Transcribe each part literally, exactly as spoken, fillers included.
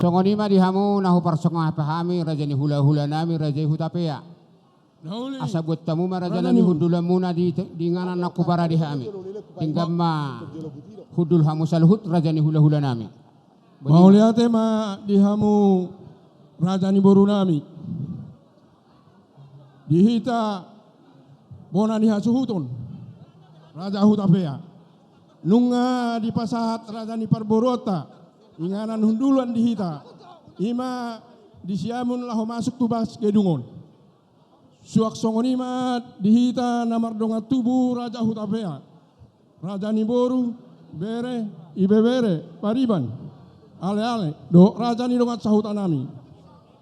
Songon i ma di hamu na huparsangapi hami, raja ni hula-hula nami, raja i Hutapea. Na uli. Asa buat hamu ma raja nami, raja ni hundulanmuna di, di inganan na huparade hami. Denggan ma hundul hamu saluhut, raja ni hula-hula nami. Mauliate ma di hamu, raja ni boru nami. Di hita bona ni hasuhuton, raja Hutapea. Nunga dipasahat raja ni parboruonta inganan hundulan di hita, i ma di siamun laho masuk tu bagas gedung on. Suang songon i ma di hita na mardongan tubu, raja Hutapea. Raja ni boru, bere, ibebere, pariban, ale-ale, dohot raja ni dongan sahuta nami.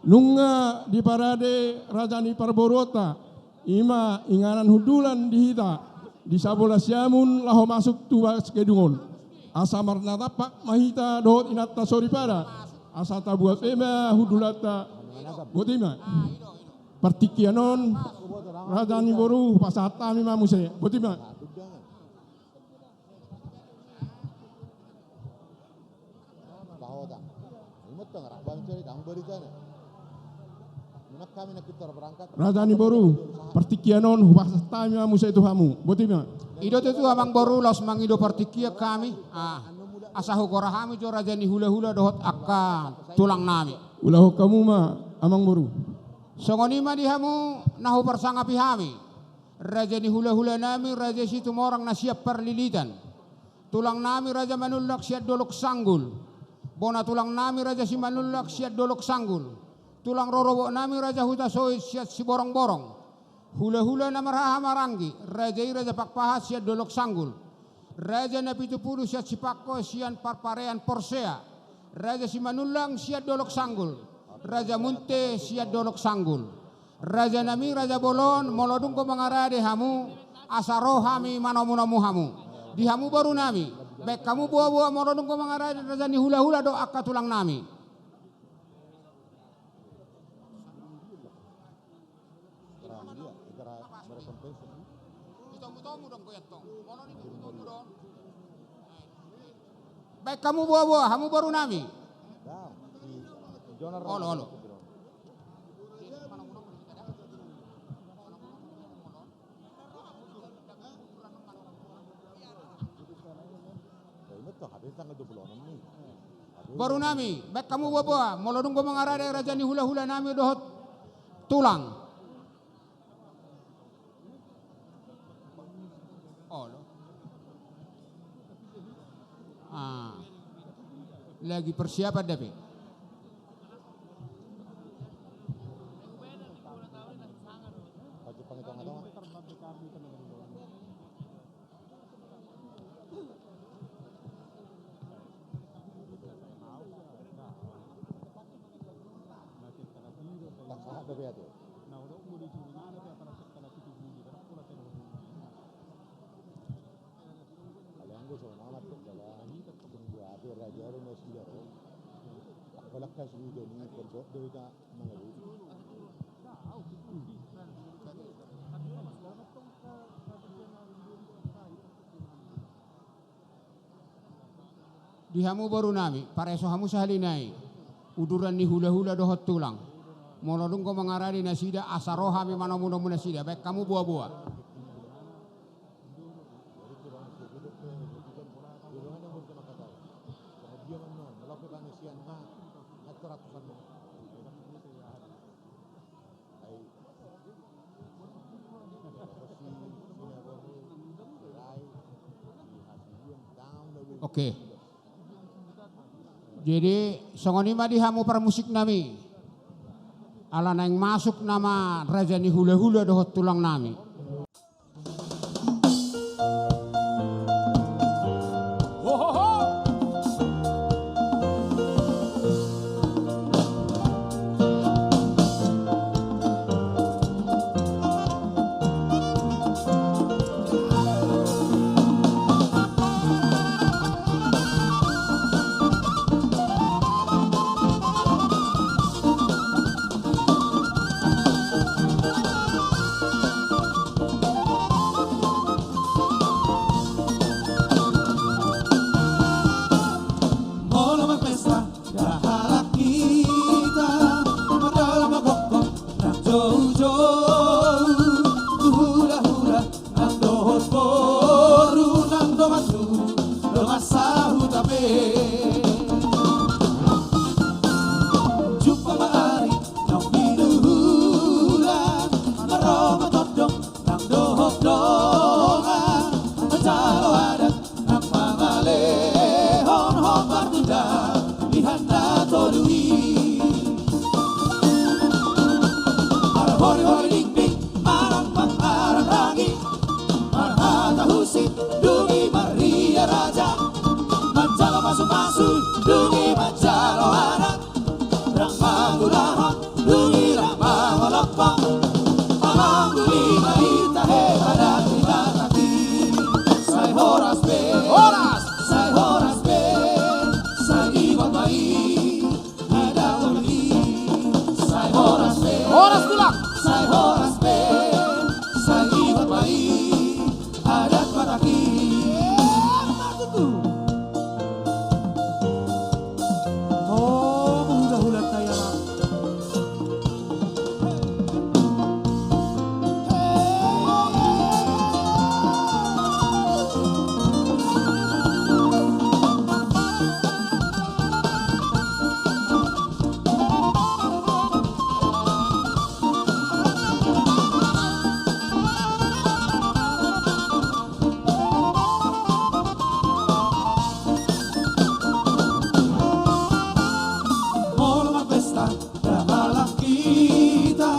Nunga diparade raja ni parboruonta, i ma inganan hundulan di hita, di sabola siamun laho masuk tu bagas gedung on. Asa marnatampak ma hita dohot inanta soripada, asa tabuat be ma hundulanta. Boti ma. Partingkian on, raja ni boru, hupasahat hami ma muse. Boti ma. Raja ni boru, partingkian on hupasahat hami ma muse tu hamu. Boti ma. I do tutu, amang boru, laos mangido partingkian hami. Ah, asa hugora hami jo raja ni hula-hula dohot angka tulang nami. Ulahon hamu ma, amang boru. Songon i ma di hamu na huparsangapi hami, raja ni hula-hula nami, raja Situmorang na sian Parlilitan. Tulang nami, raja Manullang sian Dolok Sanggul. Bona tulang nami, raja Simanullang sian Dolok Sanggul. Tulang rorobot nami, raja Hutasoit sian Siborongborong. Hula-hula na marhaha maranggi, raja i raja Pakpahan sian Dolok Sanggul. Raja Napitupulu sian Sipangko sian Parparean Porsea. Raja Simanullang sian Dolok Sanggul. Raja Munte sian Dolok Sanggul. Raja nami, raja bolon, molo dung do mangarade hamu, asa ro hami manomu-nomu hamu. Di hamu boru nami, baen hamu boa-boa molo dung do mangarade raja ni hula-hula dohot angka tulang nami. Baen hamu boa-boa, hamu boru nami. Olo, olo. Boru nami, baen hamu boa-boa molo dung do mangarade raja ni hula-hula nami dohot tulang. Olo. Ah. Lagi persiapan da be. Di hamu boru nami, pareso hamu sahali nai uduran ni hula-hula dohot tulang. Molo dung do mangarade nasida, asa ro hami manomu-nomu nasida, baen hamu boa-boa. Oke. Jadi songon i ma di hamu parmusik nami. Ala naeng masuk nama raja ni hula-hula dohot tulang nami. Dung i marria raja, manjalo pasupasu, dung i manjalo adat, rap mangulahon, dung i rap mangolopot. Amang, uli ma hita, he, adat ni Batak i. Sai horas be. Horas. Sai horas be. Sai ingot ma i. Adat Batak i, sai horas be. Horas, Tulang. Sai horas be. Sai ingot ma i. Adat Batak i. Emma tutu. Oh, hulahulanta i, Amang. Molo marpesta, rap halak hita,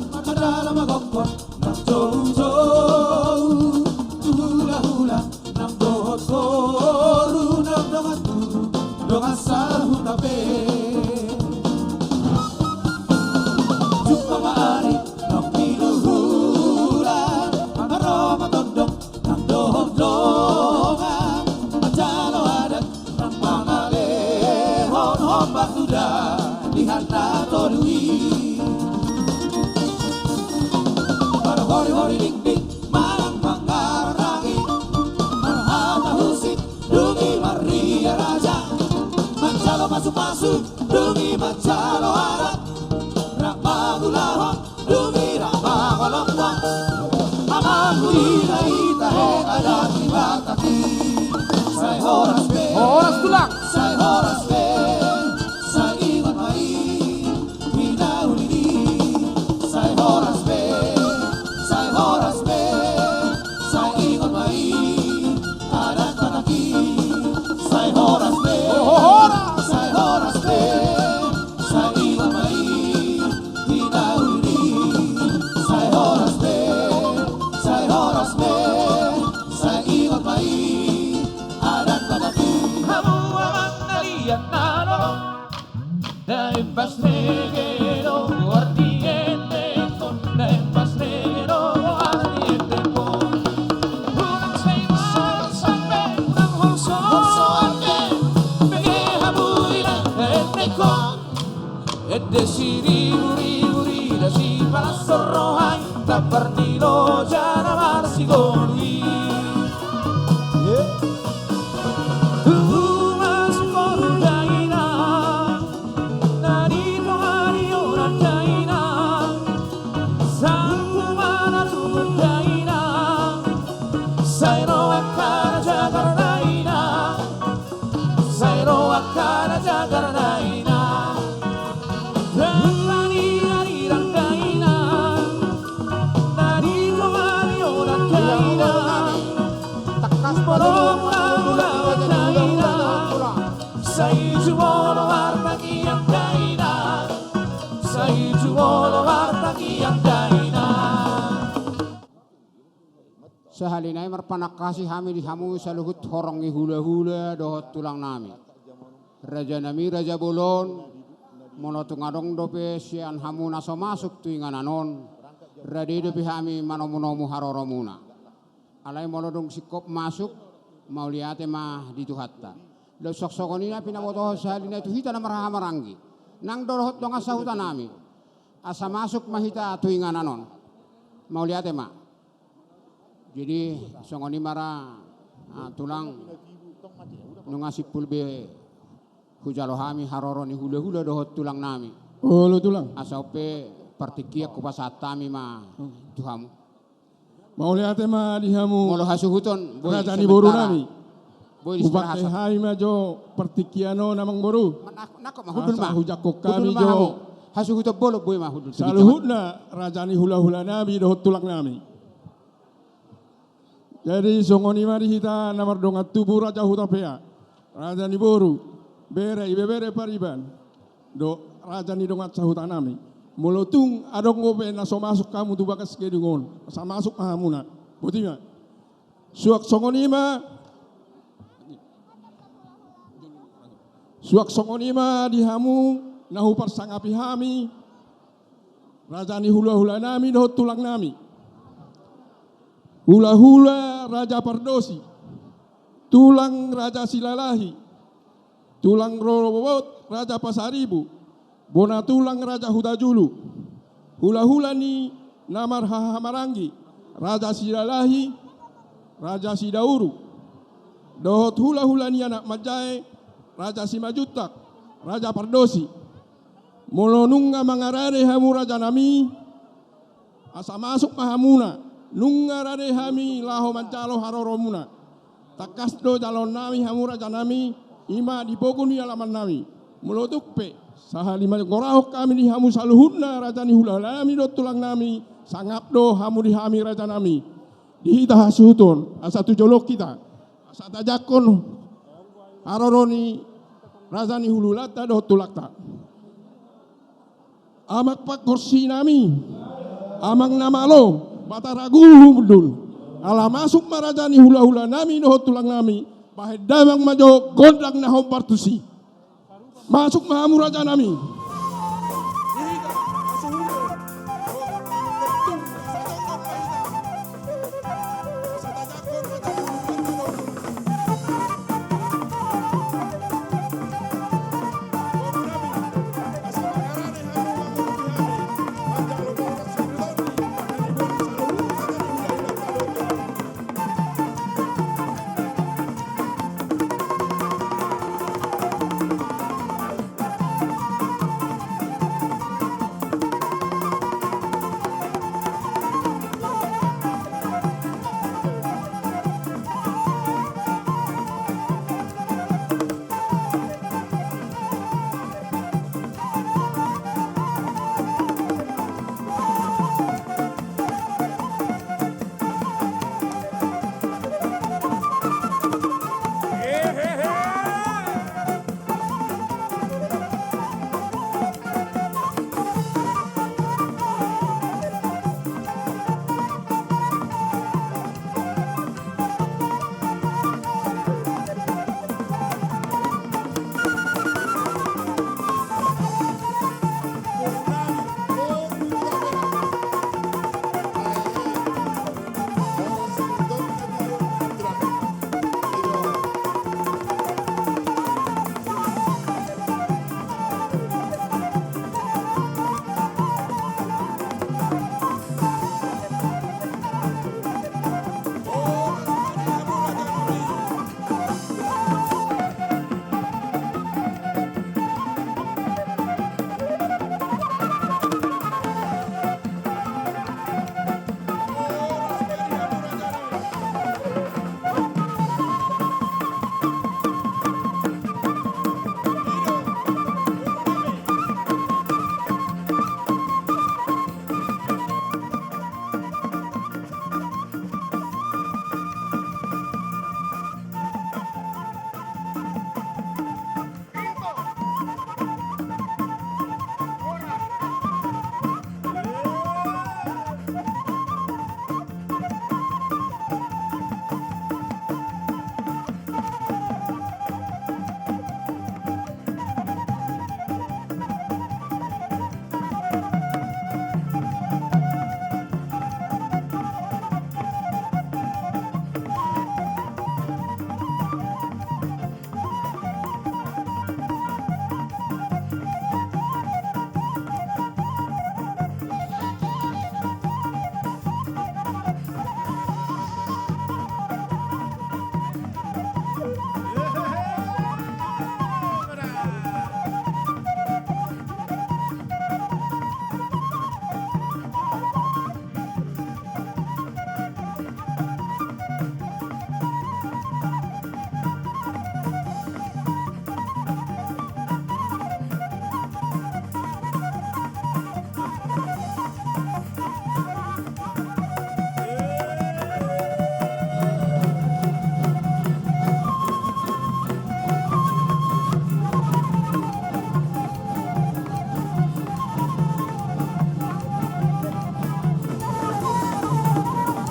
mardalan magokhon, marjoujou, tu hulahula, nang dohot boru, nang dongan tubu, dongan sahuta pe. Jumpa ma ari, nang pilu hula, marro ma tondong, nang dohot dongan, manjalo adat, rap mangalehon hombar tu dalihan na tolu i. Marhorihori dingding, manang mangharangi, marhata husip, dung i marria raja, manjalo pasupasu, dung i manjalo adat, rap mangulahon, dung i rap mangolopot. Amang, uli ma hita, he, adat ni Batak i. Sai horas be. Horas, Tulang. Sai horas be. Sai ingot ma i. Hinauli ni. Sai horas be. Sai horas be. Sai ingot ma i. Adat Batak i. Sai horas be. Oh, horas. Sai horas be. Sai ingot ma i. Hinauli ni. Sai horas be. Sai horas be. Sai ingot ma i. Adat Batak i. Hamu amang na liat na lolo. Dae pas nege do goar ni endengkon, dae pas nege do goar ni endengkon. Unang sai marsak be, unang holsoan be, bege hamu i da endengkon. Ende siriburibu, ida sipalas roha i, tampar ni loja na marsigolu i. Tubu ma sungkun dainang, na di tonga ni onan dainang. Sahat tu mana tubu dainang, sai ro angka na jagar dainang. Sai ro angka na jagar dainang. Rap ni arirang dainang, na di tonga ni onan dainang. Molo mula mula dainang, sai jumolo martangiang dainang. Sai jumolo martangiang dainang. Sahali nai marpanangkasi hami di hamu saluhut horong ni hulahula dohot tulang nami. Raja nami, raja bolon, molo tung adong dope sian hamu na so masuk tu inganan on, rade dope hami manomunomu haroromuna. Alai molo dung singkop masuk, mauliate ma di Tuhanta. Laos songon i ma pinabotohon sahali nai tu hita na marhahamaranggi nang dohot dongan sahuta nami, asa masuk ma hita tu inganan on. Mauliate ma. Jadi songon i ma ra, ah, tulang, nunga simpul be hujalo hami haroro ni hulahula dohot tulang nami. Olo, tulang. Asa on pe partingkian hupasahat hami ma tu hamu. Mauliate ma di hamu. Molo hasuhuton, boi, raja ni boru nami. Boi, hupake hami ma jo partingkian on, amang boru. Nangkok ma, hundul ma. Asa hujangkon hami jo. Hasuhuton bolon, boi ma, hundul. Saluhutna raja ni hulahula nami dohot tulang nami. Jadi songon i ma di hita na mardongan tubu, raja Hutapea, raja ni boru, bere, ibebere pariban, do raja ni dongan sahuta nami. Molo tung adong dope na so masuk hamu tu bagas gedung on, asa masuk ma hamuna. Boti ma. Suang songon i ma, suang songon i ma di hamu na huparsangapi hami, raja ni hulahulanami dohot tulangnami. Hulahula Raja Pardosi, tulang Raja Silalahi, tulang rorobot Raja Pasaribu, bona tulang Raja Hutajulu, hulahula ni na marhahamaranggi, Raja Silalahi, Raja Sidauru, dohot hulahula ni anak manjae, Raja Simanjuntak, Raja Pardosi. Molo nunga mangarade hamu rajanami, asa masuk ma hamuna, nunga rade hami laho manjalo haroromuna. Tangkas do jaloonnami hamu rajanami, i ma di pogu ni alamannami. Molo tung pe sahali mangorahon hami di hamu saluhutna raja ni hulahulanami dohot tulangnami, sangap do hamu di hami rajanami. Di hita hasuhuton, asa tu jolo hita, asa tajangkon haroro ni raja ni hulahulanta dohot tulangta. Amang pangkorsinami, amang na malo, Batara Guru Humundul, ala masuk ma raja ni hulahulanami dohot tulangnami, bahen damang ma jo gondang na hombar tusi. Masuk ma hamu rajanami.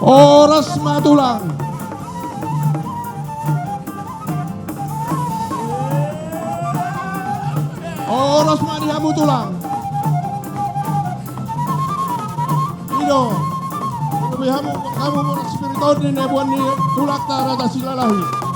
Horas ma tulang. Tos ma di hamu tulang. I do. Molo be hamu, hamu boras spiriton ni na boan ni tulangta Raja Silalahi.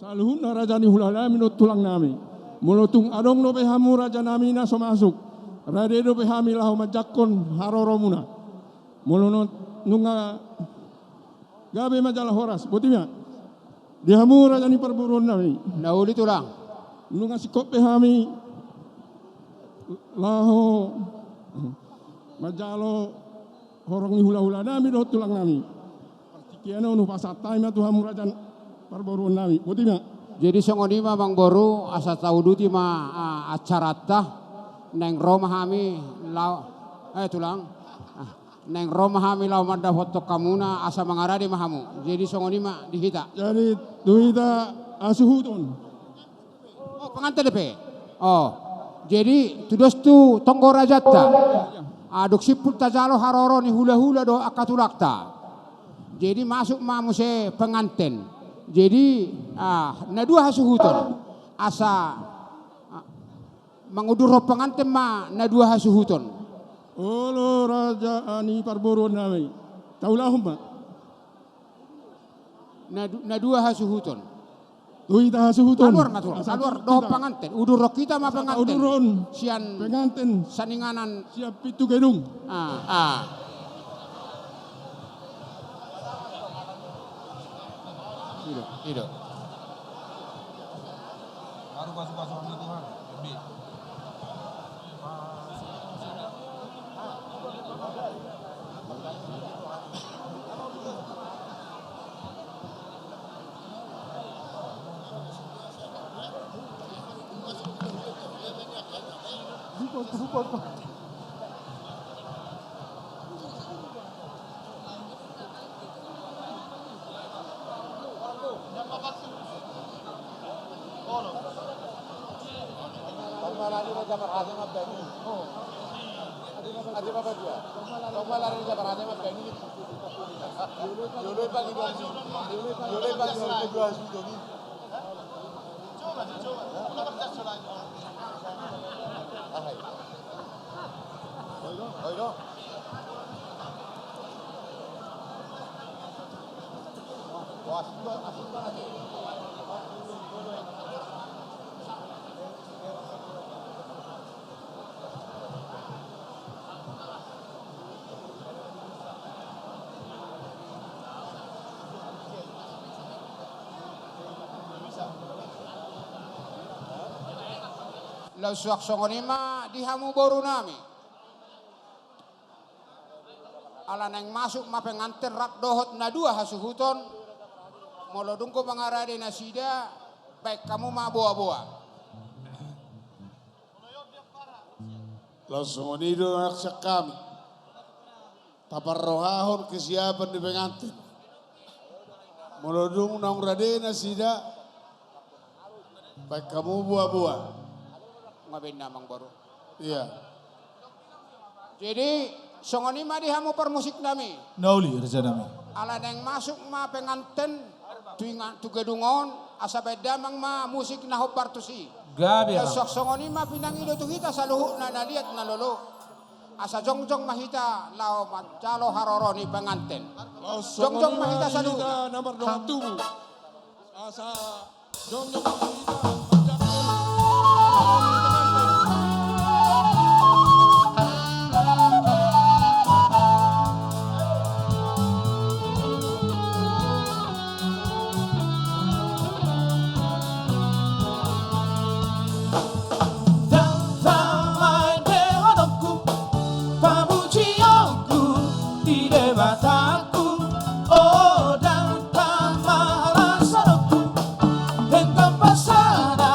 Saluhutna raja ni hulahulanami dohot tulangnami. Molo tung adong dope hamu rajanami na so masuk, rade dope hami laho manjangkon haroromuna. Molo no, nunga gabe ma jala horas, boti ma. Di hamu raja ni parboruonnami. Na uli tulang. Nunga singkop be hami laho manjalo horong ni hulahulanami dohot tulangnami. Partingkian on hupasahat hami ma tu hamu raja ni parboruonnami. Boti ma. Jadi songon i ma amangboru, asa tauduti ma, ah, acaranta. Naeng ro ma hami laho, eh, tulang. Ah, naeng ro ma hami laho mandapothon hamuna asa mangarade ma hamu. Jadi songon i ma di hita. Jadi tu hita hasuhuton. Oh, penganten dope. Oh. Jadi tudos tu tonggo rajanta. Adong simpul tajalo haroro ni hulahula dohot angka tulangta. Jadi masuk ma muse penganten. Jadi, ah, na dua hasuhuton. Asa, ah, mangudurhon penganten ma na dua hasuhuton. Olo raja ni parboruonnami. Taulahon ma. Na du-, na dua hasuhuton. Tu hita hasuhuton. Kaluar ma tulang, kaluar dohot penganten. Udurhon hita ma penganten. Udurhon sian penganten. Saninganan. Sian pintu gedung. Ah, ah. I do, i do. Baru pasu-pasu hami Tuhan. Lebih. Laos suang songon i ma di hamu borunami. Ala naeng masuk ma penganten rap dohot na dua hasuhuton, molo dung do mangarade nasida, baen hamu ma boa-boa. Laos songon i do nang sian hami. Taparrohahon kesiapan ni penganten. Molo dung naung rade nasida, baen hamu boa-boa. Nga baen na amangboru. Iya. Jadi songon i ma di hamu parmusiknami. Na uli rajanami. Ala naeng masuk ma penganten tu ingan, tu gedung on, asa baen damang ma musik na hombar tusi. Gabe. Suang songon i ma pinangido tu hita saluhutna na liat na lolo. Asa jongjong ma hita laho manjalo haroro ni penganten. Jongjong ma hita saluhutna. Na mardongan tubu. Asa jongjong ma hita manjalo haroro ni penganten. Dang tama ende honongku, pamujionku di Debatangku. O dang tama las honongku, denggan pasada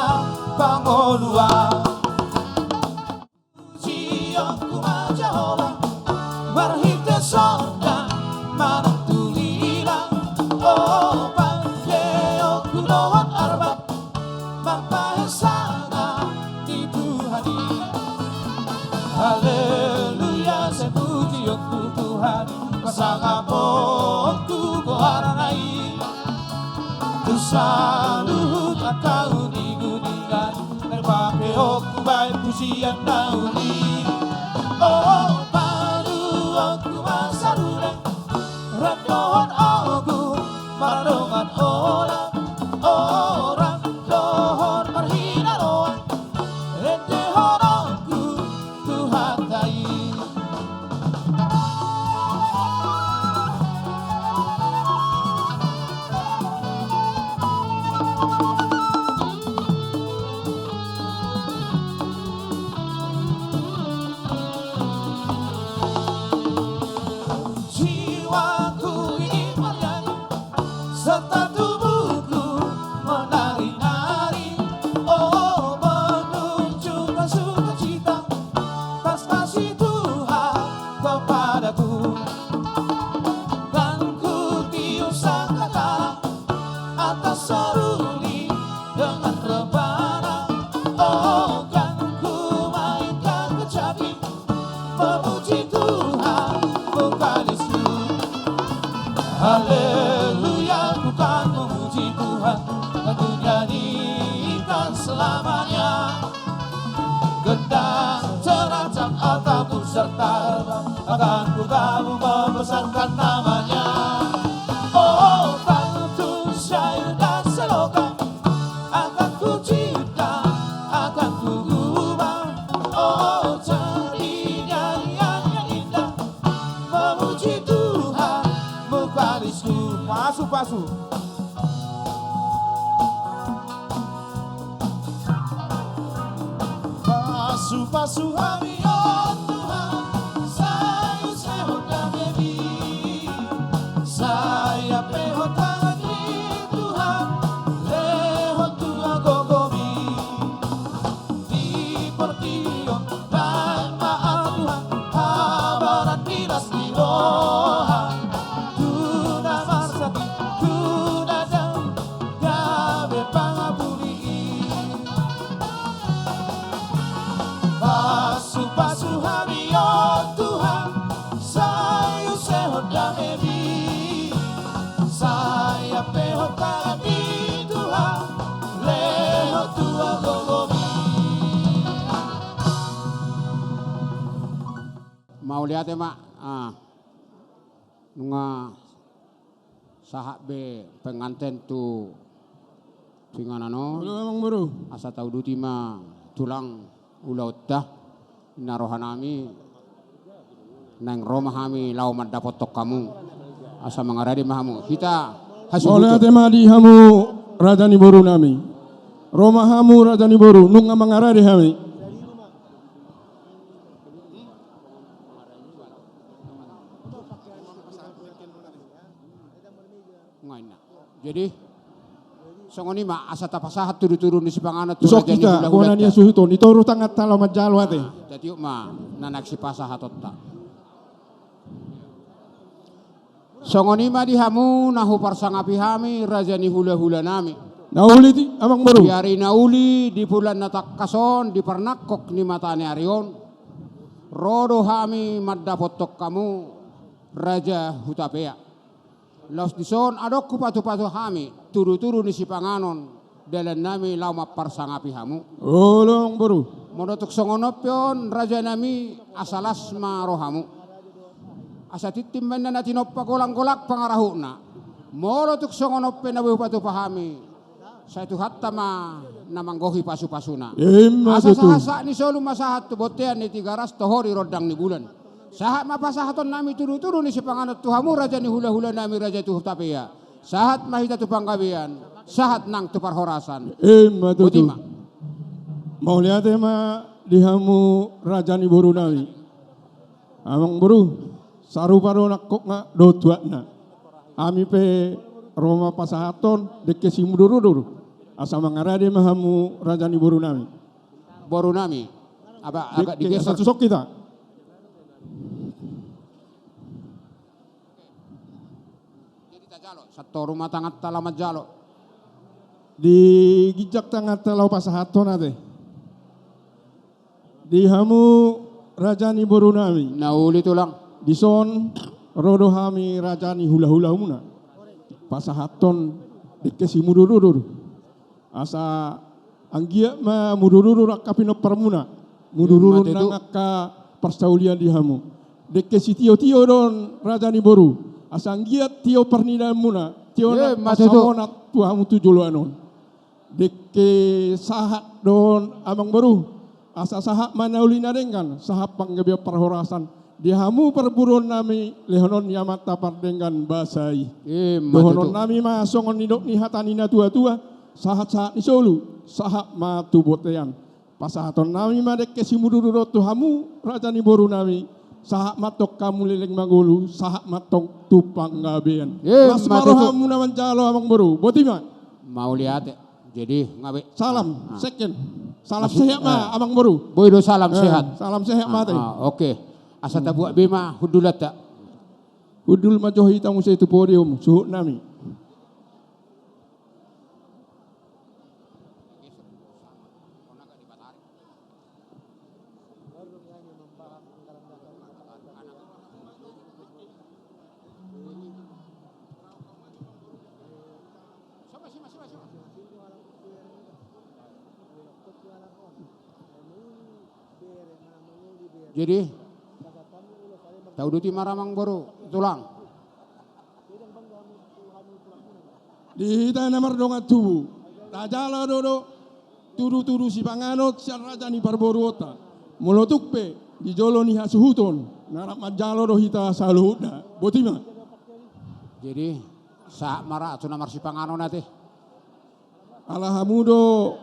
Tu saluhut angka uni-uni na dipake on hubaen pujian na uli. O, paluahon ma saluhutna, rap dohot ogung, mardongan olat, o, rap dohot marhinaroan, endehononku Tuhanta i. Jiwaku ini marnyanyi, serta tubuhku menari-nari, oh, menunjukkan sukacita atas kasih Tuhan kepadaku. Dan ku tiup sangkakala atas seruling dengan rebana, oh, dan ku mainkan kecapi memuji Tuhan vokalisku. Haleluya, ku kan memuji Tuhan, dan ku nyanyikan selamanya. Gendang, ceracang, ataupun serbang, akan ku gabung membesarkan nama-Nya. Oh, pantun, syair, dan selokan akan ku cipta, akan ku gumam. Oh, jadi nyanyian yang indah memuji Tuhan, vokalisku. Pasu-pasu. Pasu-pasu hami, o Tuhan, sai use Ho dame hami, sai ampehon tangan ni Tuhan, lehon tua gogomi. Di portibi on baen ma, a Tuhan, habaran ni las ni roha tu na marsakit, tu na dao, gabe pangapuli. Pasu-pasu hami, o Tuhan, sai use Ho dame hami, sai ampehon tangan ni Tuhan, lehon tua gogomi. Mauliate ma. Ah. Nunga sahat be penganten tu inganan on. Olo, Amangboru. Asa tauduti ma tulang ulaonta. Ninna rohanami, naeng ro ma hami laho mandapothon hamu, asa mangarade ma hamu. Hita hasuhuton. Mauliate ma di hamu raja ni borunami. Ro ma hamu raja ni boru, nunga mangarade hami. Nga inna. Jadi songon i ma asa tapasahat tudu-tudu ni sipanganon tu raja ni hulahulanta. Tusuk hita, bona ni hasuhuton, ditoru tanganta laho manjalo ate. Ah, tatiop ma na naeng sipasahatonta. Songon i ma di hamu na huparsangapi hami raja ni hulahulanami. Na uli di, Amangboru. Di ari na uli, di bulan na tangkas on, di parnangkok ni mata ni ari on, ro do hami mandapothon hamu raja Hutapea. Laos dison adong hupatupa tu hami tudu-tudu ni sipanganon dalannami laho mamparsangapi hamu. Olo, Amangboru. Molo tung songon on pe on rajanami, asa las ma rohamu. Asa tintin ma inna na tinompa, golang-golang pangarahutna. Molo tung songon on pe na boi hupatupa hami, sai Tuhanta ma na manggohi pasu-pasuna. Ima tutu. Asa sahat-sahat ni solu ma sahat tu bontean ni Tigaras, toho di rondang ni bulan. Sahat ma pasahatonnami tudu-tudu ni sipanganon tu hamu raja ni hulahulanami, raja Hutapea. Sahat ma hita tu panggabean, sahat nang tu parhorasan. Ima tutu. Boti ma. Mauliate ma di hamu raja ni borunami. Amangboru, sarupa do nangkokna dohot tuatna. Hami pe ro ma pasahathon, dengke simudur-udur. Asa mangarade ma hamu raja ni borunami. Borunami. Aba, agak digeser. Asa tusuk hita. Jadi tajalo, satoru ma tanganta laho manjalo. Di ginjang tanganta laho pasahathon ate. Di hamu raja ni borunami. Na uli tulang. Dison ro do hami raja ni hulahulamuna pasahathon Dengke simudurudur. Asa anggiat ma mudurudur angka pinomparmuna. Mudurudur nang angka parsaulian di hamu. Dengke sitiotio do on raja ni boru. Asa anggiat tio parnidaanmuna. Tio nang pansamotan tu hamu tu joloan on. Dengke sahat do on amang boru. Asa sahat ma na uli na denggan, sahat panggabean parhorasan. Di hamu parboruon nami, lehonon ni amanta pardenggan basa i. Ima tutu. Dohonon nami ma songon nidok ni hata ni na tua-tua, sahat-sahat ni solu, sahat ma tu bontean. Pasahaton nami ma dengke simudurudur on tu hamu, raja ni boru nami, sahat ma tong hamu leleng mangolu, sahat ma tong tu panggabean. Ima tutu. Las ma rohamu na manjalo amang boru, boti ma. Mauliate. Jadi, nga be. Salam, ah, second. Salam sehat ma, ah, amang boru. Boi do salam sehat. Salam sehat ma ate. Ah, oke. Asa tabuat be ma hundulanta. Hundul ma jo hita muse tu podium, suhut nami. Jadi, tauduti ma ra amang boru, tulang. Di hita na mardongan tubu, tajalo do, do tudu-tudu sipanganon sian raja ni parboruonta. Molo tung pe di jolo ni hasuhuton, na rap manjalo do hita saluhutna. Boti ma. Jadi, sahat ma ra tu na marsipanganon ate. Ala hamu do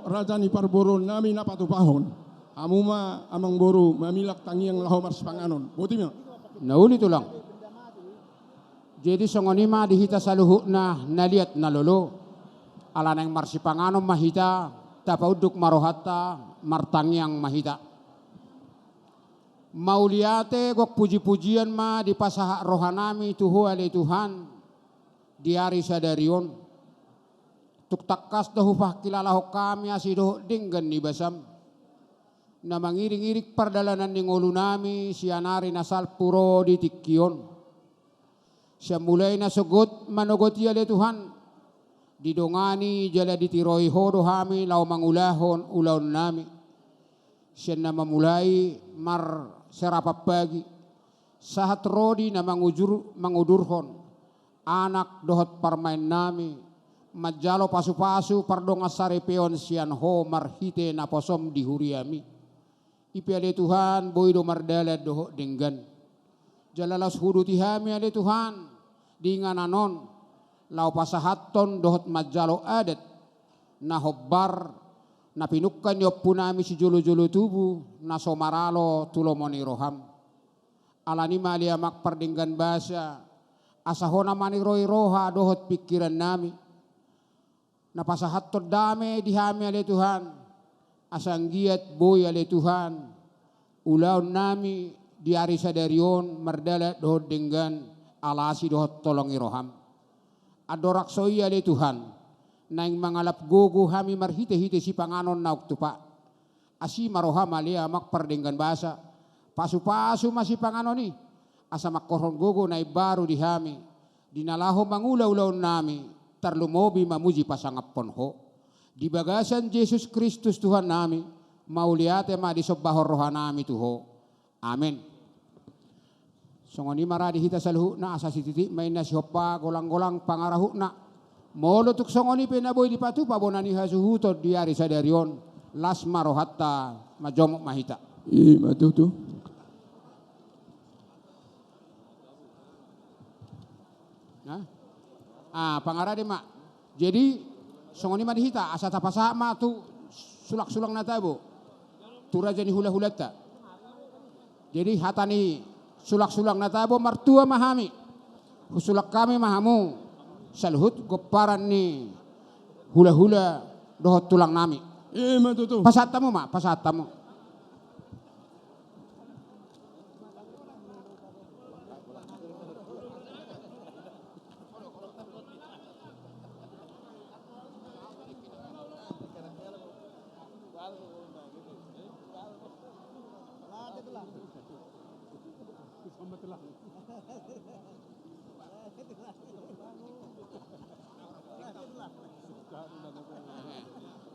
raja ni parboruon nami na patupahon. Hamu ma amang boru mamilak tangiang laho marsipanganon. Boti ma. Na uli tulang. Jadi songon i ma di hita saluhutna na liat na lolo. Ala naeng marsipanganon ma hita, tapaunduk ma rohanta, martangiang ma hita. Mauliate, gok puji-pujian ma dipasahat roha nami tu Ho ale Tuhan, di ari sadari on. Tung tangkas do hupangkilalahon hami asi dohot denggan ni basam. Na mangiring-iring pardalanan ni ngolu nami sian ari na salpu ro di tingki on. Sian mulai na sogot manogot i ale Tuhan, didongani jala ditiroi Ho do hami laho mangulahon ulaon nami. Sian na mamulai marserapan pagi, sahat ro di na mangujur, mangudurhon anak dohot parumaen nami, manjalo pasu-pasu pardongan saripeon sian Ho marhite naposom di huriami. I pe ale Tuhan, boi do mardalan dohot denggan. Jala laos huuduti hami ale Tuhan, di inganan on, laho pasahathon dohot manjalo adat na hombar, na pinungka ni ompu nami sijolo-jolo tubu, na so maralo tu lomo ni roham. Alani i ma ale Amak pardenggan basa, asa Ho na maniroi roha dohot pingkiran nami. Na pasahathon dame di hami ale Tuhan, asa anggiat boi ale Tuhan, ulaon nami di ari sadari on mardalan dohot denggan, ala asi dohot holong ni roham. Andorang so i ale Tuhan, naeng mangalap gogo hami marhite-hite sipanganon naung tupa. Asi ma roham ale Amak pardenggan basa, pasu-pasu ma sipanganon i, asa mangkorhon gogo na imbaru di hami, di na laho mangula ulaon nami, tarlumobi mamuji pasangaphon Ho. Di bagasan Jesus Kristus Tuhan nami, mauliate ma disombahon roha nami tu Ho. Amen. Songon i ma ra di hita saluhutna, asa sititik ma inna sihompa golang-golang pangarahutna. Molo tung songon i pe na boi dipatupa bona ni hasuhuton di ari sadari on, las ma rohanta, manjomuk ma hita. I ma tutu. Nah. Ah, pangarade ma. Jadi, songon i ma di hita, asa tapasahat ma tu sulang-sulang na tabo. Tu raja ni hula-hulanta. Jadi, hata ni sulang-sulang na tabo, martua ma hami. Husulang hami ma hamu. Saluhut gomparan ni hula-hula dohot tulang nami. I ma tutu. Pasahat hamu ma, pasahat hamu.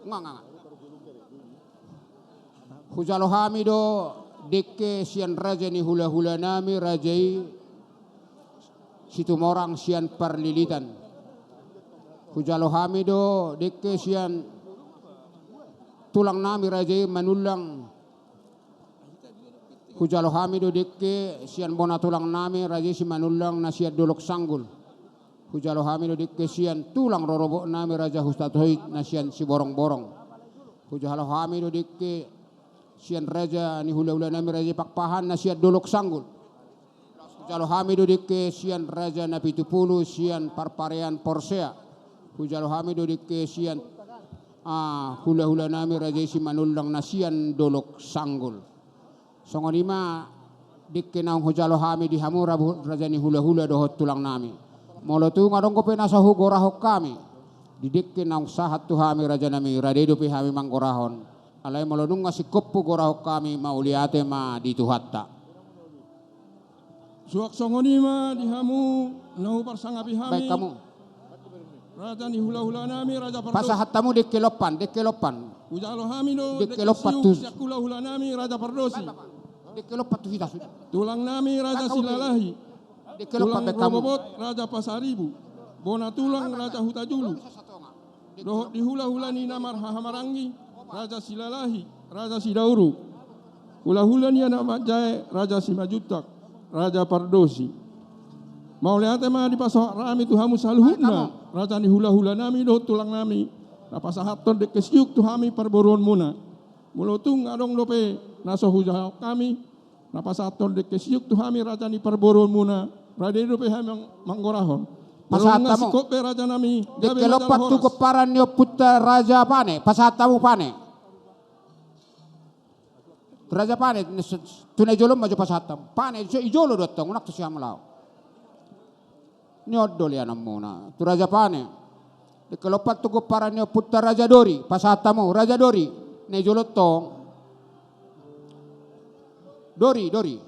Nga, nga, nga. Hujalo hami do dengke sian raja ni hulahulanami, raja i Situmorang sian Parlilitan. Hujalo hami do dengke sian tulangnami, raja i Manullang. Hujalo hami do dengke sian bona tulangnami, raja i Simanullang na sian Dolok Sanggul. Hujalo hami do dengke sian tulang rorobotnami, raja Hutatohit na sian Siborongborong. Hujalo hami do dengke sian raja ni hulahulanami, raja i Pakpahan na sian Dolok Sanggul. Hujalo hami do dengke sian raja Napitupulu sian Parparean Porsea. Hujalo hami do dengke sian, ah, hulahulanami, raja i Simanullang na sian Dolok Sanggul. Songon i ma dengke naung hujalo hami di hamu, ra-, raja ni hulahula dohot tulangnami. Molo tung adong dope na so hugorahon hami di dengke naung sahat tu hami, rajanami, rade dope hami manggorahon. Alai molo nunga singkop hugorahon hami, mauliate ma di Tuhanta. Suang songon i ma di hamu na huparsangapi hami. Baen hamu. Raja ni hulahulanami, raja Pardosi. Pasahat hamu dengke lompan, dengke lompan. Hujalo hami do dengke lompan siuk tu sian hulahulanami, raja Pardosi. Dengke lompan tu hita sude. Tulangnami, raja Silalahi. Dengke lompan, baen hamu. Tulang rorobot, raja Pasaribu. Bona tulang, raja Hutajulu. Dohot di hulahula ni na marhahamaranggi, raja Silalahi, raja Sidauru. Hulahula ni anak manjae, raja Simanjuntak, raja Pardosi. Mauliate ma dipasahat hami tu hamu saluhutna, raja ni hulahulanami dohot tulangnami, na pasahathon dengke siuk tu hami parboruonmuna. Molo tung adong dope na so hujalo hami, na pasahathon dengke siuk tu hami, raja ni parboruonmuna, rade dope hami mang-, manggorahon. Pasahat hamu. Molo nunga singkop be, rajanami, gabe ma jala horas. Dengke lompan tu gomparan ni ompunta Raja Pane, pasahat hamu Pane. Raja Pane, tu na i jolo ma jo pasahat hamu. Pane, so i jolo do antong, unang tu siamun laho. Ni on do leanonmuna tu Raja Pane. Dengke lompan tu gomparan ni ompunta Raja Dori, pasahat hamu, Raja Dori, na i jolo antong. Dori, Dori.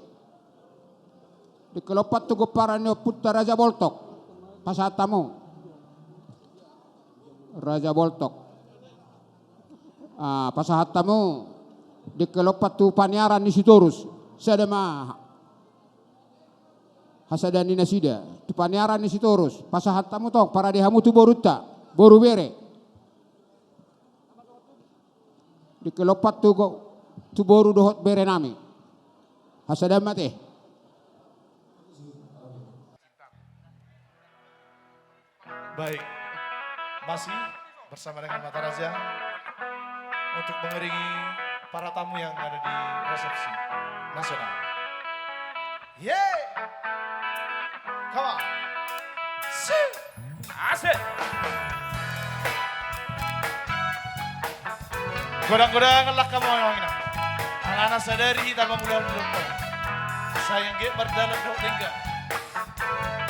Dengke lompan tu gomparan ni ompunta Raja Boltok, pasahat hamu. Raja Boltok. Ah, pasahat hamu. Dengke lompan tu paniaran ni Sitorus. Sada ma hasadaan ni nasida tu paniaran ni Sitorus, pasahat hamu tong, parade hamu tu borunta, boru bere. Dengke lompan tu go-, tu boru dohot berenami. Hasadaan ma ate. Baik, masih bersama dengan Mataraja untuk mengiringi para tamu yang ada di resepsi nasional. Ye! Come on. Asik. Godang-godang langkam, amang inang. Alana sadari hita mangulahon lomba. Sai anggiat mardalan dohot denggan.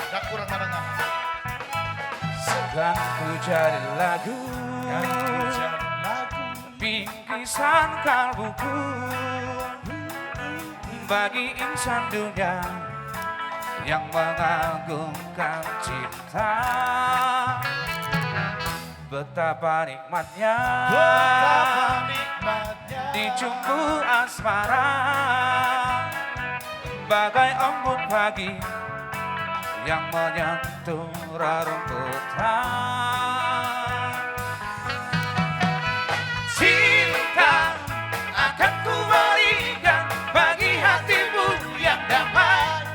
Ndang kurang manang aha. Sedang ku jalin lagu. Sedang ku jalin lagu. Bingkisan kalbuku bagi insan dunia yang mengagungkan cinta. Betapa nikmatnya, betapa nikmatnya dijumbu asmara, bagai embun pagi yang menyentuh rerumputan. Cinta akan kuberikan bagi hatimu yang damai.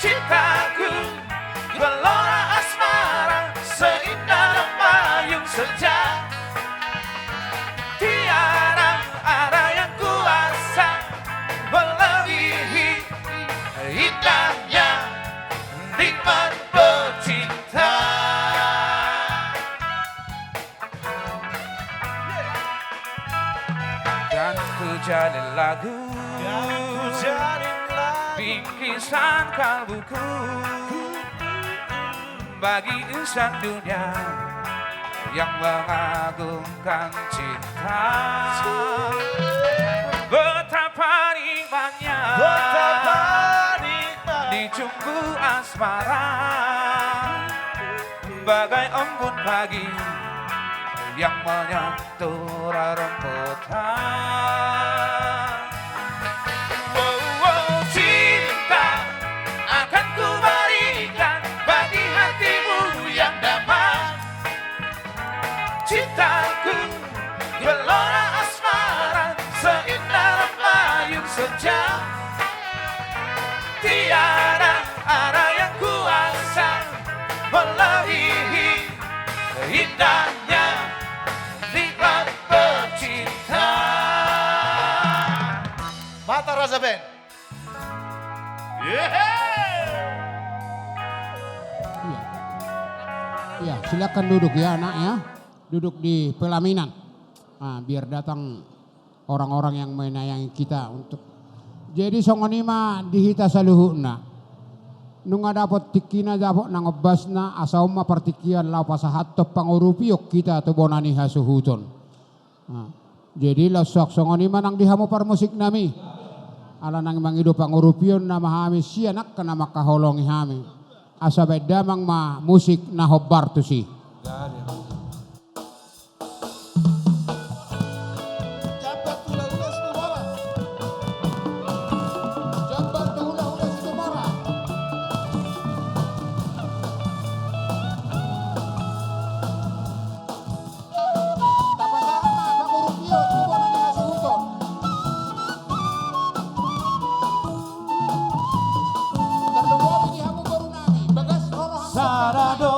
Cintaku, gelora asmara, seindah lembayung senja. Tiada ada yang kuasa melebihi indahnya nikmat bercinta. Dan ku jalin lagu, dan ku jalin lagu, bingkisan kalbuku bagi insan dunia yang mengagungkan cinta. Betapa nikmatnya, betapa nikmatnya dijumbu asmara, bagai embun pagi yang menyentuh rerumputan. Oh, oh, cinta akan kuberikan bagi hatimu yang damai. Cintaku, gelora asmara, seindah rembayung senja. Tiada ada yang kuasa melebihi indahnya nikmat bercinta. Mata Raja Band. Yeay. Iya. Iya, silakan duduk ya, Nak, ya. Duduk di pelaminan. Ah, biar datang orang-orang yang menyayangi kita untuk. Jadi songon i ma di hita saluhutna. Nunga dapot tingkina, dapot nang ombasna, asa on ma partingkian laho pasahathon pangurupion hita tu bona ni hasuhuton. Nah, jadi laos songon i ma nang di hamu parmusiknami. Ala naeng mangido pangurupion nama hami sian angka na mangkaholongi hami. Asa baen damang ma musik na hombar tusi. Sada do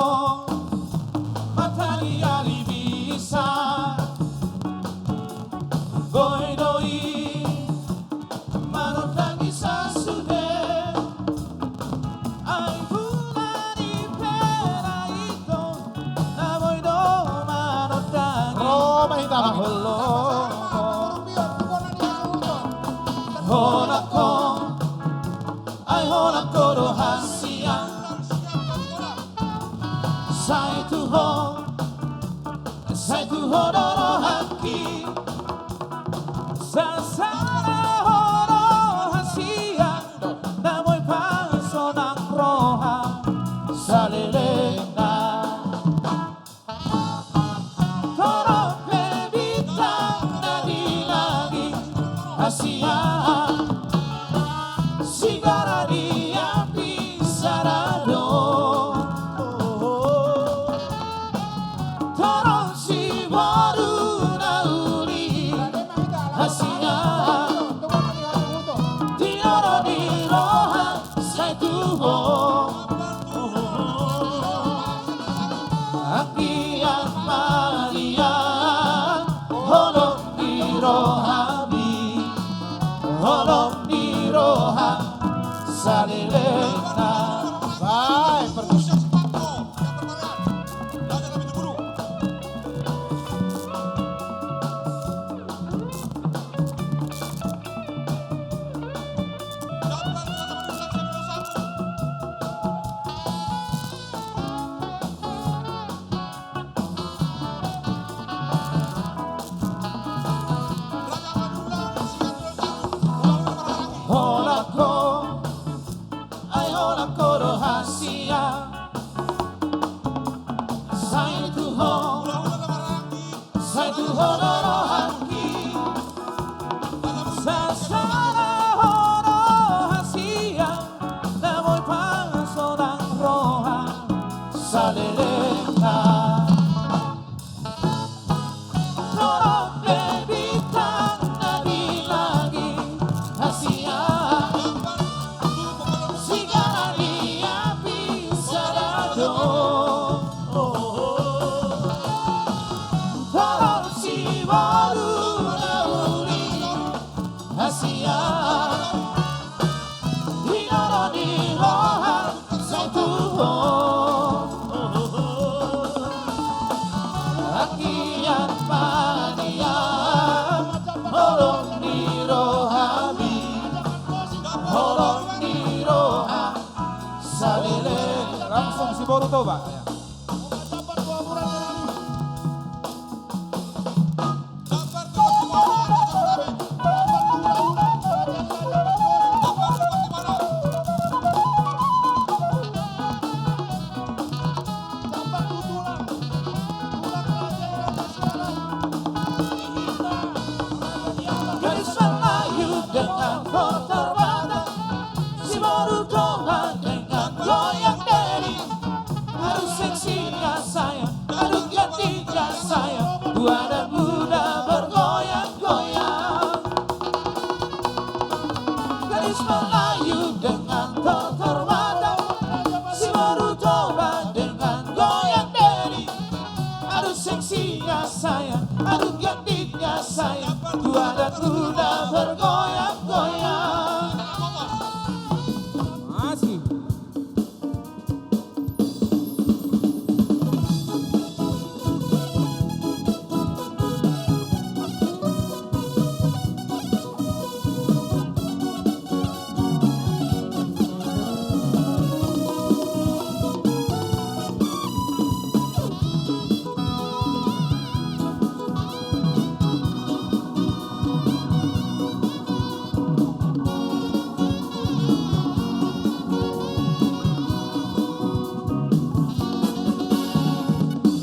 mataniari bisa, boi do i manondangi sasude. Ai puna ni pera ito na boi do manondangi. Ro ma hita, Bang. Aholo. Holan ho, ai holan ho do hasian. Sai tu ho, sai tu ho do rohangki. Sasada ho do hasian, na boi pasonang roha salelengna. Torop pe bintang na di langit, hasian sigara di api sada do. Torop siboru na uli, hasian tinoro ni roha sai tu ho. Anggiat ma dia holong ni rohami, holong ni roha salelengna. Baik, permisi. Holan ho, ai holan ho do hasian. Sai tu ho, sai tu ho do rohangki. Sasada ho do hasian, na boi pasonang roha salelengna. Torop pe bintang na di langit, hasian sigara di api sada do. Torop siboru na uli, hasian tinoro ni roha sai tu ho. Anggiat ma dia holong ni rohami, holong ni roha saleleng. Langsung siboru Toba. Adat muda bergoyang-goyang. Gadis Melayu dengan totor Batak, si Boru Toba dengan goyang diri. Aduh seksinya sayang, aduh gantengnya sayang, tu adat muda bergoyang-goyang. Asik.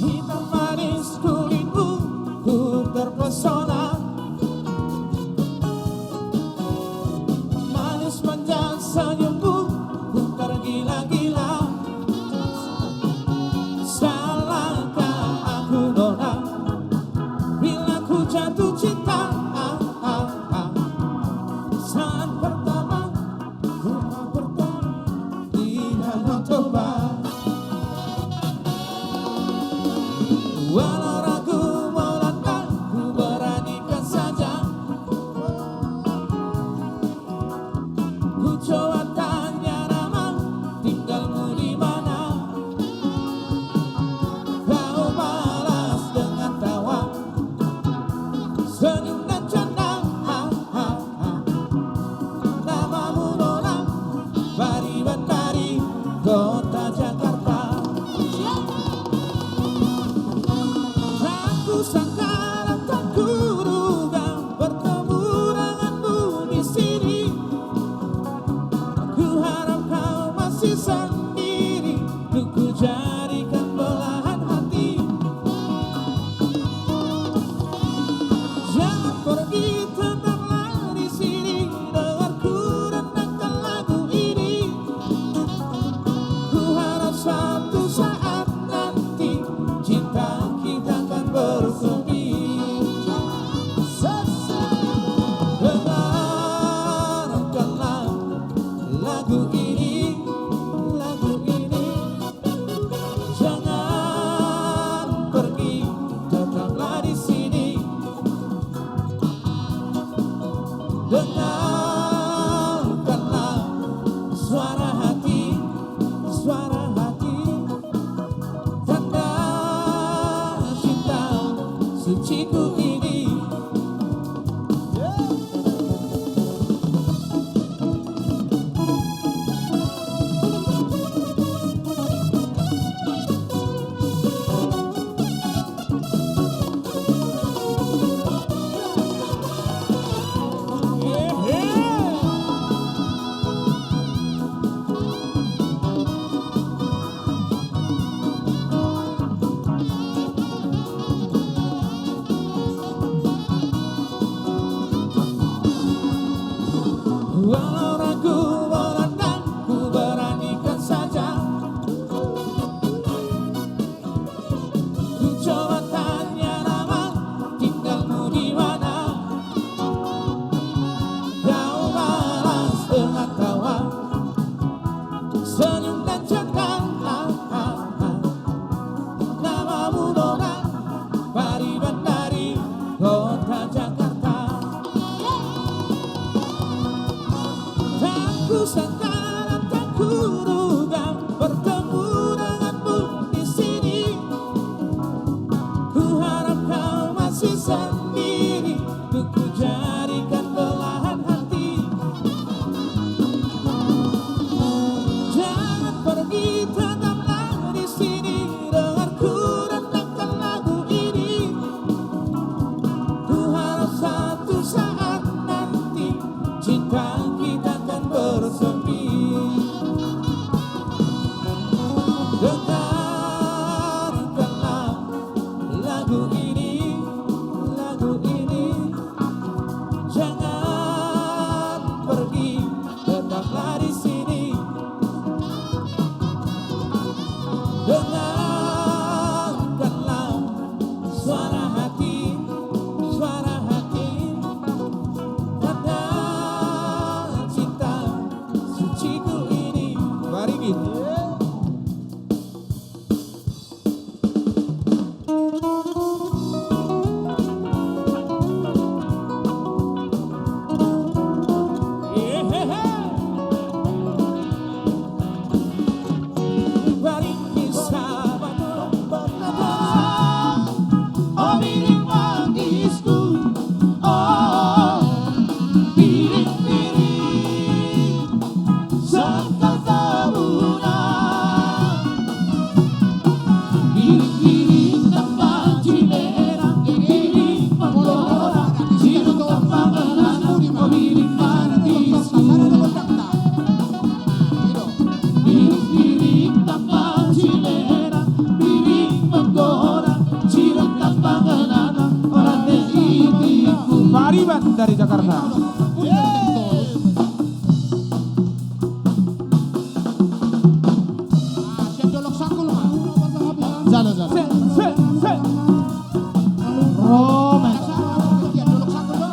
Hitam manis kulitmu, ku terpesona. Manis manja senyummu, ku tergila-gila. Salahkah aku, nona, bila ku jatuh cinta? Saat pertama, rumah pertama di Danau Toba. Walau ragu melanda, ku beranikan saja. Ku coba tanya nama, tinggalmu di mana? Kau balas dengan tawa, senyum dan canda. Namamu, nona, Pariban dari kota Jakarta. Tak kusangka dan tak kuduga bertemu denganmu di sini. Ku harap kau masih sendiri, untuk ku jadikan belahan hati. Jangan pergi, tetaplah di sini, dengar ku rendangkan lagu ini. Ku harap satu saat nanti cinta kita akan bersemi. Dengarkanlah lagu ini, lagu ini. Jangan pergi, tetaplah di sini. Dengarkanlah suara hati, suara hati. Tanda cinta suciku ini. Walau ragu melanda, ku beranikan saja. Ku coba tanya nama, tinggalmu di mana? Kau balas dengan tawa, senyum dan canda. Namamu, nona, Pariban dari kota Jakarta. Tak kusangka dan tak kuduga bertemu denganmu di sini. Ku harap kau masih sendiri, untuk ku jadikan belahan hati. Jangan pergi, tetaplah di sini, dengar ku rendangkan lagu ini. Ku harap satu saat nanti cinta kita akan bersemi. Dengarkanlah lagu ini, lagu ini. Jangan pergi, tetaplah di sini. Dengarkanlah suara hati, Pariban dari Jakarta. Sian Dolok Sanggul ma. Jalo, jalo. Se, se, se. Romes. Sian Dolok Sanggul do.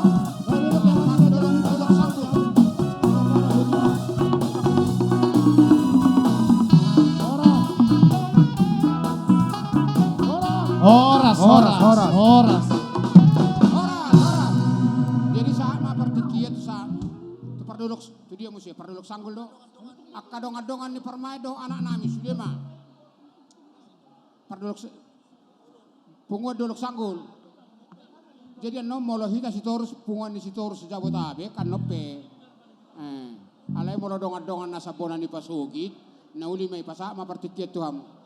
Horas, horas, horas, horas. Horas, horas. Jadi sahat ma partingkian tu sahat. Tu pardolok, tu dia muse, pardolok Sanggul do. Angka dongan-dongan ni parumaen dohot anak nami, sude ma. Pardolok se-, punguan Dolok Sanggul. Jadi annon molo hita Sitorus, punguan ni Sitorus Jabotabek, kan non pe. Eh, alai molo dongan-dongan na sambona ni pasogit, na uli ma i, pasahat ma partingkian tu hamu.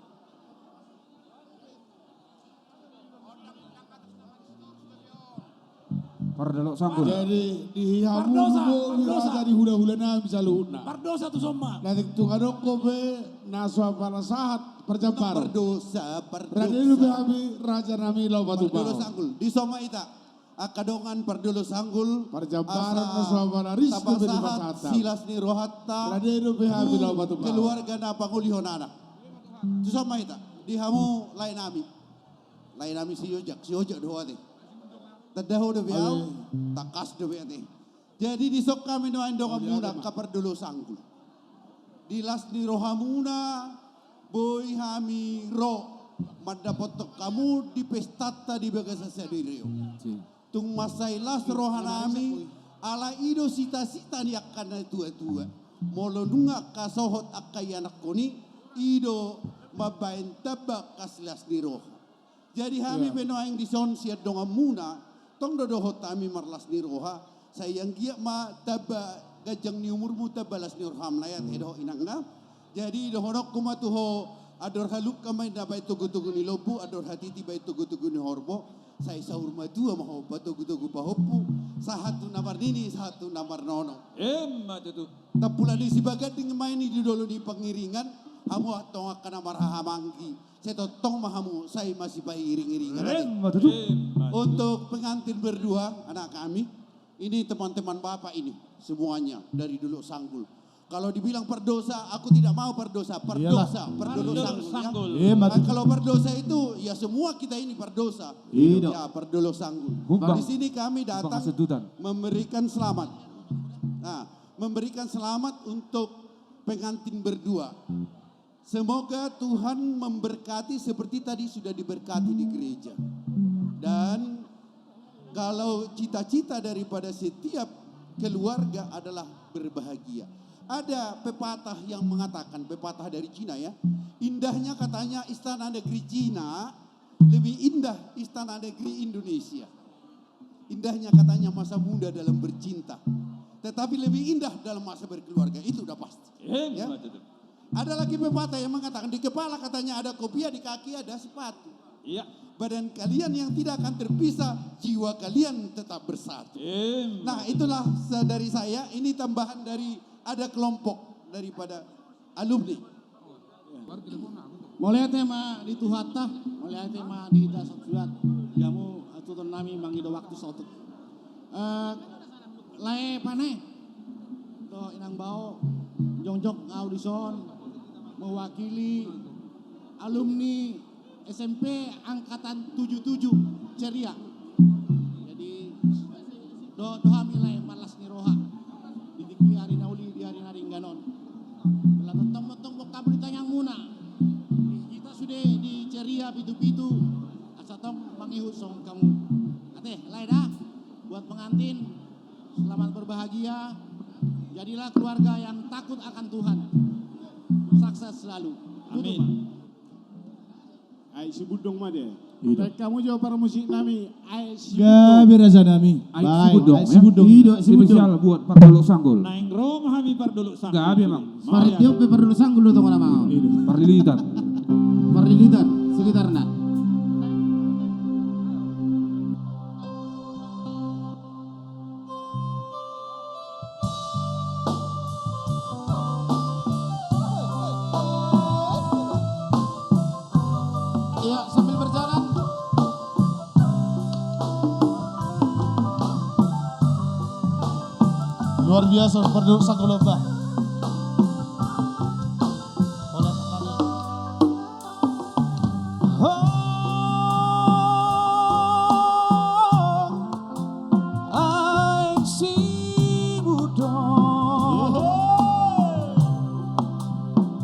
Pardolok Sanggul. Jadi di hamu pardosa, dulu pardosa. Jadi hula-hula nami saluhutna. Pardosa tu son ma. Na tung adong dope na so apala sahat parjambaran. Pardosa, pardosa. Rade dope hami raja nami laho patupaon. Pardolok Sanggul. Di son ma hita. Angka dongan pardolok Sanggul. Parjambaran asa na so apala ris dope tapasahat dipasahat. Silas ni rohanta. Rade dope hami laho patupaon. Keluarga na pangolihon anak. Tu son ma hita. Di hamu lae nami. Lae nami si Ojak, si Ojak do ho ate. Tanda ho dope au, tangkas dope ate. Jadi di son hami nuaeng donganmuna angka pardolok Sanggul. Di las ni rohamuna boi hami ro mandapothon hamu di pestanta di bagasan sadari on. Tung mansai las roha nami, ala i do sita-sita ni angka na tua-tua. Molo nunga angka sohot angka ianakhon i, i do mambaen tamba angka silas ni roha. Jadi hami pe nuaeng dison sian donganmuna, tong do dohot hami marlas ni roha, sai anggiat ma tamba ganjang ni umurmu, tamba las ni roham, lae ate dohot inangna. Jadi dohononku ma tu ho, andor halumpang ma inna baen togu-togu ni lombu, andor hatiti baen togu-togu ni horbo, sai saur matua ma ho patogu-togu pahompu, sahat tu na marnini, sahat tu na marnono. Emma tutu. Tampulon ni sibaganding ma i di dolok ni pangiringan, hamu antong angka na marhahamanggi. Sai tongtong ma hamu, sai masipairing-iringan. Emma tutu. Untuk pengantin berdua, anak kami, ini teman-teman bapak ini, semuanya dari Dolok Sanggul. Kalau dibilang pardosa, aku tidak mau pardosa. Pardosa, pardolok Sanggul, ya. Emma tutu. Kalau pardosa itu, ya semua kita ini pardosa. Iya. Ya, pardolok Sanggul. Di sini kami datang memberikan selamat. Nah, memberikan selamat untuk pengantin berdua. Semoga Tuhan memberkati seperti tadi sudah diberkati di gereja. Dan kalau cita-cita daripada setiap keluarga adalah berbahagia. Ada pepatah yang mengatakan, pepatah dari Cina ya, indahnya katanya istana negeri Cina lebih indah istana negeri Indonesia. Indahnya katanya masa muda dalam bercinta, tetapi lebih indah dalam masa berkeluarga. Itu udah pasti. Emma tutu. Ada lagi pepatah yang mengatakan, di kepala katanya ada kopiah, di kaki ada sepatu. Iya. Badan kalian yang tidak akan terpisah, jiwa kalian tetap bersatu. Emma tutu. Nah, itulah dari saya. Ini tambahan dari, ada kelompok daripada alumni. Mauliate ma di Tuhanta, mauliate ma di hita sahat tu hamu, hamu hatutuhon nami mangido waktu saotik. Eh, lae Pane, dohot inang Bao, jongjong au dison mewakili alumni S M P angkatan tujuh tujuh Ceria. Jadi, do, do hami lae marlas ni roha di tingki ari na uli, di ari na denggan on. Jala tongtong ma antong bongkabu di tangiangmuna. Hita sude di Ceria pitu-pitu, asa tong mangihut songon hamu. Ate, lae da, buat pengantin, selamat berbahagia. Jadilah keluarga yang takut akan Tuhan. Sukses selalu. Tutup, Pak. Amin. Aek Sibundong ma dia. Iya. Baen hamu jo parmusik nami, Aek Sibundong. Gabe raja nami. Aek Sibundong. Aek Sibundong. Ido, Aek Sibundong. Spesial buat pardolok Sanggul. Naeng ro ma hami pardolok Sanggul. Gabe, Amang. Pardiop pe pardolok Sanggul do tong, Amang. Iya. Parlilitan. Parlilitan sekitarna. Iya, sambil berjalan. Luar biasa, pardolok Sanggulomba. Aek Sibudong,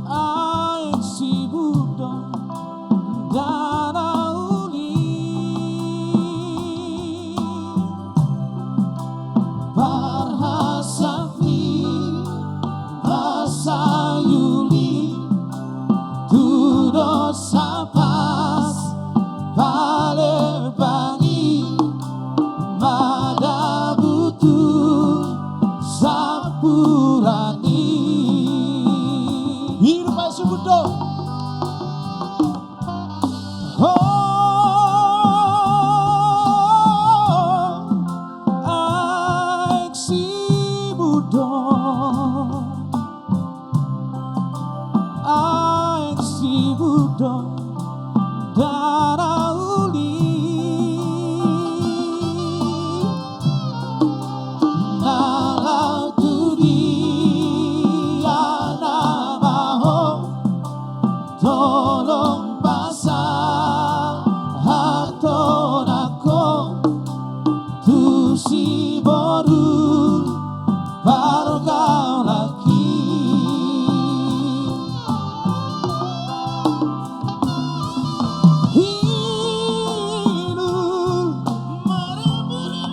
aek Sibudong, dana uli, parhasap ni basa uli, tu dosa pas palembangi, madabu tu sampurna i. Hidup aek Sibudong. Ho, aek Sibudong, aek Sibudong, dana uli, na laho tu dia nama ho, tolong pasahat ho nangkin tu si boru pargaulan i. Hidup marmura,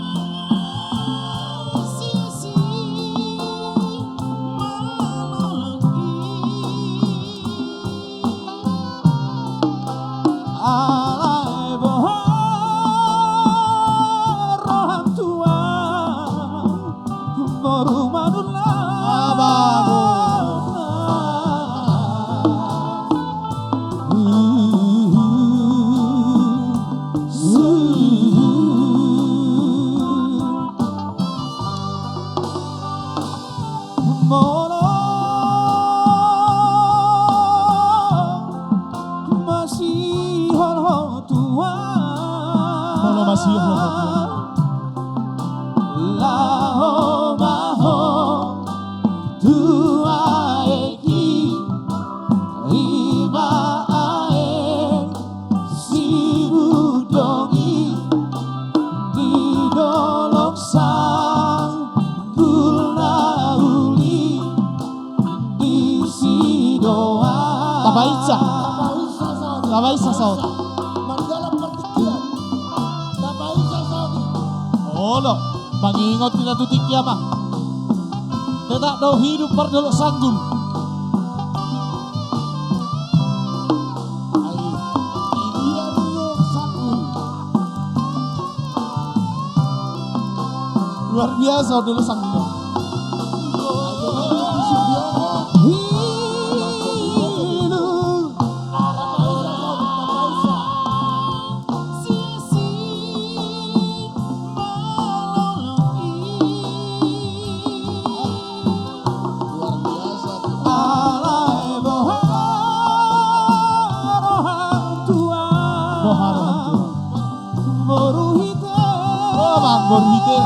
sisi malolong i. Alai boha roham tuan, boru Manurna. Abang. Molo masihol ho tuan. Molo masihol ho tuan. Laho ma ho tu aek i, i ma aek Sibudong i, di dolok Sanggulna uli, disi do ahu. Tapainsa. Tapainsa saut. Tapainsa saut. Mardalan partingkian. Tapainsa saut i. Olo, mangingot hita tu tingki ama. Tetap do hidup pardolok Sanggul. Ai, i dia do Sanggul. Luar biasa, dolok Sanggul. Alai boha roham tuan. Boha roham tuan. Boru hite. Oh, bang, boru hite.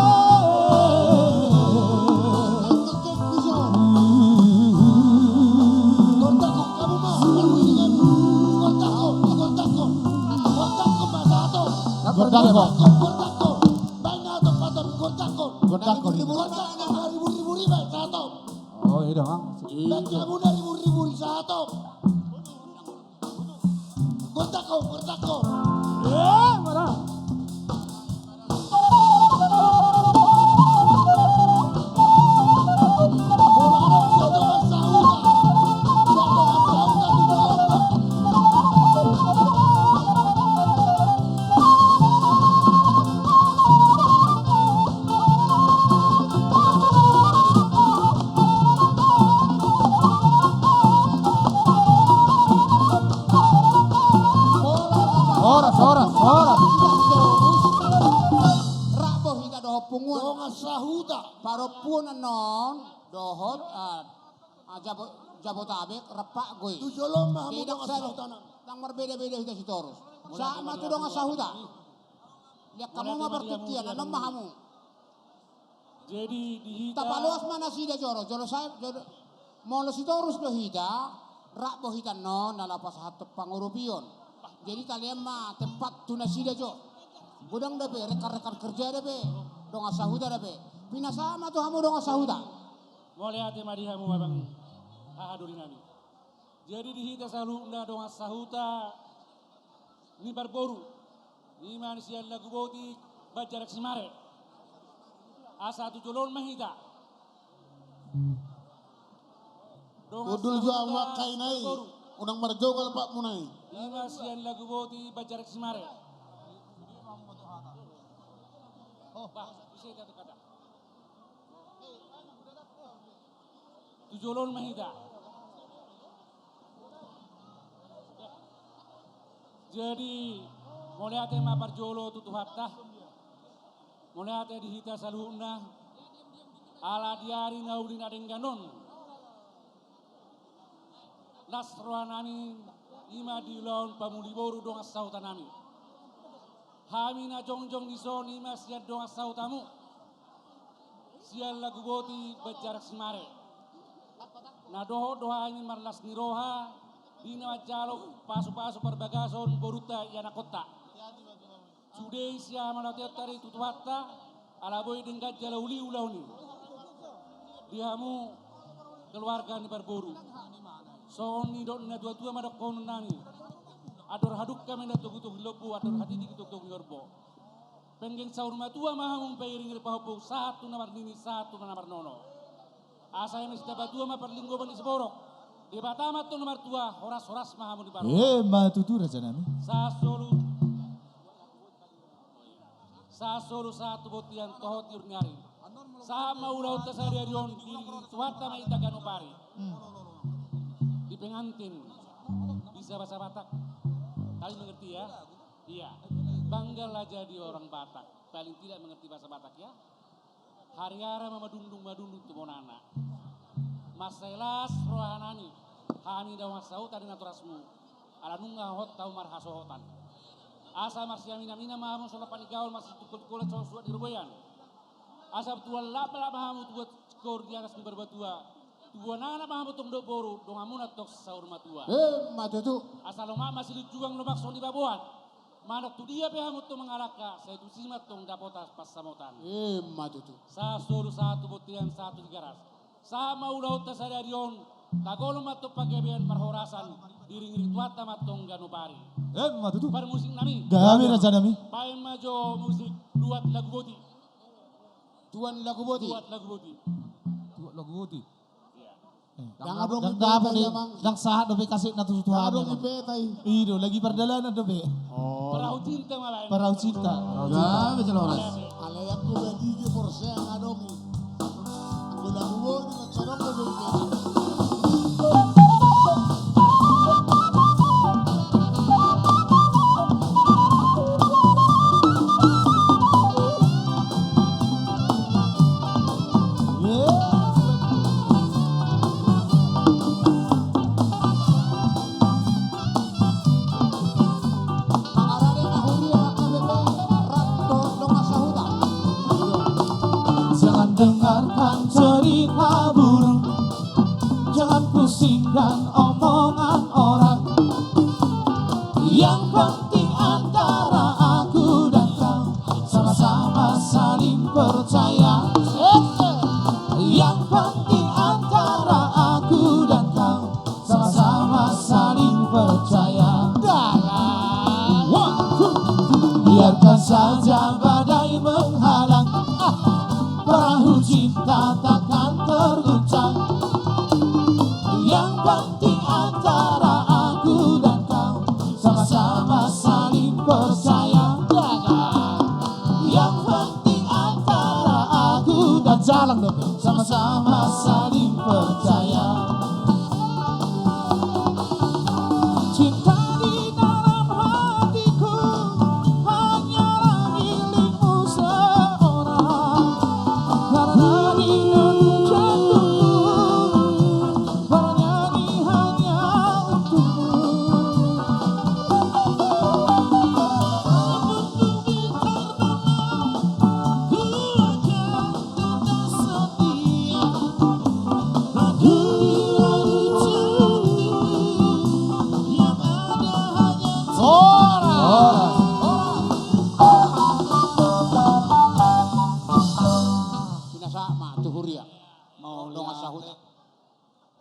Gordakkon. Gordakkon. Oh, iya dong, Bang. Gordakkon, gordakkon. Eh, mana? Horas, horas, horas. Rap do hita dohot punguan. Dongan sahuta. Parompuan annon dohot, ah, ah, Jabo-, Jabotabek, rap do i. Tu jolo ma hamu dongan sahuta. Ndang marbeda-beda hita sitorus. Sahat ma tu dongan sahuta. Lihat hamu ma partingkian, annon ma hamu. Jadi di hita. Tapaloas ma nasida jolo, jolo sai, jolo. Molo sitorus do hita, rap do hita annon na laho pasahathon pangurupion. Jadi talean ma tempat tu nasida jo. Godang dope, rekan-rekan kerja dope, dongan sahuta dope. Pinasahat ma tu hamu dongan sahuta. Mauliate ma di hamu abang, haha doli nami. Jadi di hita saluhutna dongan sahuta ni parboru, i ma sian Laguboti, Banjar Simare. Asa tu jolo on ma hita. Dongan sahuta ni parboru. Hundul jo ahu angka ina i, unang marjogal patmuna i. I ma sian Laguboti, Banjar Simare. Bah, bisa hita tu kata. Tu jolo on ma hita. Jadi, mauliate ma parjolo tu Tuhanta. Mauliate di hita saluhutna. Ala di ari na uli na denggan on, las rohanami, i ma di ulaon pamuli boru dongan sahutanami. Hami na jongjong dison i ma sian dongan sahutamu, sian Laguboti, Banjar Simare. Na dohot do hami marlas ni roha di na manjalo pasupasu parbagason borunta i anakhonta. Sude i sian mauliateonta di tu Tuhanta, ala boi denggan jala uli ulaon i. Di hamu keluarga ni parboru, songon nidok ni natuatua ma dohononnami: Andor hadungka ma inna togutogu ni lombu, andor hatiti togutogu ni horbo. Penggeng saur matua ma hamu, pairingiring pahompu, sahat tu na marnini, sahat tu na marnono. Asa eme sitamba tua ma parlinggoman ni siborok. Debata ma antong na martua, horas-horas ma hamu di parhorasan. Emma tutu, rajanami. Sahat solu. Sahat solu, sahat tu bontean, tohot di ujung ni ari. Sahat ma ulaonta sadari on, diiringi Tuhanta ma hita ganup ari. Hmm. Di pengantin bisa bahasa Batak. Kalian mengerti ya? Iya. Banggalah jadi orang Batak. Paling tidak mengerti bahasa Batak ya. Hariara ma madundung-madundung tu bonana. Mansai las rohanami, hami dongan sahuta di natorasmu, ala nunga hot hamu marhasohotan. Asa marsiaminaminan ma hamu songon panigaon, marsitungkoltungkolan songon surat di robean. Asa tubuan laklak ma hamu tubuan singkoru di atas ni parbatua. Tubuan anak ma hamu tong dohot boru, donganmuna tong saur matua. Emma tutu. Asa lomak ma silunjuang, lomak songon i baboan. Manang tu dia pe hamu tong mangalangka, sai tusi ma tong dapotan pansamotan. Emma tutu. Sahat solu, sahat tu bontean, sahat tu Tigaras. Sahat ma ulaonta sadari on, tagolong ma tong panggabean parhorasan, diiringiring Tuhanta ma tong ganup ari. Emma tutu. Parmusiknami. Gabe, rajanami. Baen ma jo musik Tuan Laguboti. Tuan Laguboti. Tuan Laguboti. Tuan Laguboti. Iya. Eh, ndang adong, ndang i dapot beta i, amang. Ndang sahat dope kasetna tu, tu hami, amang. Ndang adong i beta i. I do, lagi pardalanan dope. Oh. Perahu cinta malah ini. Perahu cinta. Perahu cinta. Ya, betul, Horas. Alai anggo Badige Porsea nga adong i. Anggo Laguboti na codong dope i beta. Jangan dengarkan cerita burung, jangan pusingkan omongan orang. Yang penting antara aku dan kau sama-sama saling percaya. Yang penting antara aku dan kau sama-sama saling percaya. One, two, three. Biarkan saja badai menghalang, ah, perahu cinta takkan terguncang. Yang penting antara aku dan kau sama-sama saling percaya. Yang penting antara aku dan, jalang dong, sama-sama saling percaya. Cinta di dalam hatiku hanyalah milikmu seorang. Karena di dalam jantungku bernyanyi hanya untukmu. Walaupun ku bintang malam, ku akan tetap dongan sahuta.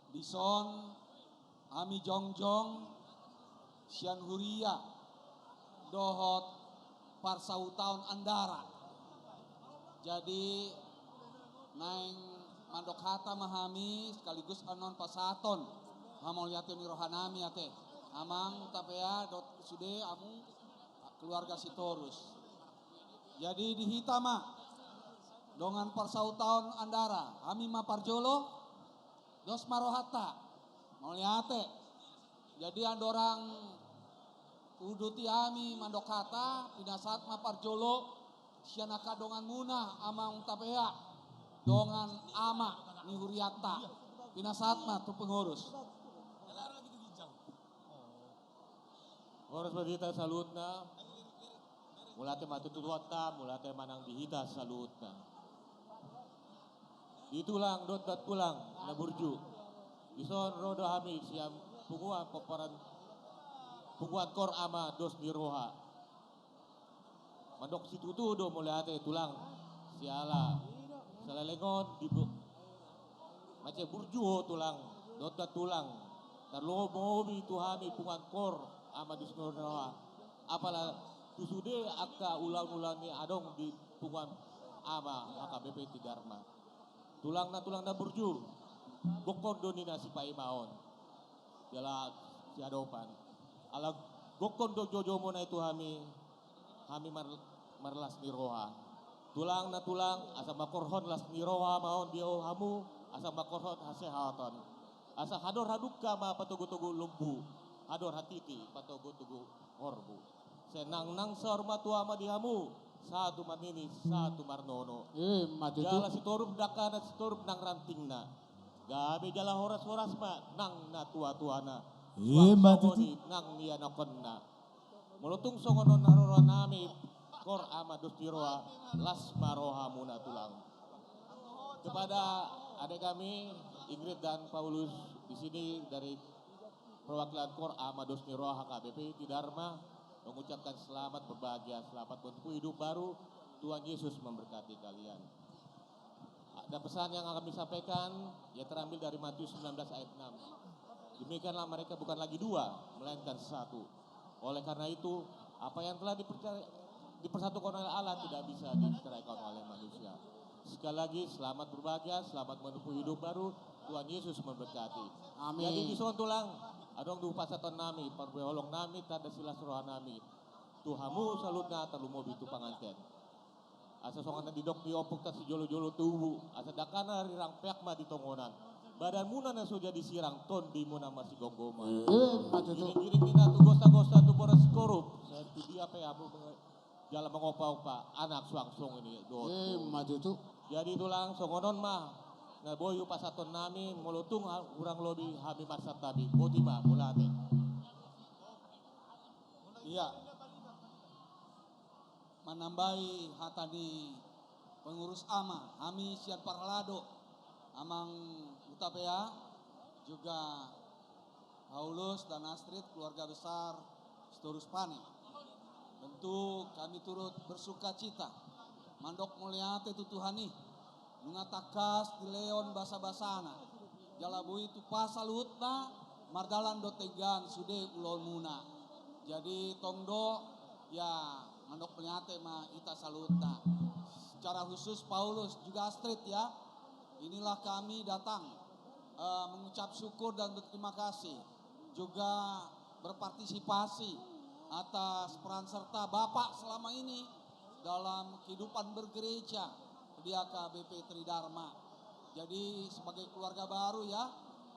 Dison hami jongjong sian huria dohot parsahutaon Andara. Jadi naeng mandok hata ma hami sekaligus annon pasahaton hamauliateon ni rohanami ate, amang Hutapea dohot sude hamu keluarga Sitorus. Jadi di hita ma dongan parsahutaon Andara, hami ma parjolo, dos ma rohanta. Mauliate. Jadi andorang huuduti hami mandok hata, pinasahat ma parjolo sian angka donganmuna, amang Hutapea, dongan ama ni hurianta. Pinasahat ma tu pengurus. Horas ma di hita saluhutna. Mauliate ma tu Tuhanta, mauliate ma nang di hita saluhutna. Di tulang dohot tulang na burju. Dison ro do hami sian punguan pomparan, punguan kor ama dos ni roha. Mandok situtu do mauliate tulang, siala saleleng on di bu-, mansai burju ho tulang, dohot tulang. Tarlumobi tu hami punguan kor ama dos ni roha. Apala tu sude angka ulaon-ulaon ni adong di punguan ama H K B P Tridharma. Tulang na tulang na burju, gokhon do ninna sipaimaon jala siadopan. Ala gokhon do joujou muna i tu hami, hami mar-, marlas ni roha. Tulang na tulang, asa mangkorhon las ni roha ma on di hamu, asa mangkorhon hasehaton. Asa hador hadungka ma patogu-togu lombu, hador hatiti patogu-togu horbo. Sai nang, nang saur matua ma di hamu, sahat tu marnini, sahat tu marnono. Ima tutu. Jala sitorup dangkana, sitorup nang rantingna. Gabe jala horas-horas ma nang natua-tuana. Ima tutu. Suang songon i nang ianakhonna. Molo tung songon on haroronami, kor ama dos ni roha, las ma rohamuna tulang. Kepada adik kami, Ingrid dan Paulus, di sini dari perwakilan kor ama dos ni roha H K B P Tridharma, mengucapkan selamat berbahagia, selamat menempuh hidup baru. Tuhan Yesus memberkati kalian. Ada pesan yang akan kami sampaikan, ya, terambil dari Matius sembilan belas ayat enam. Demikianlah mereka bukan lagi dua, melainkan satu. Oleh karena itu, apa yang telah dipercaya-, dipersatukan oleh Allah tidak bisa diceraikan oleh manusia. Sekali lagi, selamat berbahagia, selamat menempuh hidup baru. Tuhan Yesus memberkati. Amin. Jadi dison tulang, adong do pasahatonnami, parbuehononnami, tanda silas rohanami tu hamu saluhutna, tarlumobi tu panganten. Asa songon na didok ni ompung, tarsijolo-jolo tubu, asa dangkana rirang peak ma di tongonan. Badanmuna na so jadi sirang, tondimuna marsigomgoman. Ima tutu. Giring-giring ninna tu gosa-gosa, tu boras sikorup, sai tu dia pe hamu jala mangompa-ompa, anak suang songon i dohot. Ima tutu. Jadi tulang, songon on ma na boi hupasahatonnami, molo tung ha-, hurang lobi hami marsantabi. Boti ma, mauliate. Iya. Manambai hata ni pengurus ama, hami sian parhalado, amang Hutapea, juga Paulus dan Astrid, keluarga besar Sitorus Pane. Tentu kami turut bersukacita, mandok mauliate tu Tuhan i, nunga tangkas dilehon basa-basana, jala boi tupa saluhutna, mardalan dohot denggan sude ulaonmuna. Jadi tong do, ya, mandok mauliate ma hita saluhutna. Secara khusus Paulus juga Astrid, ya, inilah kami datang, eh, mengucap syukur dan berterima kasih, juga berpartisipasi atas peran serta Bapak selama ini dalam kehidupan bergereja di A K B P Tridharma. Jadi sebagai keluarga baru, ya,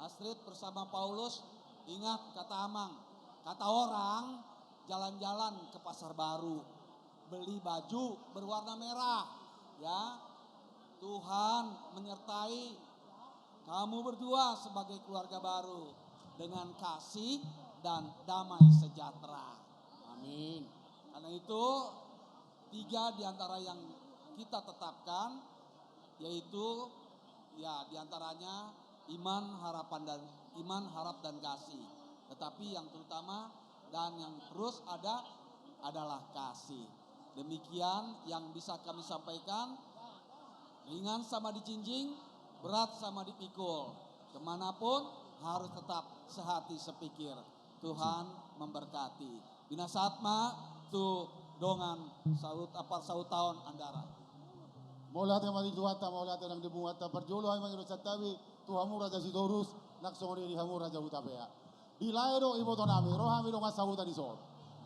Astrid bersama Paulus, ingat kata amang, kata orang, jalan-jalan ke Pasar Baru, beli baju berwarna merah, ya. Tuhan menyertai kamu berdua sebagai keluarga baru dengan kasih dan damai sejahtera. Amin. Karena itu, tiga di antara yang kita tetapkan, yaitu, ya, di antaranya iman, harapan, dan, iman, harap, dan kasih. Tetapi yang terutama dan yang terus ada adalah kasih. Demikian yang bisa kami sampaikan. Ringan sama dijinjing, Berat sama dipikul. Kemanapun harus tetap sehati sepikir. Tuhan memberkati. Binasahat ma tu dongan saut, apa, sautaon Andara. Mauliate ma di Tuhanta, mauliate nang di punguanta. Parjolo hami mangido santabi tu hamu Raja Sitorus, nang songon i di hamu Raja Hutapea. Dilae do ibotonami, ro hami dongan sahuta dison.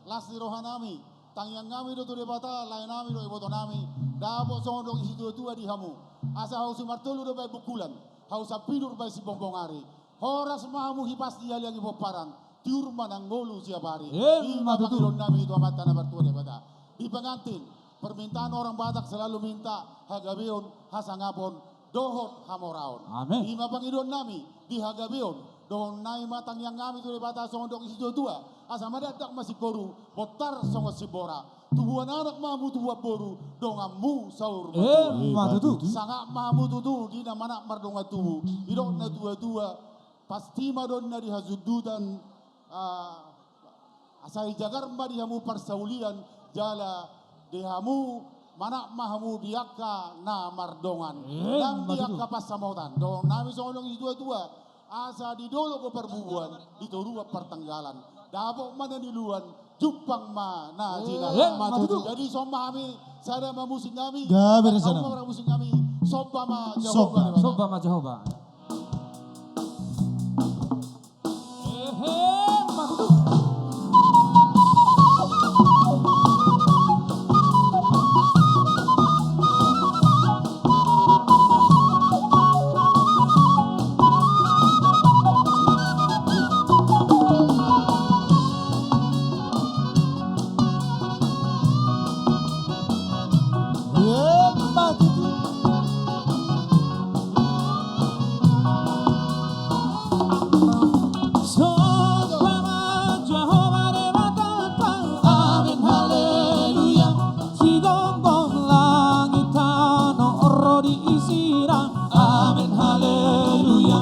Las ni rohanami, tangiangnami do tu Debata, laenami do ibotonami, dapot songon dok ni situatua di hamu. Asa hau simartolu do baen bungkulan, hau sampidur baen siponggong ari. Horas ma hamu hipas di aliangi pomparan, tiur ma nang ngolu siap ari. Emma tutu. I ma pangidoannami tu Amanta na martua Debata. Di pengantin, permintaan orang Batak selalu minta hagabeon, hasangapon, dohot hamoraon. Amin. I ma pangidoannami di hagabeon, dohononnami ma tangiangnami tu Debata songon dok ni situatua, asa mandakdak ma singkoru, bontar songon simbora. Tubuan anak ma hamu, tubuan boru, donganmu saur matua. Emma tutu. Sangap ma hamu tutu di na manat mardongan tubu. Didok na tuatua, pasti ma do na di hasundutan, ah, asa ijagar ma di hamu parsaulian, jala di hamu manat ma hamu di angka na mardongan. Emma tutu. Nang di angka pansamotan. Dohononnami songon dok ni situatua. Asa di dolok do parbubuan, di toruan partanggalan. Dapot ma na niuluan, jumpang ma na jinalahan. Emma tutu. Jadi somba hami, sada ma musiknami. Gabe do sada. Somba ma musiknami, somba ma Jahowa. Somba. Somba ma Jahowa. Ehe, emma tutu. Somba ma Jahowa Debatanta. Amen, haleluya. Sigomgom langit tano ro di isina. Amen, haleluya.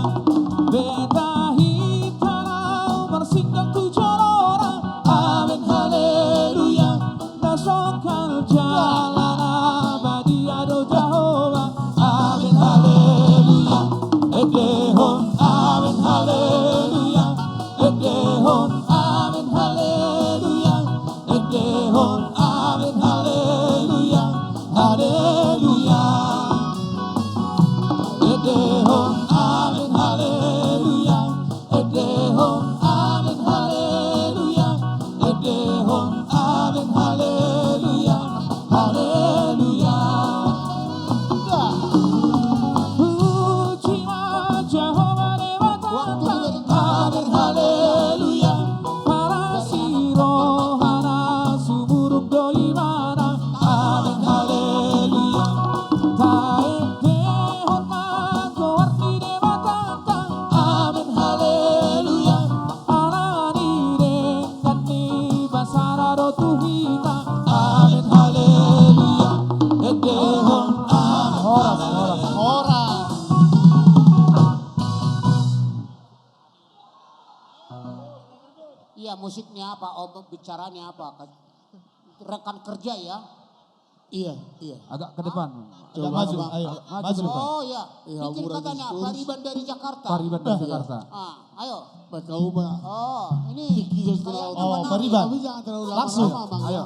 Beta hita laho marsindang tu jolona. Amen, haleluya. Na songkal jala na badia do Jahowa. Amen, haleluya. Endehon, amen, haleluya. Endehon, amen, haleluya. Endehon, amen, haleluya. Haleluya. Endehon, amen, haleluya. Endehon, amen, haleluya. Endehon, amen, haleluya. Haleluya. Puji ma Jahowa Debatanta. Amen, haleluya. Palas ni rohana, sumurung do imana. Amen, haleluya. Taendehon ma goar ni Debatanta. Amen, haleluya. Alani denggan ni basana do tu hita. Amen, haleluya. Endehon, amen. Horas, horas, horas. Iya, musiknya apa? Oh, bicaranya apa? Rekan kerja ya? Iya, iya. Agak ke depan. Coba, maju, Bang. Ayo, maju ke depan. Oh, iya. Iya, bikin katanya, Pariban dari Jakarta. Pariban dari Jakarta. Ah, ayo. Baik, kau, Bang. Oh, ini kayaknya menarik. Oh, Pariban. Tapi jangan terlalu lama-lama, Bang. Langsung. Ayo.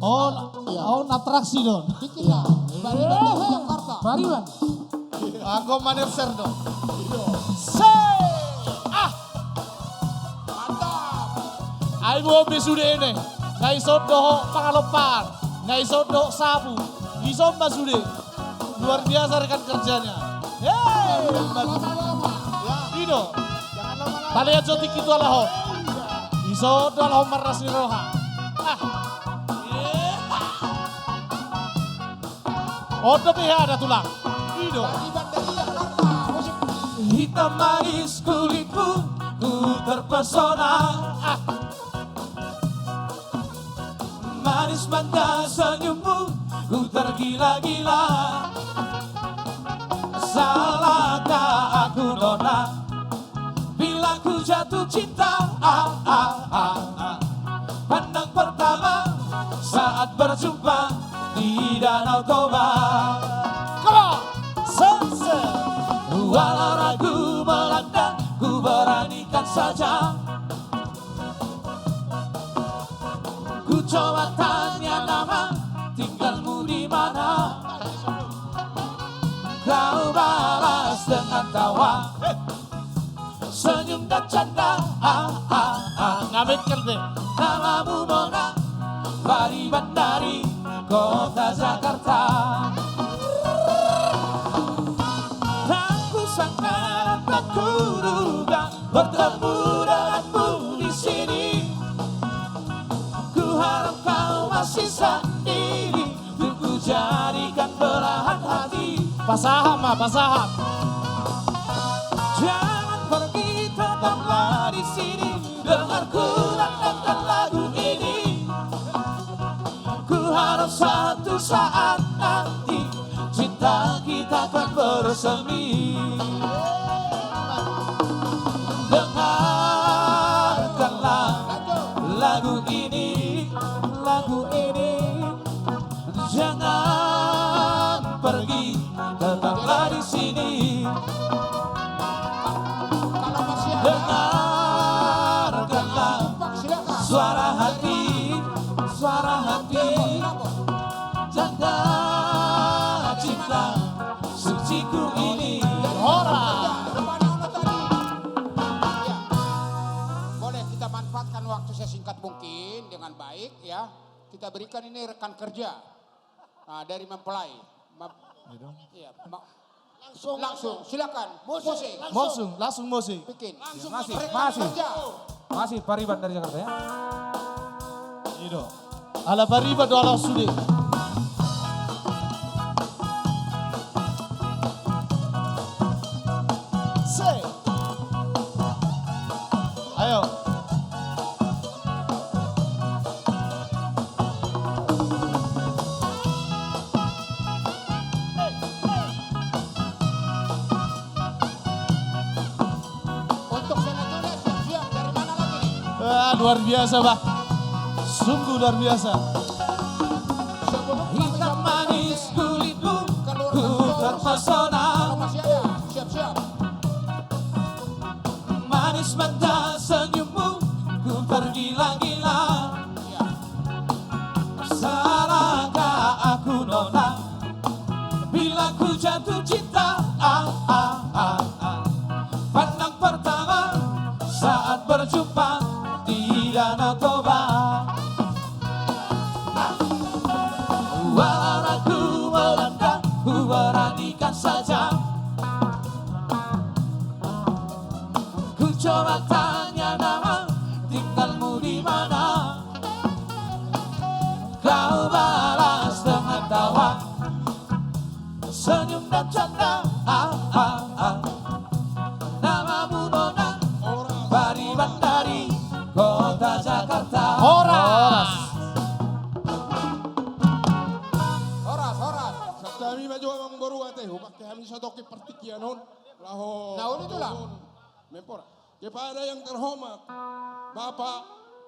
Oh, iya. Oh, atraksi dong. Bikin lah. Pariban dari Jakarta. Pariban. Aku maner ser dong. Se. Ah. Mantap. Ai bope sude ne. Nga ison dohot pangalompaan. Nga ison dohot sapu. Ison ma sude. Luar biasa rekan kerjanya. Hei, hebat. I do. Palean jo tingki tu halak on. Ison do halak on marlas ni roha. Ah. On dope hea da tulang. I do. Hitam manis kulitmu, ku terpesona. Ah. Manis manja senyummu, ku tergila-gila. Salahkah aku, Nona, bila ku jatuh cinta? Ah, ah, ah, ah. Pandang pertama saat berjumpa di Danau Toba. Come on! Sunset. saja. Ku coba tanya nama, tinggalmu di mana? Kau balas dengan tawa, senyum dan canda. Ah, ah, ah. Namamu nona, Pariban dari kota Jakarta. Tak kusangka dan tak kuduga bertemu denganmu di sini. Ku harap kau masih sendiri untuk ku jadikan belahan hati. Pasahat ma, pasahat. Jangan pergi, tetaplah di sini. Dengar ku rendangkan lagu ini. Ku harap satu saat nanti cinta kita akan bersemi. Dengarkanlah lagu ini, lagu ini. Jangan pergi, tetaplah di sini. Dengarkanlah suara hati, suara hati. Tanda cinta suciku ini. Ora. Boleh kita manfaatkan waktu sesingkat mungkin dengan baik, ya. Kita berikan ini rekan kerja. Ah, dari mempelai. Ma-, iya, ma-, langsung, langsung, silakan. Musik, musik. Langsung, langsung musik. Bikin. Langsung. Masih, masih. Kerja. Masih Pariban dari Jakarta, ya. I do. Ala Pariban do, ala sude. Se. Ayo. Untuk selanjutnya siap-siap. Dari mana lagi nih? Ah, luar biasa, Bah. Sungguh luar biasa. Sebelum kami sampaikan, manis kulitmu, ku terpesona. Kalau masih ada, siap-siap. Manis manja senyummu, ku tergila-gila. Salahkah aku, nona, bila ku jatuh cinta? Ah, ah, ah, ah. Pandang pertama saat berjumpa di Danau Toba. Walau ragu melanda, ku beranikan saja. Ku coba tanya nama, tinggalmu di mana? Kau balas dengan tawa, senyum dan canda. Ah, ah, ah. Namamu nona, Pariban dari kota Jakarta. Horas. Horas, horas. Santabi ma jo, amang boru, ate, hupangke hami satongkin partingkian on. Laho. Nah, on itulah. Menpora. Kepada yang terhormat Bapak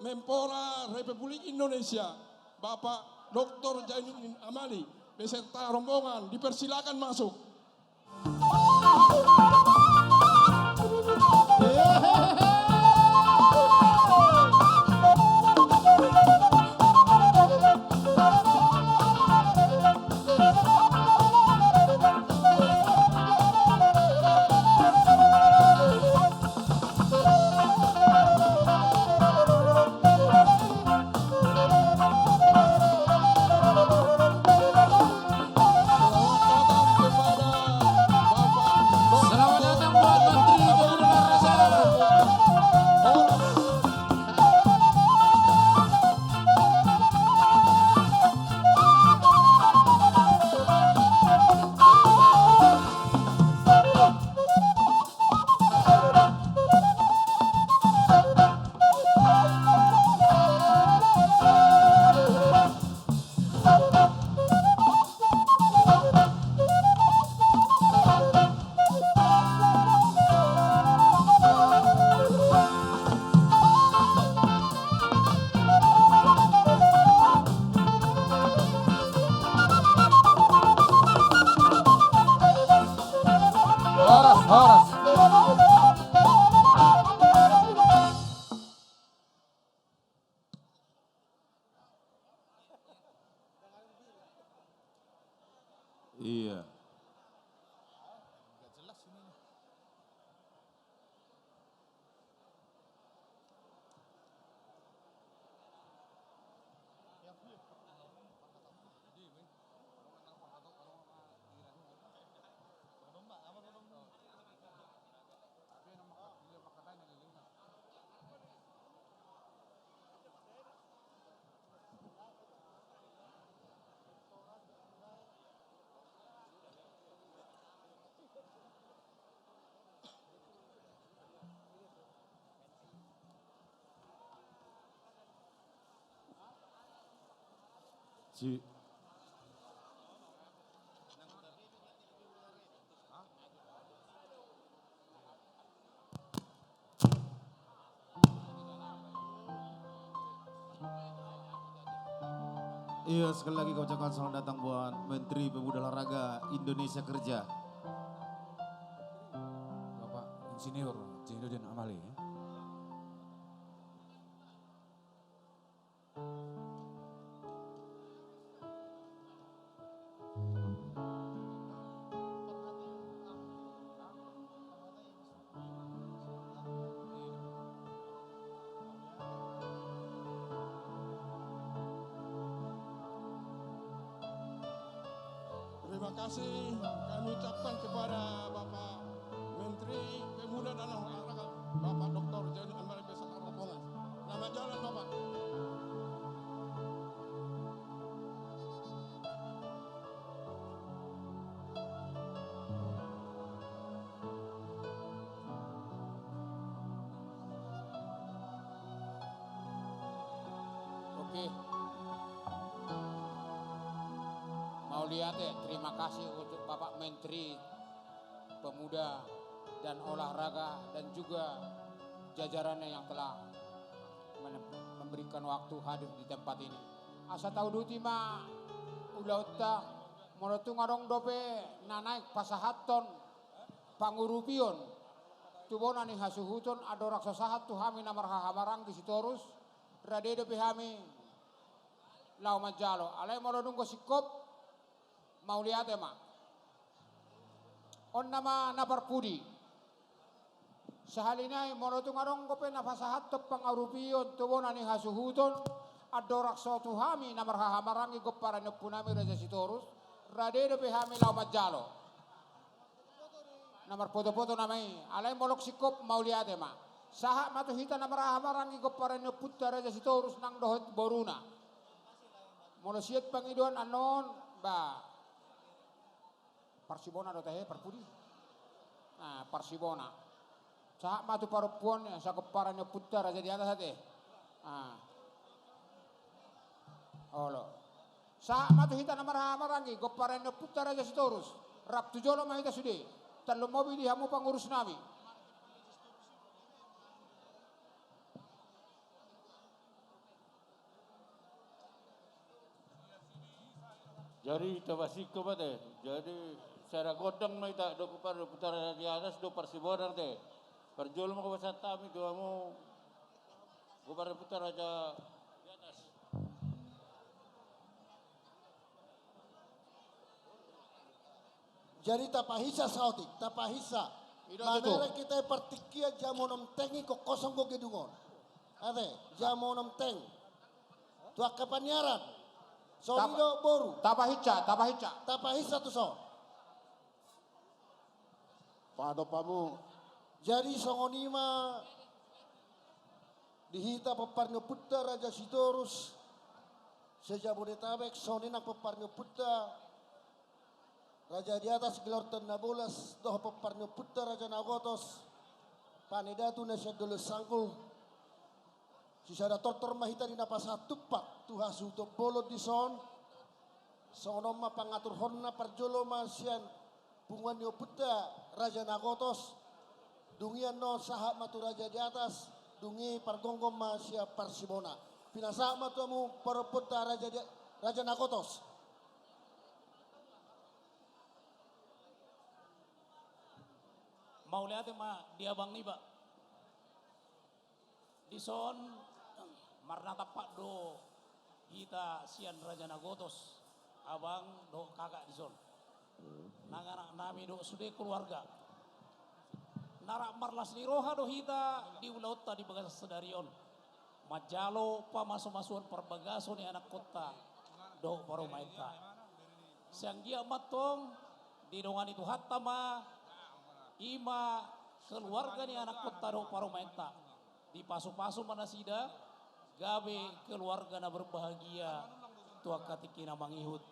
Menpora Republik Indonesia, Bapak Doktor Zainuddin Amali beserta rombongan dipersilakan masuk. Selamat datang buat Menteri Pemuda dan Olahraga. Horas, horas. Iya. Si- Iya, sekali lagi kami ucapkan selamat datang buat Menteri Pemuda Olahraga Indonesia Kerja. Bapak Insinyur Zainuddin Amali. Terima kasih kami ucapkan kepada Bapak Menteri Pemuda dan Olahraga, Bapak Doktor Zainuddin Amali beserta rombongan. Selamat jalan, Bapak. Oke. Mauliate, terima kasih untuk Bapak Menteri Pemuda dan Olahraga dan juga jajarannya yang telah men-, memberikan waktu hadir di tempat ini. Asa tauduti ma ulaonta, molo tung adong dope na naeng pasahathon pangurupion tu bona ni hasuhuton, andorang so sahat tu hami na marhahamaranggi Sitorus, rade dope hami laho manjalo. Alai molo nunga singkop, mauliate ma. On nama na parpudi. Sahali nai molo tung adong dope na pasahathon pangurupion tu bona ni hasuhuton, andorang so tu hami na marhahamaranggi gomparan ni ompunami Raja Sitorus, rade dope hami laho manjalo. Na marpoto-poto nama i, alai molo singkop mauliate ma. Sahat ma tu hita na marhahamaranggi gomparan ni ompunta Raja Sitorus nang dohot boruna. Molo sian pangidoan annon, ba, parsibona do tahe, parpudi? Ah, parsibona. Sahat ma tu parompuan, sagomparan ni ompunta Raja di Atas ate. Ah. Olo. Sahat ma tu hita na marhahamaranggi gomparan ni ompunta Raja Sitorus. Rap tu jolo ma hita sude. Tarlumobi di hamu pangurusnami. Jadi, tapasingkop ate. Jadi, sada gondang ma hita dohot gomparan ni ompunta Raja di Atas dohot parsibonaan ate. Parjolo ma hupasahat hami tu hamu gomparan ni ompunta Raja di Atas. Jadi tapahinsa saotik, tapahinsa. Mamereng hita partingkian jam onom teng i, ingkon kosong do gedung on. Ate, jam onom teng. Tu angka paniaran. Songon i do boru. Tapahinsa, tapahinsa. Tapahinsa tu son. Padopamu. Jadi songon i ma di hita pomparan ni ompunta Raja Sitorus se-Jabodetabek, songon i nang pomparan ni ompunta Raja di Atas Gelarton Nabolas dohot pomparan ni ompunta Raja Nagotos, pane datu na sian Dolok Sanggul. Sisada tortor ma hita di na pasahat tumpak tu hasuhuton bolon dison. Songon on ma pangaturhonna, parjolo ma sian punguan ni ompunta Raja Nagotos. Dung i annon sahat ma tu Raja di Atas, dung i pargomgom ma sian parsibona. Pinasahat ma tu hamu parompuonta Raja di, Raja Nagotos. Mauliate ma di abang niba. Dison marnatampak do hita sian Raja Nagotos, abang dohot kakak dison. Nang anak nami dohot sude keluarga. Na rap marlas ni roha do hita di ulaonta di bagasan sadari on. Manjalo pamasumasuon parbagaso ni anakkonta dohot parumaenta. Sai anggiat ma antong didongani Tuhanta ma, i ma keluarga ni anakkonta dohot parumaenta. Dipasupasu ma nasida gabe keluarga na berbahagia tu angka tingki na mangihut.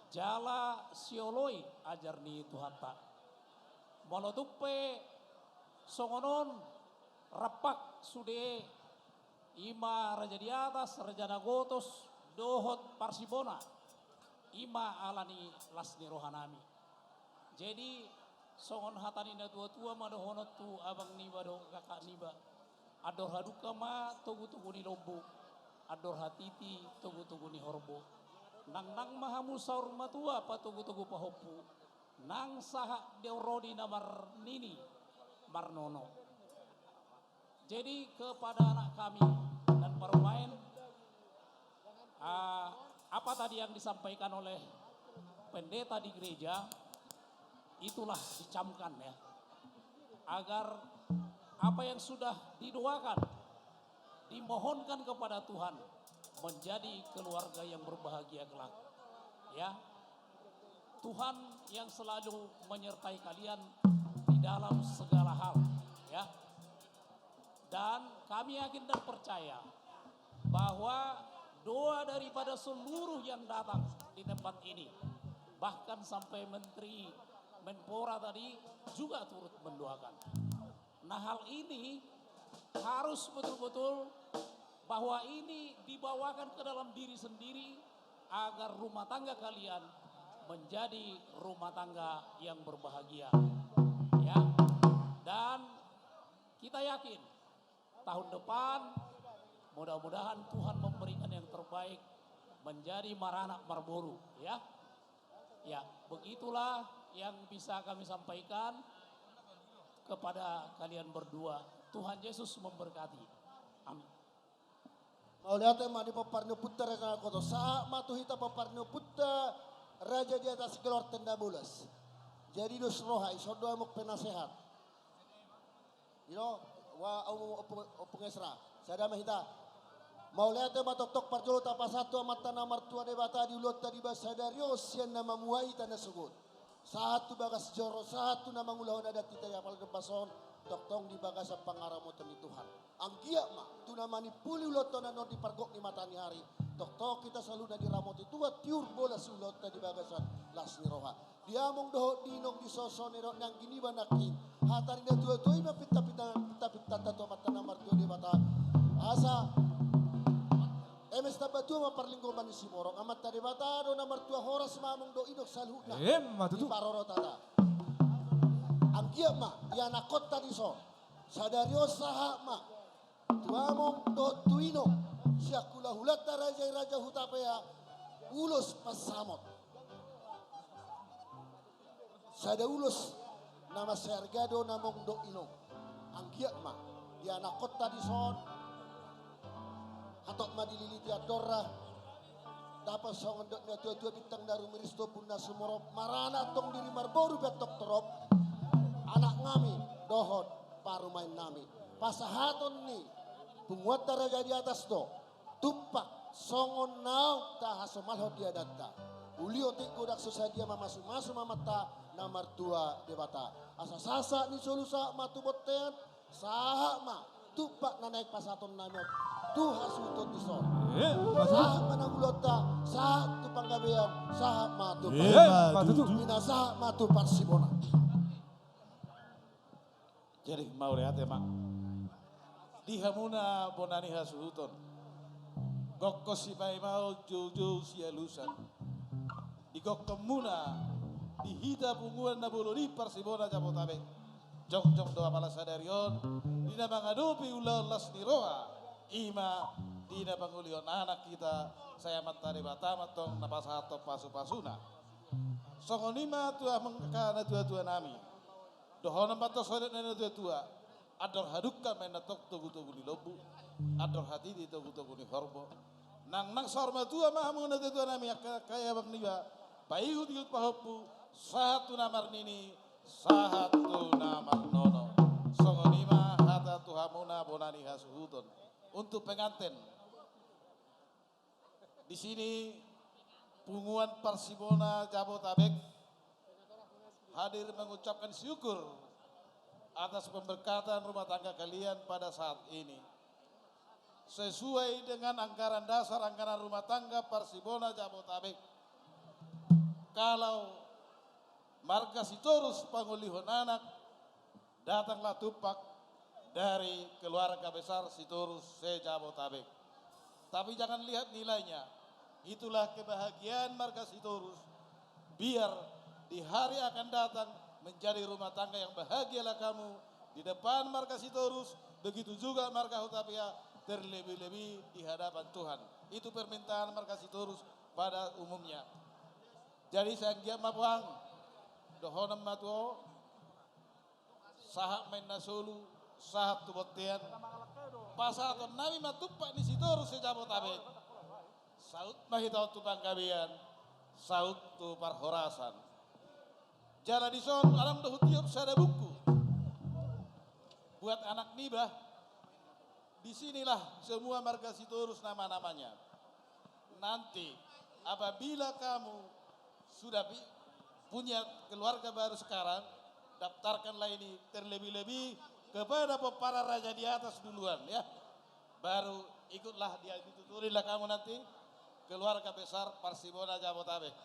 Jala sioloi ajar ni Tuhanta. Molo tung pe songon on rampak sude, i ma raja di atas, raja na gotos, dohot parsibona, i ma ala ni las ni roha nami. Jadi, songon hata ni natuatua ma dohonon tu abang niba dohot kakak niba. Andor hadungka ma togutogu ni lombu, andor hatiti togutogu ni horbo. Nangnang ma hamu saur matua patogutogu pahompu, nang sahat di ro di na marnini marnono. Jadi kepada anak kami dan parumaen, ah, apa tadi yang disampaikan oleh pendeta di gereja, itulah dicamkan ya, agar apa yang sudah didoakan, dimohonkan kepada Tuhan, menjadi keluarga yang berbahagia kelak. Ya, Tuhan yang selalu menyertai kalian di dalam segala hal. Ya. Dan kami yakin dan percaya bahwa doa daripada seluruh yang datang di tempat ini, bahkan sampai Menteri Menpora tadi juga turut mendoakan. Nah, hal ini harus betul-betul bahwa ini dibawakan ke dalam diri sendiri agar rumah tangga kalian menjadi rumah tangga yang berbahagia. Ya. Dan kita yakin tahun depan, mudah-mudahan Tuhan memberikan yang terbaik, menjadi maranak marboru, ya. Ya, begitulah yang bisa kami sampaikan kepada kalian berdua. Tuhan Yesus memberkati. Amin. Mauliate ma di pomparan ni ompunta raja na gotos, sahat ma tu hita pomparan ni ompunta raja di atas, George Tendabolas. Jadi dos roha i, songon do among penasehat. Ino, wa, Om, Ompung, Ompung Esra. Sada ma hita. Mauliate ma tongtong parjolo tapasahat tu Amanta na martua Debata di ulaonta di bagasan sadari on sian na mamua hita na sogot. Sahat tu bagas joro, sahat tu na mangulahon adat hita di apala domba son, tongtong di bagasan pangaramoton ni Tuhan. Anggiat ma, tu na manimpuli ulaonta na naeng di pargok ni mataniari, tongtong hita saluhutna diramoti Tuhan, tiur bolas ulaonta di bagasan las ni roha. Di among dohot di inong, di soso ni dohot ni anggi niba nangkin. Hata ni natuatua i ma pintapinta, pintapintanta tu Amanta na martua Debata. Asa eme sitamba tua ma parlinggoman ni simorong. Amanta Debata do na martua, horas ma among dohot inong saluhutna. Emma tutu. Diparorot hata. Anggiat ma, di anakkonta dison. Sadari on sahat ma tu among dohot tu inong, sian hulahulanta raja i, Raja Hutapea, ulos pansamot. Sada ulos na mansai arga do on among dohot inong. Anggiat ma, di anakkonta dison, hatop ma dililiti andorra, dapot songon dok ni natuatua, bintang na rumiris tu ombun na sumorop, maranak antong diri marboru pe antong torop, anak nami dohot parumaen nami. Pasahaton ni punguanta raja di atas do, tumpak songon naung tahasomalhon di adatta. Uli otik godang so sadia, mamasumasu ma Amanta na martua Debata. Asa sahat ni solu sahat ma tu bontean, sahat ma tumpak na naeng pasahaton nami on tu hasuhuton dison. Eh, sahat ma na ulaonta, sahat tu panggabean, sahat ma tu, eh, panggabean. Ima tutu. Ima sahat ma tu parsibonan. Jadi mauliate ma di hamuna bona ni hasuhuton. Gokhon sipaimaon, joujou sialusan. Di gokhonmuna, di hita punguan na bolon i, Parsibonan Jabodetabek, jongjong do apala sadari on di na mangadopi ulaon las ni roha, ima di na pangolihon anak hita. Sai Amanta Debata ma antong na pasahathon pasupasuna. Songon i ma tu angka natuatua nami. Dohonon ma antong songon dok ni natuatua: Andor hadungka ma inna antong togutogu ni lombu, andor hatiti togutogu ni horbo. Nangnang saur matua ma hamu natuatua nami, angka, angka abang niba, paihutihut pahompu, Sahat tu na marnini, sahat tu na marnono. Songon i ma hata tu hamuna bona ni hasuhuton. Untuk pengantin, di sini punguan Parsibona Jabotabek hadir mengucapkan syukur atas pemberkatan rumah tangga kalian pada saat ini. Sesuai dengan anggaran dasar anggaran rumah tangga Parsibona Jabotabek, kalau marga Sitorus pangolihon anak, datanglah tumpak dari keluarga besar Sitorus se-Jabotabek. Tapi jangan lihat nilainya. Itulah kebahagiaan marga Sitorus. Biar di hari akan datang menjadi rumah tangga yang bahagialah kamu di depan marga Sitorus, begitu juga marga Hutapea, terlebih-lebih di hadapan Tuhan. Itu permintaan marga Sitorus pada umumnya. Jadi sai anggiat ma puang, dohonon ma tu ho, sahat ma inna solu, sahat tu bontean. Pasahaton nami ma tumpak ni Sitorus se-Jabotabek. Saut ma hita on tu panggabean, saut tu parhorasan. Jala dison adong do hutiop sada buku buat anak niba. Di sinilah semua marga Sitorus nama-namanya. Nanti apabila kamu sudah pi-, punya keluarga baru sekarang, daftarkanlah ini terlebih-lebih kepada pomparan raja di atas duluan, ya. Baru ikutlah dia, dituturinlah kamu nanti keluarga besar Parsibona Jabotabek.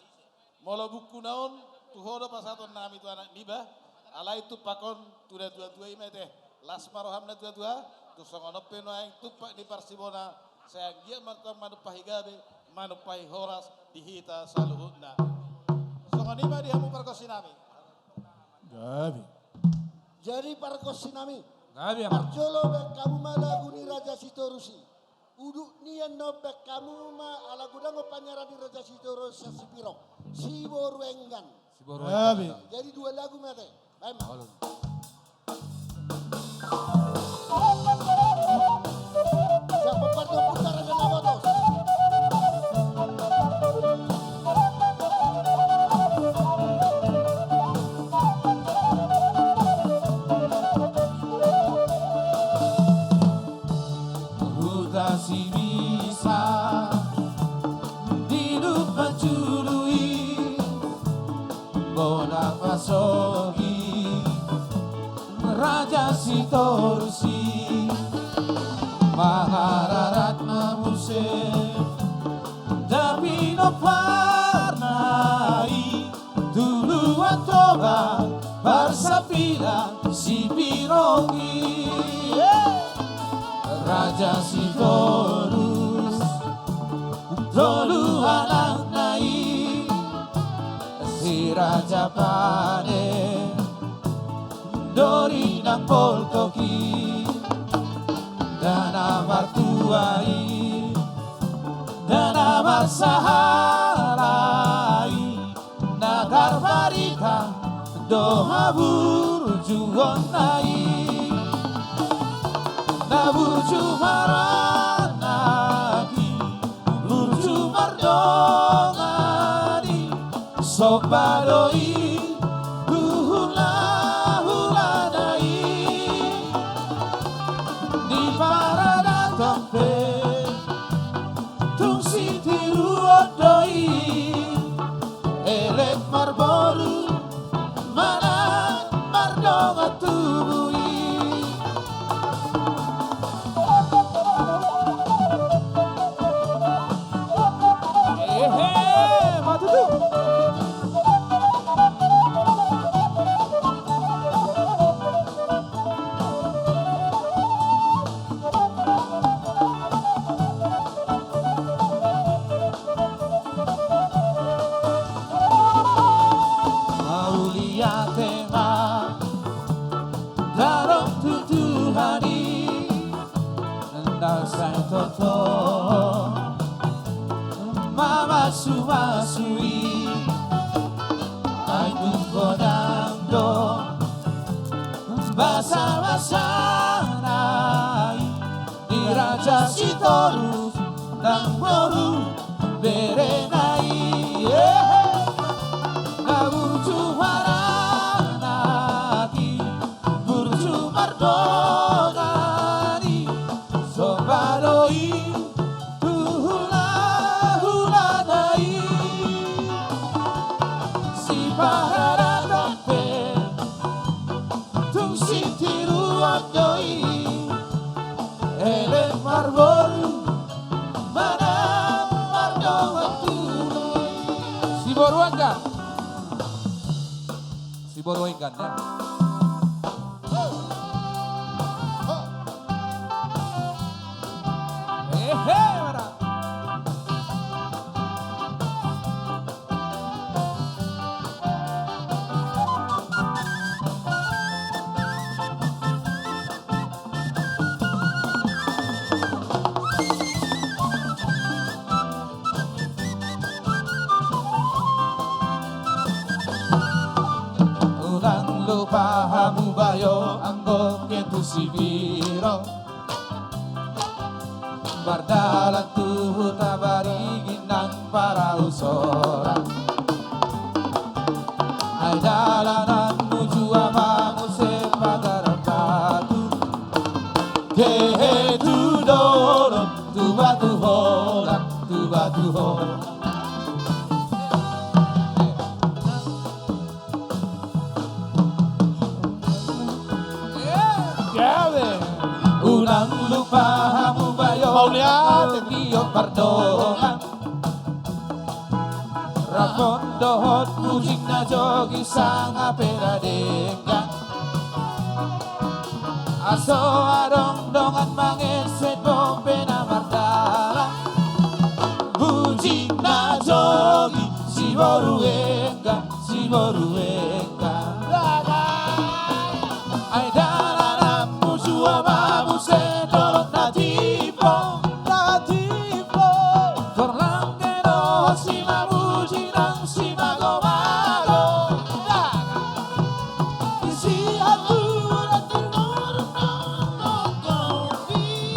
Molo buku na on tu ho do pasahaton nami tu anak niba, alai tumpak on tu natua-tua i ma ate. Las ma roham natua-tua, tu songon on pe nuaeng tumpak ni Parsibona, sai anggiat ma tong manumpahi gabe, manumpahi horas di hita saluhutna. Songon i ma di hamu pargonsi nami. Gabe. Jadi pargonsi nami. Gabe, amang. Parjolo baen hamu ma lagu ni Raja Sitorus i. Udut nian na umbaen hamu ma, ala godang do panyarat ni Raja Sitorus, Sipirong, Siboru Enggan. Siboru Enggan. Jadi dua lagu ma ate. Baen ma. Olo. Siap, Pak Parto, putar aja na botos. Huta Sibisa di Lumban Julu i, bona pasohi Raja Sitorus i, mangararat ma muse dapinomparna i. Tuluan Toba, Parsapilan, Sipirong i. Raja Sitorus, tolu anakna i, si Raja Pane, Dori nang Boltok i, da na martua i, da na marsahala i, na tarbarita do haburjuonna i. Na burju maranak i, burju mardongan i, somba do i tu hulahulana i. Di paradaton pe tung sitiruon do i, elek marboru manang mardongan tubu i. Ehe, ma tutu. Mauliate ma dalan tu Tuhan i, nang sai toto mamasumasu i. Ai tung godang do basabasana i, di Raja Sitorus nang boru berena i. Na burju Paradaton pe tung sitiruon do i. Elek marboru manang mardongan tubu. Siboru Enggan. Siboru Enggan, ya. Ehe, mana? Unang lupa hamu bayo anggo ke tu Sibiro. Mardalan tu Huta Barigi nang parau sorak. Ai dalananmu jua ma muse pagar batu. Kehe tu dolok tu batu holang, tu batu holang. Unang lupa hamu bayo. Mauliate. Tio pardongan. Rap dohot bujing na jogi sanga pe na denggan. Aso adong dongan mangeset bope na mardalan. Bujing na jogi, Siboru Enggan, Siboru Enggan. Ai dalananmu jua ma muse dolok na timbo, na timbo. Torlangge do simamuji nang simagomago. Isi aturan di nurung nurung nongkopi.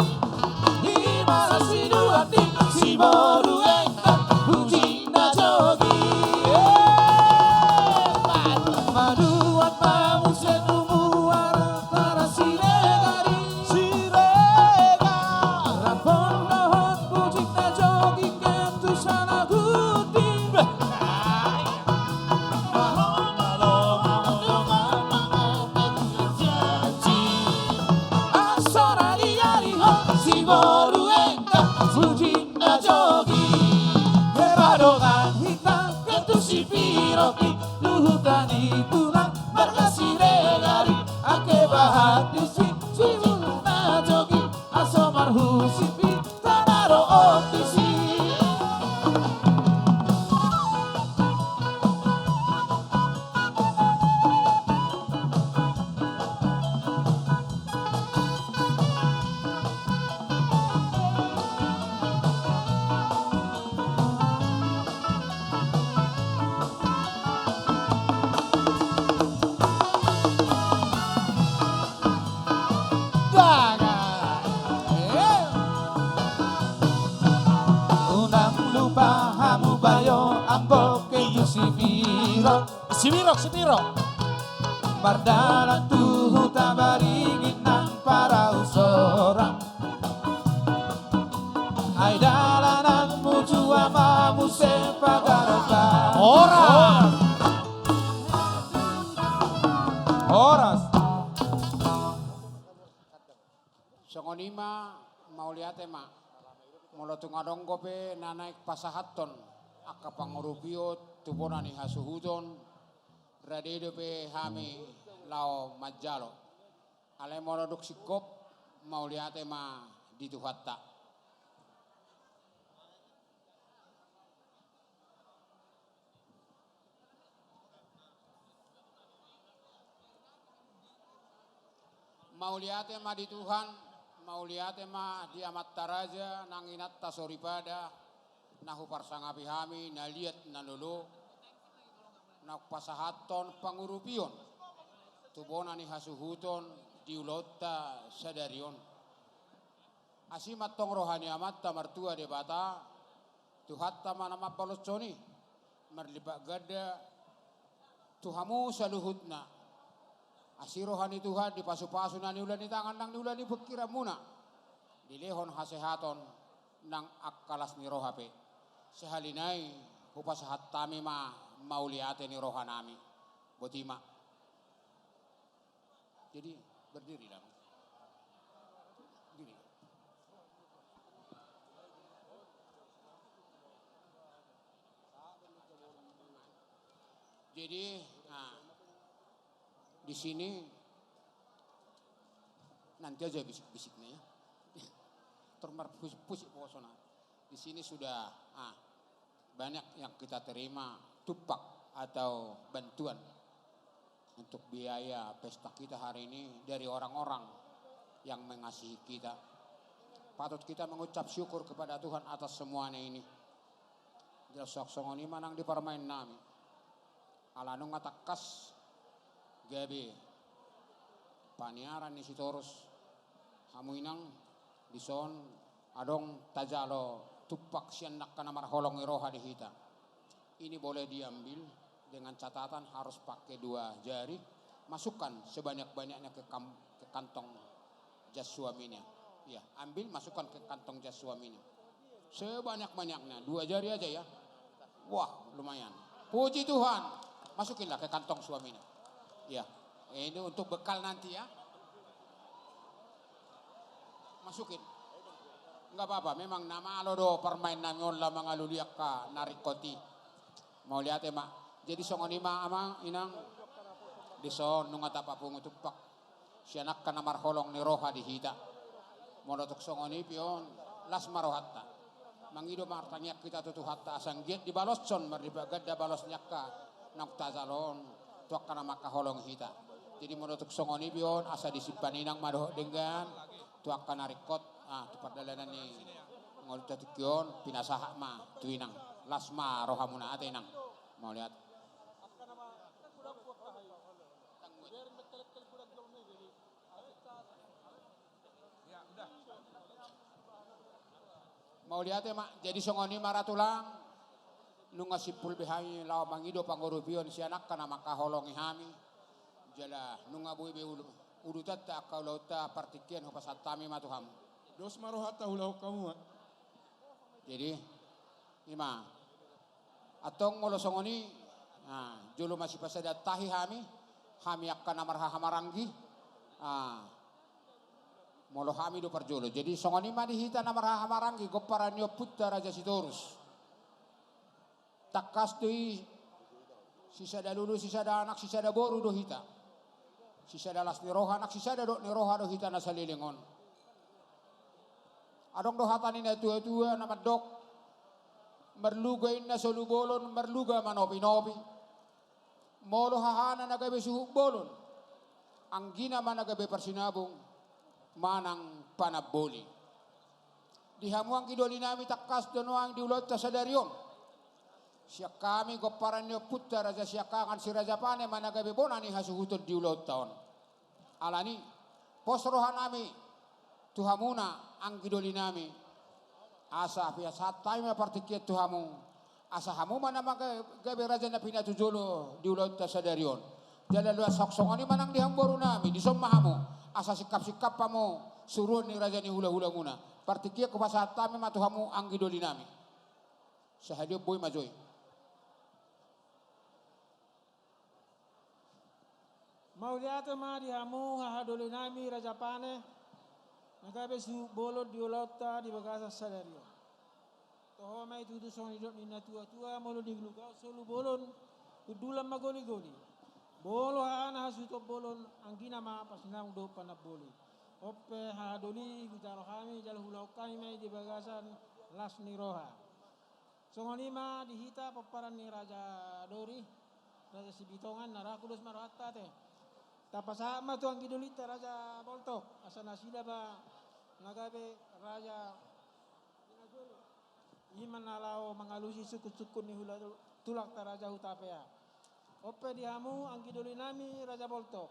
Ima siduan di Siboru Enggan, bujing na jogi. Maduan ma muse tu muara Siregar i. Siregar. Rap dohot bujing na jogi ke tu Salagundi. Aso na diari ho Siboru Enggan, bujing na jogi. Heba dongan hita ke tu Sipiroki, tu huta ni tulang marga Siregar i. Angke bahat disi, Siboru na jogi. Aso marhusip hita na ro on disi. Unang lupa hamu bayo anggo ke tu Sibiro. Sibiro, Sibiro. Mardalan tu Huta Barigi nang parau sorak. Ai dalananmu jua ma muse pagar batu. Horas. Horas. Songon i ma, mauliate ma. Molo tung adong dope na naeng pasahathon angka pangurupion tu bona ni hasuhuton, rade dope hami laho manjalo. Alai molo dung singkop, mauliate ma di Tuhanta. Mauliate ma di Tuhan, mauliate ma di amanta raja nang inanta soripada, na huparsangapi hami na liat na lolo, na pasahathon pangurupion tu bona ni hasuhuton di ulaonta sadari on. Asi ma antong roha ni Amanta Martua Debata, Tuhanta ma na mambalos songon i, marlipat ganda tu hamu saluhutna. Asi roha ni Tuhan di pasupasu na niula ni tangan nang niula ni pingkiranmuna, dilehon hasehaton nang angka las ni roha pe. Sahali nai hupasahat hami ma mauliate ni rohanami. Boti ma. Jadi, berdirilah. Diri. Jadi, nah, di sini nanti aja bisik-bisiknya ya. Termar pusik-pusik pokoknya. Di sini sudah, ah, banyak yang kita terima tumpak atau bantuan untuk biaya pesta kita hari ini dari orang-orang yang mengasihi kita. Patut kita mengucap syukur kepada Tuhan atas semuanya ini. Jala songon i ma nang di parumaennami. Ala nunga tangkas gabe paniaran ni Sitorus, hamu inang, dison adong tajalo tumpak sian angka na marholong ni roha di hita. Ini boleh diambil dengan catatan harus pakai dua jari, masukkan sebanyak-banyaknya ke kam-, ke kantong jas suaminya. Ya, ambil, masukkan ke kantong jas suaminya. Sebanyak-banyaknya, dua jari aja ya. Wah, lumayan. Puji Tuhan. Masukinlah ke kantong suaminya. Ya, ini untuk bekal nanti ya. Masukin. Enggak apa-apa, memang na malo do parumaennami on laho mangalului angka na ringkot i. Mauliate ma. Jadi songon i ma amang inang, dison nunga tapapungu tumpak sian angka na marholong ni roha di hita. Molo tung songon i pe on, las ma rohanta. Mangido martangiang hita tu Tuhanta asa anggiat dibaloshon marlipat ganda balos ni angka naung tajalo on tu angka na mangkaholongi hita. Jadi molo tung songon i pe on, asa disimpan inang ma dohot denggan tu angka na ringkot, ah, tu pardalanan ni ngolunta tingki on, pinasahat ma tu inang. Las ma rohamuna ate inang. Mauliate. Mauliate ma, jadi songon i ma ra tulang, nunga simpul be hami laho mangido pangurupion sian angka na mangkaholongi hami, jala nunga boi be ulu-, udutanta angka ulaonta partingkian hupasahat hami ma tu hamu. Dos ma rohanta hulahon hamu ma. Jadi, i ma. Antong molo songon i, ah, jolo masipasadaan tahi hami, hami angka na marhahamaranggi, ah, molo hami do parjolo. Jadi songon i ma di hita na marhahamaranggi, gomparan ni ompunta Raja Sitorus. Tangkas do i sisada lulu, sisada anak, sisada boru do hita. Sisada las ni roha, nang sisada dok ni roha do hita na saleleng on. Adong do hata ni na tuatua na mandok, marluga inna solu bolon, marluga manopinopi. Molo hahana na gabe suhut bolon, anggina ma na gabe parsinabung manang panamboli. Di hamu anggi dolinami, tangkas do nuaeng di ulaonta sadari on. Sian hami gomparan ni ompunta Raja Siangkangan Si Rajapane ma na gabe bona ni hasuhuton di ulaonta on. Alani, pos rohanami tu hamuna anggi dolinami, asa piasahat hami ma partingkian tu hamu, asa hamu ma na mangga-, gabe raja na pinatujolo di ulaonta sadari on. Jala luas hoksongoni ma nang di hamu borunami, dison ma hamu, asa singkap-singkap hamu suruon ni raja ni hulahulamuna. Partingkian hupasahat hami ma tu hamu anggi dolinami. Sahali on boi ma jo i. Mauliate ma di hamu hahadolinami Rajapane, na gabe suhut bolon di ulaonta di bagasan sadari on. Toho ma i tutu songon nidok ni na tuatua, molo di huluan solu bolon, hundulan ma goligoli. Molo hahana hasuhuton bolon, anggina ma parsinabung dohot panamboli. On pe hahadoli, hujalo hami jala huulahon hami ma i di bagasan las ni roha. Songon i ma di hita pomparan ni Raja Dori, Raja Sibitongan, na ra hudos ma rohanta ate. Tapasahat ma tu anggi dolinta Raja Boltok, asa nasida ma na gabe raja pinajolo. I ma na laho mangalusi sungkunsungkun ni hula tulangta Raja Hutapea. On pe di hamu anggi dolinami Raja Boltok.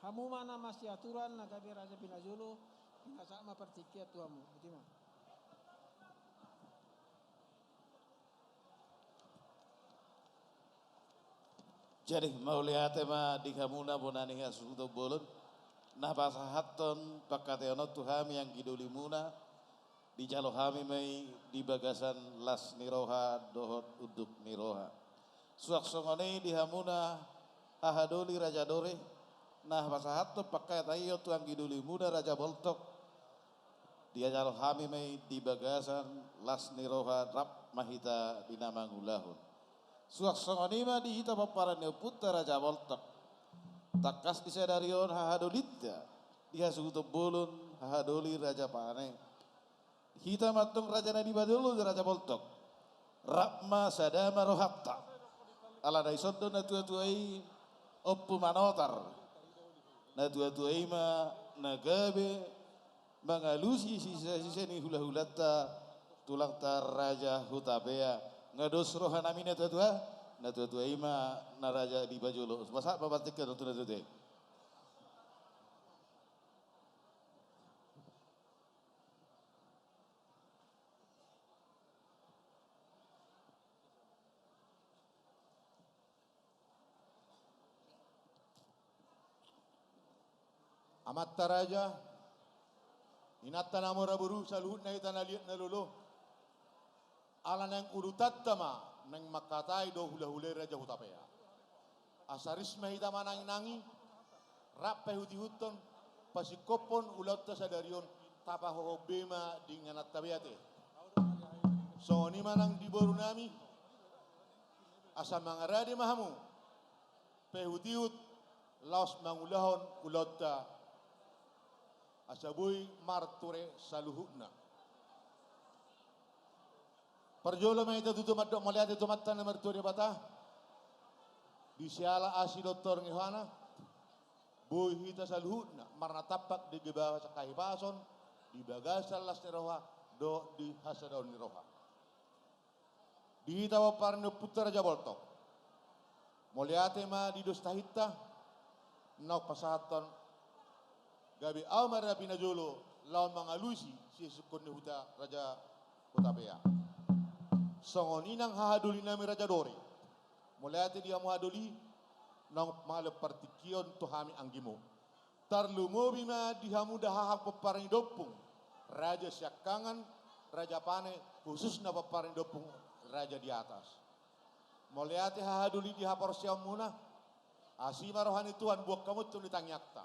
Hamu ma na masiaturan na gabe raja pinajolo, pinasahat ma partingkian tu hamu. Boti ma. Jadi, mauliate ma di hamuna bona ni hasuhuton bolon, na pasahathon pangkataion on tu hami anggi dolimuna, dijalo hami ma i di bagasan las ni roha dohot unduk ni roha. Suang songon i di hamuna hahadoli raja Dore, na pasahathon panghataion tu anggi dolimuna raja Boltok. Diajalo hami ma i di bagasan las ni roha, rap ma hita di na mangulahon. Suang songon i ma di hita pomparan ni ompunta raja Boltok. Tangkas di sadari on hahadolinta di hasuhuton bolon hahadoli raja Pane. Hita ma antong raja na di bajolo di raja Boltok. Rap ma sada ma rohanta. Ala na dison do natuatua i, Ompu Manotar. Natuatua i ma na gabe mangalusi sisasisa ni hulahulanta, tulangta raja Hutapea. Nga dos rohanami natuatua, natuatua i ma na raja di bajolo. Pasahat ma partingkian on tu natuatua i. Amanta raja, inanta na mora boru, saluhutna hita na liat na lolo. Ala naeng urutanta ma naeng manghatai dohot hulahula i raja Hutapea. Asa ris ma hita mananginangi, rap paihutihuthon, pasingkophon ulaonta sadari on, tapahohom be ma di ingananta be ate. Songon i ma nang di borunami, asa mangarade ma hamu, paihutihut laos mangulahon ulaonta, asa boi marture saluhutna. Parjolo ma hita tutu mandok mauliate tu Amanta na martua Debata, di siala asi dohot tor ni rohana, boi hita saluhutna marnatampak di bagasan hahipason, di bagasan las ni roha, dohot di hasadaon ni roha. Di hita pomparan ni ompunta raja Boltok, mauliate ma di dos tahinta, naung pasahathon gabe ahu ma rapi na jolo laho mangalusi sisungkun ni huta raja Hutapea. Songon i nang hahadolinami raja Dore, mauliate di hamu hahadoli, naung mangalehon partingkian tu hami anggimu. Tarlumobi ma di hamu dahahang pomparan ni ompung, raja siangkangan, raja Pane, khususna pomparan ni ompung raja di atas. Mauliate hahadoli di haporseaonmuna. Asi ma roha ni Tuhan, boan hamu antong di tangiangta.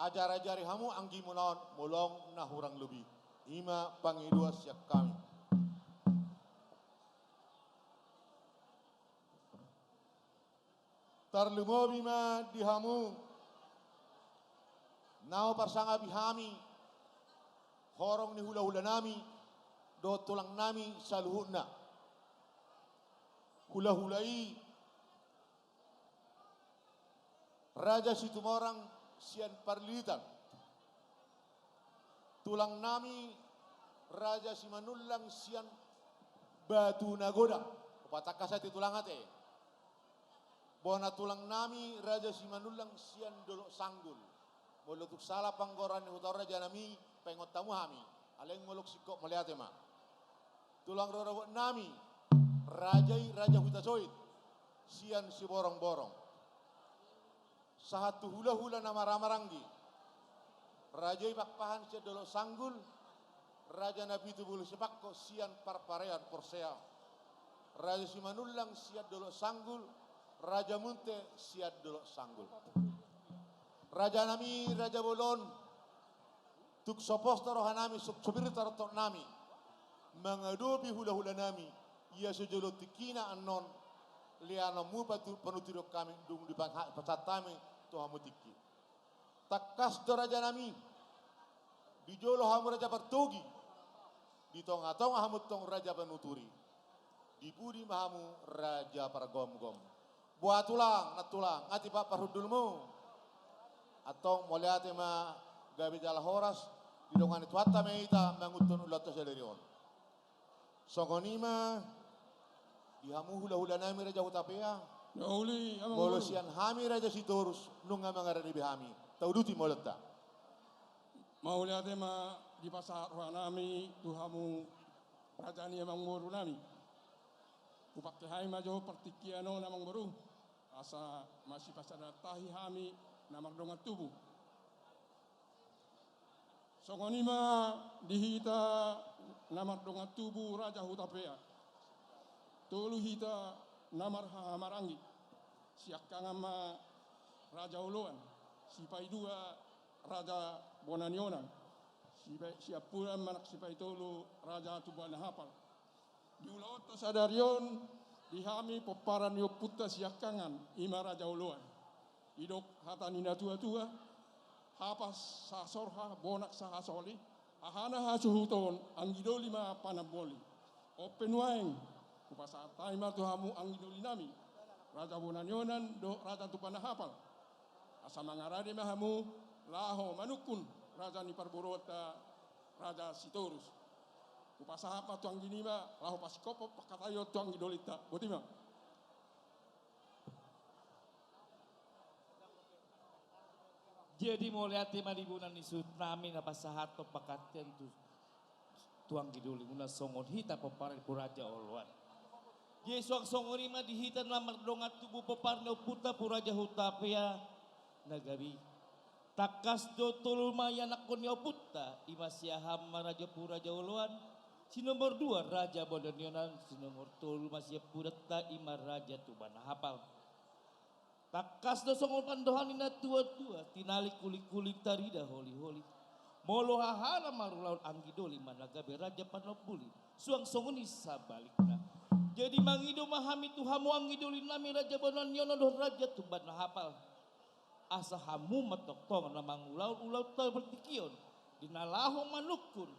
Ajarajari hamu anggimuna on molo adong na hurang lobi. I ma pangidoan sian hami. Tarlumobi ma di hamu na huparsangapi hami, horong ni hulahulanami dohot tulangnami saluhutna. Hulahula i Raja Situmorang sian Parlilitan. Tulangnami Raja Simanullang sian Batu Nagodang. Hupatangkas ate tulang ate. Bona tulangnami Raja Simanullang sian Dolok Sanggul. Molo tung sala panggoaran ni huta on rajanami, paingot hamu hami. Alai molo singkop mauliate ma. Tulang rorobotnami, raja i Raja Hutasoit sian Siborongborong. Sahat tu hulahula na marhahamaranggi. Raja i Pakpahan sian Dolok Sanggul, Raja Napitupulu Sipangko sian Parparean Porsea, Raja Simanullang sian Dolok Sanggul, Raja Munte sian Dolok Sanggul. Rajanami, raja bolon, tung so pos do rohanami, so, so pir do taroktoknami mangadopi hulahulanami, ia so jolo tingkina annon, leanonmu patu-, panuturion hami, dung dipasahat hami tu hamu tingki. Tangkas do rajanami, di jolo hamu raja partogi, di tongatonga hamu antong raja panuturi, di pudi ma hamu raja pargomgom. Boha tulang, nantulang, nga tipak parhundulmu? Antong mauliate ma, gabe jala horas, didongani Tuhanta ma hita mangihuthon ulaonta sadari on. Songon i ma di hamu hulahulanami Raja Hutapea. Na uli, amang boru. Molo sian hami Raja Sitorus, nunga mangarade be hami. Tauduti ma ulaonta. Mauliate ma dipasahat rohanami tu hamu raja ni amangborunami. Hupangke hami ma jo partingkian on, amangboru, asa masipasahat tahi hami na mardongan tubu. Songon i ma di hita na mardongan tubu Raja Hutapea. Tolu hita Na marhahamaranggi, siangkangan ma Raja Oloan, sipaidua Raja Bona ni Onan, sipa-, siampudan manang sipaitolu Raja Tuban Hapal. Di ulaonta sadari on, di hami pomparan ni ompunta siangkangan, i ma Raja Oloan. Didok hata ni natuatua, hapas sasorha, bonak sahasoli, hahana hasuhuton, anggidoli ma panamboli. On pe nuaeng, hupasahat hami ma tu hamu anggidoli nami, Raja Bona ni Onan dohot Raja Tuban Hapal, asa mangarade ma hamu laho manungkun raja ni parboruonta, Raja Sitorus. Hupasahat ma tu anggi nami ma, laho pasingkophon pangkataion tu anggidolinta. Boti ma. Jadi mauliate ma di bona ni suhut nami na pasahathon pangkataion tu, tu anggidolimuna songon hita pomparan ni Raja Oloan. Jadi suang songon i ma di hita na mardongan tubu pomparan ni ompunta Raja Hutapea na gabe i. Tangkas do tolu ma ianakhon ni ompunta, i ma siahaan ma Raja Ompu Raja Oloan, si nomor dua Raja Bona ni Onan, si nomor tolu ma siampudanta, i ma Raja Tuban Hapal. Tangkas do songon pandohan ni natuatua, tinallik hulinghuling tarida holiholi. Molo hahana marulaon, anggidoli ma na gabe raja panamboli. Suang songon i sabalikna. Jadi mangido ma hami tu hamu anggidoli nami Raja Bona ni Onan dohot Raja Tuban Hapal, asa hamu ma tongtong na mangulahon ulaonta partingkian, di na laho manungkun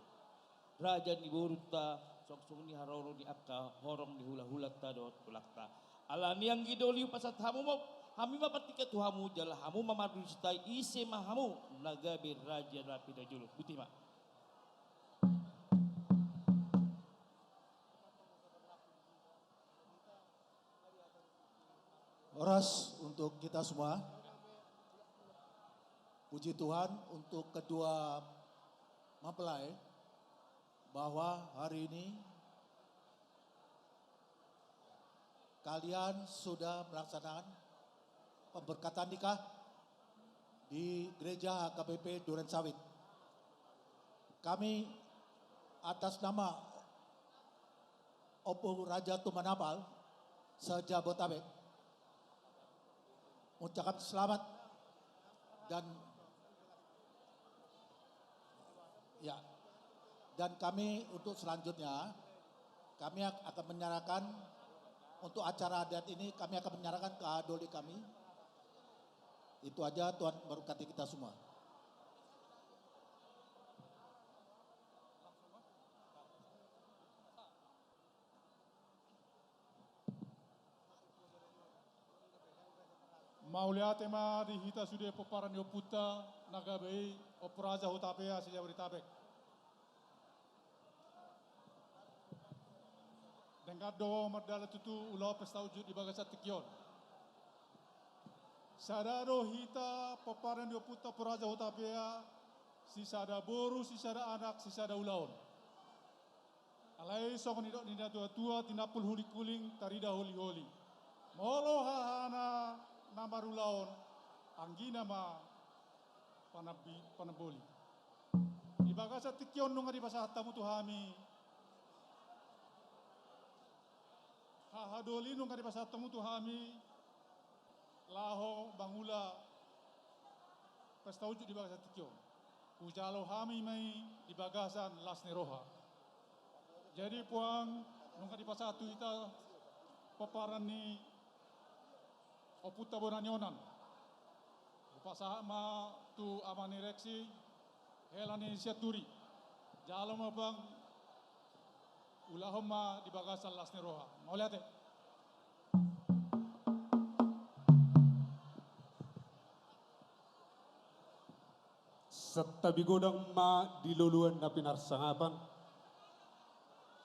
raja ni borunta, songon i haroro ni angka horong ni hulahulanta dohot tulangta. Alani i anggidoli, hupasahat hamu ma, hami ma partingkian tu hamu, jala hamu ma mardusitai ise ma hamu na gabe raja na pinajolo. Boti ma. Horas untuk kita semua. Puji Tuhan untuk kedua mempelai bahwa hari ini kalian sudah melaksanakan pemberkatan nikah di Gereja H K B P Duren Sawit. Kami atas nama Ompu Raja Tuban Hapal se-Jabodetabek mengucapkan selamat dan, ya, dan kami untuk selanjutnya, kami ak-, akan menyerahkan untuk acara adat ini, kami akan menyerahkan ke doli kami. Itu aja, Tuhan memberkati kita semua. Mauliate ma di hita sude pomparan ni ompunta na gabe i, Ompu Raja Hutapea se-Jabodetabek. Denggan do mardalan tutu ulaon pesta unjuk di bagasan tingki on. Sada do hita pomparan ni ompunta Ompu Raja Hutapea, sisada boru, sisada anak, sisada ulaon. Alai songon nidok ni natuatua, tinampul hulinghuling tarida holiholi. Molo hahana na marulaon, anggina ma panambi-, panamboli. Di bagasan tingki on nunga dipasahat hamu tu hami, haha doli nunga dipasahat hamu tu hami, laho mangula pesta unjuk di bagasan tingki on. Hujalo hami ma i di bagasan las ni roha. Jadi puang, nunga dipasahat tu hita pomparan ni ompunta Bona ni Onan. Hupasahat ma tu ama ni Reksi, hela ni Sianturi. Jalo ma puang, ulahon ma di bagasan las ni roha. Mauliate. Santabi godang ma di loloan na pinarsangapan.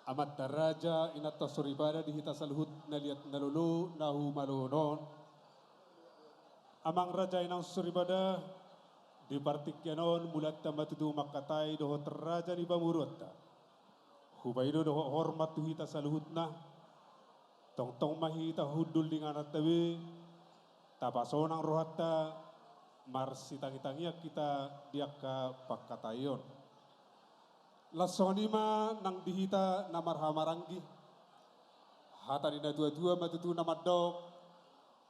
Amanta raja, inanta soripada, di hita saluhut na liat na lolo na humaloon on. Amang raja, inang soripada, di partingkian on mulaanta ma tutu mangkatai dohot raja ni pamoruonta. Hupaida do hormat tu hita saluhutna. Tongtong ma hita hundul di ingananta be, tapasonang rohanta, marsitangitangian hita di angka pangkataion. Laos songon i ma nang di hita na marhahamaranggi. Hata ni natuatua ma tutu na mandok: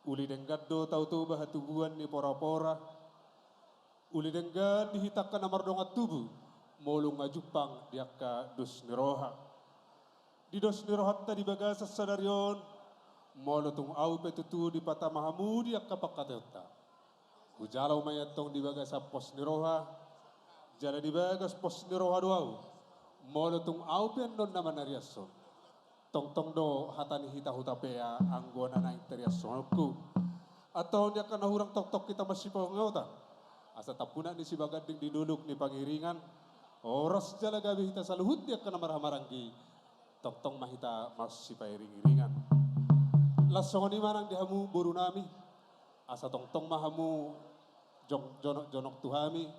Uli denggan do Tao Toba hatubuan ni porapora. Uli denggan di hita angka na mardongan tubu, molo nunga jumpang di angka dos ni roha. Di dos ni rohanta di bagasan sadari on, molo tung ahu pe tutu dipatama hamu di angka pangkataionta. Hujalo ma i antong di bagasan pos ni roha, jala di bagas pos ni roha do ahu, molo tung ahu pe annon na manariashon. Tongtong do hata ni hita hutapea anggo na naeng tariashononku. Antong di angka na hurang tongtong hita masipaingotan, asa tampunak ni sibaganding di dolok ni pangiringan, horas jala gabe hita saluhut di angka na marhahamaranggi. Tongtong ma hita masipairingiringan. Laos songon i ma nang di hamu borunami, asa tongtong ma hamu jong-, jonokjonok tu hami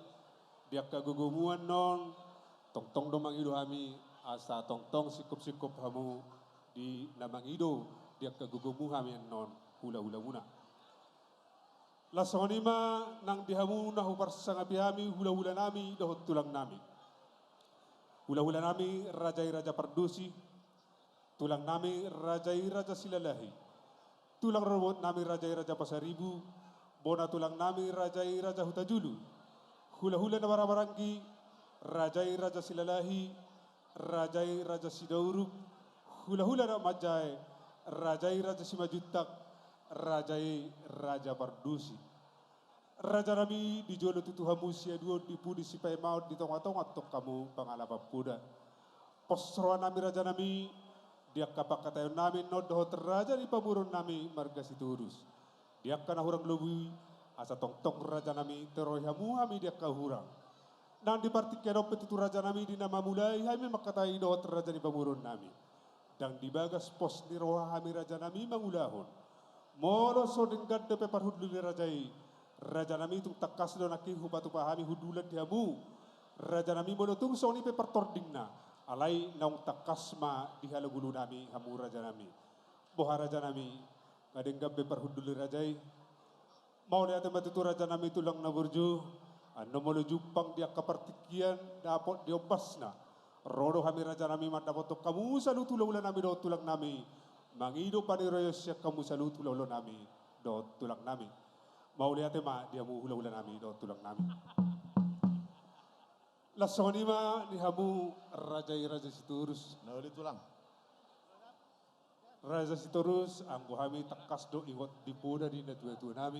di angka gogomu annon. Tongtong do mangido hami, asa tongtong singkopsingkop hamu di na mangido di angka gogomu hami annon hulahulamuna. Laos songon i ma nang di hamu na huparsangapi hami hulahulanami dohot tulangnami. Hulahulanami raja i Raja Pardosi, tulangnami raja i Raja Silalahi, tulang rorobotnami raja i Raja Pasaribu, bona tulangnami raja i Raja Hutajulu, hulahula na marhahamaranggi, raja i Raja Silalahi, raja i Raja Sidauruk, hulahula na manjae, raja i Raja Simanjuntak, raja i Raja Pardosi. Rajanami, di jolo tutu hamu siaduon, di pudi sipaimaon, di tongatonga antong hamu pangalapan poda. Pos rohanami rajanami di angka pangkataionnami annon dohot raja ni pamoruonnami marga Sitorus. Di angka na hurang lobi, asa tongtong rajanami toroi hamu hami di angka hurang. Nang di partingkian on pe tutu rajanami, di na mamulai hami mangkatai dohot raja ni pamoruonnami, ndang di bagas pos ni roha hami rajanami mangulahon. Molo so denggan dope parhundul ni raja i, rajanami, tung tangkas do nangkin hupatupa hami hundulan di hamu rajanami, molo tung songon i pe partordingna. Alai naung tangkas ma di halagulunami hamu rajanami. Boha rajanami, nga denggan be parhundul ni raja i? Mauliate ma tutu rajanami tulang na burju. Annon molo jumpang di angka partingkian dapot di ombasna, ro do hami rajanami mandapothon hamu saluhut hulahulanami dohot tulangnami, mangido paniroion sian hamu saluhut hulahulanami dohot tulangnami. Mauliate ma di hamu hulahulanami dohot tulangnami. Laos songon i ma di hamu raja i Raja Sitorus. Na uli tulang. Raja Sitorus, anggo hami tangkas do ingot di poda ni natuatuanami,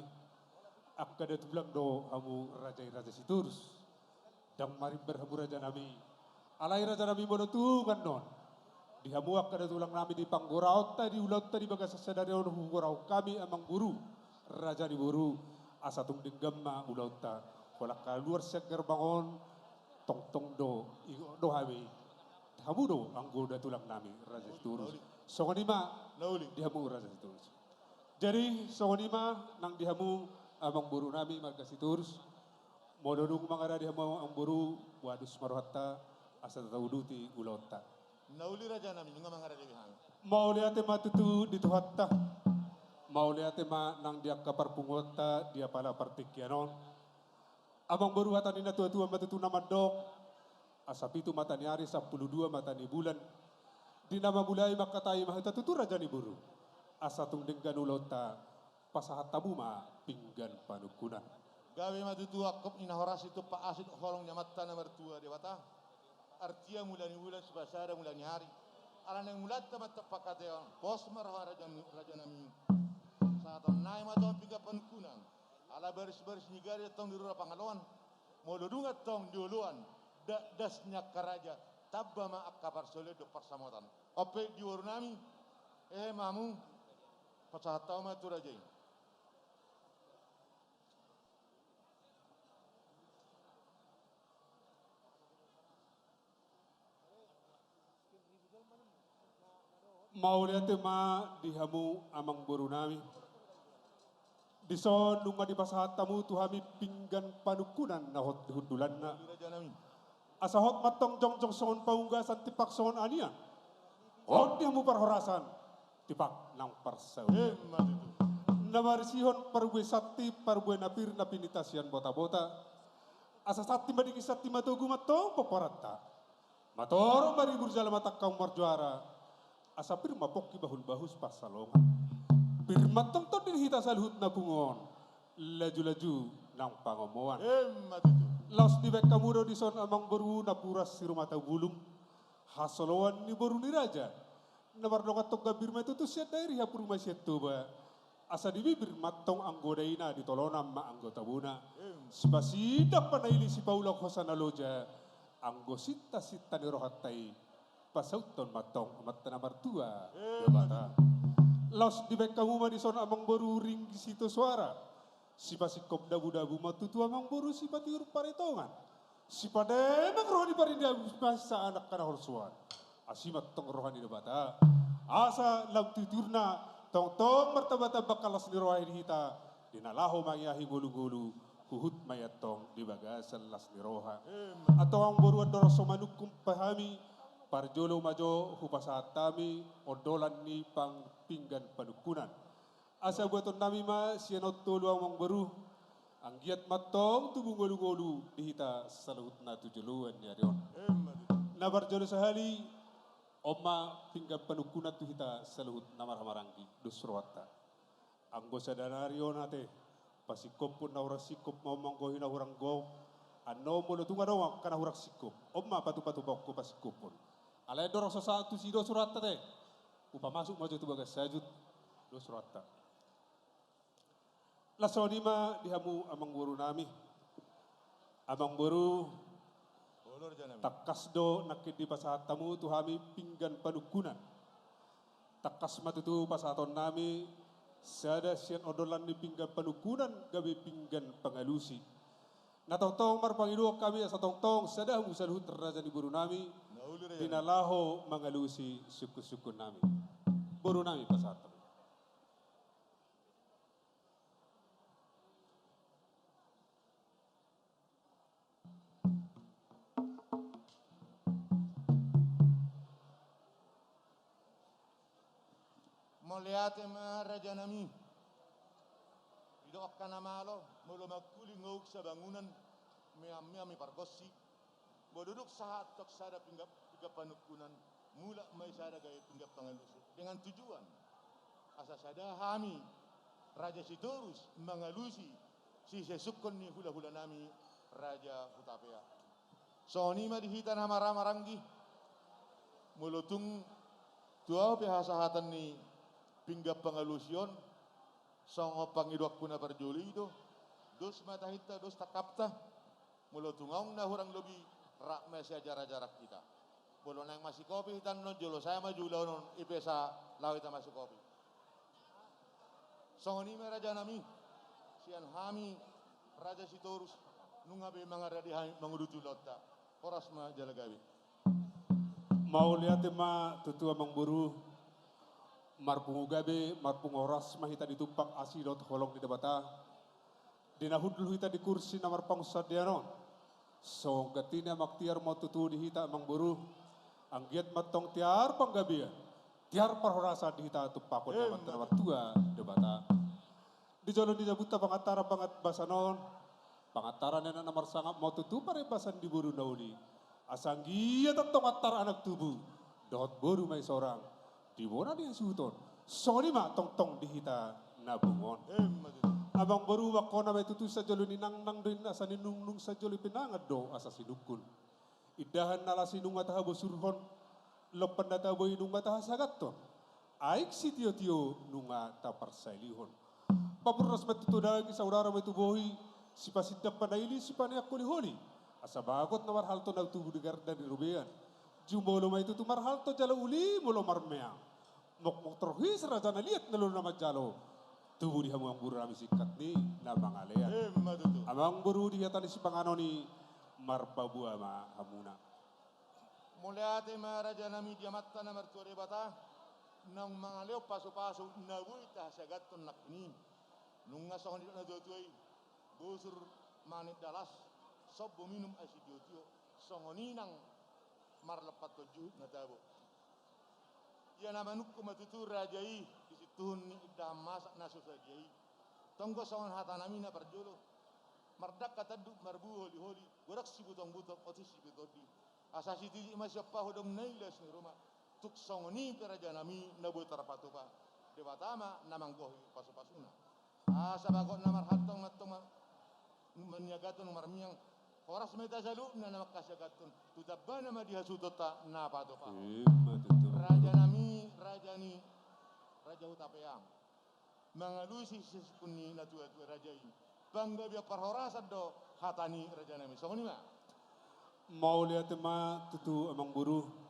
angka datulang do hamu raja i Raja Sitorus. Ndang marimbar hamu rajanami. Alai rajanami, molo tung annon di hamu angka datulangnami, di panggoraonta, di ulaonta di bagasan sadari on, hugorahon hami amangboru, raja ni boru, asa tung denggan ma ulaonta. Holan kaluar sian gerbang on, tongtong do ingot do hami, hamu do anggo datulangnami Raja Sitorus. Songon i ma di hamu Raja Sitorus. Jadi songon i ma nang di hamu amangborunami marga Sitorus. Molo dung mangarade hamu amangboru, boha dos ma rohanta asa tauduti ulaonta. Na uli rajanami, nunga mangarade be hami. Mauliate ma tutu di Tuhanta. Mauliate ma nang di angka parpunguanta di apala partingkian on. Amangboru, hata ni natuatua ma tutu na mandok: Asa pitu mata ni ari, sampulu dua mata ni bulan. Di na mamulai mangkatai ma hita tutu raja ni boru, asa tung denggan ulaonta, pasahat hamu ma pinggan panungkunan. Gabe ma tutu angkup ni na horas, ditumpak asi dohot holong ni Amanta na martua Debata. Artia mula ni bulan, sipasada mula ni ari. Alana i mulanta ma antong pangkataion, pos ma roha raja, rajanami. Sahatonnami ma antong pinggan panungkunan. Ala barisbaris ni gari antong di rura Pangaloan. Molo dung antong di oloan, dakdanak ni angka raja, tamba ma angka parsaoran dohot parsamotan. On pe di borunami, hehe ma hamu, pasahat hamu ma tu raja i. Mauliate ma di hamu amangborunami. Dison nunga dipasahat hamu tu hami pinggan panungkunan na hot di hundulanna. Asa hot ma antong jongjong songon pamunggasan, tipak songon anian. Hot di hamu parhorasan, tipak nang parsaoran. Emma tutu. Na marisihon parbue santi, parbue na pir, na pinita sian botabota. Asa santi ma dingin, santi ma togu ma antong pomparanta. Matorop maribur jala matangkang marjuara. Asa pir ma pongki bahulbahus pansalongan. Pir ma tongtong di hita saluhutna pungu on, lajulaju nang pangomoan. Emma tutu. Laos dibaen hamu do dison amangboru napuran sirumata bulung, hasoloan ni boru ni raja. Na mardongan tong gambir ma tutu sian Dairi, hampuru ma sian Toba. Asa dibibir ma tong anggo daina, ditolonan ma anggo tabona. Em. Sipasindak panaili, sipaulak hosa na loja, anggo sintasinta ni rohanta i pasauthon ma tong Amanta na martua, em, Debata. Laos dibaen hamu ma dison amangboru ringgit sitio suara. Sipasingkop dabudabu ma tutu amangboru, sipatiur paritongan. Sipademang roha ni paridian, masa anak kana holsoan. Asi ma tong roha ni Debata. Asa lam tiurtiurna tongtong martambatamba las ni roha i di hita, di na laho mangiahi ngolungolu, huhut ma i antong di bagasan las ni roha. Em. Antong amangboru, andorang so manungkun pe hami, parjolo ma jo hupasahat hami ondolan ni pang-, pinggan panungkunan. Asa buatonnami ma sian on tolu amangboru, anggiat ma tong tubu ngolungolu di hita saluhutna tu joloan ni ari on. Emma tutu. Na parjolo sahali, on ma pinggan panungkunan tu hita saluhut na marhahamaranggi, dos rohanta. Anggo sada nari on ate, pasingkophon na hurang singkop ma on manggohi na hurang gok. Annon molo tung adong angka na hurang singkop, on ma patupatupaonku pasingkophon. Alai andorang so sahat tusi dos rohanta ate, hupamasuk ma jo tu bagas sajut, dos rohanta. Laos songon i ma di hamu amangborunami. Amangboru, olo rajanami, tangkas do nangkin dipasahat hamu tu hami pinggan panungkunan. Tangkas ma tutu pasahatonnami sada sian ondolan ni pinggan panungkunan gabe pinggan pangalusi. Na tongtong marpangidoan hami asa tongtong sada hamu saluhut raja ni borunami, na uli raja, di na laho mangalusi sungkunsungkunnami. Borunami, pasahat hamu. Mauliate ma rajanami. Didok angka na malo, molo mangkuling ouk sabangunan, meammeam i pargonsi. Molo dung sahat tong sada pinggan, pinggan panungkunan, mulak ma i sada gabe pinggan pangalusi. Dengan tujuan asa sada hami Raja Sitorus mangalusi sisungkunsungkun ni hulahulanami Raja Hutapea. Songon i ma di hita na marhahamaranggi. Molo tung tu ahu pe hasahatan ni pinggan pangalusi on, songon pangidoanku na parjolo i do, dos ma tahinta, dos tangkapta. Molo tung adong na hurang lobi, rap ma siajarajaran hita. Molo naeng masikopi hita annon, jolo sae ma jo ulaon on, i pe asa laho hita masikopi. Songon i ma rajanami, sian hami Raja Sitorus, nunga be mangaradi hami manguduti ulaonta. Horas ma jala gabe. Mauliate ma tutu amangboru. Marpungu gabe, marpungu horas ma hita ditumpak asi dohot holong ni Debata. Di na hundul hita di kursi na marpangunsandean on, songon ganti ni amang tiar ma on tutu di hita amangboru. Anggiat ma tong tiar panggabean, tiar parhorasan di hita tumpakon ni Amanta na martua Debata. Di jolo ni jabunta pangantaran pangambasan on, pangantaran ni anak na marsangap ma on tutu parimbasan di boru na uli. Asa anggiat antong antar anak tubu dohot boru ma i sorang di bona ni hasuhuton. Songon i ma tongtong di hita na pungu on. Emma tutu. Amangboru, mangkona ma i tutu, sanjolo ninangnang do inna asa ninungnung, sanjolo pinangan do asa sinungkun. Indahan na las i nunga tahabosurhon, lompan na tabo i nunga tahasagathon, aek sitiotio nunga taparsaelihon. Pamurnas ma i tutu daging, saudara ma i tutu bohi, sipasindak panaili, sipaneang holiholi, asa bagot na marhalto na tubu di garda ni robean. Jumolo ma i tutu marhalto jala uli molo marmeang. Mokmok torhis raja na liat na lolo na manjalo. Tubu di hamu amangboru nami singkat ni na mangalean. Emma tutu. Amangboru, di hata ni sipanganon i marpaboa ma hamuna. Mauliate ma rajanami di Amanta na martua Debata, naung mangalehon pasupasu na boi tahasagathon nangkin i. Nunga songon didok na tuatua i, bosur manit dalas, sombu minum aek sitiotio, songon i nang marlompan tu juhut na tabo. Ia na manungkun ma tutu raja i di sintuhun ni indahan masak na so sadia i. Tonggo songon hatanami na parjolo: Mardangka tanduk marbuhu holiholi, godang sibutongbutong otik sipitondi. Asa sititi ma siompa hudong na i laos ni ruma. Tung songon i pe raja nami na boi tarpatupa, Debata ma na manggohi pasupasuna. Asa bagot na marhalto antong ma-, maniagathon marmiang, horas ma hita saluhutna na mangkasiagathon, tu tambana ma di hasuhutonta na patupahon. Ima tutu. Raja nami, raja ni, raja Hutapea. Mangalusi sisungkun ni natuatua raja i, panggabean parhorasan do hata ni raja nami, songon i ma. Mauliate ma tutu amangboru.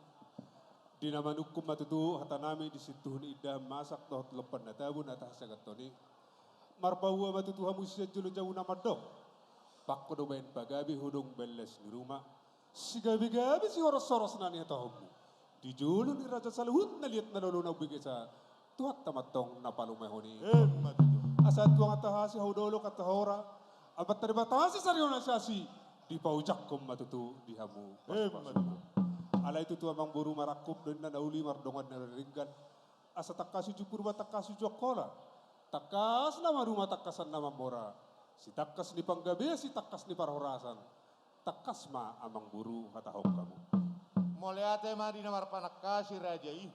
Di na manungkun ma tutu hata nami di sintuhu ni indahan masak dohot lompan na tabo na tahasiagathon i. Marpaua ma tutu hamu sian jolo jabu na mandok: Pangko do baen pagabe, hudong baen las ni ruma, sigabegabe sihorashoras na nihatahonmu. Di jolo ni raja saluhut na liat na lolo na umbegesa, Tuhanta ma antong na palumehon i. Ima tutu. Asa tuang antahasi, hau dolok antahora, Amanta Debata sisarihon ni asi, dipaujangkon ma tutu di hamu. Ima tutu. Alai tutu amangboru, marangkup do inna na uli, mardongan na ringgas. Asa tangkas uju Purba, tangkas uju Angkola, tangkas na maruma, tangkasan na mamora, sitangkas ni panggabean, sitangkas ni parhorasan, tangkas ma amangboru hatahon hamu. Mauliate ma di na marpanangkasi raja i.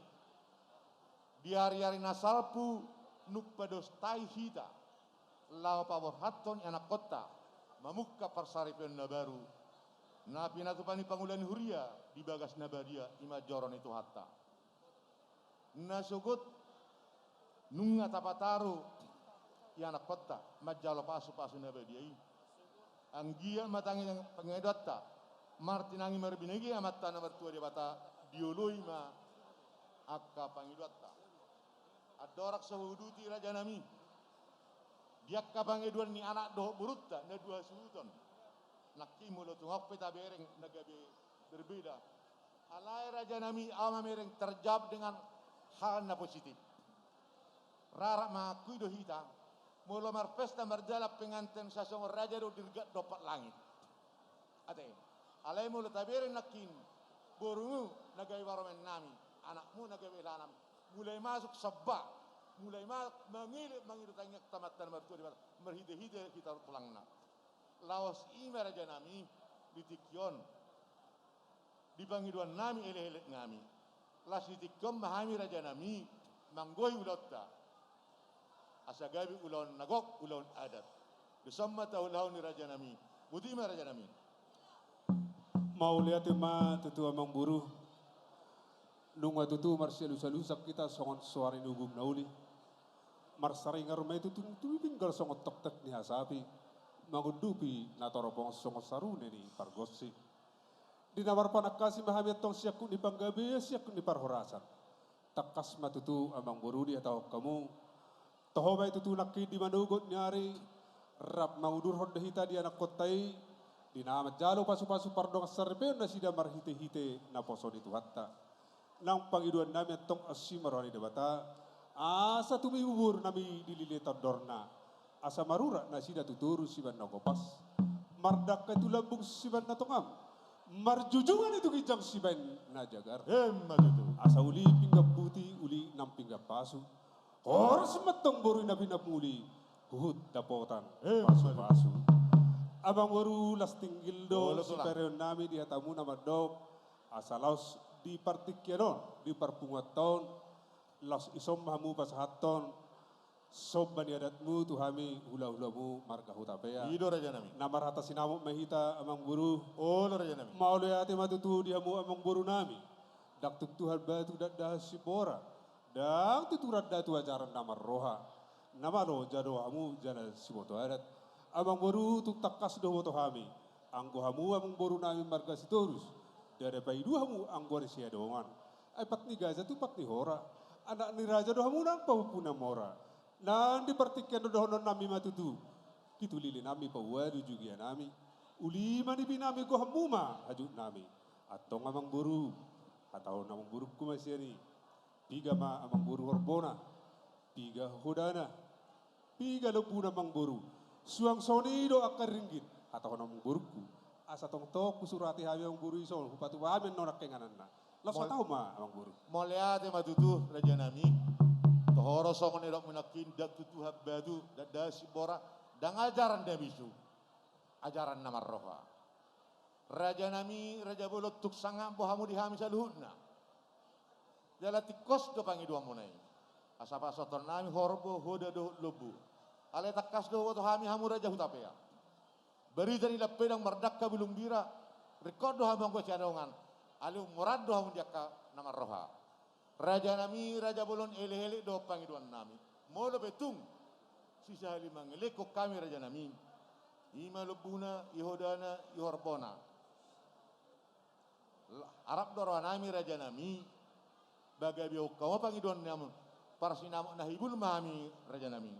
Di ariari na salpu nunga padostai hita laho paborhathon ianakhonta, mamungka parsaripeon na baru, na pinatupa ni pangula ni huria di bagas na badia, ima joro ni Tuhanta. Na sogot nunga tapataru ianakhonta manjalo pasupasu na badia i. Anggiat ma tangiang pangidoanta martinangi marbinege Amanta na martua Debata, dioloi ma angka pangidoanta. Andorang so huuduti raja nami, di angka pangidoan ni anak dohot borunta na dua suhuton, nangkin molo tung adong pe tabereng na gabe berbeda, alai raja nami, au mamereng terjawab dengan hal na positif. Rarap mangakui do hita, molo marpesta mardalan penganten sasongon raja do dirgak dompak langit. Ate. Alai molo tabereng nangkin, borumu na gabe parumaen nami, anakmu na gabe helanami, mulai masuk seba, mulai ma-, mangele-, mangido tangiang tu Amanta na martua Debata marhitehite hita tulangna. Laos i ma raja nami, di tingki on, di pangidoan nami, elekelek nami, laos di tingki on ma hami raja nami manggohi ulaonta, asa gabe ulaon na gok, ulaon adat. Dison ma taulahon i raja nami. Boti ma raja nami. Mauliate ma tutu amangboru. Nunga tutu marsialusalusan hita songon soari ni ubung na uli. Marsaringar ma i tutu tumipinggal songon toktek ni hasapi, mangundupi na toropongan songon sarune ni pargonsi. Di na marpanangkasi ma hami antong siangkup ni panggabean, siangkup ni parhorasan. Tangkas ma tutu amangboru dihatahon hamu. Toho ma i tutu nangkin di manogot ni ari, rap mangudurhon do hita di anakhonta i, di na manjalo pasupasu pardongansaripeon nasida marhitehite naposo ni Tuhanta. Nang pangidoan nami antong asi ma roha ni Debata, asa tumibu boru nami dililei tondorna, asa marurat nasida tu toru sibaen na gopas, mardangka tu lambung sibaen na tongam, marjujungan i tu ginjang sibaen na jagar. Ima tutu. Asa uli pinggan puti, uli nang pinggan pasu, horas ma antong boru i na pinamuli, huhut dapotan, ima tutu, pasupasu. Amangboru, las tinggil do, olo, tulang, sipareon nami di hatamu na mandok, asa laos di partingkian on, di parpunguanta on, laos dison ma hamu pasahathon somba ni adatmu tu hami hulahulamu marga Hutapea. I do raja nami. Na marhata sinamot ma hita amangboru. Olo raja nami. Mauliate ma tutu di hamu amangboru nami. Ndang tutu Tuhan batu, ndang dahan simbora, ndang tutu randa tu ajaran na marroha. Na malo jalo hamu jala siboto adat. Amangboru, tung tangkas do huboto hami, anggo hamu amangboru nami marga Sitorus, ndada paidua hamu anggo ari Siadongan. Ai pat ni gaja tu pat ni hora, anak ni raja do hamu nang pahompu na mora. Nang di partingkian on dohonon nami ma tutu, pitulili nami paualu jugia nami, uli ma nipi nami, gohanmu ma hajut nami. Antong amangboru, hatahon amangborungku ma sian i. Piga ma amangboru horbona, piga hodana, piga lombuna amangboru. Suang songon i do angka ringgit, hatahon amangborungku. Asa tongtong husurati hami amangboru i, songon hupatupa hami annon angka ingananna. Laos hatahon ma amangboru. Mauliate ma tutu raja nami. Toho ro songon na nidokmu nangkin, ndang tutu Tuhan batu, ndang dahan simbora, ndang ajaran na bisu, ajaran na marroha. Raja nami, raja bolon, tung sangap do hamu di hami saluhutna. Jala tingkos do pangidoanmuna i. Asa pasahatonnami horbo, hoda dohot lombu. Alai tangkas do huboto hami hamu raja Hutapea. Barita ni lampedang mardangka bulung bira, ringkot do hamu anggo siadongan, alai ummoran do hamu di angka na marroha. Rajanami raja bolon, elek-elek do pangidoannami. Molo pe tung sisahali mangelekhon hami rajanami, i ma lombuna, i hodana, i horbona. Arap do rohanami rajanami, bagabehon hamu pangidoannami, parsinamot na hibul ma hami rajanami.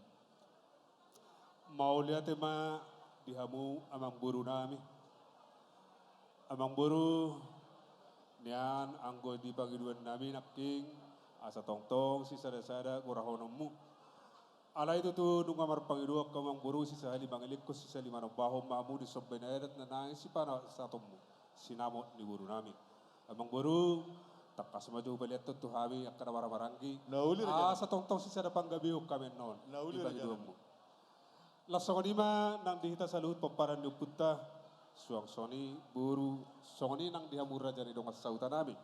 Mauliate ma di hamu amangborunami. Amangboru, nian anggo di pangidoannami nangkin, asa tongtong sisada-sada gorahononmu. Alai tutu nunga marpangido angka amangboru, sisahali mangelekhon sisahali manombahon ma hamu di somba ni adat na naeng sipasahatonmu sinamot ni borunami. Amangboru, tangkas ma jo hupaliathon tu hami angka na marhahamaranggi. Na uli raja. Asa tongtong sisada panggabehon hami annon. Na uli di raja. Pangidoanmu. Laos songon i ma nang di hita saluhut pomparan ni ompunta, suang songon i boru, songon i nang di hamu raja ni dongan sahutanami.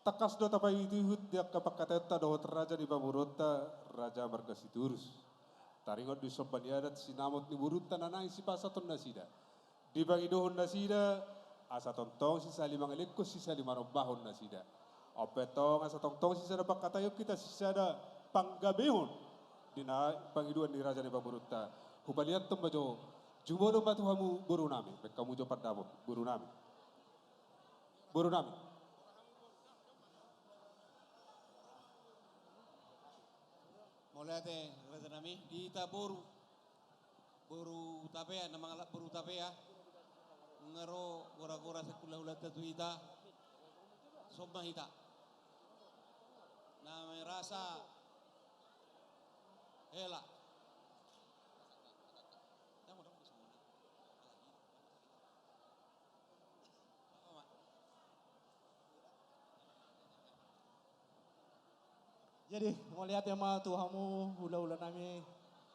Tangkas do tapaihut-ihut di angka pangkataionta dohot raja ni pamoruonta, raja marga Sitorus. Taringot di somba ni adat sinamot ni borunta na naeng sipasahaton nasida, dipangidohon nasida, asa tongtong sisahali mangelekhon sisahali manombahon nasida. On pe antong asa tongtong sisada pangkataion hita sisada panggabehon di na pangidoan ni raja ni pamoruonta. Hupaliathon ma jo, jumolo ma tu hamu borunami, baen hamu jo pandapot borunami. Borunami. Mauliate rajanami, di hita boru, boru Hutapea, na mangalap boru Hutapea, nunga ro gora-gora sian hula-hulanta tu hita, somba hita. Na merasa hela. Jadi, mauliate ma tu hamu hula-hulanami,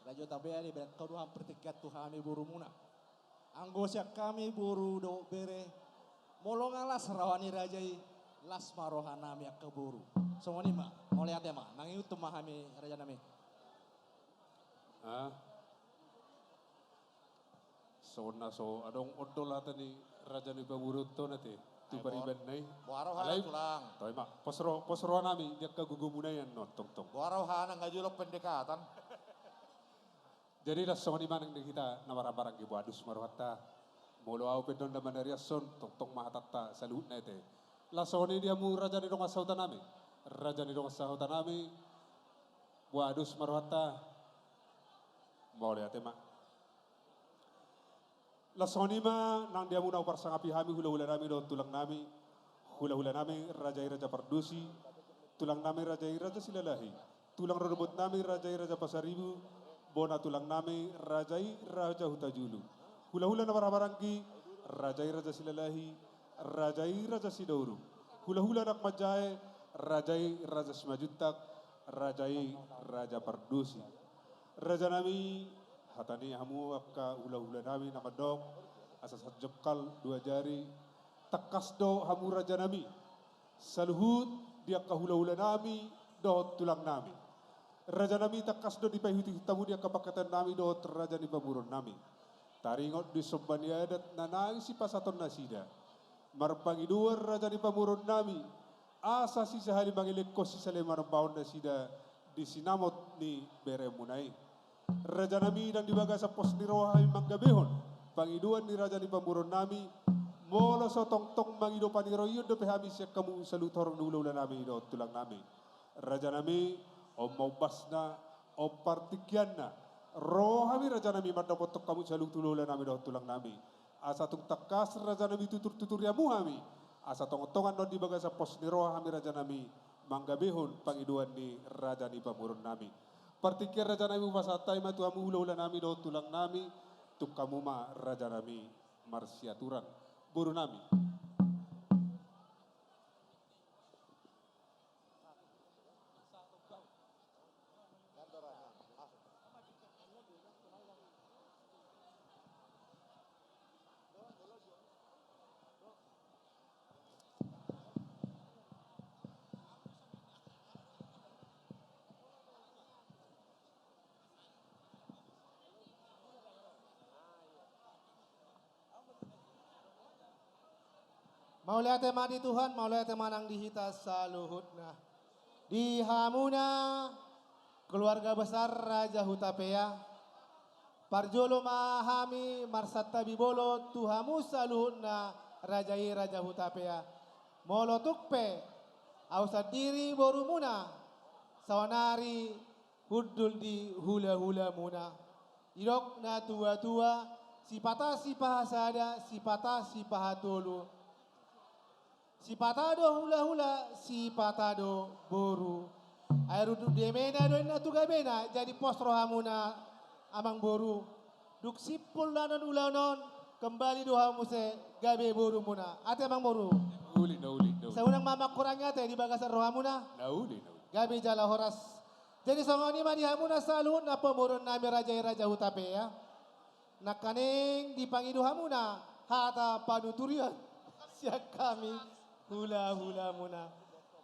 raja Hutapea, dibaen hamu do hamu partingkian tu hami borumuna. Anggo sian hami boru dohot bere, molo nga las roha ni raja i, las ma rohanami angka boru. Songon i ma, mauliate ma, mangihuthon ma hami rajanami. Ah. Songon na so adong ondol hata ni raja ni pamoruonta on ate tu paribanna i. Boha roha, alai tulang. Toe ma, pos ro, pos rohanami di angka gogomuna i annon tongtong. Boha rohana, nga jolo pendekatan. Jadi laos songon i ma nang di hita na marhahamaranggi, boha dus ma rohanta. Molo ahu pe annon na manariashon, tongtong ma hatanta saluhutna ate. Laos songon i di hamu raja ni dongan sahutanami. Raja ni dongan sahutanami, boha dus ma rohanta. Mauliate ma. Laos songon i ma nang di hamu na huparsangapi hami hula-hulanami dohot tulangnami, hula-hulanami raja i Raja Pardosi, tulangnami raja i Raja Silalahi, tulang rorobotnami raja i Raja Pasaribu, bona tulangnami raja i Raja Hutajulu, hula-hula na marhahamaranggi, raja i Raja Silalahi, raja i Raja Sidauruk, hula-hula na manjae, raja i Raja Simanjuntak, raja i Raja Pardosi. Rajanami, hata ni hamu angka hula-hulanami na mandok, asa sanjongkal dua jari, tangkas do hamu rajanami saluhut di angka hula-hulanami dohot tulangnami. Rajanami, tangkas do dipaihut-ihut hamu di angka pangkataionnami dohot raja ni pamoruonnami. Taringot di somba ni adat na naeng sipasahaton nasida. Marpangidoan raja ni pamoruonnami, asa sisahali mangelekhon sisahali manombahon nasida di sinamot ni beremuna i. Rajanami, ndang di bagasan pos ni roha hami manggabehon pangidoan ni raja ni pamoruonnami, molo so tongtong mangido paniroion dope hami sian hamu saluhut horong ni hula-hulanami dohot tulangnami. Rajanami, on ma umbasna, on partingkianna, ro hami rajanami mandapothon hamu saluhut hula-hulanami dohot tulangnami. Asa tung tangkas rajanami tutur-tuturi hamu hami, asa tongon-tongon annon di bagasan pos ni roha hami rajanami, manggabehon pangidoan ni raja ni pamoruonnami. Partingkian rajanami, hupasahat hami ma tu hamu hula-hulanami dohot tulangnami, tung hamu ma rajanami marsiaturan. Borunami. Mauliate ma di Tuhan, mauliate ma nang di hita saluhutna. Di hamuna keluarga besar Raja Hutapea, parjolo ma hami marsantabi bolon tu hamu saluhutna raja i Raja Hutapea. Molo tung pe ahu sandiri borumuna, saonari hundul di hulahulamuna. Didok na tuatua, sipata sipahasada, sipata sipahatolu. Sipata do hulahula, sipata do boru. Ai runduk di emena do inna tu gabena, jadi pos rohamuna, amangboru. Dung simpul annon ulaon on, kembali do hamu muse gabe borumuna. Ate, amangboru. Na uli, na uli, na uli. Sai unang ma mangkurangi ate di bagasan rohamuna. Na uli, na uli. Gabe jala horas. Jadi songon i ma di hamuna saluhutna pamoruon nami raja i Raja Hutapea. Nangkaning dipangido hamuna hata panuturion sian hami hulahulamuna.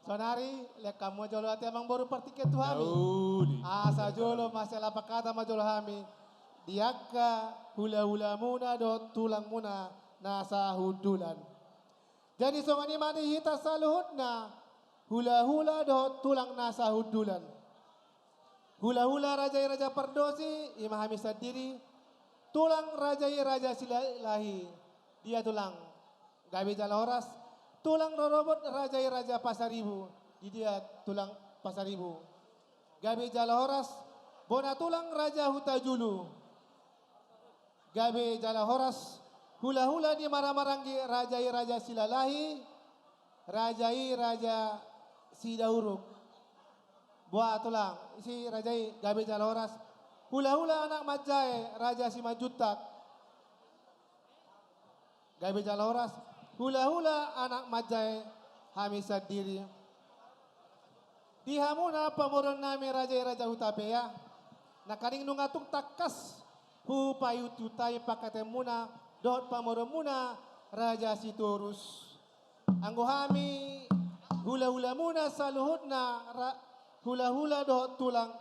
Saonari, lean hamu ma jolo ate, amangboru, partingkian tu hami. Na uli. Asa jolo masialapan hata ma jolo hami di angka hulahulamuna dohot tulangmuna na sahundulan. Jadi songon i ma di hita saluhutna hulahula dohot tulang na sahundulan. Hulahula raja i Raja Pardosi, i ma hami sandiri. Tulang raja i Raja Silalahi. Dia tulang? Gabe jala horas. Tulang rorobot raja i Raja Pasaribu. Di dia tulang Pasaribu? Gabe jala horas. Bona tulang Raja Hutajulu. Gabe jala horas. Hulahula ni maramaranggi raja i Raja Silalahi, raja i Raja Sidauruk. Boha tulang, ise raja i? Gabe jala horas. Hulahula anak manjae Raja Simanjuntak. Gabe jala horas. Hulahula anak manjae hami sandiri. Di hamuna pamoruon nami raja i Raja Hutapea, nangkaning nunga tung tangkas hupaihutihut hami pangkataionmuna dohot pamoruonmuna Raja Sitorus. Anggo hami hulahulamuna saluhutna ra-, hulahula dohot tulang,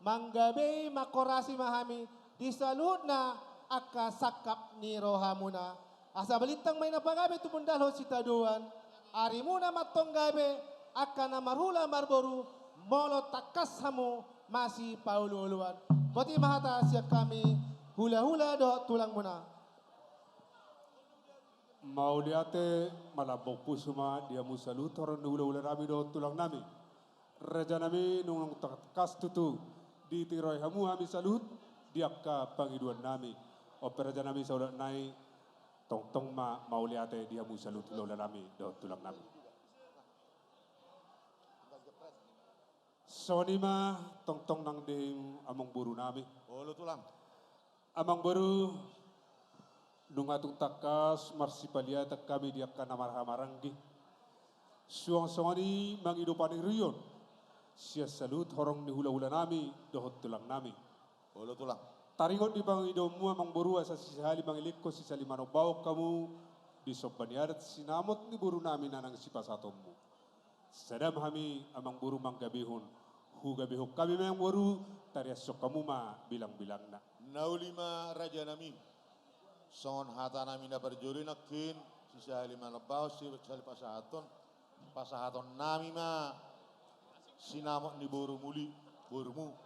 manggabei, mangkorasi ma hami di saluhutna angka sangkap ni rohamuna. Asa balintang ma i na pagabe tumundalhon sitadoan. Arimuna ma antong gabe angka na marhula marboru, molo tangkas hamu masipaolooloan. Boti ma hata sian hami hulahula dohot tulangmuna. Mauliate, malambok pusu ma di hamu saluhut horong ni hulahula nami dohot tulang nami. Raja nami, nunga tangkas tutu ditiroi hamu hami saluhut di angka pangidoan nami. On pe raja nami, saulak nai, tongtong ma mauliate di hamu saluhut hulahula nami dohot tulang nami. Songon i ma tongtong nang di amangboru nami. Olo tulang. Amangboru, nunga tung tangkas marsipaliatan hami di angka na marhahamaranggi. Suang songon i mangido panuturion sian saluhut horong ni hulahula nami dohot tulang nami. Olo tulang. Taringot di pangidoonmu, amangboru, asa sisahali mangelek, sisahali manombahon hamu di somba ni adat sinamot ni boru nami na naeng sipasahatonmu. Sada ma hami, amangboru, manggabehon. Hugabehon hami ma, amangboru, tariashon hamu ma bilangbilangna. Na uli ma, raja nami. Songon hata nami na parjolo i nangkin, sisahali manombahon, sisahali pasahathon. Pasahaton nami ma sinamot ni borumu i, borumu,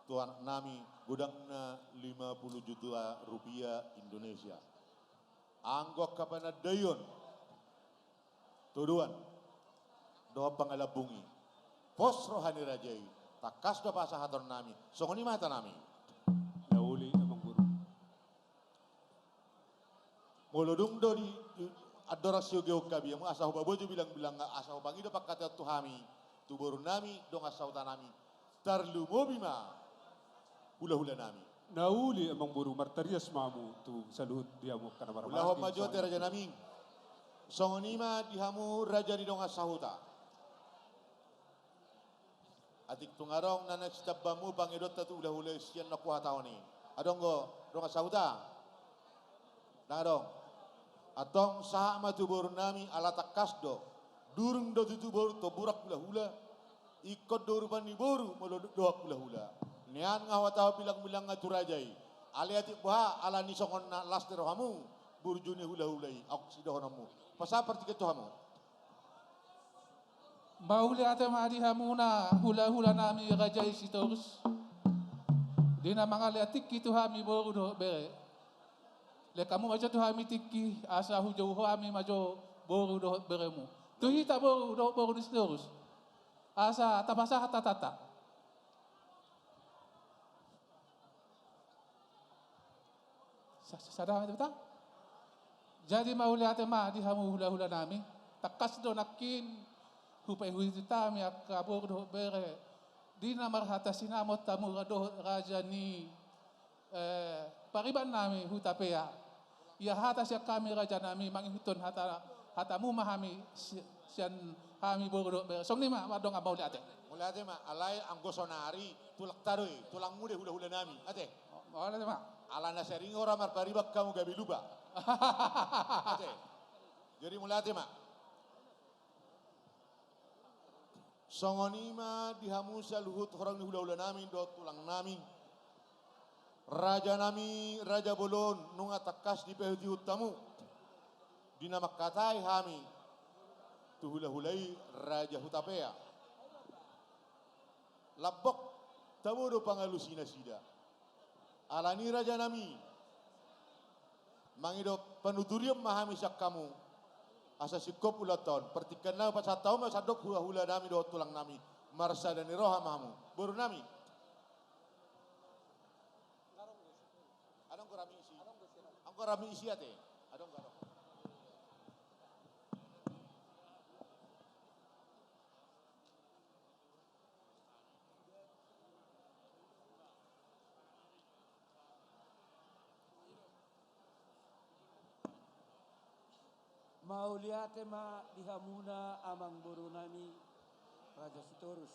tu anak nami, godangna lima puluh juta rupiah Indonesia. Anggo angka panandaion, todoan dohot pangalambung i, pos roha ni raja i, tangkas do pasahaton nami. Songon i ma hata nami. Na uli, amangboru. Molo dung do di, di andorang siogehon hami hamu, asa hupaboto bilangbilangna, asa hupangido pangkataion tu hami, tu boru nami, dongan sahuta nami, tarlumobi ma hulahula nami. Na uli, amangboru, martarias ma hamu tu saluhut di hamu angka na marhahamaranggi. Ulahon ma jo ate, raja nami. Songon i ma di hamu raja ni dongan sahuta. Atik tung adong na naeng sitambamu pangidoanta tu hulahula i sian na huhatahon i. Adong do, dongan sahuta? Ndang adong. Antong sahat ma tu boru nami, ala tangkas do. Durung do tutu boru tomburang hulahula. Ingkon do urupan ni boru molo do-, dohot hulahula. Nian nga huhatahon bilangbilangna tu raja i. Alai atik boha, ala ni songon na las ni rohamu, burju ni hulahula i, auk sidohononmu. Pasahat partingkian tu hamu. Mauliate ma di hamuna hulahula nami raja i Sitorus. Di na mangalehon tingki tu hami boru dohot bere. Lehon hamu ma jo tu hami tingki, asa hujou hami ma jo boru dohot beremu. Tu hita boru dohot boru ni Sitorus. Asa tapasahat hatanta. Sa-, sa-, sada ma hita. Jadi mauliate ma di hamu hulahula nami. Tangkas do nangkin hupaihutihut hami angka boru dohot bere. Di na marhata sinamot hamu ra-, dohot raja ni, eh, pariban nami Hutapea. Ia hata sian hami raja nami mangihuthon hata, hatamu ma hami si-, sian hami boru dohot bere. Songon i ma, mandok mauliate. Mauliate ma, alai anggo sonari tulangta do i, tulangmu do i hulahula nami. Ate. Mauliate ma. Ala na sering ora marpariban hamu gabe lupa. Ate. Jadi mauliate ma. Songon i ma di hamu saluhut horong ni hulahula nami dohot tulang nami. Raja nami, raja bolon, nunga tangkas dipaihutihut hamu. Di na mangkatai hami tu hulahula i raja Hutapea. Lambok tabo do pangalusi nasida. Alani raja nami, mangido panuturion ma hami sian hamu. Asa singkop ulaonta on, partingkian nami pasahat hamu ma sandok hulahula nami dohot tulang nami. Marsada ni roha ma hamu. Boru nami. Adong gorami isi. Adong gorami isi ate. Adong gorami. Mauliate ma di hamuna amang boru nami Raja Sitorus,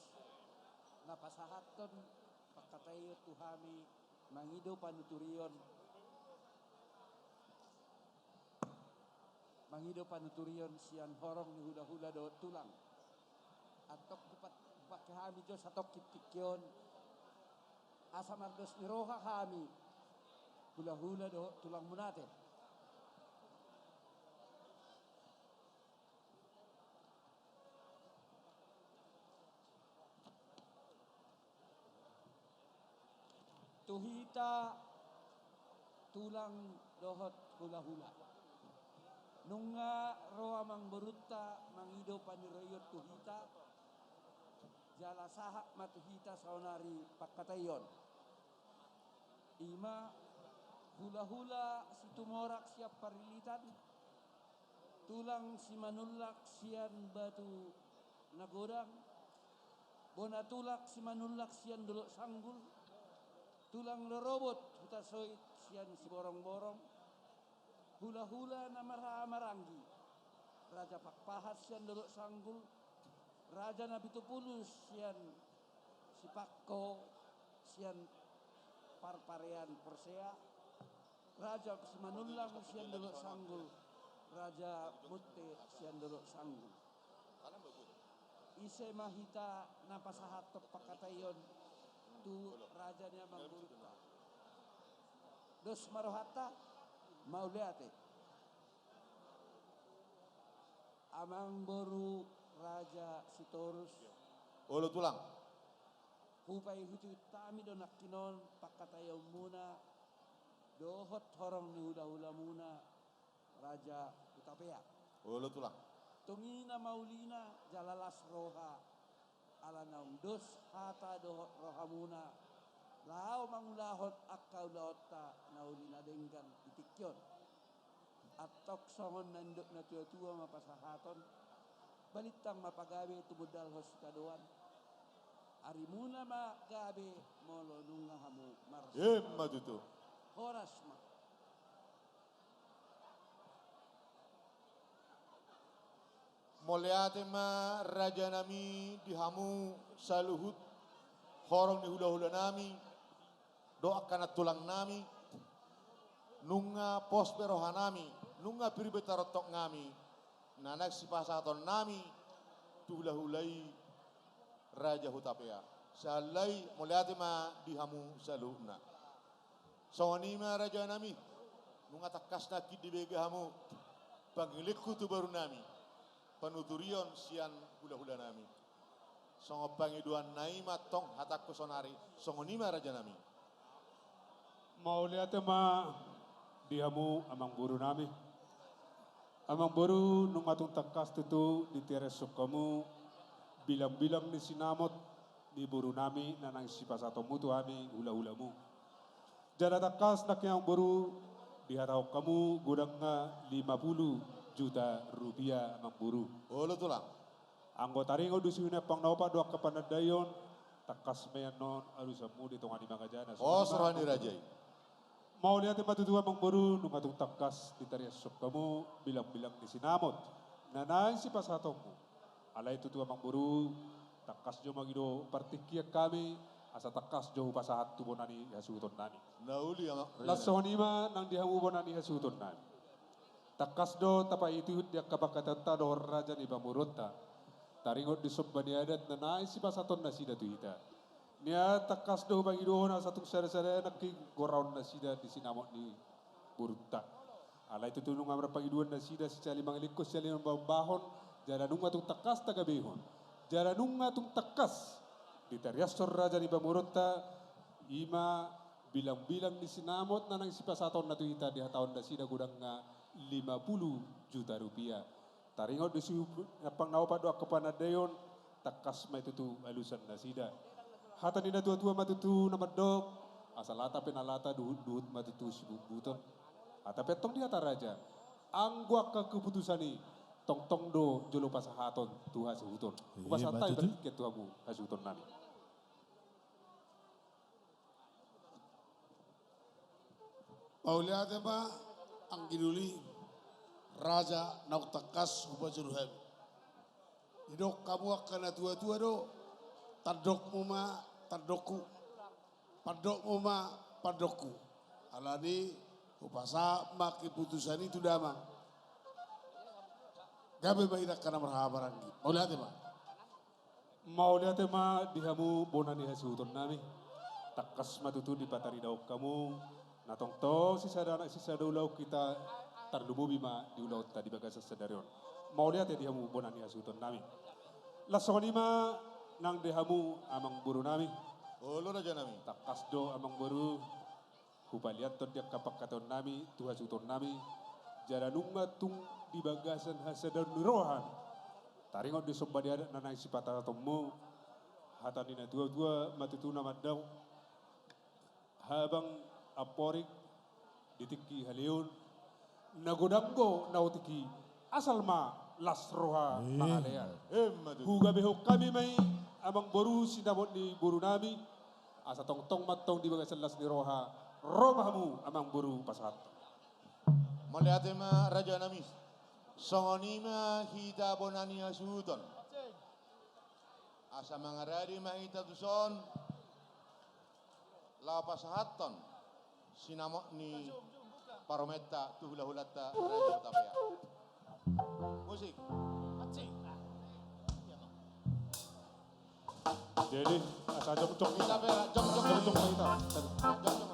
na pasahathon pangkataion tu hami mangido panuturion, mangido panuturion sian horong ni hulahula dohot tulang. Antong hupa-, hupangke hami jo satongkin tingki on, asa mardos ni roha hami hulahula dohot tulangmuna ate. Tu hita tulang dohot hulahula. Nunga ro amang borunta mangido panuturion tu hita, jala sahat ma tu hita saonari pangkataion. I ma hulahula Situmorang sian Parilitan, tulang Simanullang sian Batu Nagodang, bona tulang Simanullang sian Dolok Sanggul, tulang rorobot Hutasoit sian Siborongborong, hulahula na marhaha maranggi, Raja Pakpahan sian Dolok Sanggul, Raja Napitupulu sian Sipangko sian Parparean Porsea, Raja Simanullang sian Dolok Sanggul, Raja Muti sian Dolok Sanggul. Ise ma hita na pasahathon pangkataion tu raja ni amang borunta. Dos ma rohanta, mauliate. Amang boru Raja Sitorus. Olo tulang. Hupaihutihut hami do nangkin on pangkataionmuna dohot horong ni hulahulamuna Raja Hutapea. Olo tulang. Tung i na maulina jala las roha, ala naung dos hata dohot rohamuna, laho mangulahon angka ulaonta na uli na denggan di tingki on. Antong songon na nidok na tuatua ma pasahaton, balintang ma pagabe tumundalhon sitadoan. Arimuna ma gabe molo nunga hamu marsidohot. Emma tutu. Horas ma. Mauliate ma raja nami di hamu saluhut horong ni hulahula nami dohot angka nantulang nami. Nunga pos be roha nami, nunga pir be tarontong nami na naeng sipasahaton nami tu hulahula i Raja Hutapea. Sahali nai mauliate ma di hamu saluhutna. Songon i ma raja nami. Nunga tangkas nangkin dibege hamu pangilikku tu borunami, panuturion sian hulahulanami. Songon pangidoanna i ma tong hatangku saonari, songon i ma rajanami. Mauliate ma di hamu amangborunami. Amangboru, nunga tung tangkas tutu diterenghon hamu bilangbilang ni sinamot ni borunami na naeng sipasahatonmu tu hami hulahulamu. Jala tangkas nangkin amangboru dihatahon hamu godangna lima pulu juta rupiah, amangboru. Olo tulang. Anggo taringot do suhi ni ampang na opat do angka panandaion, tangkas ma i annon alusanmu di tonga ni mangajana. Pos roha ni raja i. Mauliate ma tutu amangboru, nunga tung tangkas diterenghon hamu bilangbilang ni sinamot na naeng sipasahatonmu. Alai tutu amangboru, tangkas jo mangido partingkian hami, asa tangkas jo hupasahat tu bona ni hasuhutonnami. Na uli, amang. Laos songon i ma nang di hamu bona ni hasuhutonnami. Tangkas do tapaihutihut di angka pangkataionta dohot raja ni pamoruonta, taringot di somba ni adat na naeng sipasahaton nasida tu hita. Nian tangkas do hupangidohon asa tung sadasada nangkin goraon nasida di sinamot ni borunta. Alai tutu nunga marpangidoan nasida sisali mangilikkon, sisali mambaonbaon, jala nunga tung tangkas tagabehon, jala nunga tung tangkas diterenghon raja ni pamoruonta, i ma bilangbilang ni sinamot na naeng sipasahatonna tu hita, dihatahon nasida godangna lima pulu juta rupiah. Taringot do suhi ni ampang na opat do angka panandaion, tangkas ma i tutu alusan nasida. Hata ni natuatua ma tutu na mandok, asa lata pe na lata, duhutduhut ma tutu sibutbuton. Hata pe antong di hata raja, anggo angka keputusan i tongtong do jolo pasahaton tu hasuhuton. Hupasahat hami partingkian tu hamu hasuhutonnami. Mauliate ma, anggi doli, raja naung tangkas hupajolo hami. Didok hamu angka natuatua do, tandokmu ma tandokku, pandokmu ma pandokku. Alani hupasahat ma keputusan i tu damang. Gabe ma hita angka na marhahamaranggi. Mauliate ma. Mauliate ma di hamu bona ni hasuhutonnami. Tangkas ma tutu dipataridahon hamu na tongtong sisada anak sisada ulaon hita, tarlumobi ma di ulaonta di bagasan sadari on. Mauliate di hamu bona ni hasuhutonnami. Laos songon i ma nang di hamu amangborunami. Olo rajanami. Tangkas do amangboru hupaliathon di angka pangkataonnami tu hasuhutonnami, jala nunga tung di bagasan hasadaon ni roha hami. Taringot di somba ni adat na naeng sipasahatonmu, hata ni natuatua ma tutu na mandok, habang amporik di tingki haleon, na godang do na otik i, asal ma las roha mangalean. Emma tutu. Hugabehon hami ma i amangboru sinamot ni borunami, asa tongtong ma antong di bagasan las ni roha, ro ma hamu amangboru pasahat. Mauliate ma rajanami. Songon i ma hita bona ni hasuhuton. Asa mangaradi ma hita tuson laho pasahathon sinamot ni paromenta tu hulahulanta Raja Hutapea. Musik. Jadi, asa jongjong hita. Hita pe, jongjong. Jongjong hita. Jongjong.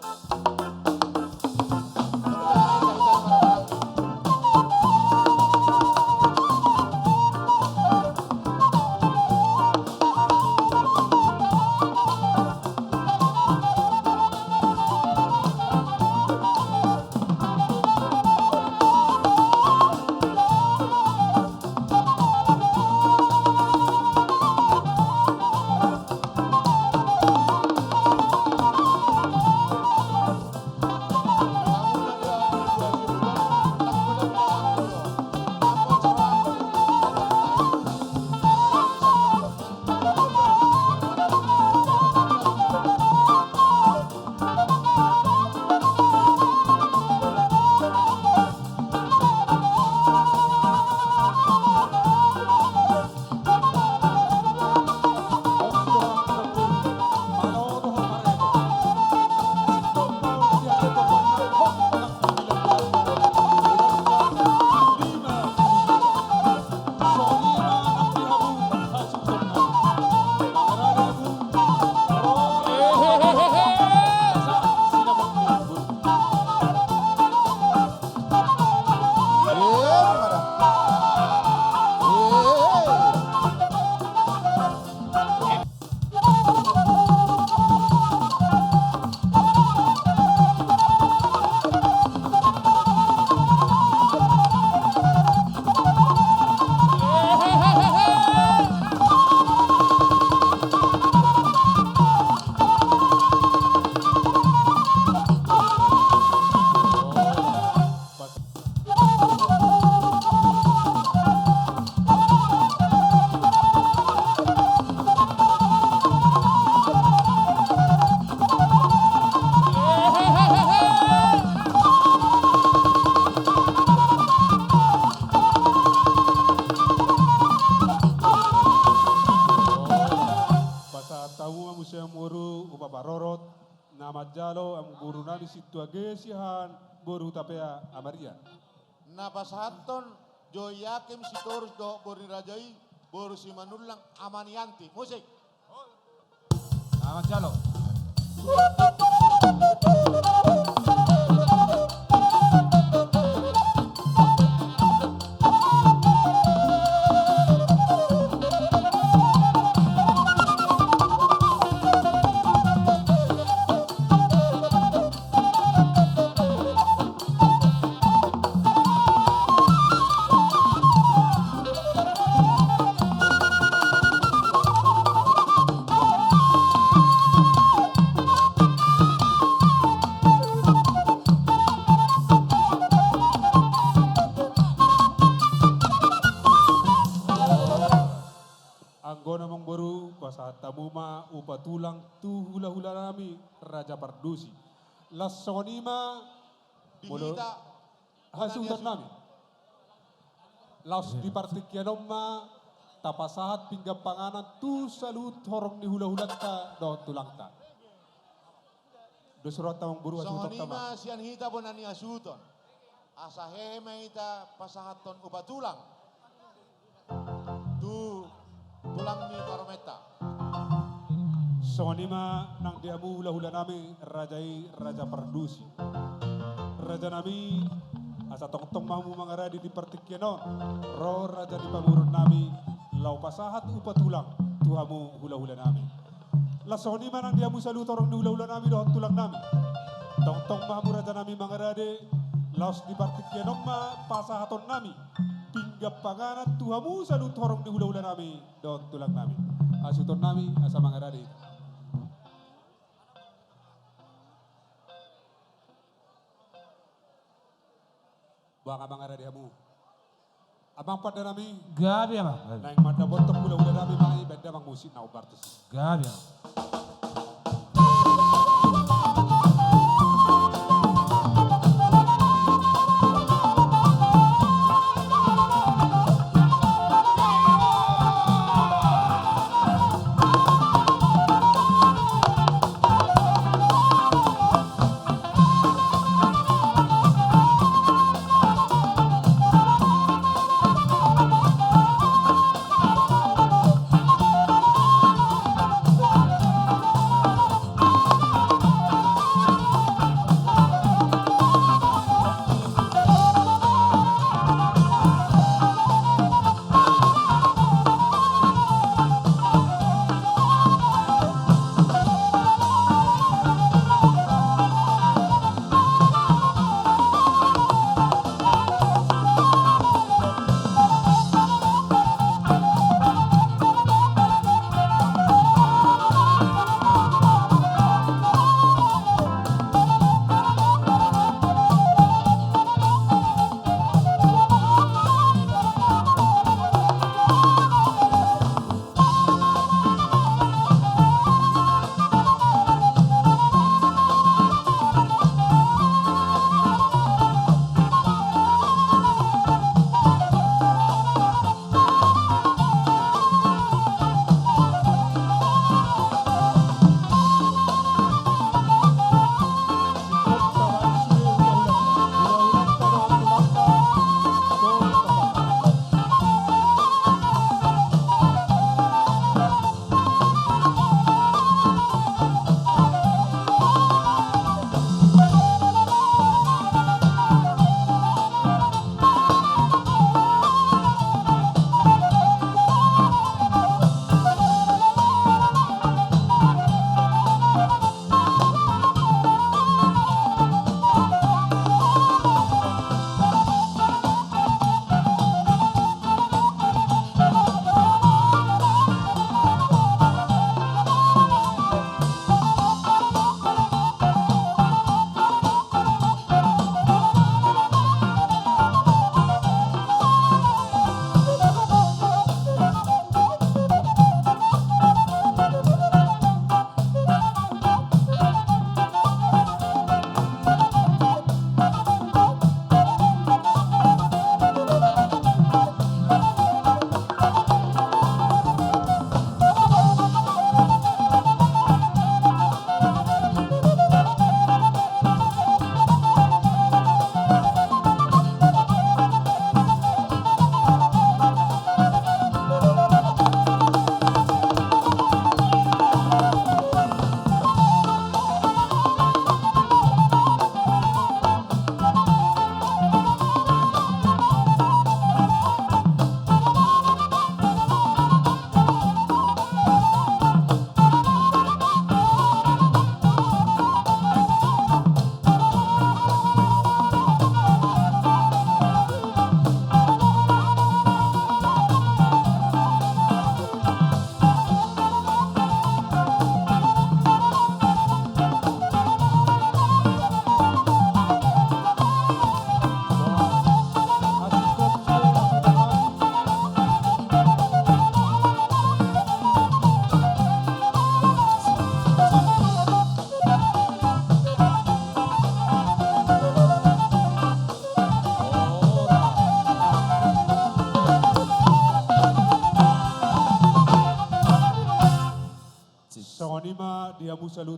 Jalo amangboru nami Sintua Gesi, haha boru Hutapea Amaria. Na pasahathon Joyakim Sitorus dohot boru ni raja i, boru Simanullang, Ama ni Yanti. Musik. Selamat jalo. Anggo na amangboru, pasahat hamu ma upa tulang tu hulahula nami Raja Pardosi. Laos songon i ma molo hasuhuton nami. Laos di partingkian on ma tapasahat pinggan panganan tu saluhut horong ni hulahulanta dohot tulangta. Dos rohanta amangboru, hasuhuton ma. Songon i ma sian hita bona ni hasuhuton. Asa hehe ma hita pasahathon upa tulang tu tulang ni parumaenta. Songon i ma nang di hamu hulahula nami raja i, Raja Pardosi. Raja nami, asa tongtong ma hamu mangarade di partingkian on, ro raja ni pamoruon nami, laho pasahat upa tulang tu hamu hulahula nami. Laos songon i ma nang di hamu saluhut horong ni hulahula nami dohot tulang nami. Tongtong ma hamu raja nami mangarade, laos di partingkian on ma pasahaton nami pinggan panganan tu hamu saluhut horong ni hulahula nami dohot tulang nami. Hasuhuton nami, asa mangarade hita. Boha, nga mangarade hamu? Amang pande nami. Gabe, amang. Naeng mandapothon hulahula nami ma i, baen damang musik na umbar tusi. Gabe, amang.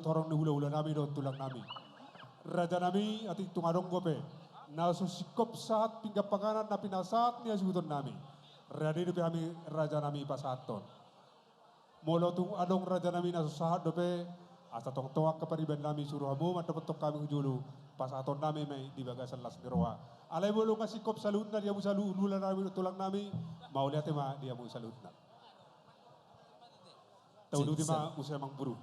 torong ni hulahula nami dohot tulang nami. Raja nami, atik tung adong dope na so singkop sahat pinggan panganan na pinasahat ni hasuhuton nami, rade dope hami raja nami pasahathon. Molo tung adong raja nami na so sahat dope, asa tongtong angka pariban nami, suru hamu mandapothon hami tu jolo, pasahaton nami ma i di bagasan las ni roha. Alai molo nga singkop saluhutna di hamu saluhut hulahula nami dohot tulang nami, mauliate ma di hamu saluhutna. Tauduti ma muse amangboru.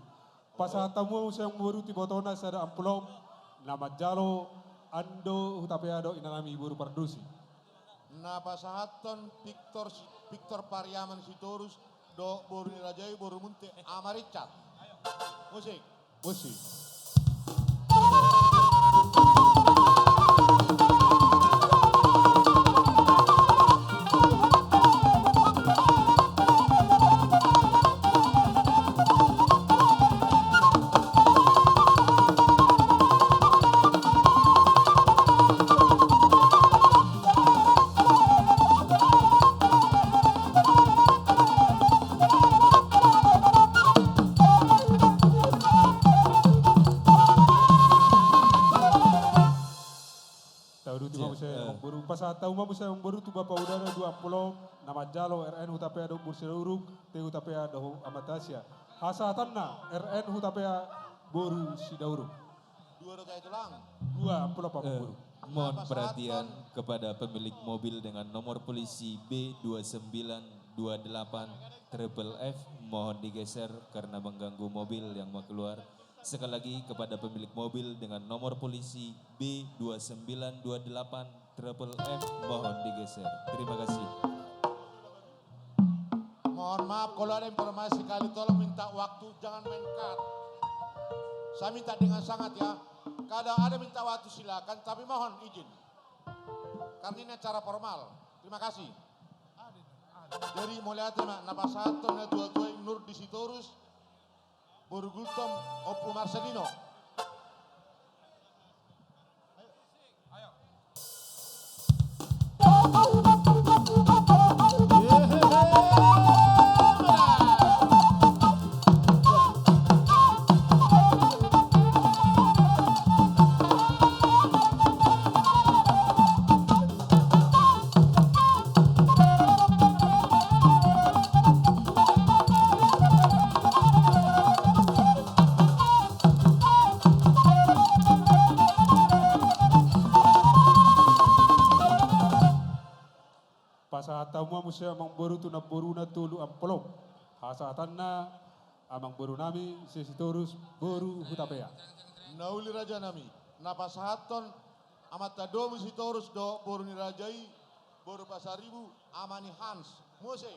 Pasahat hamu ma muse amangboru tu ibotona sada amplop na manjalo Ando Hutapea dohot inanami boru Pardosi. Na pasahathon Victor, Victor Pariaman Sitorus dohot boru ni raja i boru Munte, Ama Richard. Musik. Musik. Tauduti ma muse amangboru. Pasahat hamu ma muse amangboru tu bapa udara dua amplop na manjalo R N Hutapea dohot boru Sidauruk, T Hutapea dohot Ama Tasia. Hasahatanna R N Hutapea boru Sidauruk. Dua do, tulang. Dua amplop, Pak Guru. Eh, mohon perhatian kepada pemilik mobil dengan nomor polisi B dua sembilan dua delapan triple F, mohon digeser karena mengganggu mobil yang mau keluar. Sekali lagi, kepada pemilik mobil dengan nomor polisi B dua sembilan dua delapan triple F, mohon digeser. Terima kasih. Mohon maaf, kalau ada informasi kali, tolong minta waktu, jangan main cut. Saya minta dengan sangat, ya. Kalau ada minta waktu, silakan, tapi mohon izin. Karena ini acara formal. Terima kasih. Jadi, mauliate ma, na pasahathon natuatua i Nur di Sitorus, boru Gultom, Ompu Marcelino. Pasahat hamu ma muse amangboru tu namboruna tolu amplop. Hasahatanna amangboru nami si Sitorus boru Hutapea. Na uli raja nami, na pasahathon amanta domu Sitorus dohot boru ni raja i, boru Pasaribu, ama ni Hans. Muse.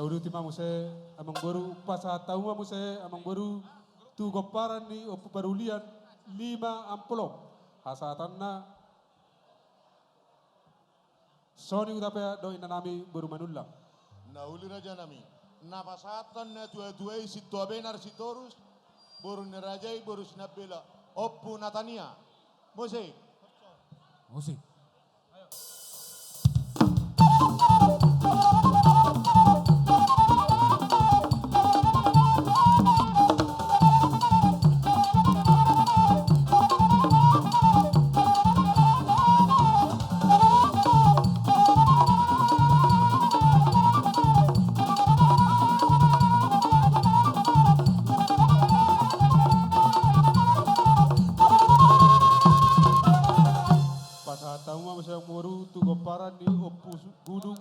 Tauduti ma muse amangboru, pasahat hamu ma muse amangboru tu gomparan ni Ompu Parulian lima amplop. Hasahatanna Soni Hutapea dohot inanami boru Manullang. Na uli raja nami, na pasahathon natuatua i Sintua Benar Sitorus, boru ni raja i boru Sinambela, Ompu Natania. Musik. Musik. Pasahat hamu ma muse amangboru tu gomparan ni Ompu Gunung,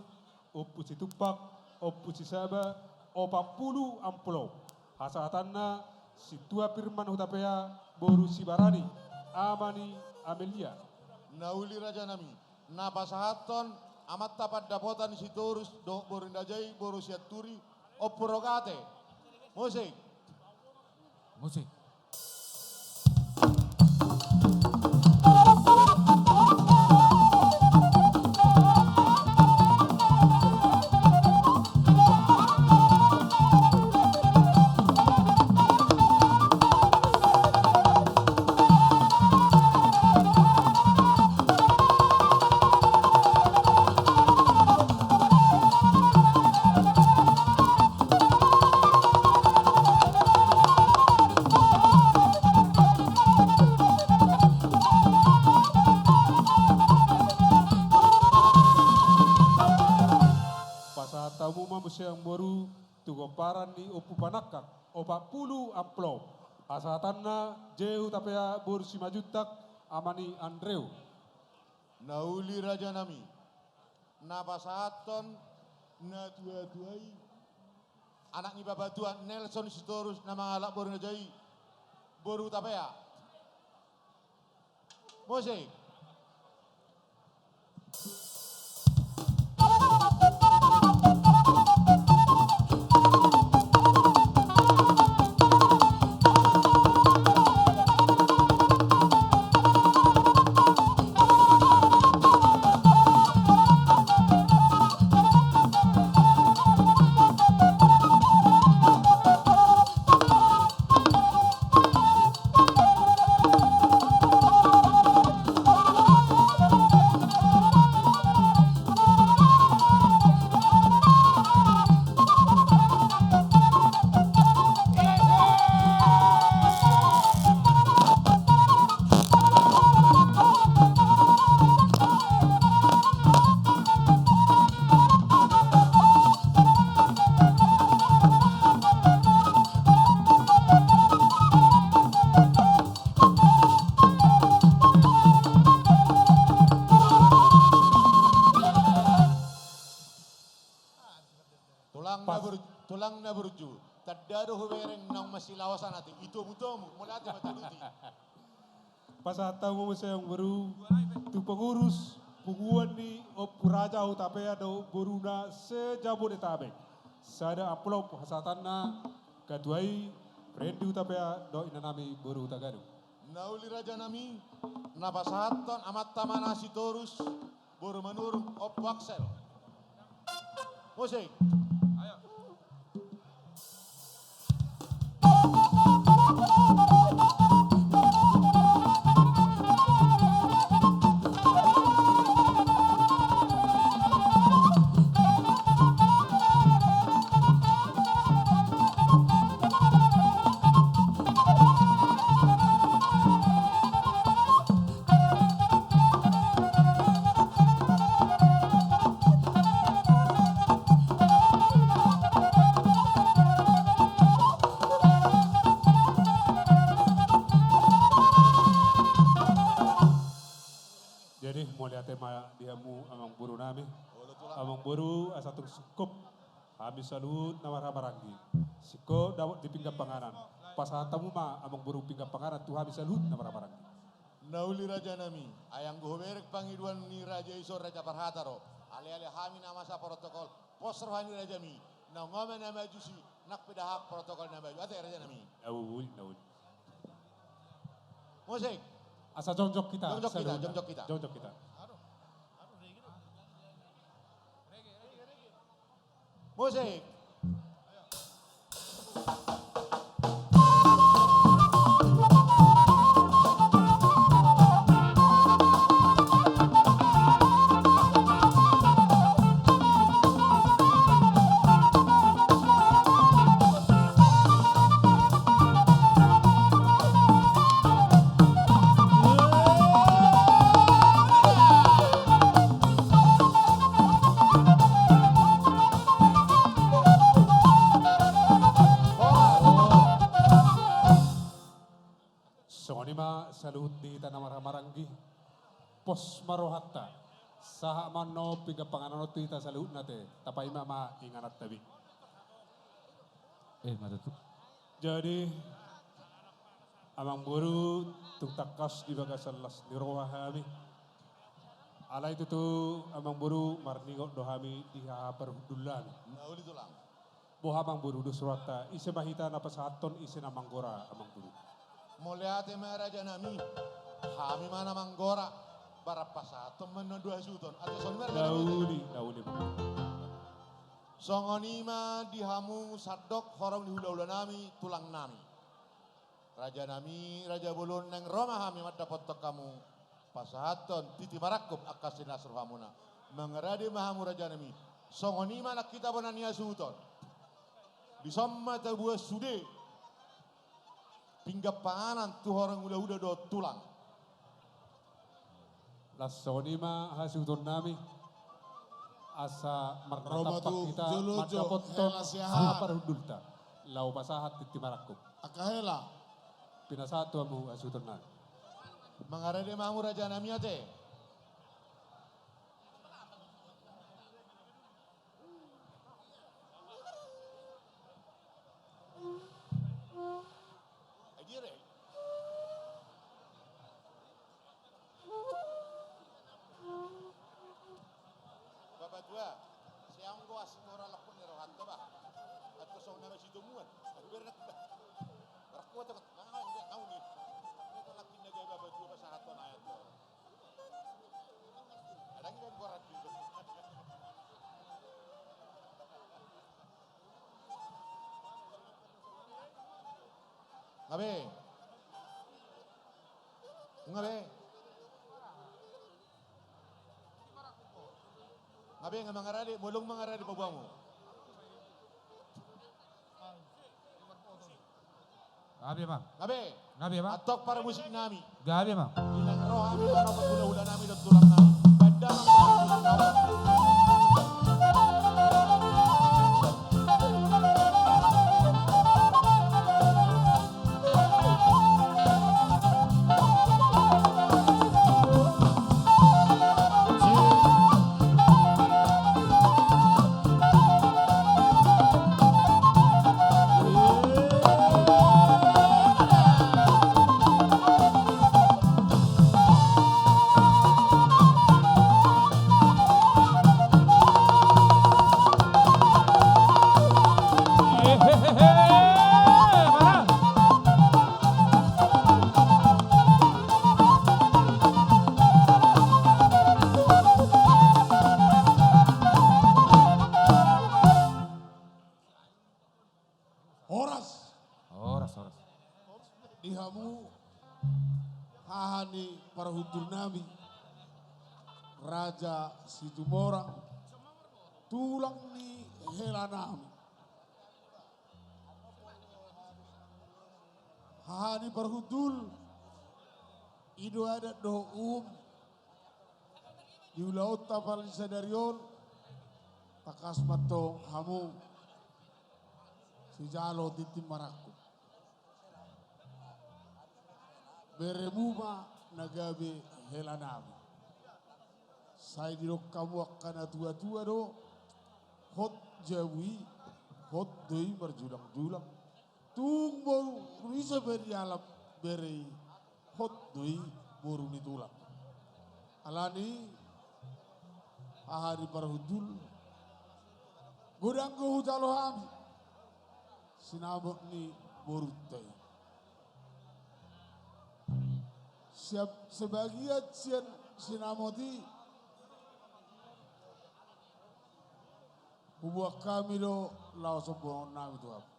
Ompu Situmpak, Ompu Sisaba, opat pulu amplop. Hasahatanna Sintua Firman Hutapea boru Sibarani, ama ni Amelia. Na uli raja nami, Na pasahathon amanta pandapotan Sitorus dohot boru ni raja i, boru Sianturi, Ompu Rogate. Musik. Musik. Pasahat hamu ma muse amangboru tu gomparan ni Ompu Panangkang, opat pulu amplop. Pasahatanna Jehu Tapea boru Simanjuntak, ama ni Andrew. Na uli rajanami, na pasahathon natuatua i, anak ni bapatua Nelson Sitorus na mangalap boru ni raja i, boru Tapea. Musik. Tulang na Pas- ber-, tulang na burju. Tanda do hubereng naung masilaosan ate. Itomutomu, mauliate ma taluti. Pasahat hamu muse amangboru tu pengurus punguan ni Ompu Raja Hutapea dohot boruna se-Jabodetabek. Sada amplop pasahatanna ketua i, Randy Hutapea dohot inanami boru Hutagadung. Na uli rajanami, na pasahathon amanta ma na Sitorus, boru Manurung, Ompu Axel. Musik. Jadi, mauliate ma di hamu amangboru nami. Amangboru, asa tung singkop hami saluhut na marhahamaranggi. Singkop dapot di pinggan panganan. Pasahat hamu ma amangboru pinggan panganan tu hami saluhut na marhahamaranggi. Na uli rajanami, ai anggo hubereng pangidoan ni raja i, so raja parhata do. Alai, alai hami na masa protokol, pos roha ni rajami. Naung on ma na maju si, nang pe dahak protokol na maju. Ate rajanami. Na uli, na uli. Musik. Asa jongjong hita, jongjong hita, saluhutna. Jongjong hita. Jongjong hita. Musik. Songon i ma saluhut di hita na marhahamaranggi. Pos ma rohanta. Sahat ma annon pinggan panganan on tu hita saluhutna ate. Tapaima ma ingananta be. Eh, ma tutu. Jadi, amangboru, tung tangkas di bagasan las ni roha hami. Alai tutu, Amangboru, marningot do hami di haha parhundulnami. Na uli, Tulang. Boha, Amangboru, dos rohanta, ise ma hita na pasahathon, ise na manggora, Amangboru? Mauliate ma, Rajanami. Hami ma na manggora. Barang pasahathon ma annon do hasuhuton. Ate, songon i ma, Rajanami. Na uli, na uli, Amangboru. Songon i ma di hamu sandok horong ni hulahulanami, tulangnami. Rajanami, raja bolon, naeng ro ma hami mandapothon hamu pasahathon tintin marangkup angka silas rohamuna. Mangarade ma hamu, Rajanami. Songon i ma nang hita bona ni hasuhuton. Dison ma taboan sude pinggan panganan tu horong hulahula dohot tulang. Las songon i ma hasuhutonnami, asa marnatampak hita mandapothon haha parhundulta laho pasahat tintin marangkup. Angka hela. Pinasahat tu hamu hasuhutonnami. Mangarade ma hamu, Rajanami, ate. Bapatua, sai anggo asing ora lampun ni rohanta, bah. Atau songon nama si Tomuan. Aku beri nanti, bah. Rakku atau ket-, ah, enggak tahu nih. Ini tuh laki naga bapatua pasahaton ayat tuh. Ada lagi kan borat gitu. Nga be? Nga be? Nga be, nga mangarade, molo nga mangarade paboamu. Gabe, Amang. Gabe. Gabe, Amang. Antong parmusik nami. Gabe, Amang. Di na ro hami, di na ro hami, hulahulanami dohot tulangnami. Baen damang, Amang. Horas. Horas, horas. Di hamu haha ni parhundulnami, Raja Situmorang, tulang ni helanami. Haha ni parhundul, i do adat dohot uhum di ulaonta pala ni sadari on, tangkas ma antong hamu sijalo tintin marangkup. Beremu ma na gabe helanami. Sai didok hamu angka na tuatua do, hot jabu i, hot do i marjulangjulang. Tung boru ni sabar ni alam bere i, hot do i boru ni tulang. Alani i, haha ni parhundul, godang do hujalo hami sinamot ni borunta i. Siap, sebagian sian sinamot i huboan hami do laho sombongonnami tu hamu.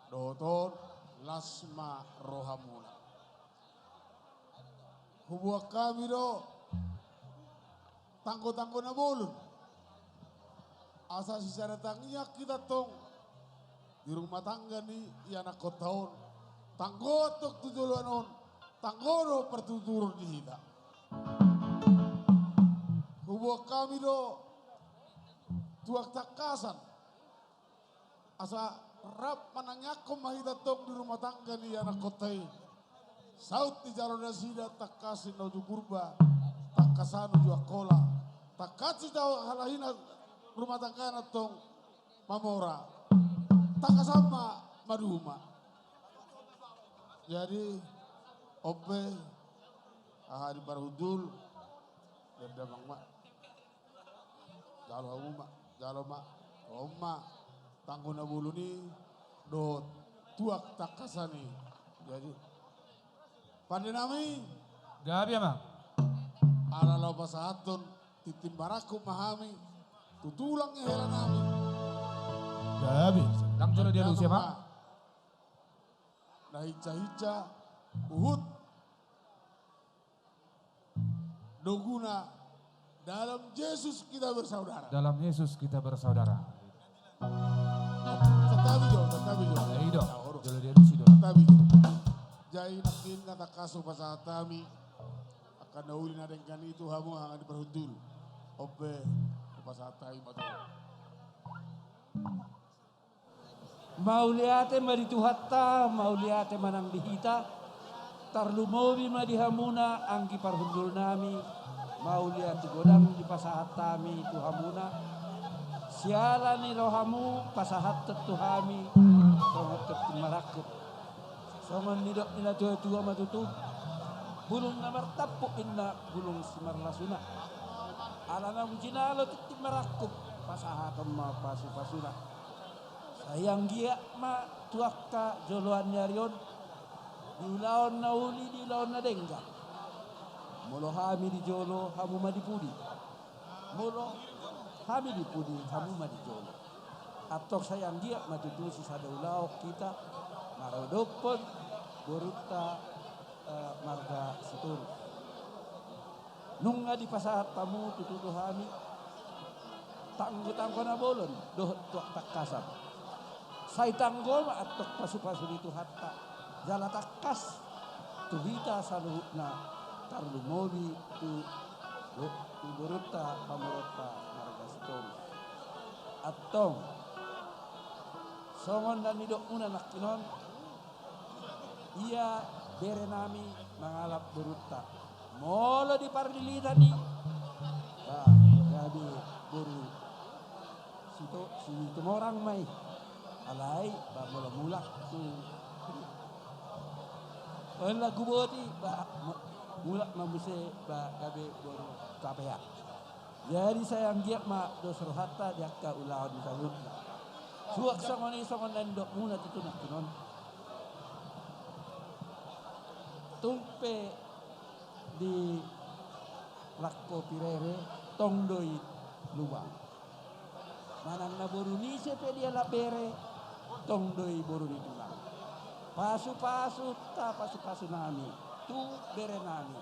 Dohot on, las ma rohamuna. Huboan hami do tanggotanggo na bolon, asa sisada tangiang hita antong di rumah tangga ni ianakkonta on. Tanggo antong tu joloan on, tanggo do partuturon di hita. Huboan hami do tuak tangkasan, asa rap manangiangkon ma hita antong di rumah tangga ni ianakkonta i. Saut dijalo nasida tangkas i na uju Purba, tangkasan uju Angkola, tangkas i tahu halahina rumah tanggana antong mamora, tangkasan ma maduma. Jadi, on pe, haha ni parhundul, Dandang ma. Jalo hamu ma, jalo ma. On ma tanggo na bolon i dohot tuak tangkasan i. Jadi, pande nami. Gabe, amang. Ala laho pasahathon tintin marangkup ma hami tu tulang ni hela nami. Gabe. Ndang jolo dialusi, amang. Na hinsa-hinsa huhut do guna. Dalam Yesus kita bersaudara. Dalam Yesus kita bersaudara. Santabi jo, santabi jo. Ai do. Jolo dialusi do. Santabi jo. Jadi nangkin na tangkas hupasahat hami angka na uli na denggan i tu hamu angka na di parhundul. On pe hupasahat hami ma tu hamu. Mauliate ma di Tuhanta, mauliate ma nang di hita. Tarlumobi ma di hamuna anggi parhundul nami. Mauliate godang dipasahat hami tu hamuna. Siala ni rohamu pasahathon tu hami songon tintin marangkup. Songon nidok ni na tua-tua ma tutu, bulung na martampuk inna bulung simarlasuna. Ala naung jinalo tintin marangkup, pasahathon ma pasu-pasuna. Sai anggiat ma tu angka joloan ni ari on, di ulaon na uli, di ulaon na denggan. Molo hami di jolo, hamu ma di pudi. Molo hami di pudi, hamu ma di jolo. Antong sai anggiat ma tutu sisada ulaon hita maradophon borunta, eh, marga Sitorus. Nunga dipasahat hamu tutu tu hami tanggo-tanggo na bolon dohot tuak tangkasan. Sai tanggo ma antong pasu-pasu ni Tuhanta. Jala tangkas tu hita saluhutna, tarlumobi tu, tu borunta pamoruonta marga Sitorus. Antong songon na nidokmuna nangkin on, ia bere nami mangalap borunta. Molo di parlilitan i, ba, gabe boru Sito-, Situmorang ma i. Alai ba molo mulak tu, on lagu boti ba, mu-, mulak ma muse ba gabe boru Kapea. Jadi sai anggiat ma dos rohanta di angka ulaon ni saluhutna. Suang songon i songon na nidokmuna tutu nangkin on. Tung pe di langko pirere, tong do i lubang. Manang na boru ni ise pe dialap bere, tong do i boru ni tulang. Pasu-pasu ta, pasu-pasu nami tu bere nami.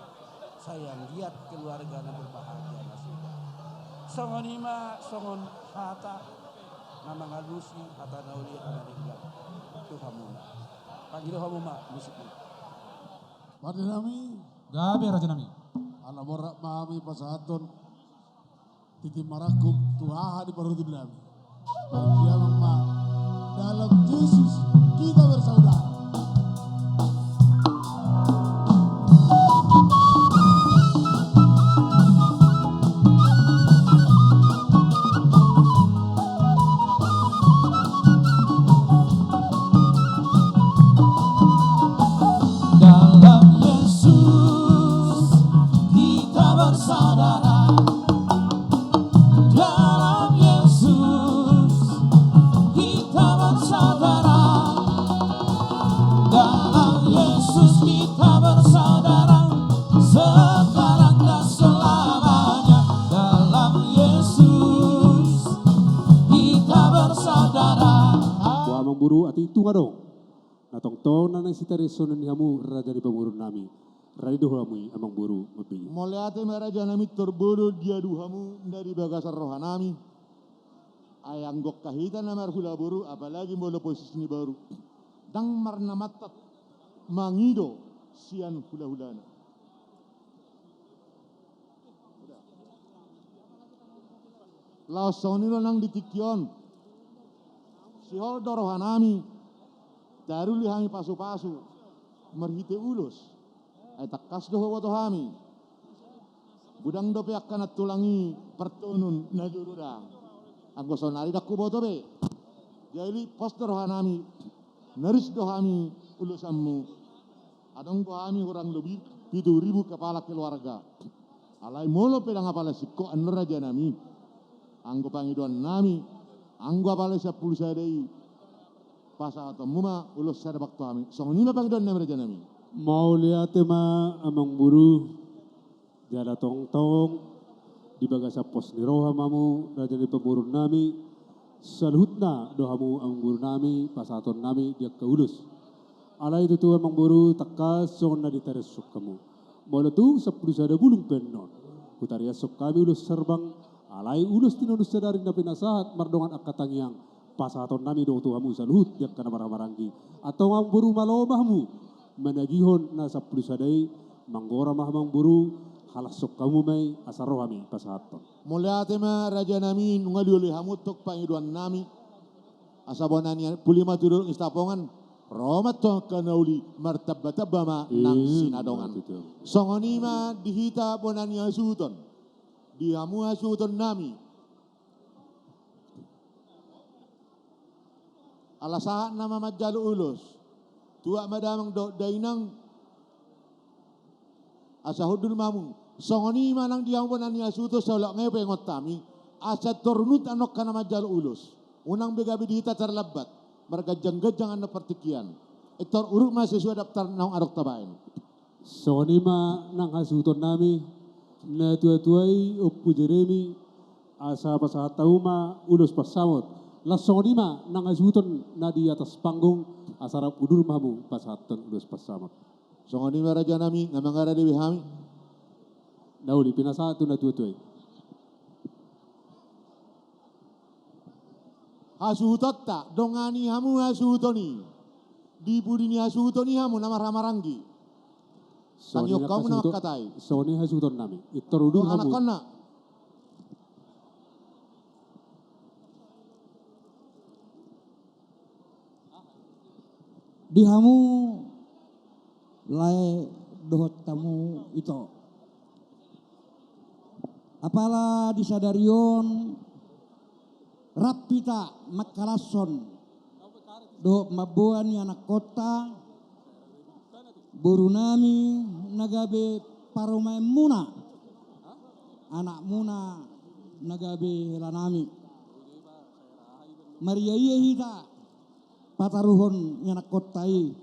Sai anggiat keluarga na berbahagia nasida. Songon i ma songon hata na mangalusi hata na uli, hata na denggan tu hamuna. Pangido hamu ma musik i. Pande nami. Gabe, raja nami. Ala borhat ma hami pasahathon tintin marangkup tu haha di parhundul nami. Baik dia ma, dalam Yesus kita bersaudara. Dalam Yesus kita bersaudara. Dalam Yesus kita bersaudara. Dalam Yesus kita bersaudara. Sekarang dan selamanya. Dalam Yesus kita bersaudara. Boha, amang boru, atik tung adong na tongtong na naeng sitarisongon ni hamu raja ni pamoruon nami. Rade do hamu i, amang boru, mambege. Mauliate ma, raja nami, tor boi do diadu hamu na di bagasan roha nami. Ai anggo angka hita na marhula boru, apalagi molo posisi ni boru, ndang marnamantat mangido sian hula-hulana. Laos songon i do nang di tingki on. Sihol do roha nami, taruli hami pasu-pasu marhite ulos. Ai tangkas do huboto hami. Godang dope angka na tulang i partonun na jolo da. Anggo saonari ndang huboto be. Jadi pos do roha nami, na ris do hami ulosanmu. Adong do hami hurang lobi pitu ribu kepala keluarga. Alai molo pe ndang apala singkop annon rajanami, anggo pangidoannami, anggo apala sampulu sada i, pasahatonmu ma ulos sarbang tu hami. Songon i ma pangidoannami rajanami. Mauliate ma amangboru. Jala tongtong di bagasan pos ni roha ma hamu raja ni pamoruonnami. Saluhutna do hamu amangborunami pasahatonnami di angka ulos. Alai tutu amangboru, tangkas songon na ditarinshon hamu, molo tung sampulu sada bulung pe annon, hutariashon hami ulos sarbang, alai ulos tinonun sadari na pinasahat mardongan angka tangiang, pasahatonnami do tu hamu saluhut di angka na marhahamaranggi. Antong amangboru, malo ma hamu managihon na sampulu sada i. Manggora ma hamu amangboru, halashon hamu ma i asa ro hami pasahathon. Mauliate ma rajanami, nunga dioloi hamu tong pangidoannami. Asa bona ni an-, puli ma tu dolok ni Sitapongan, ro ma tong angka na uli, martambatamba ma nang sinadongan. Songon i ma di hita bona ni hasuhuton. Di hamu hasuhutonnami. Ala sahat nama manjalo ulos, tuak ma damang dohot dainang, asa hundul ma hamu. Songon i ma nang di hamu bona ni hasuhuton, saulak ngepe ingot hami, asa torunut annon angka na manjalo ulos. Unang be gabe di hita tarlambat, marganjang-ganjang annon partingkian. Pintor uruk ma sesuai daftar naung adong tabaen. Songon i ma nang hasuhutonnami, na tua-tua i Ompu Jeremy, asa pasahat hamu ma ulos pansamot. Laos songon i ma nang hasuhuton na di atas panggung, asa rap udur ma hamu pasahathon ulos pansamot. Songon i ma rajanami, nga mangarade be hami. Na uli pinasahat tu na tua-tua i. Hasuhutonta, dongani hamu hasuhuton i. Di pudi ni hasuhuton i hamu na marhahamaranggi. Songon i hamu na mangkatai. Songon i hasuhutonnami. Pintor udur hamu. Anakkonna. Di hamu lae dohot hamu ito. Apala di sadari on rap hita mangkalashon dohot mamboan ni anakkonta, borunami na gabe parumaenmuna, anakmuna na gabe helanami. Maria-ia hita pataruhon ni anakkonta i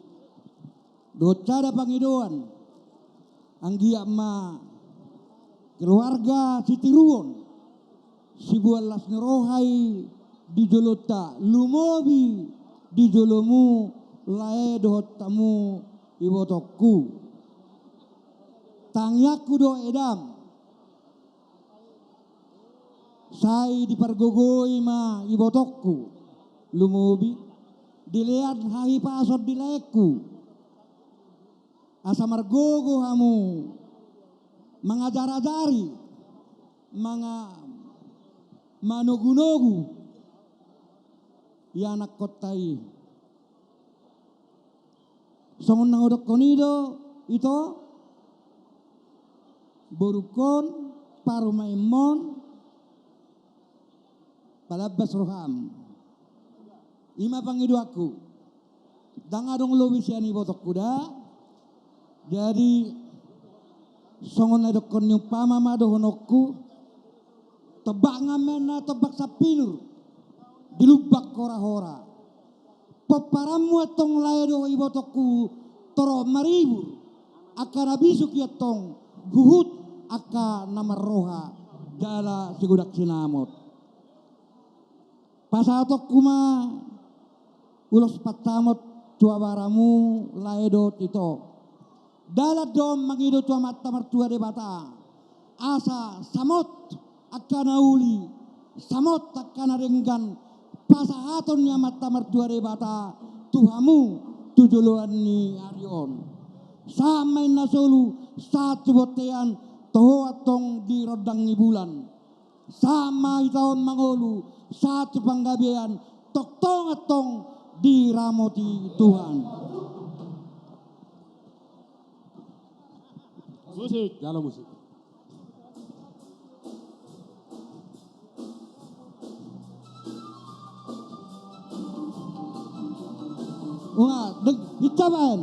dohot sada pangidoan, anggiat ma keluarga sitiruon, siboan las ni roha i di jolonta, lumobi di jolomu lae dohot hamu ibotongku. Tangiangku do edam, sai dipargogoi ma ibotongku, lumobi dilean hahipason di laengku, asa margogo hamu mangajar-ajari, manga-, manogu-nogu i anakkonta i. Songon na hudokkon i do ito, borungkon, parumaenmon, palambas roham. I ma pangidoanku. Ndang adong lobi sian ibotongku da. Jadi songon na didokkon ni umpama ma dohononku. Tombak nga ma na tombak sampinur di lumbak hora-hora. Pomparanmu antong lae dohot ibotongku torop maribur, angka na bisuk i antong huhut angka na marroha jala sigodang sinamot. Pasahatonku ma ulos pansamot tu abaramu lae dohot ito. Dalan do on mangido tu Amanta Martua Debata, asa samot angka na uli, samot angka na denggan pasahaton ni Amanta Martua Debata tu hamu tu joloan ni ari on. Sahat ma inna solu, sahat tu bontean, toho antong di rondang ni bulan. Sahat ma hita on mangolu, sahat tu panggabean, tongtong antong diramoti Tuhan. Musik. Jalo musik. Wah, dek, hinca baen.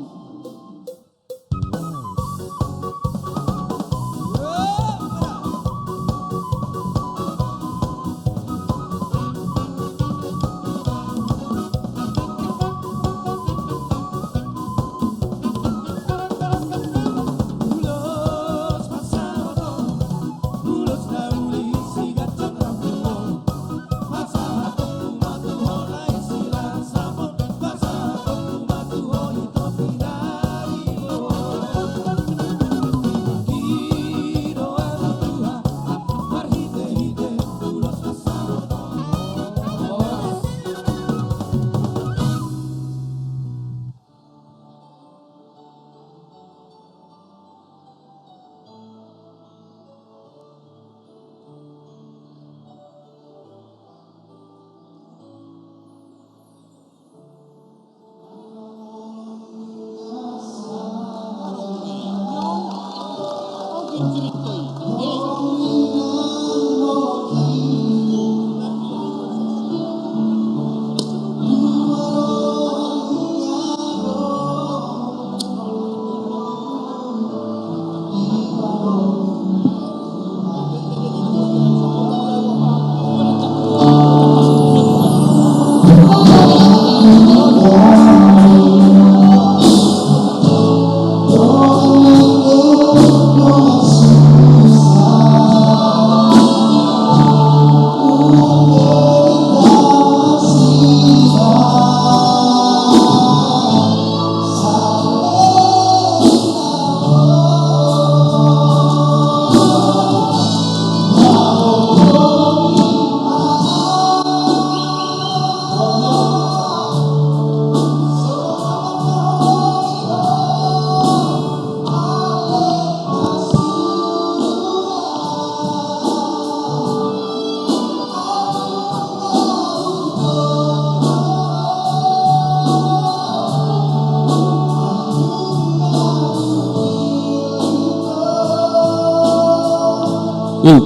Hmm.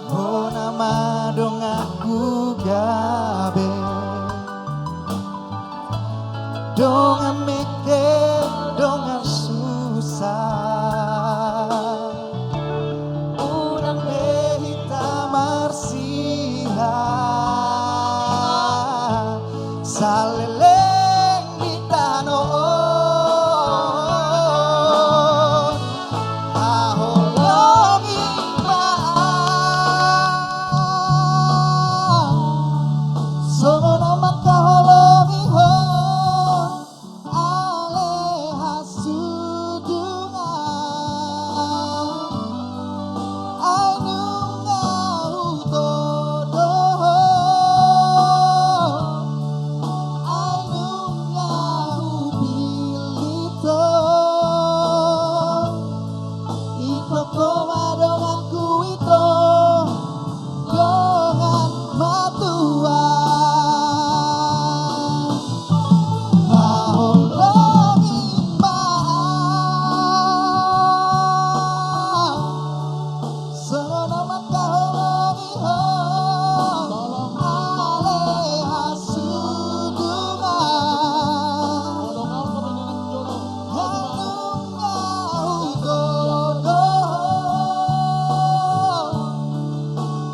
Hona ma donganku gabe, dongan mekkel, dongan susah. Unang be hita marsiha saleleng di tano on. Haholongi ma au songon na mangkaholongi ho ale hasudungan. Ai nunga hutodo ho, ai nunga hupillit ho. Ingkon ho ma donganku ito, dongan matua. Haholongi ma au songon na mangkaholongi ho ale hasudungan. Ai nunga hutodo ho,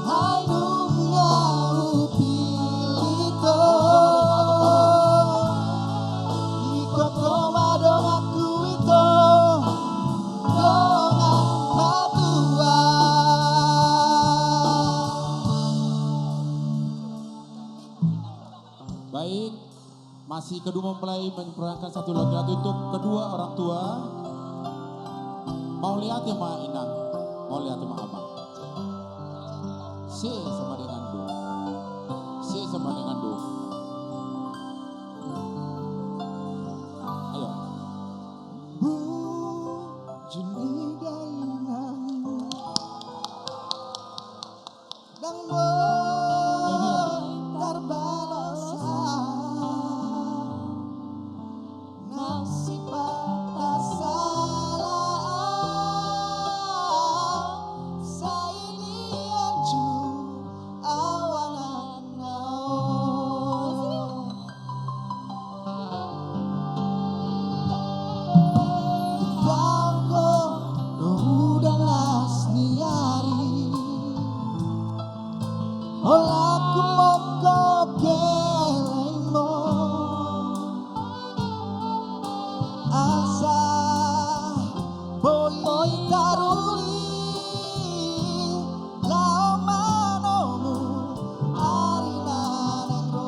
ai nunga hupillit ho. Ingkon ho ma donganku ito, dongan matua. Baik, masih kedua mempelai mempersembahkan satu lagu untuk kedua orang tua. Mauliate ma inang, mauliate ma amang. Se sama dengan do. Se sama dengan do. Ayo. Bujur ni da inang. Ndang boi tarbalos nang sipata sala, sai dianju awan na on. Dang ho do udan las ni ari, holan humongkop gelengmu, asa boi taruli laho manomu ari na naeng ro.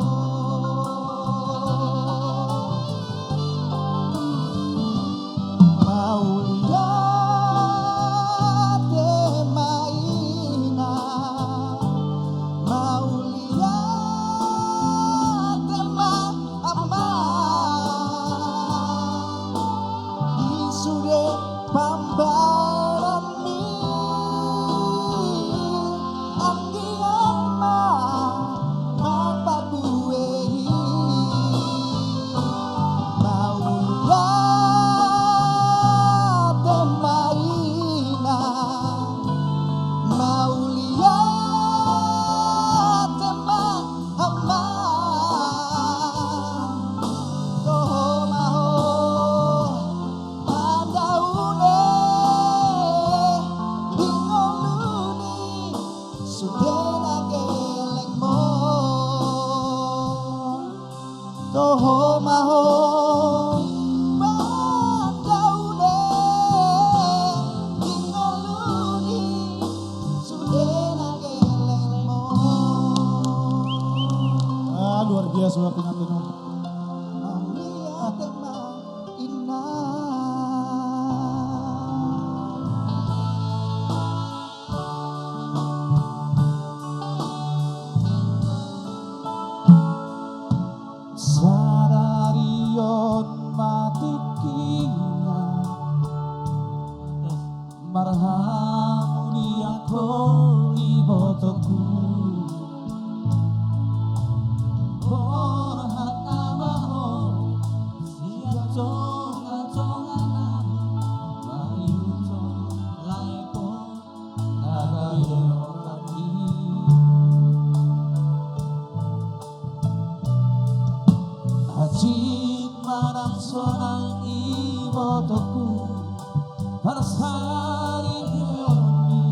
Mauliate ma inang, mauliate ma amang, di sude pambaranmi, anggiat ma marparbue i. Mauliate ma inang, mauliate ma amang. Toho ma ho pandaune di ngolu ni sude na gelengmu. Toho ma ho pandaune di ngolu ni sude na gelengmu. Ah, luar biasa pengantin, Om. Marhamuliangkon ibotongku. Borhat nama ho sian tongatonga nami, mangihut lae ho na gabe opat i. Hansit ma nang sonang ibotongku, parsaripeonni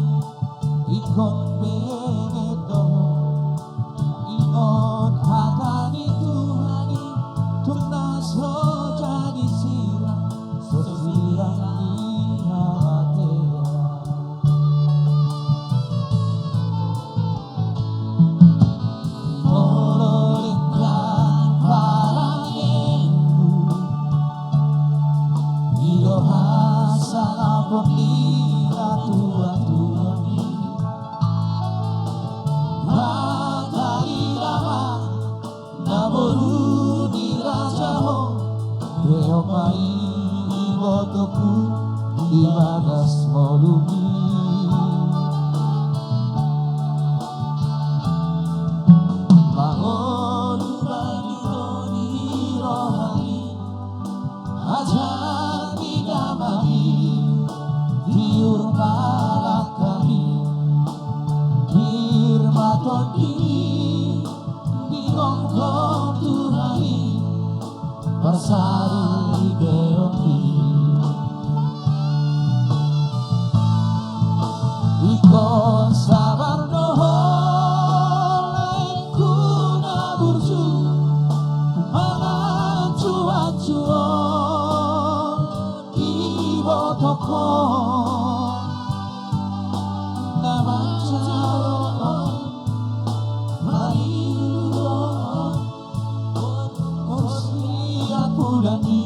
ingkon bege do. Ingot hata ni Tuhan i, tung na so jadi sirang, so sirang ni hamatean. Molo denggan parangeonmu, i do hasangapon ni natuatuami. Mata ni dahahang na boru ni raja ho, beha ma i ibotongku di bagas ngolumi. Mangolu ma i tu rohami, ajar ni damami, tiur ma langkami, pir ma tondimi, di gomgom Tuhan i, parsaripeonni. Ingkon sabar do ho laengku na burju, mangancuancu on ibotongkon, na manjalo on, mangido on, pos ni angkulan ni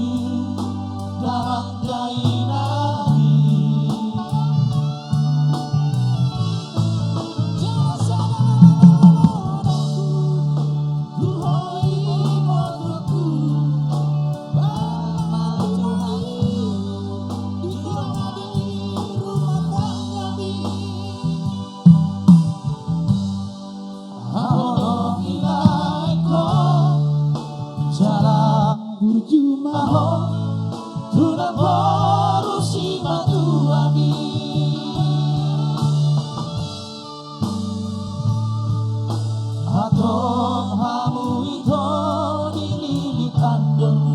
damang dainang i. Holong i laengkon, jala burju ma ho tu namboru simatuami. Antong hamu ito dililit andong,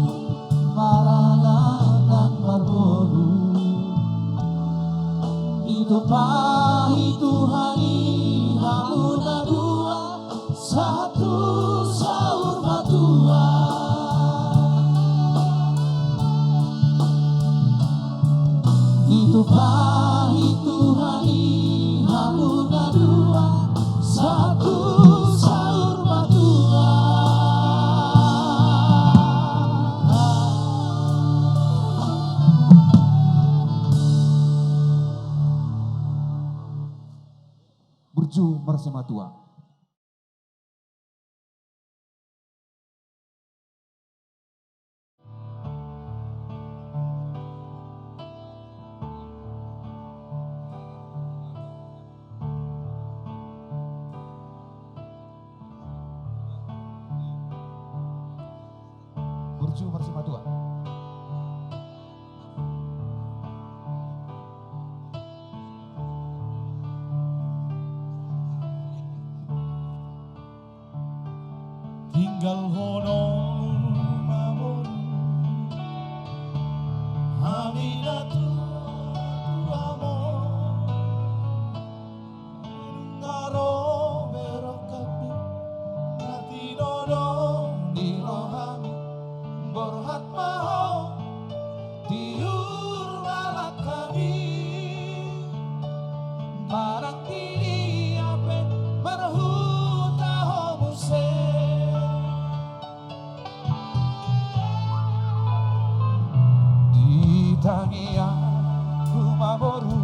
maranak nang marboru. Ditumpahi Tuhan i hamu na dua, sahat tu saur matua. Ditumpahi Tuhan i hamu na dua, sahat tu saur matua. Burju marsimatua. Burju marsimatua. Tinggalhononmu ma boru, hami na tuatua ma. Nunga ro be rongkapmi na tinodo ni rohami, borhat ma ho, tiur ma langkami, manang di dia pe marhuta ho muse. Di tangiangku ma boru,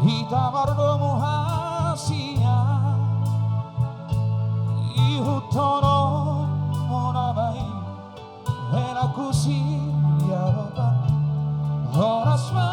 hita mardomu hasian, ihuthononmu nama i, hela kusi aropa, horas ma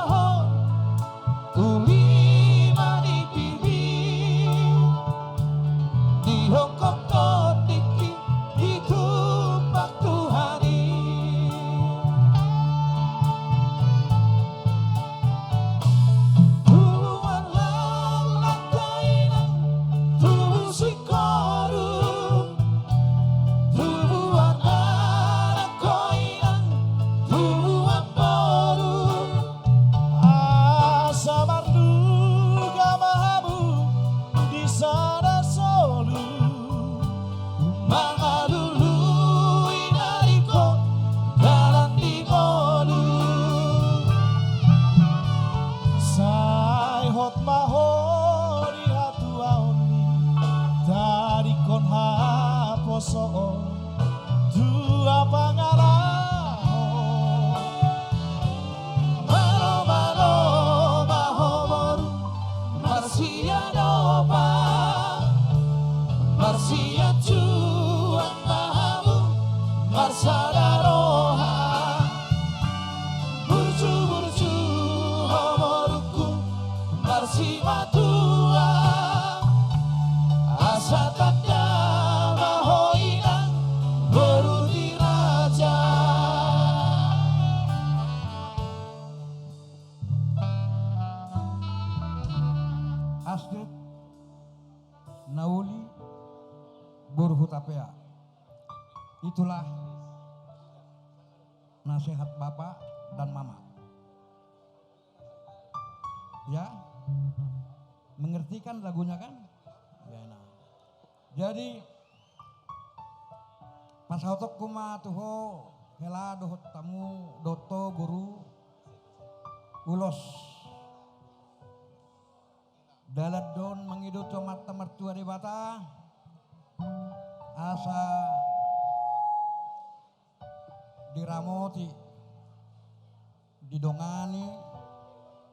Maho di hatuaon ni tadingkon haposoon tua pangalaho. Malo, malo, maho boru, marsiadopan, marsianjuan ma hamu, marsada roha. Burju, burju, ho borungku, marsimatua. Asa tanda ma ho inang boru ni raja. Asdit, na uli, boru Hutapea. Itulah nasihat bapak dan mama. Ya, mengerti kan lagunya kan? Ya, nah. Jadi, pasahatonku ma tu ho, hela dohot hamu, dohot ho boru, ulos. Dalan do on mangido tu Amanta Martua Debata, asa diramoti, didongani,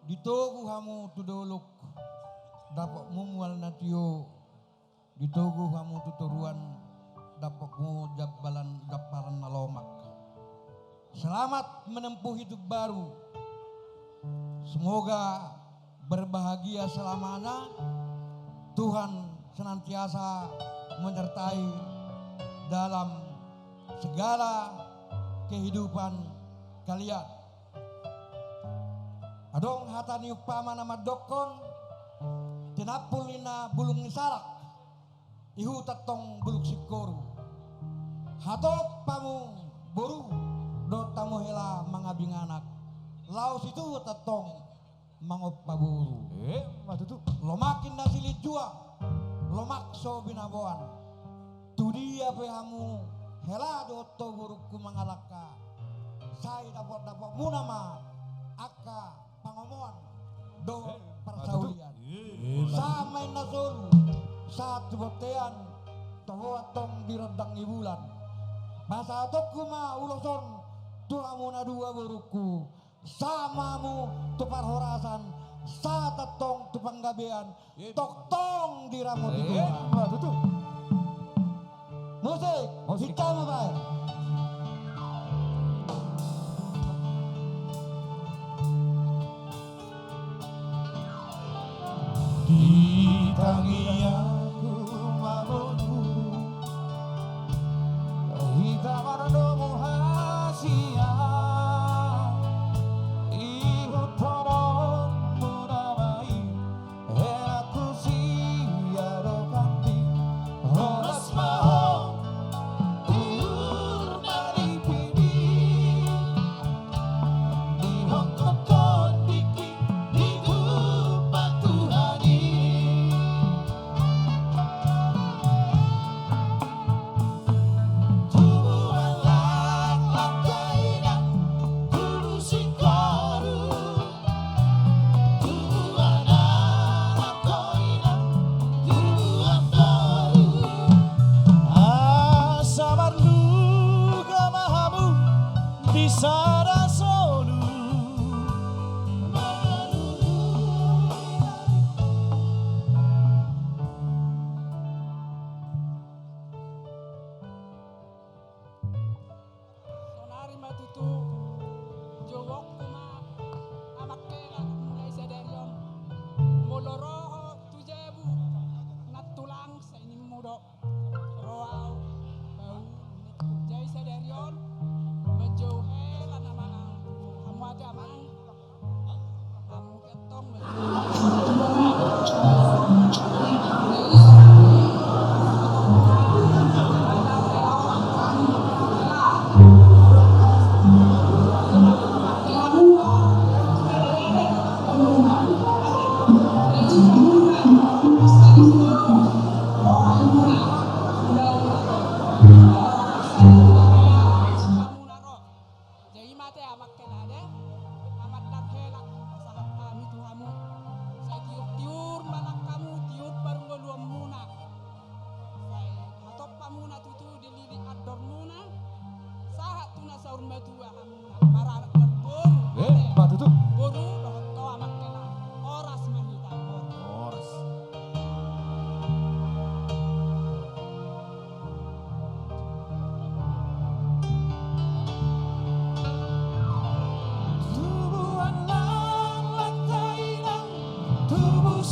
ditogu hamu tu dolok, dapotmu mual na tio, ditogu hamu tu toruan, dapotmu jambalan, jampalan na lomak. Selamat menempuh hidup baru. Semoga berbahagia selamanya. Tuhan senantiasa menyertai dalam segala kehidupan kalian. Adong hata ni umpama na mandokkon, tinampul ninna bulung ni salak, ihut antong bulung singkoru. Hatop hamu boru, dohot hamu hela mangabing anak, laos ituhut antong mangompa boru. Eh, ma tutu. Lomak ninna silinjuang, lomak so binaboan. Tu dia pe hamu hela dohot ho borungku mangalangka, sai dapot-dapotmuna ma angka pangomoan dohot parsaulian. Sahat ma ninna solu, sahat tu bontean, toho antong di rondang ni bulan. Pasahatonku ma ulos on tu hamu na dua borungku, sahat ma hamu tu parhorasan, sahat antong tu panggabean, tongtong diramoti Tuhan. Ima tutu. Musik, musik. Hita ma baen. Di tangiangku ma boru, hita mardomu hasian, ihut holongmu nama i, hela husiadopan di, horas ma ho tu urna ni pidi, dihongkon tondingki di tumpak Tuhan i.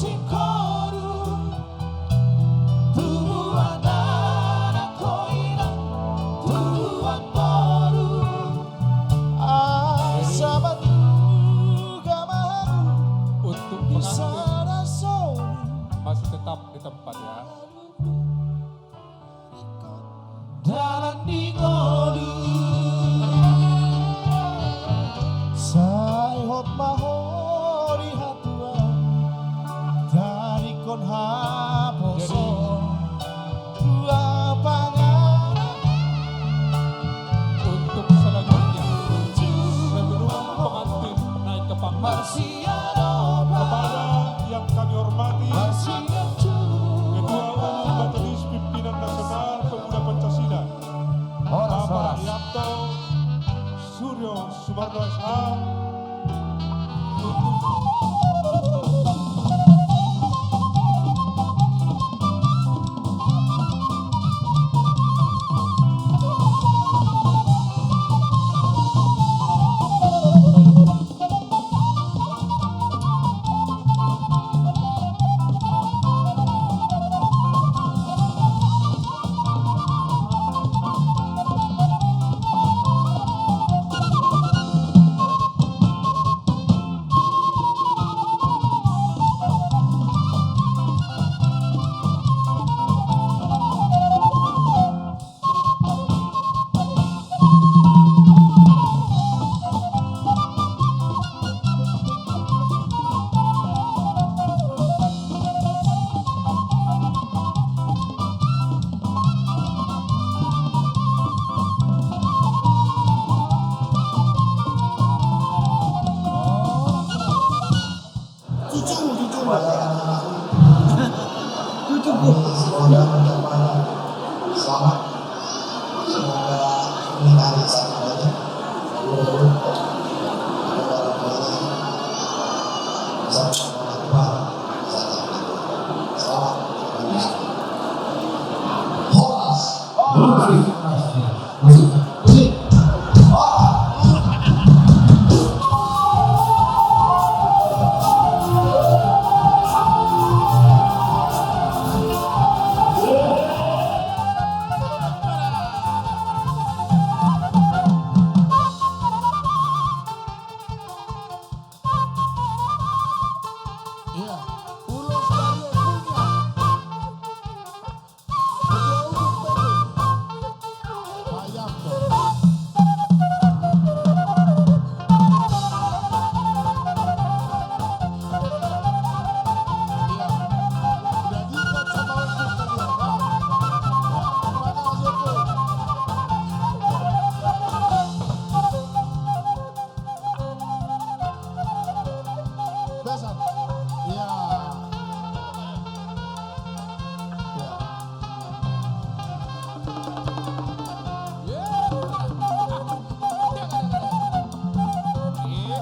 Singkoru, tubuan anak ho inang, tubuan boru. Asa batu gamaru. Untuk pengantin di sada soli. Masih tetap di tempat, ya. Dalan di ngolu. Sai hot ma ho di hatuaon, tadingkon haposo. Jadi, tua pangarangan. Untuk selanjutnya, sebelum pengantin naik ke panggung, kepada yang kami hormati, Ketua Umum Majelis Pimpinan Nasional Pemuda Pancasila, Bapak Yanto Suryo Sumarno S H. Cucu, cucu. Cucuku. Selamat. Semoga ini hari sangat banyak. Selamat. Horas. Besan. Iya. Iya.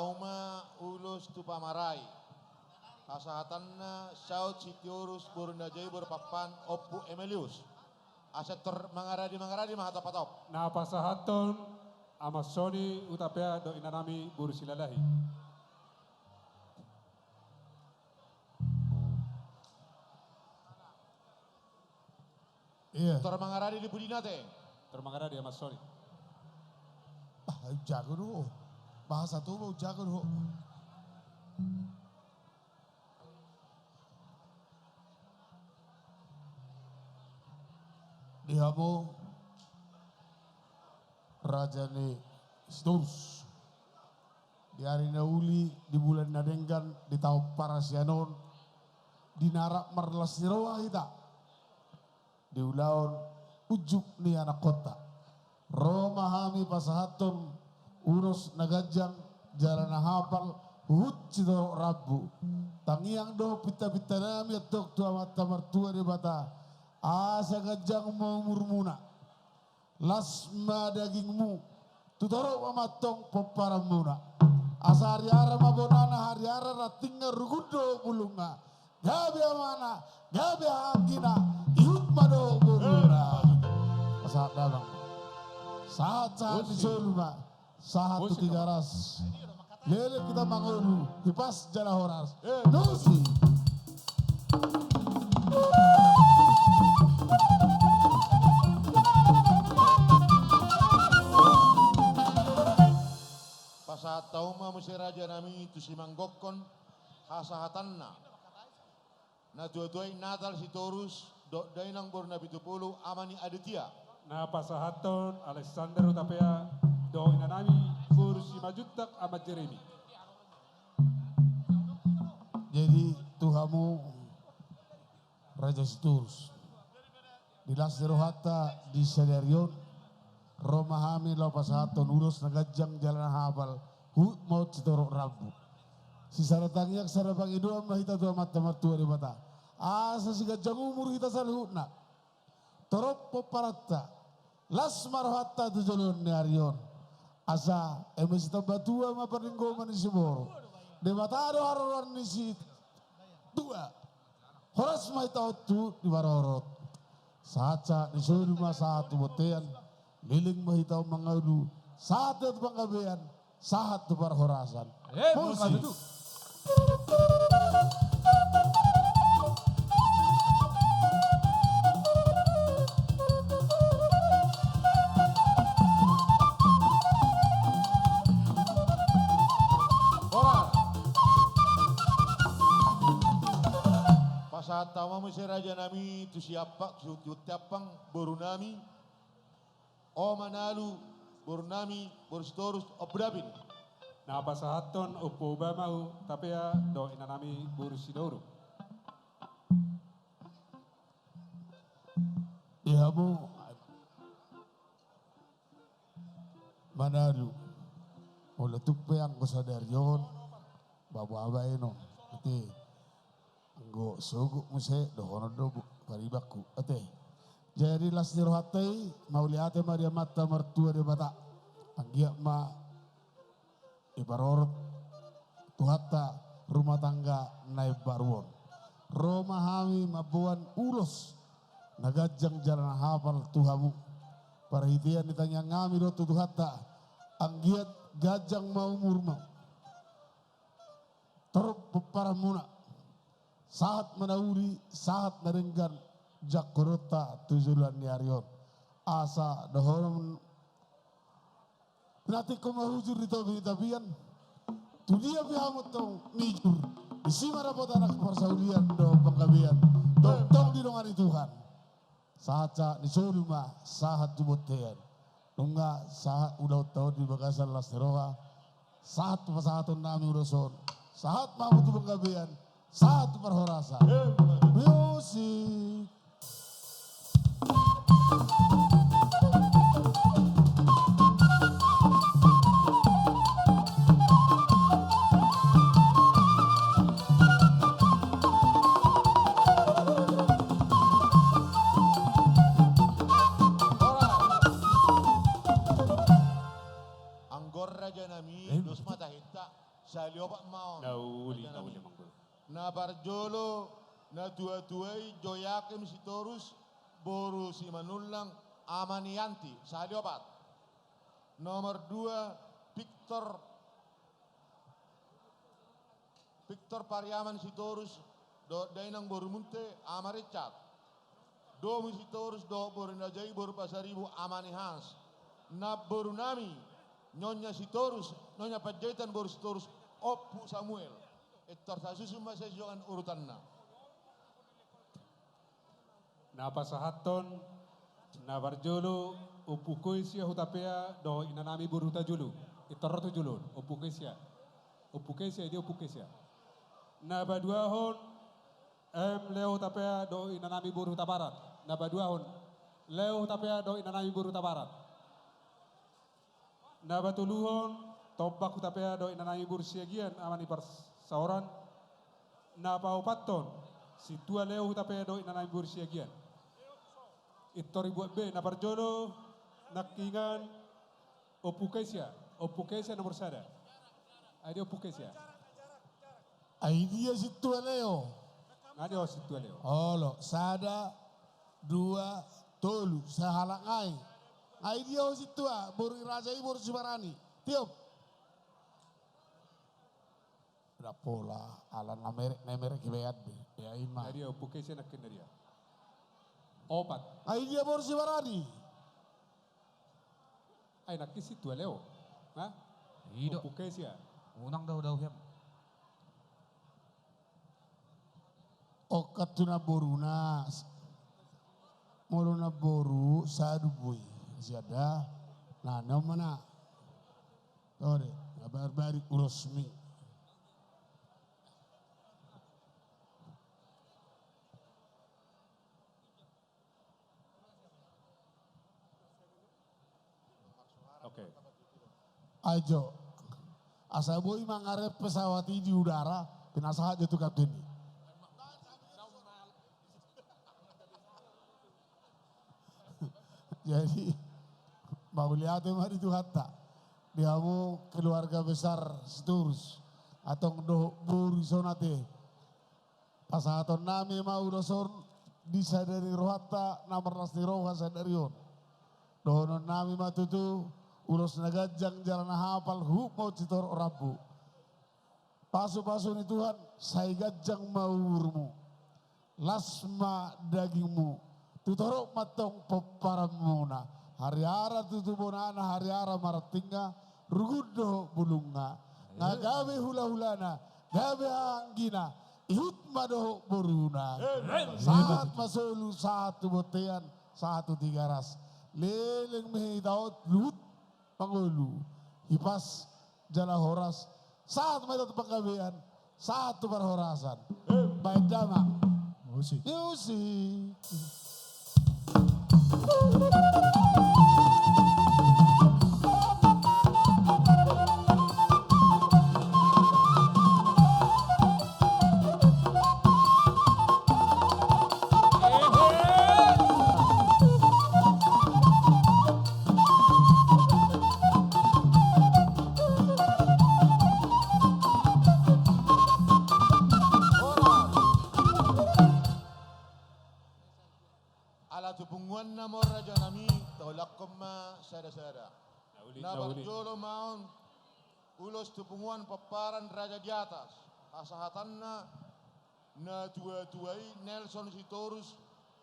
Uma ulos tu pamarai. Pasahatanna saut Sitorus boru Najai boru Pappan Ompu Emelius. Asa tor mangaradi, mangaradi ma hatop-hatop. Na pasahathon Ama Soni Hutapea dohot inanami boru Silalahi. Iya. Tor mangaradi di pudina te. Tor mangaradi Ama Soni. Ah, jago do. Bahasa Toba jago do. Di hamu raja ni Sitorus. Di ari na uli, di bulan na denggan, di taon parasian on, di na rap marlas ni roha hita, di ulaon unjuk ni anakkonta. Ro ma hami pasahathon ulos na ganjang, jala na hapal, huhut sitorop rambu. Tangiang do pinta-pinta nami antong tu Amanta Martua Debata, asa ganjang ma umurmuna. Las ma dagingmu, tu torop ma antong pomparanmuna. Asa hariara ma bonana, hariara rantingna, rugun dohot bulungna. Gabe amana, gabe anggina, ihut ma dohot boruna. Pasahat damang. Sahat-sahat ni solu ma. Sahat tu Tigaras. Leleng hita mangolu, hipas jala horas. Musik. Pasahat hamu ma muse raja nami tu simanggokkon hasahatanna. Natua-tua i Natal Sitorus, dohot dainang boru Napitupulu, ama ni Aditya. Na pasahathon Alexander Hutapea, dohot inanami boru Simanjuntak, ama Jeremy. Jadi, tu hamu Raja Sitorus, di las ni rohanta di sadari on, ro ma hami laho pasahathon ulos na ganjang jala na hapal, huhut ma on sitorop rambu. Sisada tangiang sada pangidoan ma hita tu Amanta Martua Debata. Asa siganjang umur hita saluhutna. Torop pomparanta. Las ma rohanta tu joloan ni ari on. Asa eme sitamba tua ma parlinggoman ni siboru. Debata do haroroan ni situa. Horas ma hita on tu diparorot. Sahat-sahat ni solu ma sahat tu bontean. Leleng ma hita on mangolu. Sahat tu panggabean. Sahat tu parhorasan. Eh, musik. Pasahat hamu ma muse raja nami tu Siampang, tu, tu Siampang, boru nami. O Manalu, boru nami, boru Sitorus, Ompu Dapin. Na pasahathon Ompu Bamau Tapea dohot inanami boru Sidauru. Di hamu Manalu. Olo tung pe anggo sadari on. Baboa baenon. Ate. Anggo sogot muse dohonon do paribanku. Ate. Jadi las ni rohanta i, mauliate ma di Amanta Martua Debata. Anggiat ma diparorot Tuhanta rumah tangga na imbaru on. Ro ma hami mamboan ulos na ganjang jala na hapal tu hamu. Parhitean ni tangiang nami do tu Tuhanta. Anggiat ganjang ma umurmu. Torop pomparanmuna. Sahat ma na uli, sahat na denggan, jangkononta tu joloan ni ari on. Asa dohonon, pinantikhon ma hujur di topi ni tapian. Tu dia pe hamu tong mijur, disi ma dapotan angka parsaulian dohot panggabean. Tongtong didongani Tuhan. Sahat-sahat ni solu ma, sahat tu bontean. Nunga sahat ulaonta on di bagasan las ni roha. Sahat pasahaton nami ulos on. Sahat ma hamu tu panggabean. Sahat tu parhorasan. Musik. Anggo raja nami, dos ma tahinta. Saliopat ma on. Na uli, na uli, amang boru. Na parjolo, na tua-tua i Joyakim Sitorus, boru Simanullang, ama ni Yanti, saliopat. Nomor dua, Victor, Victor Pariaman Sitorus, dohot dainang boru Munte, ama Richard. Domu Sitorus, dohot boru ni raja i, boru Pasaribu, ama ni Hans. Namboru nami, Nyonya Sitorus, Nyonya Panjaitan, boru Sitorus, Ompu Samuel. Pintor sasusun ma sian urutanna. Na pasahathon, na parjolo, Ompu Koisia Hutapea, dohot inanami boru Hutajulu. Pintor ro tu jolo on, Ompu Koisia. Ompu Koisia, i dia Ompu Koisia. Na paduahon, M Leo Hutapea, dohot inanami boru Hutabarat. Na paduahon, Leo Hutapea, dohot inanami boru Hutabarat. Na patoluhon, Tombak Hutapea, dohot inanami boru Siagian, ama ni parsaoran. Na paopathon, Sintua Leo Hutapea, dohot inanami boru Siagian. Pintor dibuat be, na parjolo, nangkiningan, Ompu Koisia, Ompu Koisia nomor sada. Ai dia Ompu Koisia. Ai dia Sintua Leo? Ai dia Sintua Leo? Olo, sada, dua, tolu, sahalak nai. Ai dia ho Sintua, boru ni raja i, boru Sibarani. Tiop. Ndang pola, ala na merek, na merek ibaen be. Ya ima. Ai dia Ompu Koisia nangkin, ai dia? Opat. Ai dia boru Sibarani? Ai nangkin Sintua Leo. Ha? I do. Ompu Koisia. Unang dao-dao hian. Ongkat tu namboruna. Molo namboru, sada boi. Sian da. Na, na mana? Tore, na barbari urosmi. Oke. Ajo. Asa boi mangarep pesawat i di udara, pinasahat jo tu kapten i. Jadi, mauliate ma di Tuhanta. Di hamu keluarga besar Sitorus. Antong dohot boru i songon i. Pasahatonnami ma ulos on di sada ni rohanta na marlas ni roha sadari on. Dohononnami ma tutu ulos na ganjang jala na hapal huhut ma on sitorop rambu. Pasu-pasu ni Tuhan, sai ganjang ma umurmu. Las ma dagingmu. Tu torop ma antong pomparanmuna. Hariara tutu bonana, hariara marantingna, rugun dohot bulungna. Nga gabe hula-hulana, gabe hahaanggina, ihut ma dohot boruna. Sahat ma solu, sahat tu bontean, sahat tu Tigaras. Leleng ma hita on, luhut mangolu, hipas jala horas, sahat ma hita tu panggabean, sahat tu parhorasan. Baen damang. Musik. Musik. Ala tu punguanna ma on rajanami, taulakhon ma sada-sada. Na uli, na uli. Na parjolo ma on, ulos tu punguan pomparan Raja di Atas. Pasahatanna, na tua-tua i Nelson Sitorus,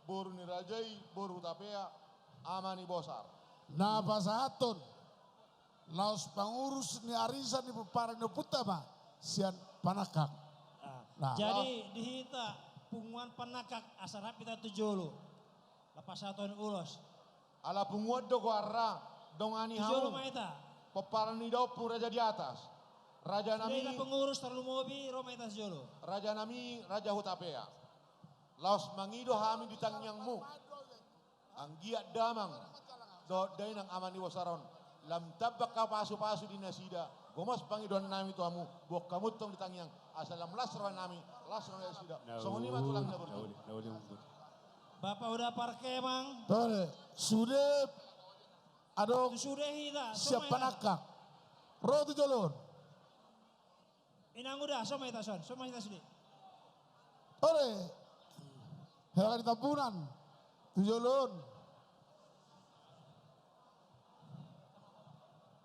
boru ni raja i, boru Hutapea, ama ni Bosar. Na pasahathon, laos pangurus ni arisan ni pomparan ni ompunta ma sian Panangkang. Ah. Nah. Jadi, laos di hita punguan Panangkang, asa rap hita tu jolo. Laos pasahathon ulos. Ala punguan do goarna, dongani hamu. Tu jolo ma hita. Pomparan ni daompung Raja di Atas. Rajanami. Sude hita pengurus tarlumobi, ro ma hita tu jolo. Rajanami, Raja Hutapea. Laos mangido hami di tangiangmu. Anggiat damang dohot dainang ama ni Bosar on, lam tambak hapasu-pasu di nasida. Gomos pangidoannami tu hamu, boan hamu tong di tangiang, asa lam las rohanami, las roha nasida. Songon i ma tulang na berjou. Bapak uda parkemang. Tole, sude adong. Tu sude hita, siap songon i ma. Panangkang. Ro tu jolo on. Inang uda, so ma hita son, so ma hita sude. Ore. Hela ni Tambunan. Tu jolo on.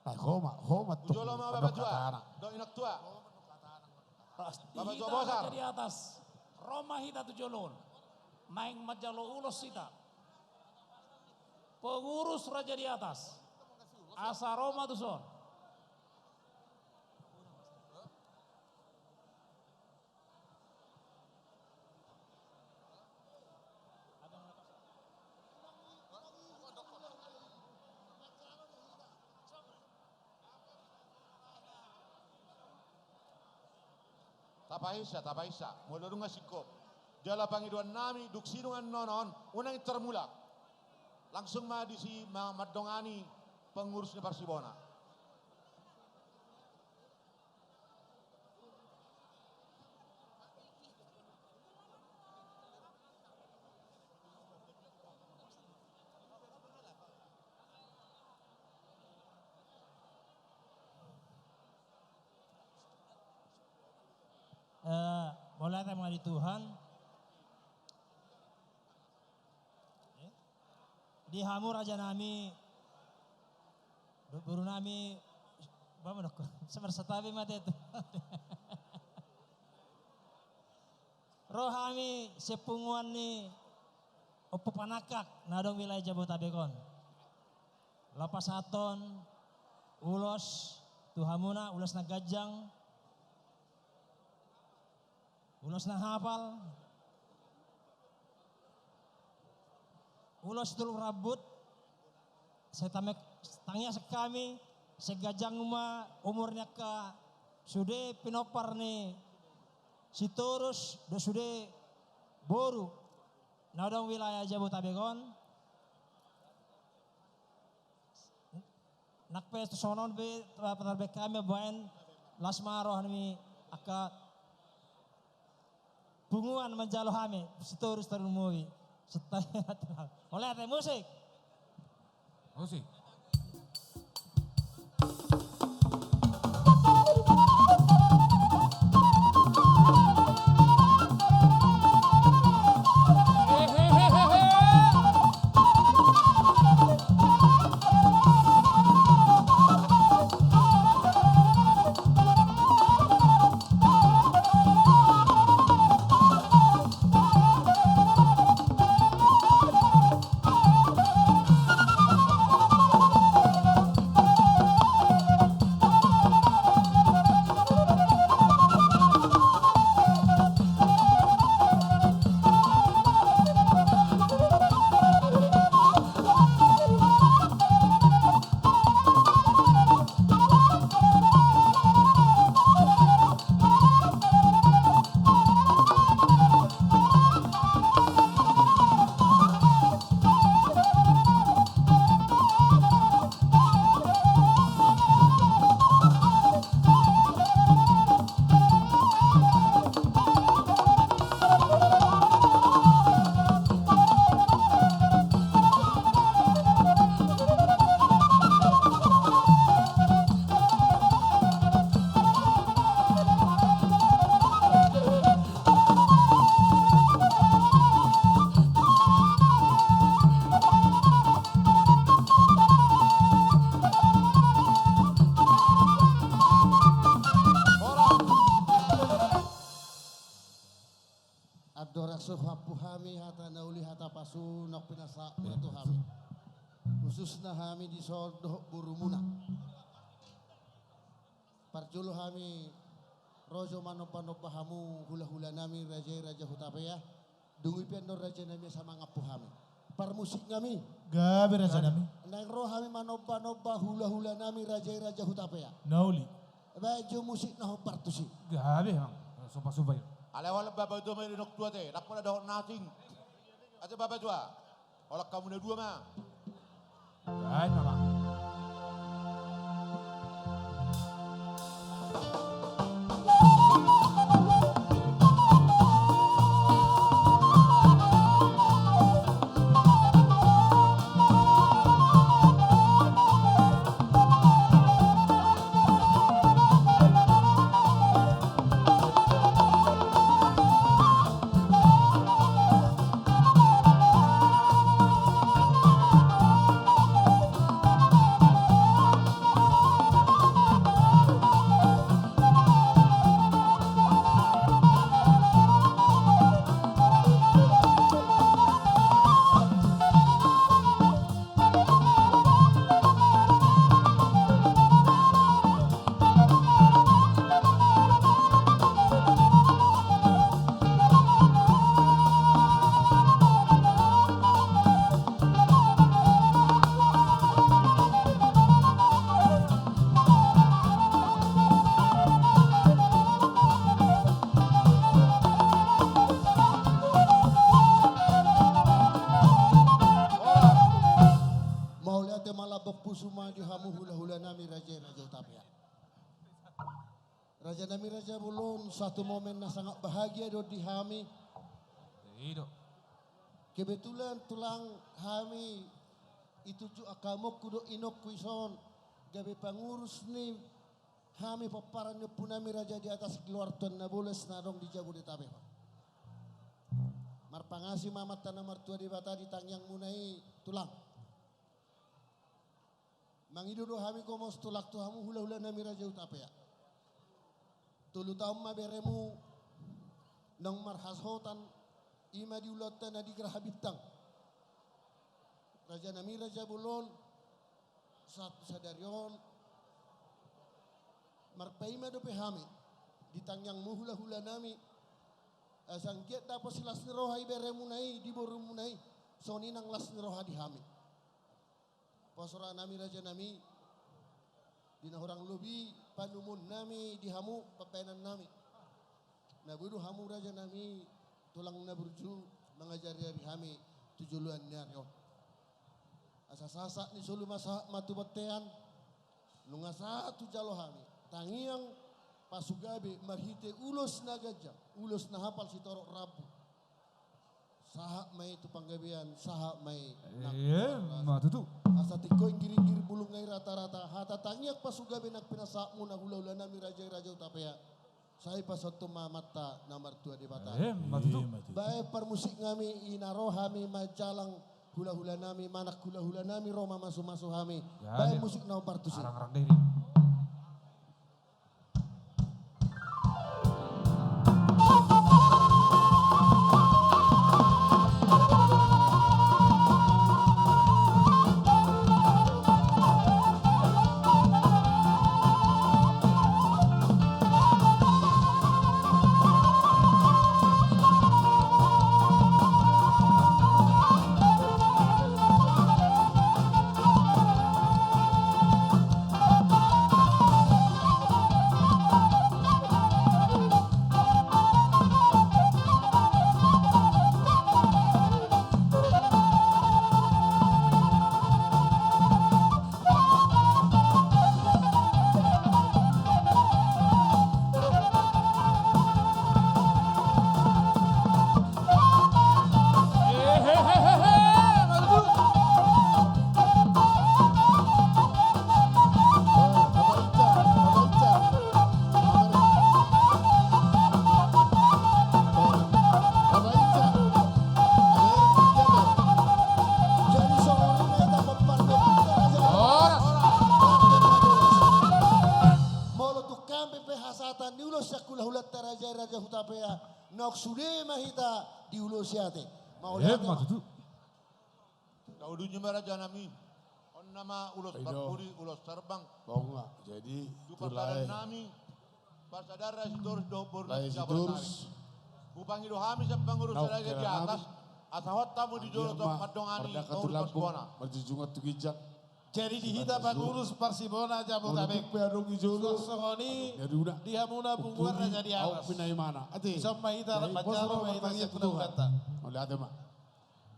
Nah, ho ma, ho ma tu jolo ma, Bapak Tua. Dohot Inang Tua. Bapak Tua Bosar. Raja di atas. Ro ma hita tu jolo on. Naeng manjalo ulos hita. Pengurus Raja di atas. Asa ro ma tu son. Tapahinsa, tapahinsa. Molo dung na singkop. Jala pangidoannami, dung sidung annon on, unang intor mulak. Langsung ma disi ma-, mandongani pengurus ni Parsibona. Eh, mauliate ma di Tuhan. Di hamu rajanami, dohot borunami, ba ma dohot, sabar satabi ma tetu. Ro hami sian punguan ni Ompu Panangkak na adong wilayah Jabodetabek on. Laho pasahathon ulos tu hamuna, ulos na ganjang. Ulos na hapal, ulos tolu rambut, sai tame-, tangiang sian hami, sai ganjang ma umur ni angka sude pinompar ni Sitorus, dohot sude boru na adong wilayah Jabodetabek on. Nang pe songon on pe, tarbahen hami mambahen las ma roha ni angka punguan manjalo hami, Sitorus tarlumobi. Mauliate, musik. Musik. Andorang so huampu hami hata na uli, hata pasu naung pinasahatmuna tu hami, khususna hami dison dohot borumuna. Parjolo hami ro jo manomba-nomba hamu hula-hulanami raja i Raja Hutapea. Dung i pe annon rajanami asa mangampu hami. Parmusiknami. Gabe rajanami. Naeng ro hami manomba-nomba hula-hulanami raja i Raja Hutapea. Na uli. Baen jo musik na hombar tusi. Gabe, Amang. Sumpah-sumpah i. Alai holan Bapak Tua ma i, Inong Tua te. Ndang pola dohot nating. Ate Bapak Tua. Holan hamu na dua ma. Baen ma, Amang. Ulun, satu momen na sangat bahagia do di hami. I do. Kebetulan tulang hami, i tunjukon angka amongku dohot inongku i son, gabe pangurus ni hami pomparan ni ompunami Raja di Atas, keluarga Tuan Nabolas na adong di Jabodetabek on. Marpangasi ma Amanta na martua Debata di tangiangmuna i, tulang. Mangido do hami gomos tulang tu hamu hulahulanami Raja Hutapea. Tolu taon ma beremu naung marhasohotan, i ma di ulaonta na di Geraha Bintang. Rajanami Raja Bolon, sahat sadari on marpaima dope hami di tangiangmu hulahulanami. Asa anggiat dapot silas ni roha iberemuna i di borumuna i, songon i nang las ni roha di hami. Pasahatonami Rajanami, di na hurang lobi panumonnami di hamu pambahenannami. Na boi do hamu Rajanami, tulang na burju, mangajariari hami tu joloan ni ari on. Asa sahat ni solu ma sahat ma tu bontean, nunga sahat tu jalo hami tangiang pasugabe marhite ulos na ganjang, ulos na hapal sitorop rambu. Sahat ma i tu panggabean, sahat ma i nang. Emma tutu. Asa tingko inggiringgir bulung nang i ratarata, hata tangiang pasugabe nang pinasahatmuna hulahulanami Raja i Raja Hutapea, sai pasahathon ma Amanta na martua Debata. Emma tutu. Baen parmusiknami, i na ro hami manjalang hulahulanami, manang hulahulanami ro mamasumasu hami. Baen musik na hombar tusi. Arangrang diri. Molo tung hami pe hasahatan ni ulos sian hulahulanta Raja i Raja Hutapea, nunga sude ma hita diulosi ate. Mauliate ma. Emma tutu. Taudungi ma Rajanami. On nama ulos parpudi, ulos sarbang. Bongga. Jadi tu parsadannami, parsadaan Raja Sitorus dohot boruna Raja Sitorus. Hupangido hami sian pangurus Raja di Atas, asa hot hamu di jolo tong mandongani pangurus parsibona. Marjunjungan tu ginjang. Jadi di hita pangurus parsibona Jabodetabek, songon i di hamuna punguan Raja di Atas. Ate. Dison ma hita manjalo ma hita sian hulahulanta. Mauliate ma.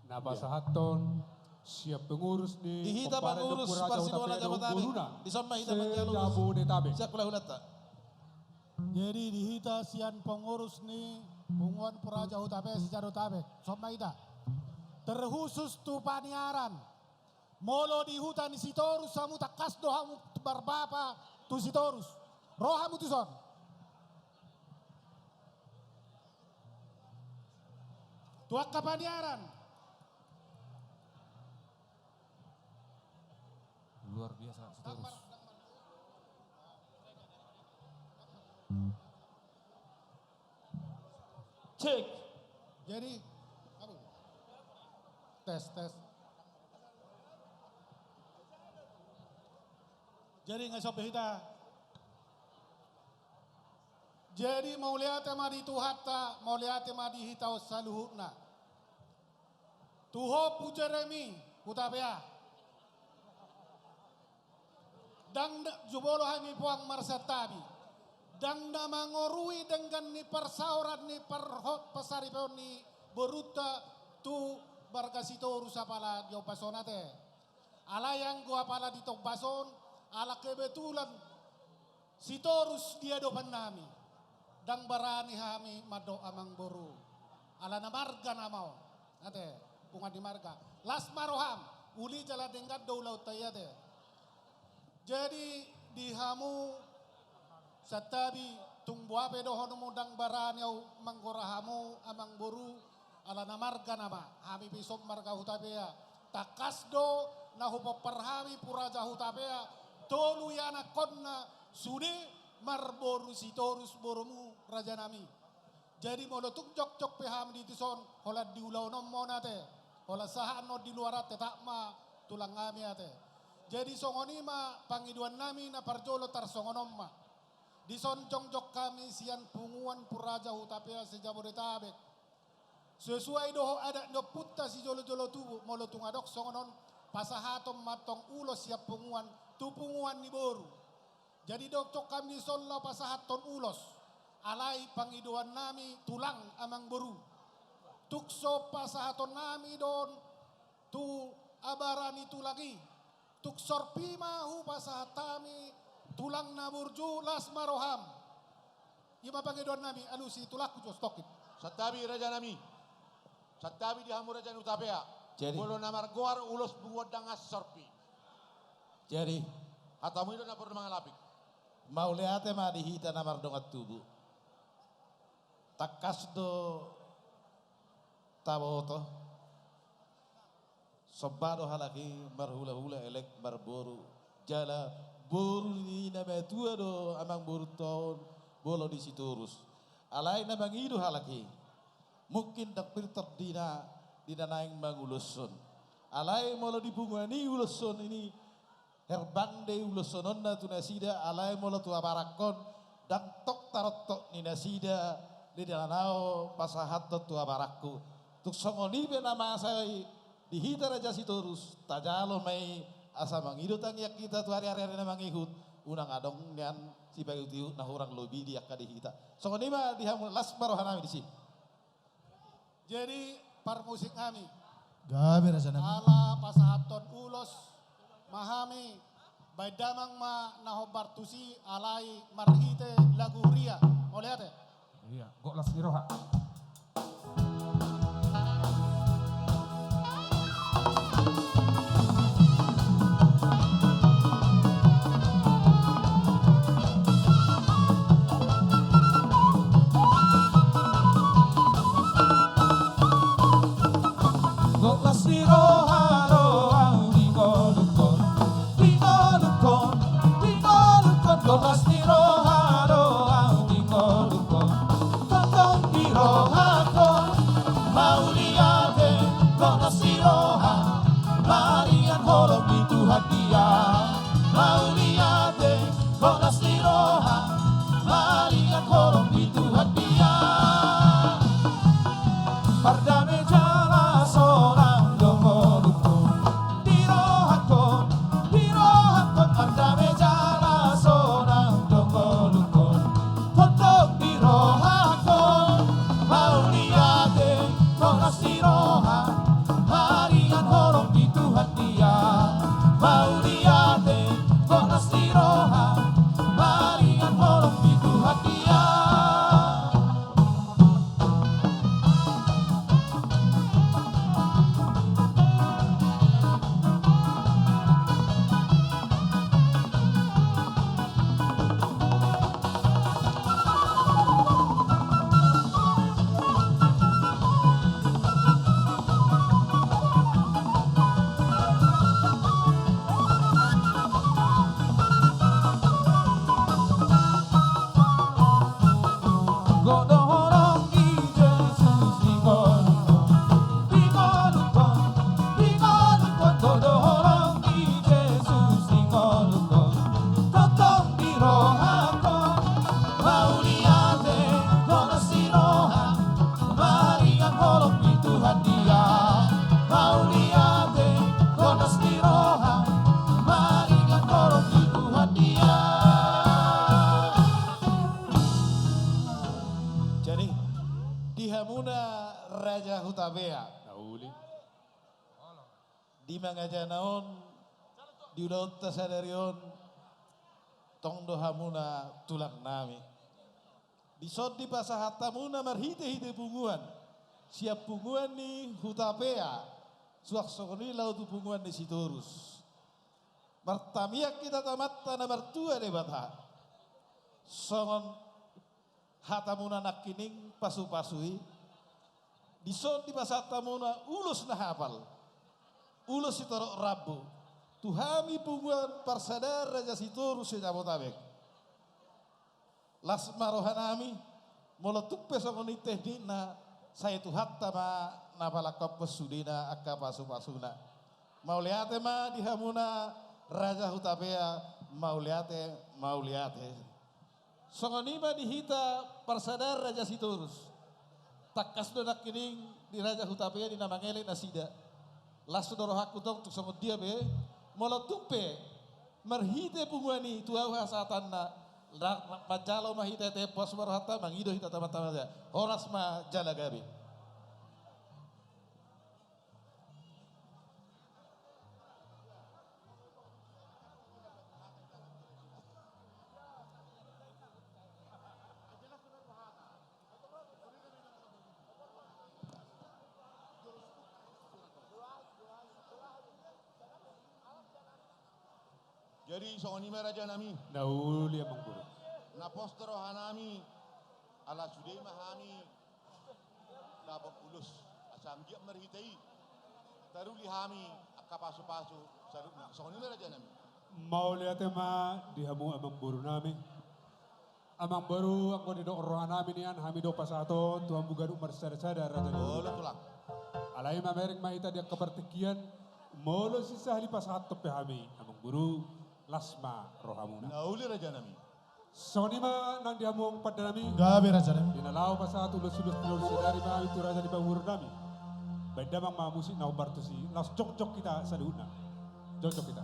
Na pasahathon sian pangurus ni, di hita pangurus parsibona Jabodetabek, dison ma hita manjalo ulos sian hulahulanta. Jadi di hita sian pangurus ni punguan Raja Hutapea se-Jabodetabek, dison ma hita. Terkhusus tu Paniaran. Molo di huta ni Sitorus hamu, tangkas do hamu marbapa tu Sitorus. Ro hamu tuson. Tu angka Paniaran. Luar biasa, Sitorus. Cek. Jadi, aduh. Tes, tes. Jadi, nunga sope hita. Jadi, mauliate ma di Tuhanta, mauliate ma di hita on saluhutna. Tu ho Pu Jeremy Hutapea. Ndang na jumolo hami puang marsantabi. Ndang na mangorui denggan ni parsaoran ni parhot pasaripeon ni borunta tu marga Sitorus apala di ombas on ate. Alai anggo apala di ombas on, ala kebetulan Sitorus di adopannami. Ndang barani hami mandok amangboru. Alana marga nama on. Ate, punguan ni marga. Las ma roham. Uli jala denggan do ulaonta i ate. Jadi di hamu santabi, tung boha pe dohononmu ndang barani ahu manggora hamu amangboru, alana marga nama, hami pe ison marga Hutapea. Tangkas do na hupompar hami tu Raja Hutapea, tolu ianakkonna, sude marboru Sitorus borumu rajanami. Jadi molo tung jongjong pe hami di dison, holan di ulaon on ma on ate, holan sahat on di luar an tetap ma tulang hami ate. Jadi songon i ma pangidoan nami na parjolo tarsongon on ma. Dison jongjong hami sian punguan Purraja Hutapea se-Jabodetabek. Sesuai dohot adat ni ompunta sijolojolo tubu, molo tung adong songon on, pasahaton ma antong ulos sian punguan tu punguan ni boru. Jadi jongjong hami dison laho pasahathon ulos. Alai pangidoan nami tulang amangboru, tung so pasahaton nami do on tu abara ni tulang i, tung sorpi ma hupasahat hami tulang na burju, las ma roham. I ma pangidoan nami, alusi tulangku Jos Tokip. Santabi rajanami. Santabi di hamu raja ni Hutapea. Jadi. Molo na margoar ulos punguan ndang sorpi. Jadi. Hatamu i do na porlu mangalapik. Mauliate ma di hita na mardongan tubu. Tangkas do taboto. Somba do halak i marhulahula elek marboru. Jala boru ni na matua do amangborunta on, molo di Sitorus. Alai na mangido halak i. Mungkin ndang pintor di na, di na naeng manguloshon. Alai molo di punguan i uloshon i, herbang do i uloshononna tu nasida, alai molo tu abarangkon, ndang tong tarontok ni nasida, di na laho pasahathon tu abarangku. Tung songon i pe na masa i, di hita Raja Sitorus, tajalo ma i asa mangido tangiang hita tu ari-ari na mangihut, unang adong nian sipaihut-ihut na hurang lobi di angka di hita. Songon i ma di hamu, las ma rohanami disi. Jadi parmusik nami. Gabe rajanami. Ala pasahathon ulos ma hami, baen damang ma na hombar tusi, alai marhite lagu huria. Mauliate. Ia, gok las ni roha. Gok las ni roha do ahu di ngolungkon, di ngolungkon, di ngolungkon. Gok las ni roha do ahu di ngolungkon, tongtong di rohangkon. Mauliate, gok las ni roha, maringan holong di Tuhan dia. Mauliate, gok las ni roha, maringan holong di Tuhan dia. Pardame jala sonang do ngolungkon, di rohangkon, di rohangkon. Pardame jala sonang do ngolungkon, tongtong di rohangkon. Mauliate, gok las ni roha, maringan holong di Tuhan dia. Mauliate, gok las ni roha, maringan holong di Tuhan dia. Gok do holong ni Jesus di ngolungkon, di ngolungkon, di ngolungkon. Gok do holong ni Jesus di ngolungkon, tongtong di rohangkon. Mauliate, gok las ni roha, maringan holong di Tuhan dia. Mauliate, gok las ni roha, maringan holong di Tuhan dia. Jadi di hamuna Raja Hutapea, di mangajana on, di ulaonta sadari on, tong do hamuna tulang nami. Dison dipasahat hamuna marhite-hite punguan, sian punguan ni Hutapea, suang songon i laho tu punguan ni Sitorus. Martamiang hita tu Amanta na martua Debata. Songon hatamuna nangkining pasu-pasu i, dison dipasahat hamuna ulos na hapal, ulos sitorop rambu, tu hami punguan parsadaan Raja Sitorus se-Jabotabek. Las ma rohanami, molo tung pe songon i teknikna, sai Tuhanta ma na palangkapkon sudena angka pasu-pasuna. Mauliate ma di hamuna Raja Hutapea, mauliate, mauliate. Songon i ma di hita parsadaan Raja Sitorus. Tangkas do nangkining di Raja Hutapea di na mangelek nasida. Las do rohangku tong tung songon dia pe, molo tung pe marhite punguan i tu ahu hasahatanna, ra-, ra-, manjalo ma hita, ate, pos ma rohanta, mangido hita tu Amanta. Horas ma jala gabe. Jadi songon i ma rajanami. Na uli, amang boru. Na pos do rohanami, ala sude ma hami dapot ulos, asa anggiat marhite i taruli hami angka pasu-pasu saluhutna. Songon i ma rajanami. Mauliate ma di hamu, amang borunami. Amang boru, anggo didok rohanami nian, hami do pasahathon tu hamu ganup marsada-sada, raja ni. Olo, tulang. Alai mamereng ma hita di angka partingkian, molo sisahali pasahathon pe hami, amang boru, las ma rohamuna. Na uli, rajanami. Songon i ma nang di hamu, amang pandanami. Gabe, rajanami. Di na laho pasahat ulos-ulos, ulos sadari ma hami tu raja ni pamoruonnami. Baen damang ma musik na hombar tusi, laos jongjong hita saluhutna. Jongjong hita.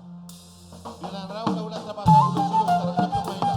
Di na laho hula-hula, pasahat ulos-ulos, jongjong ma hita.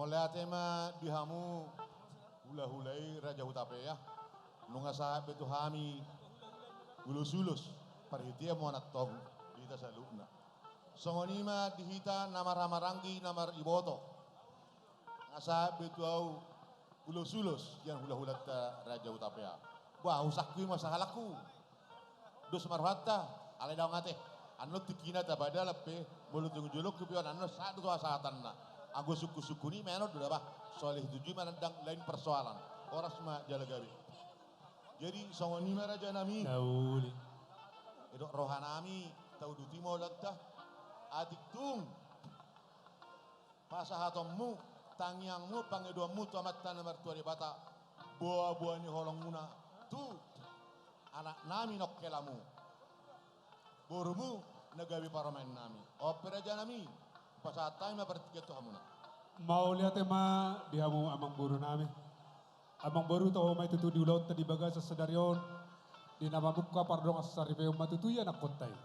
Mauliate ma di hamu hula-hula i, Raja Hutapea. Nunga sahat be tu hami ulos-ulos, parhitean ma antong di hita saluhutna. Songon i ma di hita na marhaha maranggi, na mariboto. Nunga sahat be tu ahu ulos-ulos sian hula-hulanta Raja Hutapea. Bah, husangkui ma sahalakku. Dos ma rohanta, alai daong ate. Annon tingkina tapadalan pe, molo tung jolongku pe on, annon sahat do tu hasahatanna. Anggo sungkun-sungkun i menon do da, bah. Soal i tuju i ma nandang, lain persoalan. Horas ma jala gabe. Jadi songon i ma rajanami. Na uli. Didok rohanami, tauduti ma olanta. Atik tung pasahatonmu, tangiangmu, pangidoanmu tu Amanta na martua Debata, boa-boa ni holongmuna tu anaknami, nongkelamu, borumu na gabe parumaennami. On pe rajanami, pasahat hami ma partingkian tu hamuna. Mauliate ma di hamu, amang borunami. Amang boru, toho ma i tutu di ulaonta di bagasan sadari on, di na mamungka pardongansaripeon ma tutu i anakkonta i.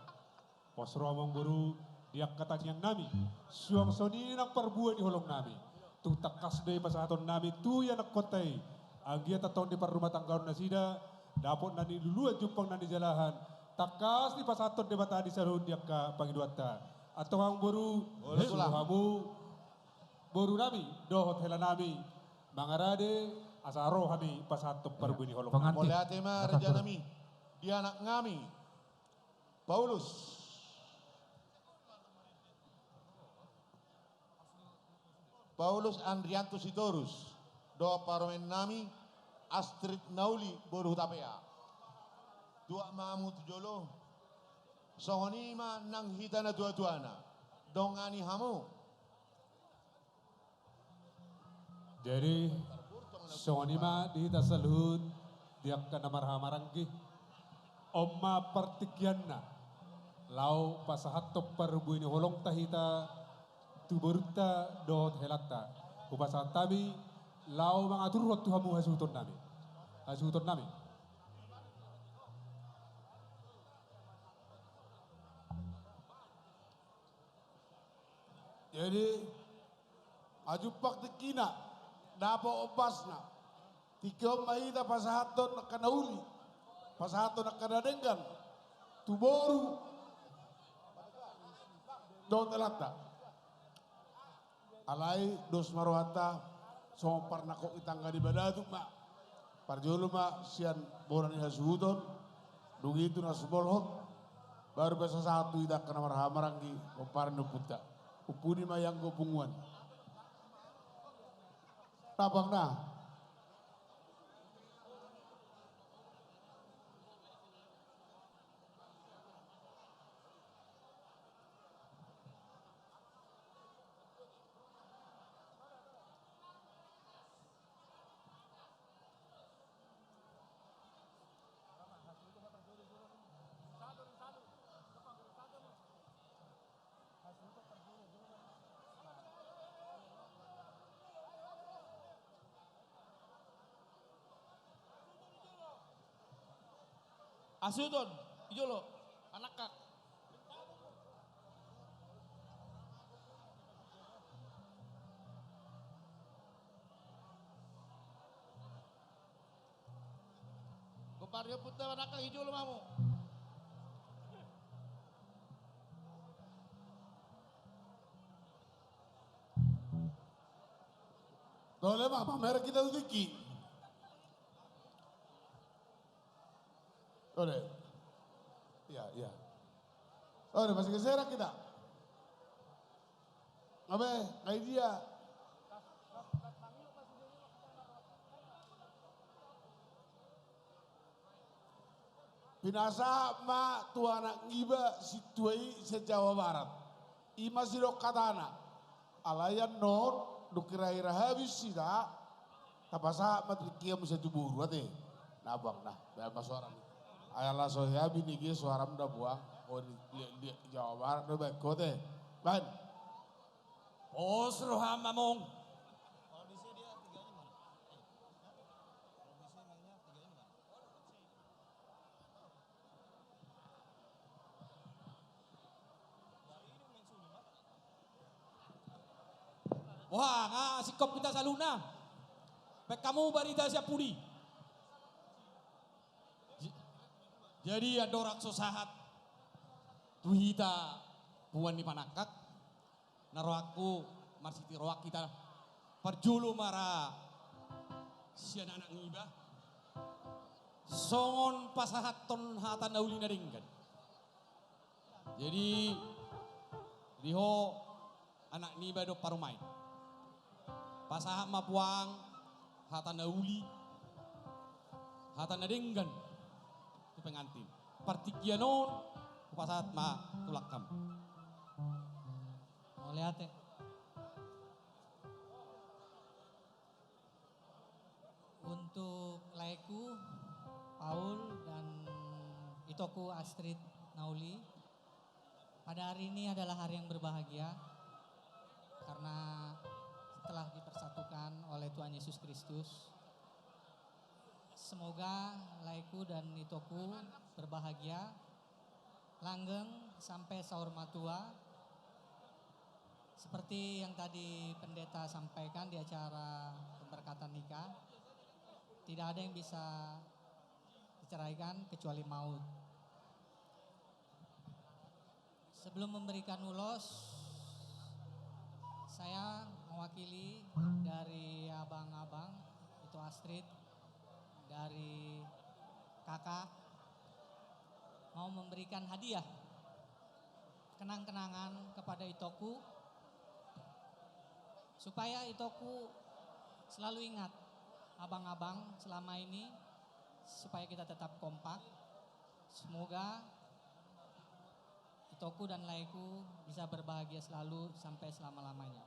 Pos roha, amang boru, di angka tangiangnami, suang songon i nang parbue ni holongnami. Tung tangkas do i pasahatonnami tu i anakkonta i. Anggiat antong diparrumatanggaon nasida, dapot na niluluan, jumpang na nijalahan. Tangkas dipasahathon Debata di saluhut ni angka pangidoanta. Antong, amang boru, olo, suru tulang, hamu borunami dohot helanami mangarade, asa ro hami pasahathon, iya, parbue ni holong. Pengantin. Mauliate ma rajanami, di anaknami Paulus, Paulus Andrianto Sitorus, dohot parumaennami Astrid Nauli boru Hutapea. Tuat ma hamu tu jolo, Songon i ma nang hita natuatuana. Dongani hamu. Jadi, songon i ma di hita saluhut, di angka na marhahamaranggi. On ma partingkianna. Laho pasahathon parbue ni holongta hita, tu borunta dohot helanta. Hupasahat hami, laho mangaturhon tu hamu hasuhutonnami. Hasuhutonnami. Jadi, ajumpang tingkina, dapot ombasna. Tingki on ma hita pasahathon angka na uli, pasahathon angka na denggan, tu boru, dohot helanta. Alai dos ma rohanta, songon parnangkok ni tangga ni badatuk ma. Parjolo ma sian bona ni hasuhuton, dung i tu na sumolhot, baru pe sasahat tu hita angka na marhahamaranggi, pomparan ni ompunta. Ompuni ma i anggo punguan. Tapak na. Hasuhuton, i jolo, panangkak. Gompar ni ompunta panangkak, i jolo ma hamu. Tole ma, pamereng hita tu tingki. Tole. Iya, iya. Tole, masih geseran kita. Ngabe, ngai dia. Pinasahat ma tu anak niba sintua i se Jawa Barat. I ma sidok hatana. Alai annon, dung hira-hira habis hita, tapasahat ma tingki hamu sai tu boru ate. Na buang na, baen ma soaram. Ai ala so hea binege soaram da buang. O, di, di, di Jawa Barat do baen ho ate. Baen. Pos roham among. Wah, nga singkop hita saluhutna. Baen hamu barita sian pudi. J-, jadi andorang so sahat tu hita punguan ni panangkak, na rohangku marsitiroan hita, parjolo ma ra sian anak niba songon pasahathon hata na uli na denggan. Jadi, di ho anak niba dohot parumaen, pasahat ma puang hata na uli, hata na denggan tu pengantin. Partingkian on hupasahat ma tu langkam. Mauliate. Untuk laeku Paul dan itoku Astrid Nauli, pada hari ini adalah hari yang berbahagia karena telah dipersatukan oleh Tuhan Yesus Kristus. Semoga laeku dan itoku berbahagia, langgeng sampai saur matua. Seperti yang tadi pendeta sampaikan di acara pemberkatan nikah, tidak ada yang bisa diceraikan kecuali maut. Sebelum memberikan ulos, saya mewakili dari abang-abang, itu Astrid, dari kakak, mau memberikan hadiah kenang-kenangan kepada itoku, supaya itoku selalu ingat abang-abang selama ini, supaya kita tetap kompak. Semoga Itoku dan laeku bisa berbahagia selalu sampai selama-lamanya.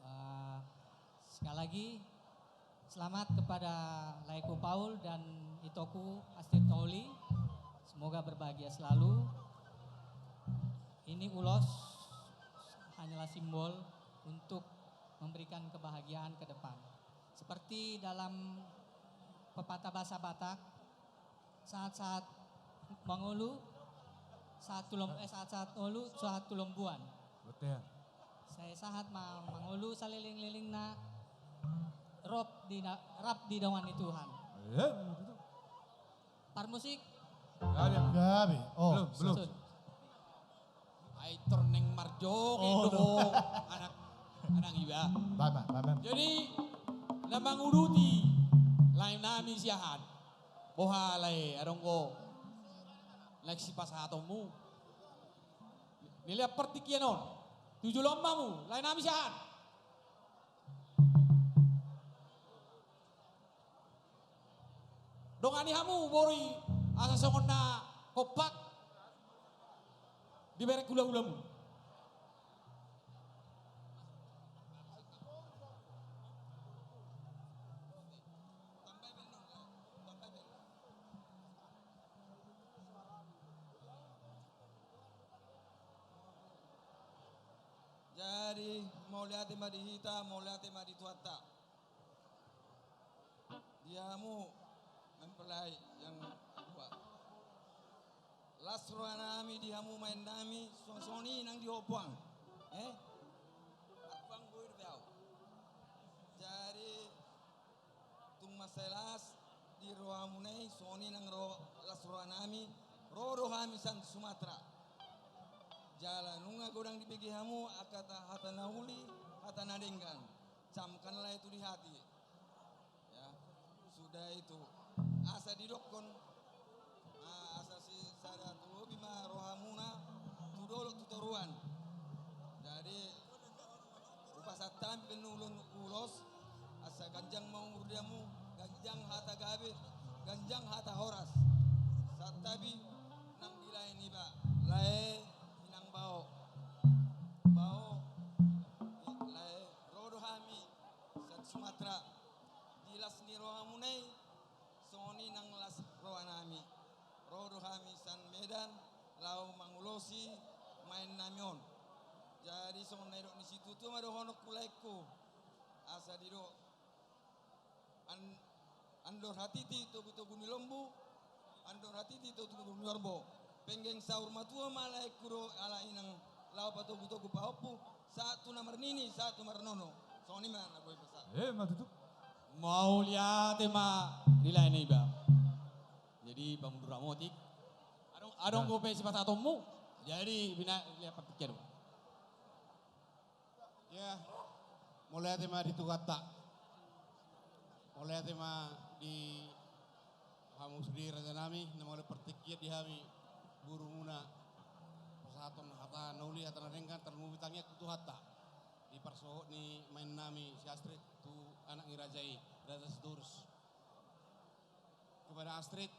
Eh, sekali lagi, selamat kepada laeku Paul dan itoku Astrid Nauli. Semoga berbahagia selalu. Ini ulos hanyalah simbol untuk memberikan kebahagiaan ke depan. Seperti dalam pepatah bahasa Batak, sahat-sahat mangolu, sahat tu lom-, eh, sahat-sahat ngolu, sahat tu lombuan. Betul. Sai sahat ma mangolu saleleng-lelengna, rap di na-, rap di dongan ni Tuhan. Iya, betul. Parmusik. Gabe. Gabe. Oh. Belum, belum. Sun. Ai torneng marjoget. Oh, do ho, anak, anak iba. Bapak, bapak. Jadi, na manguduti lae nami siahaan. Boha lae, adong do naeng sipasahatonmu. Nilehon partingkian on. Tu jolo ma hamu, lae nami siahaan. Dongani hamu boru i asa songon na kompak diberek hula-hulamu. Jadi, mauliate ma di hita, mauliate ma di Tuhanta. Di hamu mempelai yang dua. Las roha nami di hamu maen nami, songon i nang di ho puang. Eh? Puang boi dope au. Jadi, tung mansai las di rohamuna i, songon i nang ro-, las roha nami, ro do hami sian Sumatera. Jala nunga godang dibege hamu angka hata na uli, hata na denggan. Camkanlah itu di hati. Ya, sudah itu. Asa didokkon, ah, asa si sada tu lobi ma rohamuna tu dolok tu toruan. Jadi, hupasahat hami pe nuaeng ulos, asa ganjang ma umur di hamu, ganjang hata gabe, ganjang hata horas. Santabi nang di lae niba, lae inang bao. Bao, lae, ro do hami sian Sumatera. Di las ni rohamuna i, songon i nang las roha nami. Ro do hami sian Medan, laho mangulosi maen nami on. Jadi, songon na nidok ni situatua ma dohononku laengku. Asa didok, an-, andor hatiti togu-togu ni lombu, andor hatiti togu-togu ni horbo. Penggeng saur matua ma laengku dohot inang laho patogu-togu pahompu, sahat tu na marnini, sahat tu marnono. Songon i ma na boi pasahat. Eh, ma tutu. Mauliate ma di lae niba. Jadi, Bang Dura Motik. Adong, adong dope sipasahatonmu. Jadi, bina, lihat partingkian. Ya, mauliate ma di Tuhanta. Mauliate ma di hamu sude raja nami, na mauliate partingkian di hami borumuna. Pasahaton hata na uli, hata na denggan, tarlumobi tangiang tu Tuhanta. Di parsohot ni maen nami si Astrid tu anak ni raja i, Raja Sitorus. Kepada Astrid,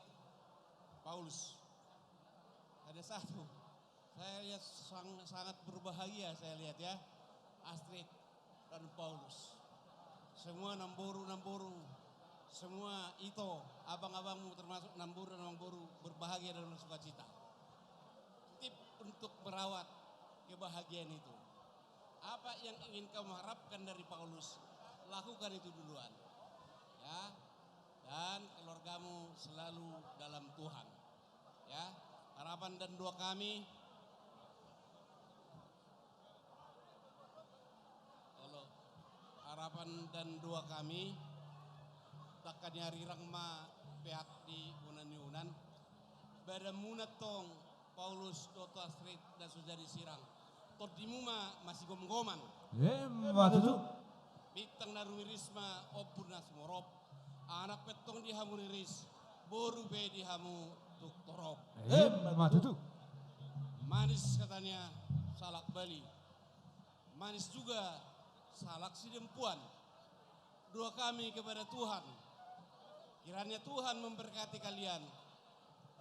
Paulus. Ada satu. Saya lihat sang-, sangat berbahagia, saya lihat, ya. Astrid dan Paulus. Semua namboru-namboru, semua ito, abang-abangmu, termasuk namboru dan namboru, berbahagia dan bersukacita. Tip untuk merawat kebahagiaan itu. Apa yang ingin kamu harapkan dari Paulus, lakukan itu duluan. Ya. Dan keluargamu selalu dalam Tuhan. Ya, harapan dan doa kami, Kapan dan doa kami, tangkas ni arirang ma peak di bona ni unan. Badanmuna tong Paulus dohot Astrid na so jadi sirang. Tondimu ma masigomgoman. Emma tutu. Bintang na rumiris ma ombun na sumorop. Anak pe tong di hamu riris, boru pe di hamu tung torop. Emma tutu. Manis katanya salak Bali. Manis juga salak Sidempuan. Doa kami kepada Tuhan, kiranya Tuhan memberkati kalian.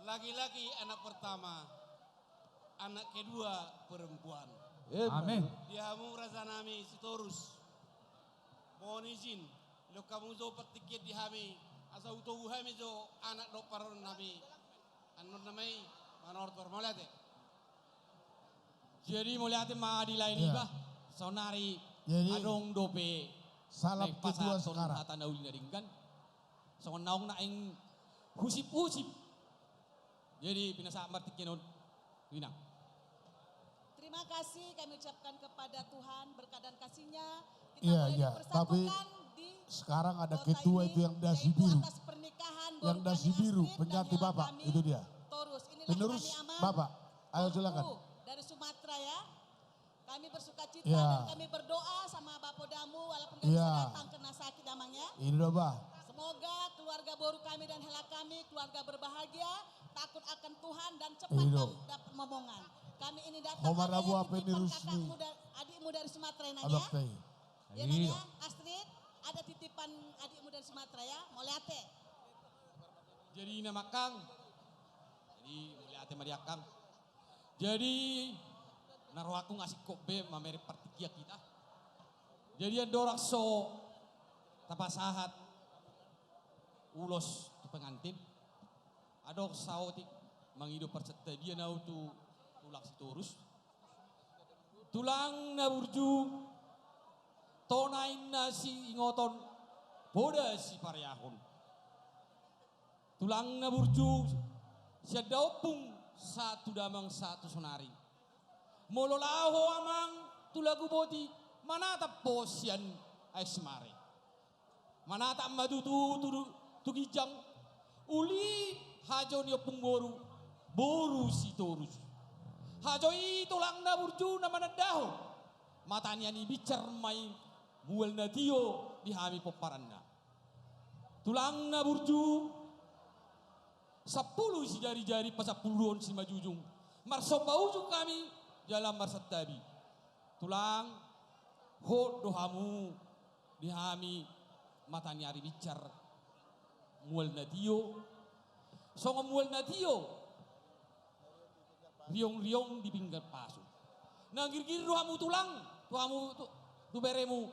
Laki-laki anak pertama, anak kedua perempuan. Amin. Di hamu raja nami Sitorus, mohon izin, dok hamu jo partingkian di hami, asa hutogu hami jo anak dohot parumaen nami. Annon nama i, manortor, mauliate. Jadi mauliate ma di lae niba. Saonari adong dope salap ketua sekarang. Hata na uli na denggan. Songon naung naeng husip-husip. Jadi pinasahat martingkian on. Inang. Terima kasih kami ucapkan kepada Tuhan, berkat dan kasih-Nya kita boleh dipersatukan di kota ini, yaitu atas pernikahan boru kami Astrid dan boru kami Paulus. Iya, iya, tapi sekarang ada ketua itu yang dasi biru. Yang dasi biru, pengganti Bapak, itu dia. Penerus Bapak. Ayo, silakan. Boru dari Sumatera, ya. Kami bersukacita dan kami berdoa sama Bapak Damu, walaupun nggak bisa datang karena sakit, Damang, ya. Ini loh, Bah. Semoga keluarga boru kami dan hela kami keluarga berbahagia, takut akan Tuhan, dan cepat dapat momongan. Kami ini datang, adikmu dari Sumatera, Nang, ya. Iya, Nang, ya. Astrid, ada titipan adikmu dari Sumatera, ya. Mauliate. Jadi, Nang, Akang. Jadi, mauliate ma di Akang. Jadi, na rohangku nunga singkop be mamereng partingkian hita. Jadi, andorang so tapasahat ulos tu pengantin, adong saotik mangido parsantabian ahu tu tulang Sitorus. Tulang na burju, tona inna siingoton, poda sipareahon. Tulang na burju, sian da ompung sahat tu damang sahat tu saonari. Molo laho ho, Amang, tu lagu boti, manatap ho sian Aek Simare. Manatap ma tutu tu, tu, tu ginjang. Uli hajo ni ompung boru, boru Sitorus. Hajo i tulang na burju na manandahon. Mata ni ari binsar ma i mual na tio di hami pomparanna. Tulang na burju, sampulu sijarijari pasampuluhon simanjujung. Marsomba ujung hami jala marsantabi. Tulang, hot do hamu di hami mata ni ari binsar mual na tio. Songon mual na tio riong-riong di pinggan pasu. Na girgir do hamu tulang, tu hamu tu, tu beremu,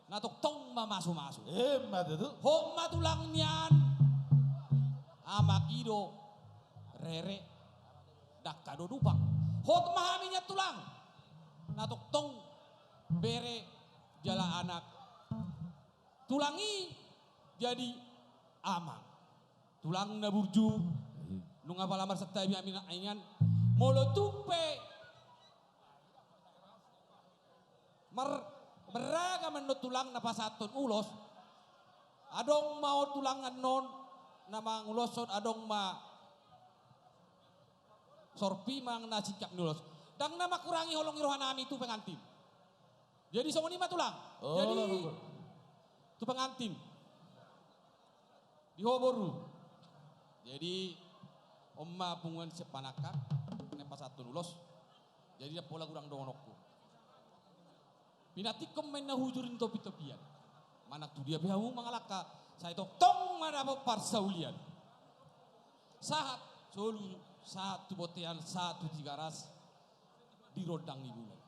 na tongtong mamasu-masu. Emma tutu. Hot ma tulang nian, amak i do rere, dangka do dupang. Hot ma hami nian tulang, na tongtong bere jala anak. Tulang i jadi amang. Tulang na burju, nunga pala marsantabi hami na ingan. Molo tung pe mar-, marragam annon tulang na pasahathon ulos. Adong ma on tulang annon na manguloshon, adong ma sorpi manang na singkat ni ulos. Ndang na mangkurangi holong ni roha nami tu pengantin. Jadi songon i ma tulang. Jadi tu pengantin. Di ho boru. Jadi on ma punguan sian panangkang na pasahathon ulos. Jadi ndang pola godang dohononku. Pinantikhon ma inna hujur ni topi-topian. Manang tu dia pe hamu mangalangka, sai tongtong ma dapot parsaulian. Sahat solu, sahat tu bontean, sahat tu Tigaras. Di rondang ni bulan.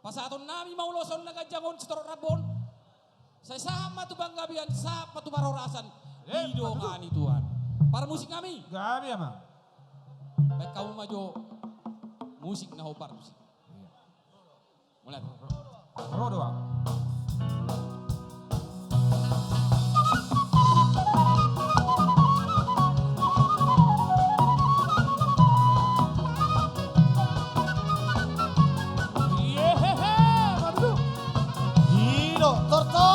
Pasahaton nami ma ulos on na ganjang on sitorop rambu on. Sai sahat ma tu panggabean, sahat ma tu parhorasan. Didongani Tuhan. Parmusik nami. Gabe, Amang. Baen hamu ma jo musik na ho parmusik. Mulai. Ro do, Amang. Ido, tortor.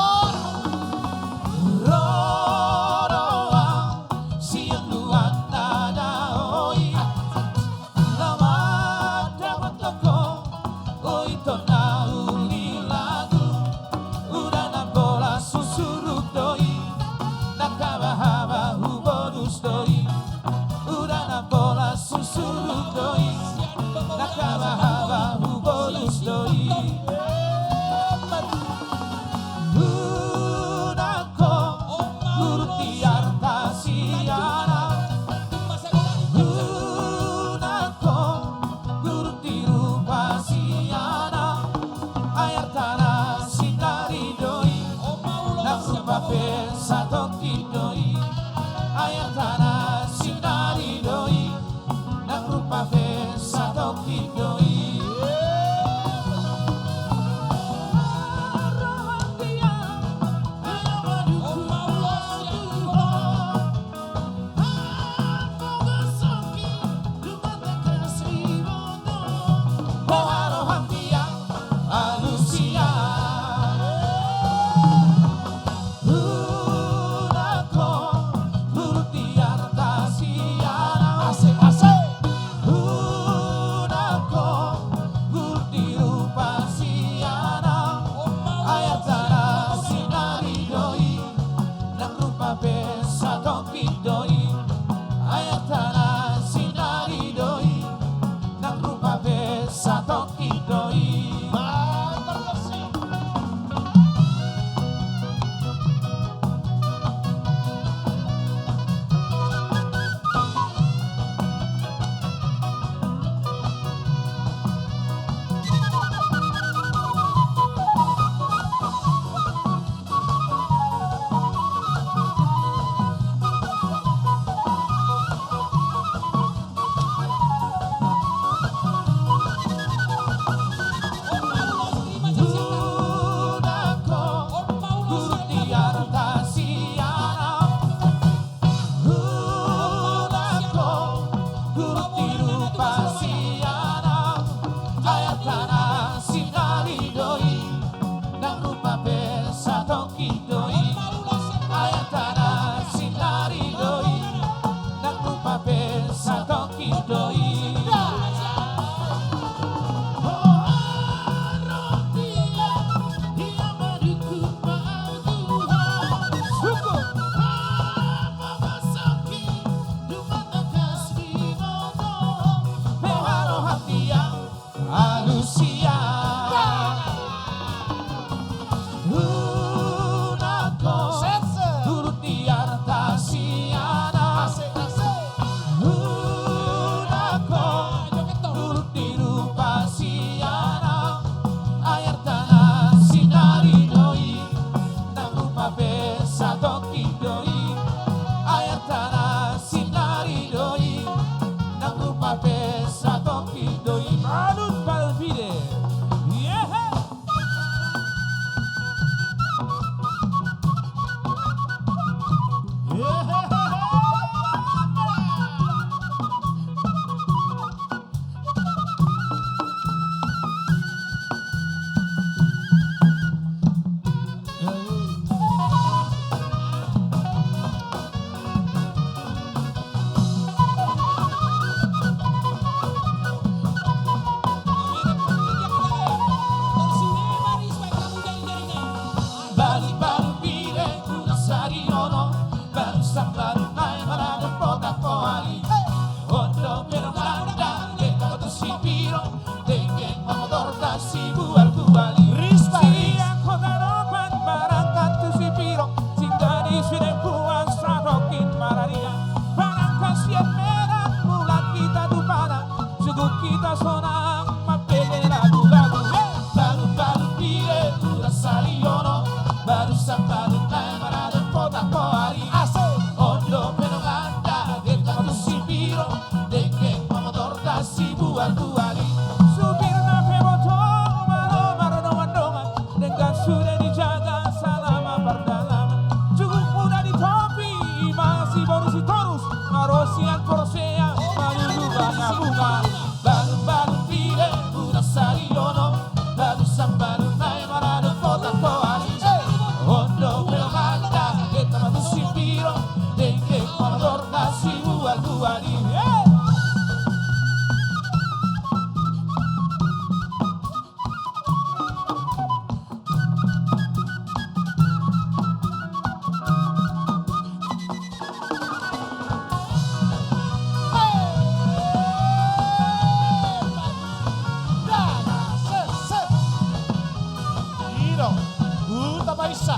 Isa,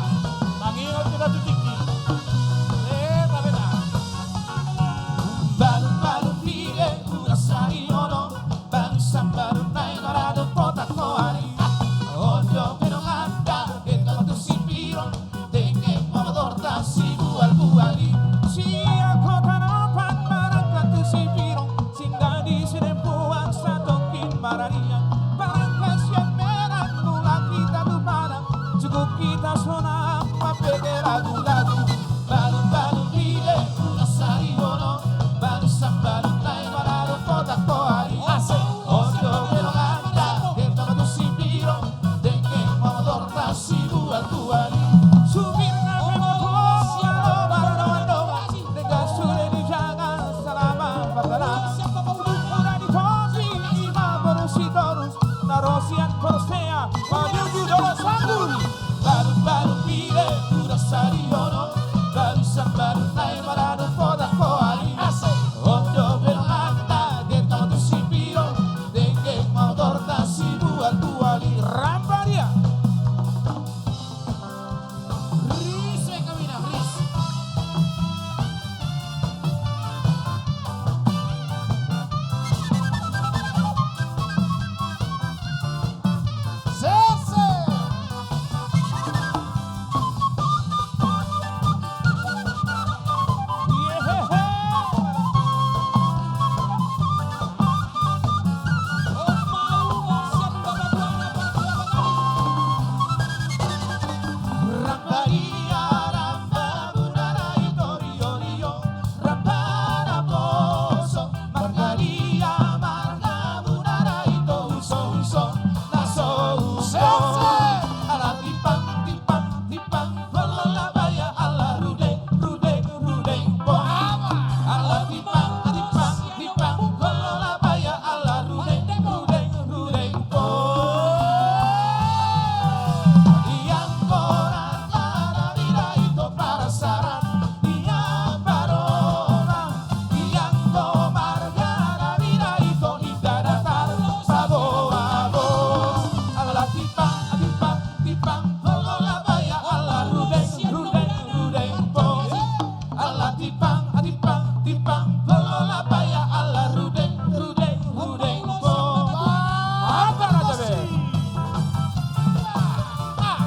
mangingot kita tu tingki. Eh, tapi tak. Balu-balu pile, udah sari ono. Balu sambalu nai marado kota koari. Ondo pedong anda, kita tu sipiro. Dengke motor tasi bual buali. Sian kota na opat marangkat tu sipiro. Singgah di sidempuan satongkin mararian. Barang kasian merah mulak kita tu Padang. Cukup kita sonang mambege lagu-lagu. Balu-balu pile ulas sari ono. Balu sambalu nai marado kota koari. Asik. Ondo pedong anda, kita tu sipiro. Dengke motor tasi bual buali. Supirna pe motor sian Lombok, Lombok. Dengke sude dijaga salama pardalanan. Udah ditosi ima boru Sitorus. Na ro sian Porsea, maju di Dolok Sanggul. Balu-balu pile udah sari ono. Balu sambalu nai marado kota koari. Asik. Ondo pedong anda, kita tu sipiro. Dengke motor tasi bual buali. Ramba dia. Ris, eh, kawina, ris. Sese. Marga dia, marga muna na ito, uso, uso, na so uso. Ala timpang, timpang, timpang, holong labaya ala rudeng, rudeng, rudeng, po. Ala timpang, timpang, timpang, holong labaya ala rudeng, rudeng, rudeng, po. Iang kora, ala rida ito parasaran. Ia parona, iang do marga na binahen ito, inda datar paboa-boa. Ala timpang, timpang, timpang, holong labaya ala rudeng, rudeng, rudeng, po. Ala timpang, timpang, timpang, holong labaya ala rudeng, rudeng, rudeng, po. Apa raja be? Ah.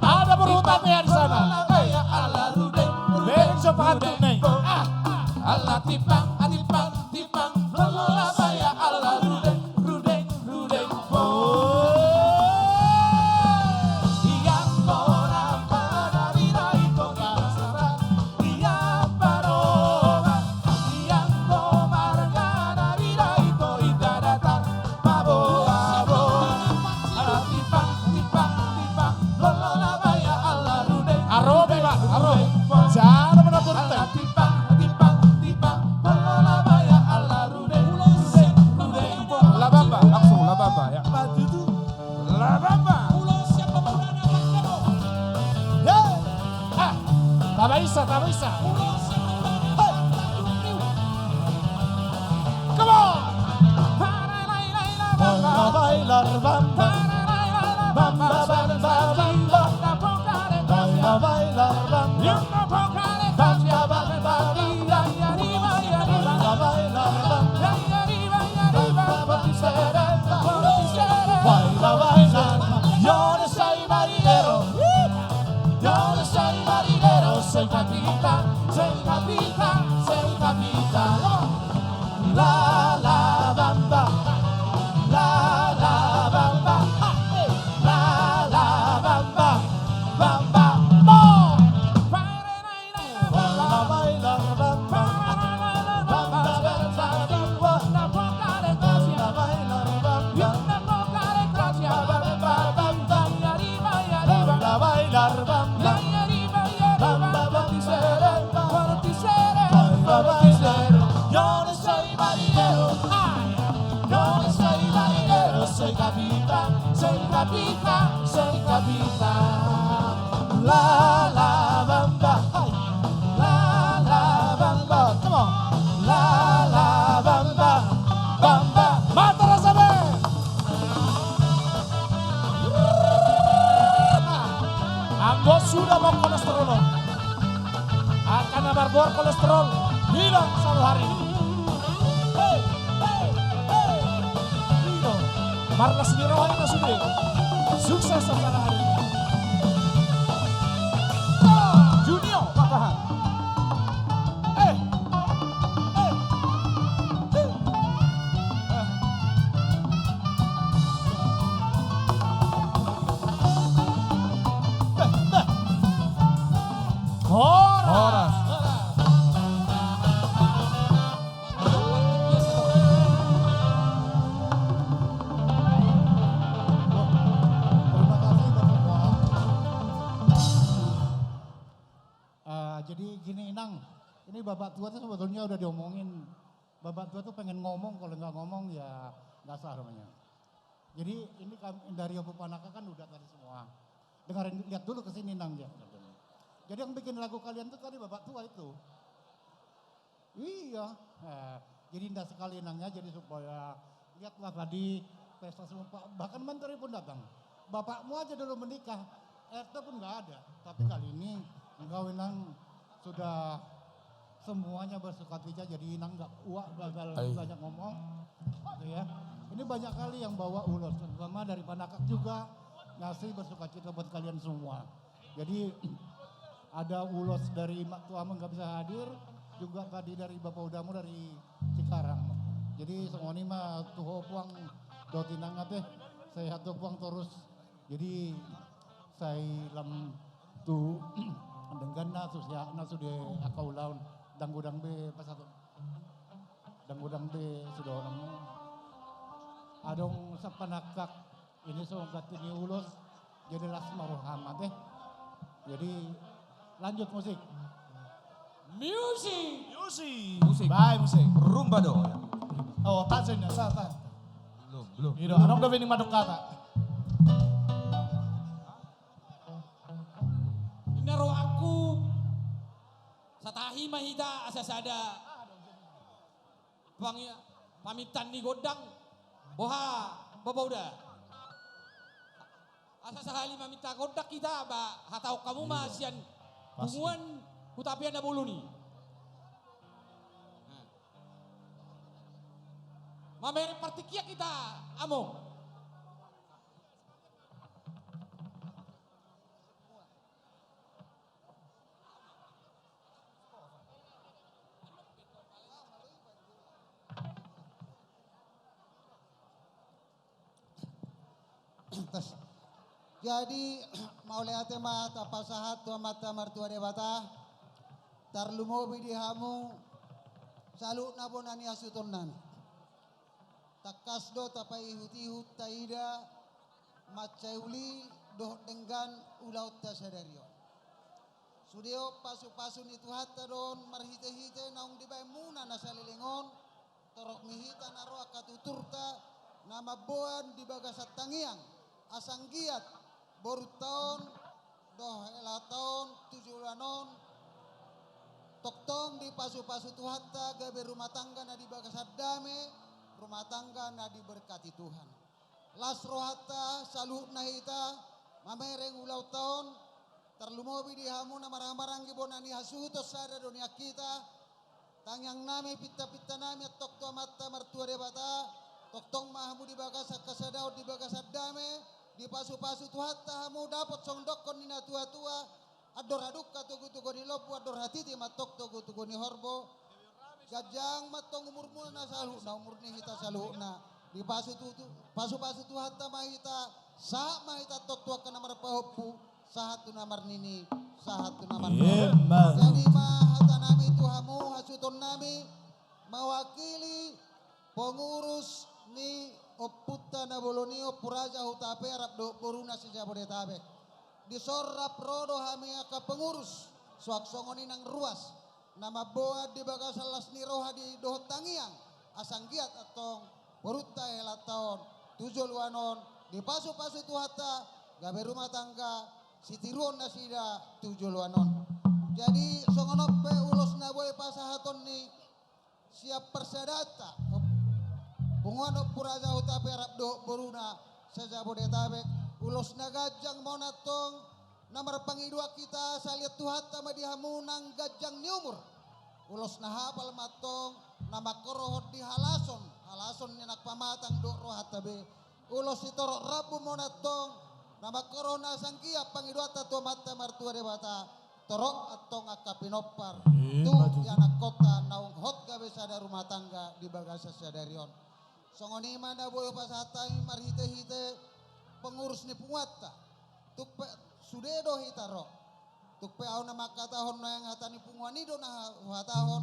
Ada berhutang ya di sana. Hei. Bereng so pahantunan i. Ah. Ala timpang, timpang, timpang, holong labaya ala rudeng, rudeng, rudeng, po. Iang do marga na binahen ito, iang parona, iang do marga na binahen ito, inda datar paboa-boa. Ala timpang, timpang, timpang, holong labaya ala rudeng. Aro, Bima, aro. Jana mana purta. Ala timpang, timpang, timpang, holong labaya ala rudeng, rudeng, rudeng, po. Labamba, langsung labamba, ya. Maju tu. Labamba. Ya. Ah. Tamba isa, tamba isa. Hei. Come on. Bamba, bailar bamba. Bamba, bamba, bamba. Bamba, bailar bamba. Bamba, bamba, bamba. Bamba, bailar bamba. Bamba, bailar bamba. Bamba, bailar bamba. Yo no soy marinero. Yo no soy marinero, soy capitán, soy capitán, soy capitán. La, la, bamba. La, la, bamba. Barileo, hai. No, soy barileo, soy capitán, soy capitán, soy capitán. La, la, bamba, hai. La, la, bamba, come on. La, la, bamba, bamba. Mata rasa be. Anggo sudah mau kolesterol. Angka na marboar kolesterol hilang satu hari. Hei, hei, hei. Ino. Marlas ni roha i na sude. Sukses acara hari ini. Junior, patahan. Eh, eh, eh. Horas. Horas. Terima kasih buat semua. Eh, jadi gini, Inang, ini bapak tua tuh sebetulnya udah diomongin. Bapak tua tuh pengen ngomong, kalau nggak ngomong ya nggak sah namanya. Jadi ini kam-, dari Ompu Panaka kan udah tadi semua. Dengerin, lihat dulu ke sini, Nang, ya. Jadi yang bikin lagu kalian tuh tadi bapak tua itu. Iya. Eh, jadi indah sekali, Nang, ya. Jadi supaya lihatlah tadi pesta semua, Pak. Bahkan menteri pun datang. Bapakmu aja dulu menikah, R T pun nggak ada. Tapi kali ini engkau, Inang, sudah semuanya bersukacita, jadi Inang nggak, uak gagal banyak ngomong, gitu ya. Ini banyak kali yang bawa ulos, terutama dari Panakak juga ngasih bersukacita buat kalian semua. Jadi ada ulos dari mak tuamu nggak bisa hadir, juga tadi dari bapak udamu dari Cikarang. Jadi songon i ma tu ho puang dohot inang ate, sehat ho puang torus. Jadi sai lam tu dengganna, tu siakna sude angka ulaon, dang godang be pasahat, dang godang be sude. Adong sapanakak ini so ganti ni ulos, jadi las ma roham ate. Jadi lanjut musik. Musik. Musik. Musik. Bae musik. Rumba do. Oh, tak sini, tak, tak. Belum, belum. Ido, adong dope ni madok kata. Inna rohangku, satahi ma hita asa sada pangi-, pamintan ni gondang. Boha, Bapak Uda? Asa sahali maminta gondang hita, ba, hatahon hamu ma sian punguan Hutapea na bolon i. Mamereng partingkian hita, among. Jadi, mauliate ma tapasahat tu Amanta Martua Debata, tarlumobi di hamu saluhutna bona ni hasuhutonnami. Tangkas do tapaihut-ihut taida mansai uli dohot denggan ulaonta sadari on. Sude on pasu-pasu ni Tuhanta do on marhite-hite naung dibaenmuna na saleleng on, torop ni hita na ro angka tuturta na mamboan di bagasan tangiang, asa anggiat borunta on dohot helanta on tu joloan on, tongtong dipasu-pasu Tuhanta gabe rumah tangga na di bagasan dame, rumah tangga na diberkati Tuhan. Las rohanta saluhutna hita mamereng ulaonta on, tarlumobi di hamu na marhaha-maranggi bona ni hasuhuton sada do nian hita. Tangiangnami, pinta-pintanami antong tu Amanta Martua Debata, tongtong ma hamu di bagasan hasadaon, di bagasan dame, dipasu-pasu Tuhanta hamu dapot songon dokkon ni na tua-tua, andor hadungka togu-togu ni lombu, andor hatiti ma antong togu-togu ni horbo. Ganjang ma antong umurmuna saluhutna, umur ni hita saluhutna. Dipasu tu, tu, pasu-pasu Tuhanta ma hita, sahat ma hita antong tu angka na marpahompu, sahat tu na marnini, sahat tu na marnono. Emma. Jadi ma hatanami tu hamu, hasuhutonnami, mewakili pengurus ni ompunta na bolon i, Ompu Raja Hutapea rap dohot boruna se-Jabodetabek. Dison rap ro do hami angka pengurus, suang songon i nang ruas, na mamboan di bagasan las ni roha di dohot tangiang, Asa anggiat antong borunta helanta on tu joloan on dipasupasu Tuhanta, gabe rumah tangga sitiruon nasida tu joloan on. Jadi songon on pe ulos na boi pasahaton ni sian parsadanta, punguan Ompu Raja Hutape rap dohot boruna se-Jabodetabek, ulos na ganjang ma on antong na marpangidoan hita, salian Tuhanta ma di hamu nang ganjang ni umur. Ulos na hapal ma antong na mangkorhon di halason, halason ni nang pamatang dohot rohanta be. Ulos sitorop rambu ma on antong na mangkorhon asa anggiat pangidoanta tu Amanta Martua Debata, torop antong angka pinompar tu ianakkonta naung hot gabe sada rumah tangga di bagasan sadari on. Songon i ma na boi hupasahat hami marhitehite pengurus ni punguanta. Tung pe sude do hita ro. Tung pe ahu na mangkatahon nuaeng hata ni punguan i do na huhatahon.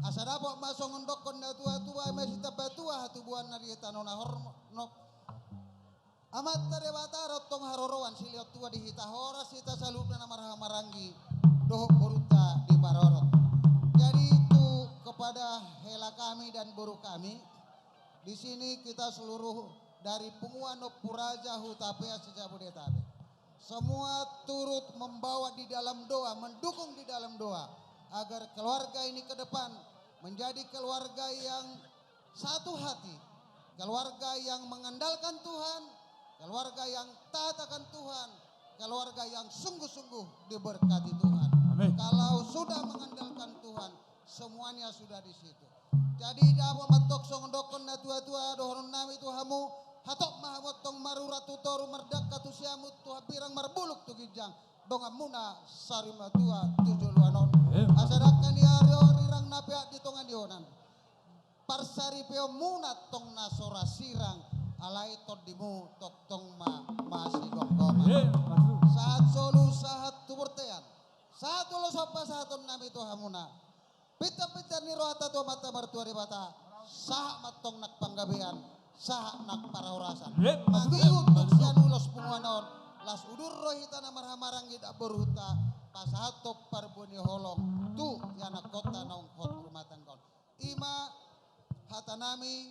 Asa dapot ma songon dokkon na tuatua, ima sitamba tua hatubuan na di tano na hornop. Amanta Debata do tong haroroan silehon tua di hita, horas hita saluhutna na marhahamaranggi dohot borunta di parorot. Jadi itu kepada hela kami dan boru kami, di sini kita seluruh dari punguan Ompu Raja Hutapea se-Jabodetabek, semua turut membawa di dalam doa, mendukung di dalam doa agar keluarga ini ke depan menjadi keluarga yang satu hati, keluarga yang mengandalkan Tuhan, keluarga yang taat akan Tuhan, keluarga yang sungguh-sungguh diberkati Tuhan. Amin. Kalau sudah mengandalkan Tuhan, semuanya sudah di situ. Jadi dapot ma antong songon dokkon na tuatua dohonon nami tu hamu, hatop ma hamu antong marurat tu toru, mardangka tu siamun, tu hambirang, marbulung tu ginjang, donganmuna sari matua tu joloan on. Amin. Asa dangka ni ari on, rirang na peak di tonga ni onan, parsaripeonmuna antong na so ra sirang, alai tondimu tongtong ma masigomgoman. Sahat solu, sahat tu bontean, sahat ulos on pasahaton nami tu hamuna. Pintarpintar ni rohanta tu Amanta Martua Debata, sahat ma antong nang panggabean, sahat nang parhorasan. Mangihut tu sian ulos punguan on, las udur ro hita na marhahamaranggi dohot boruta, pasahathon parbue ni holong tu ianakkonta naung hot rumah tangga on. Ima hata nami,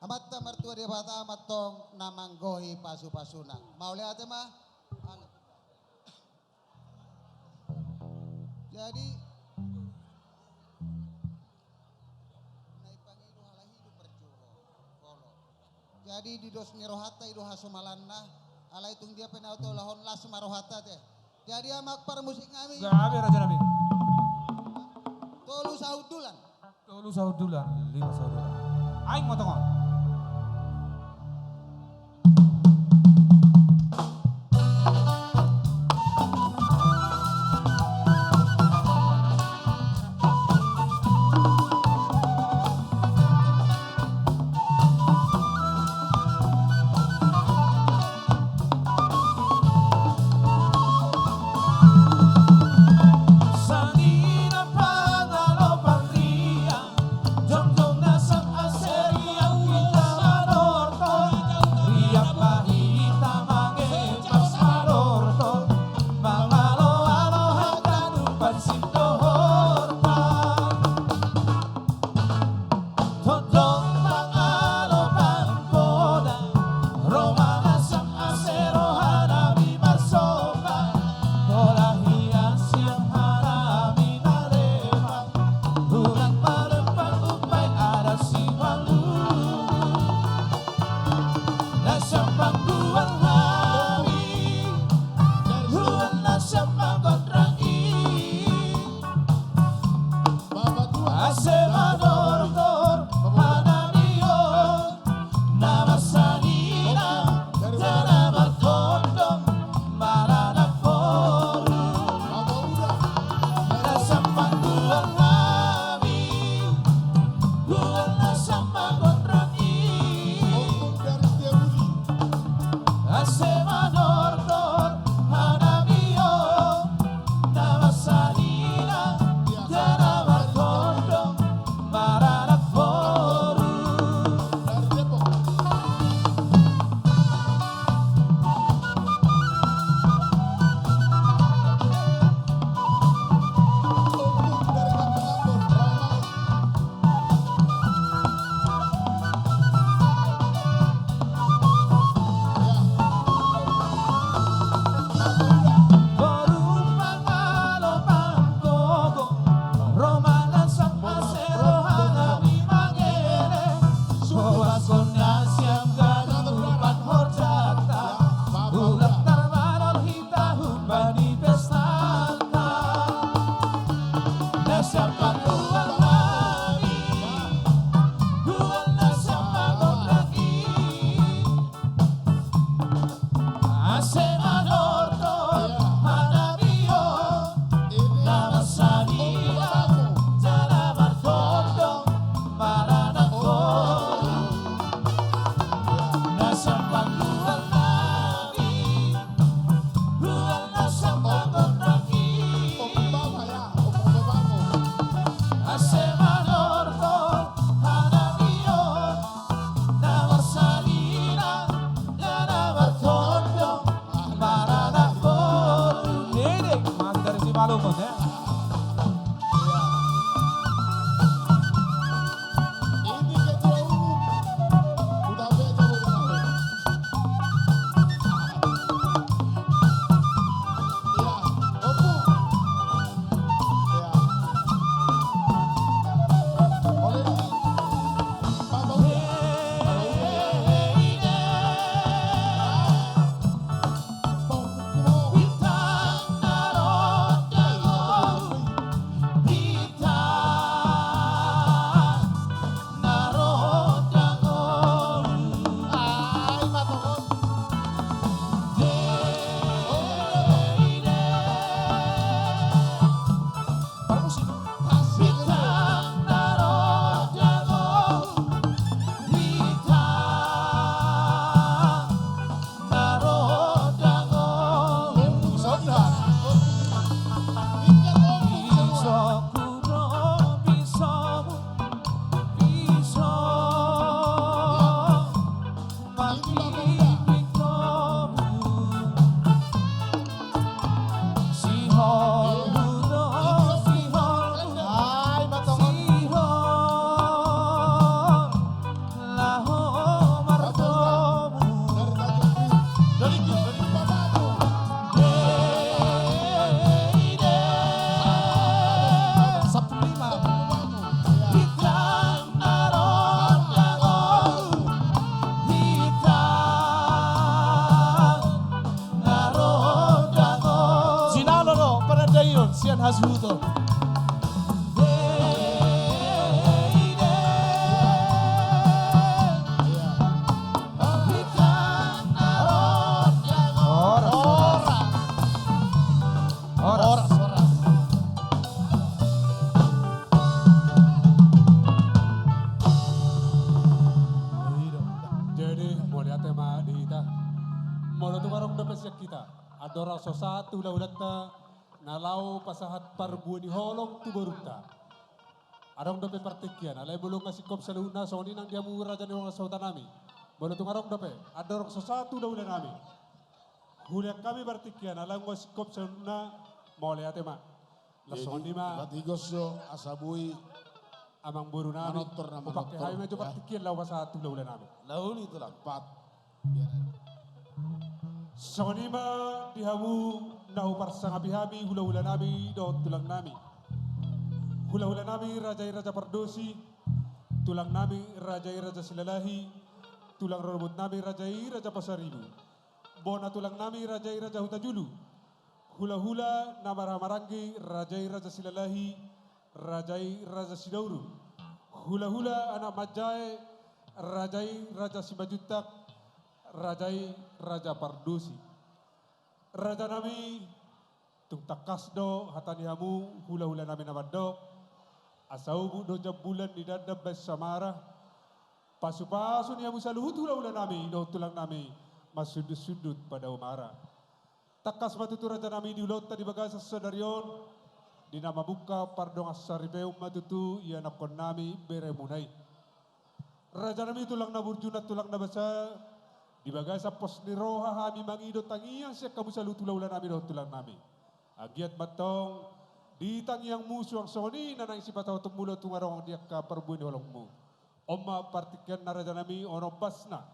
Amanta Martua Debata ma antong na manggohi pasupasuna. Mauliate ma. Jadi, na ipangido halak i do parjolo. Jadi di dos ni rohanta i do hasomalanna, alai tung dia pe na taulahon, las ma rohanta te. Jadi amang parmusik nami. Gabe, raja nami. Tolu sahundulan. Tolu sahundulan, lima sahundulan. Aing motong on. Songon na sian ganup horjata, ulang tarbanon hita humbani pestanta. Na sian pangual nami, uang na sian pangual nami. Ase manortor hanabion, na marsalina jala martondong maranak boru. Na sian pangual nami, uang na sian pangual nami. Ase manortor hanabion, na marsalina jala martondong maranak boru. Ede, mantap si Malumon, ya. Ini ketua umum. Udah beda, udah. Iya, Ompu. Iya. Boleh ini. Bapak Uda. Bapak Uda. Bintang na ro dago, bintang na ro dago. Ai, ma tongon. Dei, dei. Parmusik. Bintang na ro dago, bintang na ro dago. Bisa, bisa. Bisa, kudo, bisa, bisa. Manggiring hamu. Sihol hudo, sihol, sihol laho mardomu. Dei, dei. Sapuluh lima. Bintang na ro dago, bintang na ro dago. Sinalo do panandaion sian hasuhuton. Dei, dei. Bintang na ro dago. Horas. Horas. Horas, horas. Jadi, mauliate ma di hita. Molo tung adong dope sian hita andorang so sahat tu hulahulanta na laho pasahat parbue ni holong tu borunta. Adong dope partingkian, alai molo nunga singkop saluhutna, songon i nang di hamu raja ni holong na sahuta nami. Molo tung adong dope andorang so sahat tu hulahula nami. Hulean hami partingkian, alai nunga singkop saluhutna, mauliate ma. Laos songon i ma. Jadi, patigos do asa boi amangboru nami. Manortor na manortor. Hupangke hami ma jo partingkian laho pasahat tu hulahula nami. Laho ni tulang. Pat. Songon i ma di hamu na huparsangapi hami hulahula nami dohot tulang nami. Hulahula nami raja i Raja Pardosi, tulang nami raja i Raja Silalahi, tulang rorobot nami raja i Raja Pasaribu. Bona tulang nami raja i Raja Hutajulu. Hulahula na marhahamaranggi raja i Raja Silalahi, raja i Raja Sidauru. Hulahula anak manjae raja i Raja Simanjuntak, raja i Raja Pardosi. Raja nami, tung tangkas do hata ni hamu hulahula nami na mandok, asa ubuk do jambulan ni dandan baen samara. Pasupasu ni hamu saluhut hulahula nami dohot tulang nami, masundut-sundut padao mara. Tangkas ma tutu raja nami di ulaonta di bagasan sadari on, di na mamungka pardongansaripeon ma tutu ianakkon nami beremuna i. Raja nami tulang na burju nang tulang na basa, di bagasan pos ni roha hami mangido tangiang sian hamu saluhut hulahula nami dohot tulang nami. Anggiat ma antong di tangiangmu suang songon i na naeng sipatahononmu tung adong di angka parbue ni holongmu. On ma partingkianna raja nami, on ombasna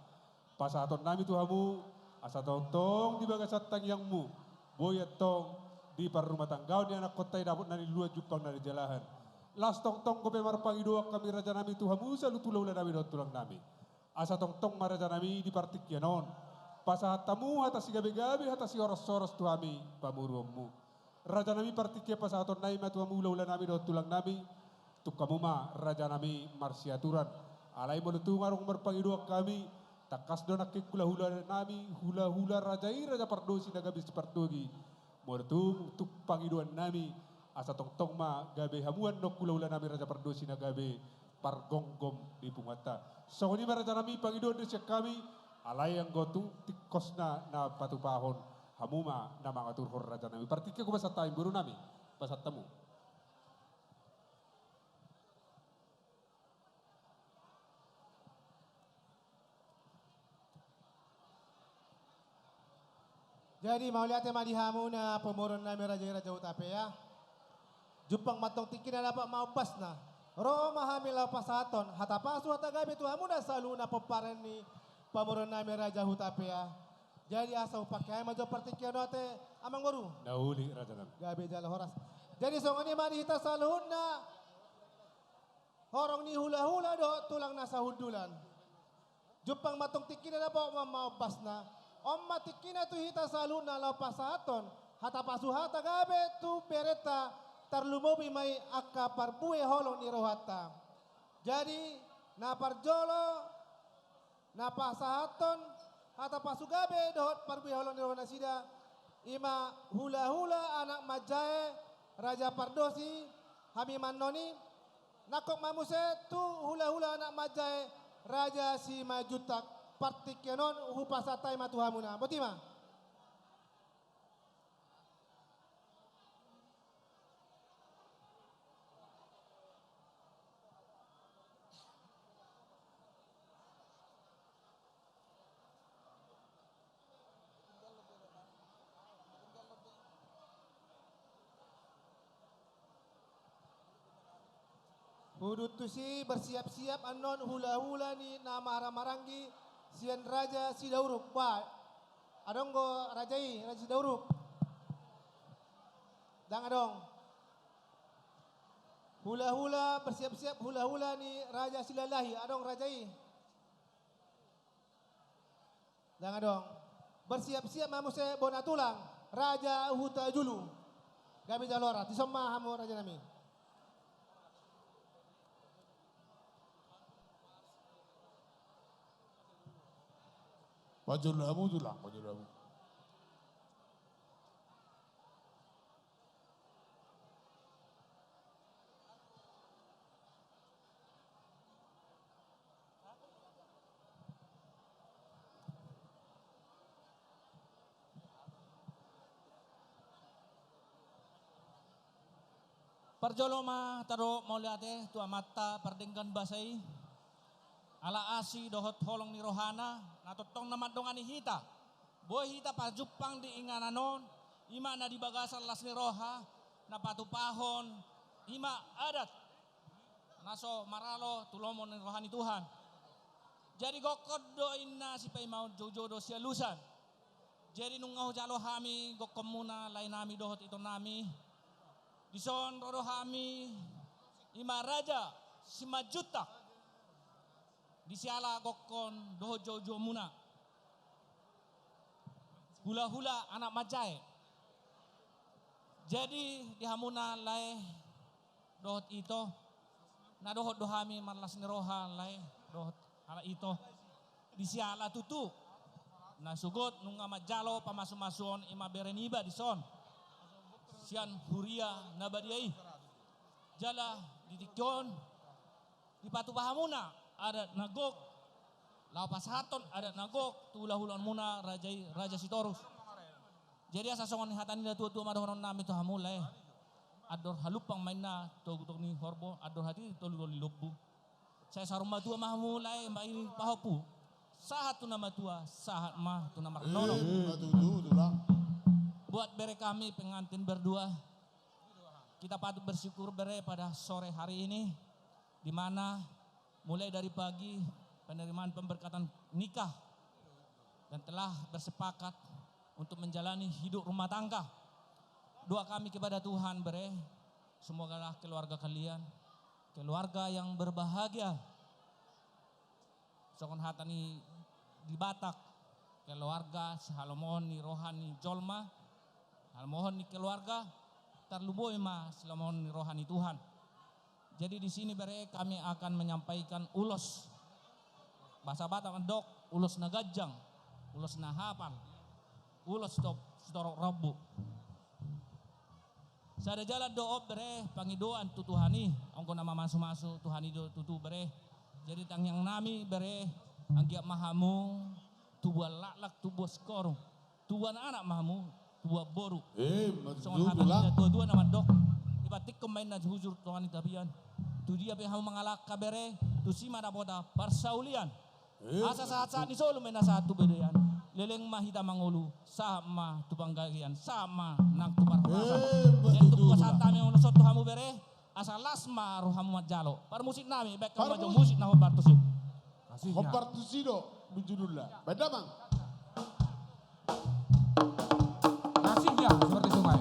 pasahaton nami tu hamu, asa tongtong di bagasan tangiangmu boi antong diparrumatanggaon ni anakkonta i dapot na niluluan, jumpang na nijalahan. Laos tongtong dope marpangidoan hami raja nami tu hamu saluhut hulahula nami dohot tulang nami. Asa tongtong ma rajanami di partingkian on pasahat hamu hata sigabegabe, hata sihorashoras tu hami pamoruonmu. Rajanami, partingkian pasahatonnami ma tu hamu hulahulanami dohot tulangnami. Tung hamu ma rajanami marsiaturan. Alai molo tung adong marpangidoan hami, tangkas do nangkin hulahulanami, hulahula raja i, Raja Pardosi na gabe sipartogi. Molo tung, tung pangidoannami, asa tongtong ma gabe hamu annon hulahulanami Raja Pardosi na gabe pargomgom di punguanta. Songon i ma rajanami pangidoan do sian hami, alai anggo tung tingkosna na patupahon, hamu ma na mangaturhon rajanami. Partingkian hupasahat hami, borunami, pasahat hamu. Jadi mauliate ma di hamu na pamoruonnami raja i, Raja Hutapea. Jumpang ma antong tingkina, dapot ma ombasna. Ro ma hami laho pasahathon hata pasu hata gabe tu hamu na saluhutna pomparan ni pamoruonnami Raja Hutapea. Jadi asa hupangke hami ma jo partingkian on ate, amangboru. Na uli, rajanami. Gabe jala horas. Jadi songon i ma di hita saluhutna horong ni hulahula dohot tulang na sahundulan. Jumpang ma antong tingkina, dapot ma ombasna. On ma tingkina tu hita saluhutna laho pasahathon hata pasu hata gabe tu berenta, tarlumobi ma i angka parbue holong ni rohanta. Jadi na parjolo na pasahathon hata pasu gabe dohot parbue holong ni rohanasida, i ma hulahula anak manjae Raja Pardosi, hami ma annon i. Nangkok ma muse tu hulahula anak manjae Raja Simanjuntak. Partingkian on hupasahat hami ma tu hamuna. Boti ma. Hudut tusi, bersiap-siap annon hulahula ni na marhahamaranggi sian Raja Sidauruk. Ba, adong do raja i, Raja Sidauruk? Ndang adong. Hulahula, bersiap-siap hulahula ni Raja Silalahi, adong raja i? Ndang adong. Bersiap-siap ma muse bona tulang, Raja Hutajulu. Gabe jala horas, dison ma hamu rajanami. Pajolo hamu tulang, pajolo hamu. Parjolo ma tadok mauliate tu Amanta pardenggan basa i, ala asi dohot holong ni rohana na tongtong na mandongani hita. Boi hita pajumpang di inganan on, i ma na di bagasan las ni roha, na patupahon i ma adat na so maralo tu lomo ni roha ni Tuhan. Jadi gokkon do inna sipaimaon, joujou do sialusan. Jadi nunga hujalo hami gokkonmuna, laenami dohot itonami. Dison ro do hami, i ma Raja Simanjuntak. Di siala gokkon dohot joujoumuna, hulahula anak manjae. Jadi di hamuna lae dohot ito, na dohot do hami marlas ni roha lae dohot halak ito. Di siala tutu na sogot nunga manjalo pamasumasuon i ma bere niba dison sian huria na badia i. Jala di tingki on dipatupa hamuna adat na gok, laho pasahathon adat na gok tu hulahulaanmuna raja i, Raja Sitorus. Jadi asa songon ni hata ni natuatua ma dohononnami tu hamu lae: Andor halumpang ma inna togutogu ni horbo, andor hatiti tolutolu ni lombu. Sai saur matua ma hamu lae mangiring pahompu, sahat tu na matua, sahat ma tu na marnono. Eh, ima tutu, tulang. Buat bere kami pengantin berdua, kita patut bersyukur, bere, pada sore hari ini, di mana mulai dari pagi penerimaan pemberkatan nikah dan telah bersepakat untuk menjalani hidup rumah tangga. Doa kami kepada Tuhan, bere, semogalah keluarga kalian keluarga yang berbahagia. songon hata ni di Batak, keluarga sihalomohon ni roha ni jolma, halomohon ni keluarga, tarlumobi ma silomohon ni roha ni Tuhan. Jadi di sini bere kami akan menyampaikan ulos. Bahasa Batak mandok ulos na ganjang, ulos na hapal, ulos sitorop rambu. Sada jalan do on bere pangidoan tu Tuhan i, anggo na mamasumasu Tuhan i do tutu bere. Jadi tangiang nami bere, anggiat ma hamu tubuan laklak, tubuan singkoru, tubuan anak ma hamu, tubuan boru. Eh, songon hata ni natuatua na mandok, ipantikkon ma inna hujur tonga ni tapian. Tu dia pe hamu mangalangka bere, tusi ma dapotan parsaulian. Asa sahat-sahat ni solu ma inna sahat tu bedean. Leleng ma hita mangolu, sahat ma tu panggabean, sahat ma nang tu parhorasan. Jadi tu pasahat nami on tu hamu bere, asa las ma rohamu manjalo. Parmusik nami, baen hamu ma jo musik na hombar tusi. Hombar tusi do judulna. Baen damang. Kasihnya seperti sungai.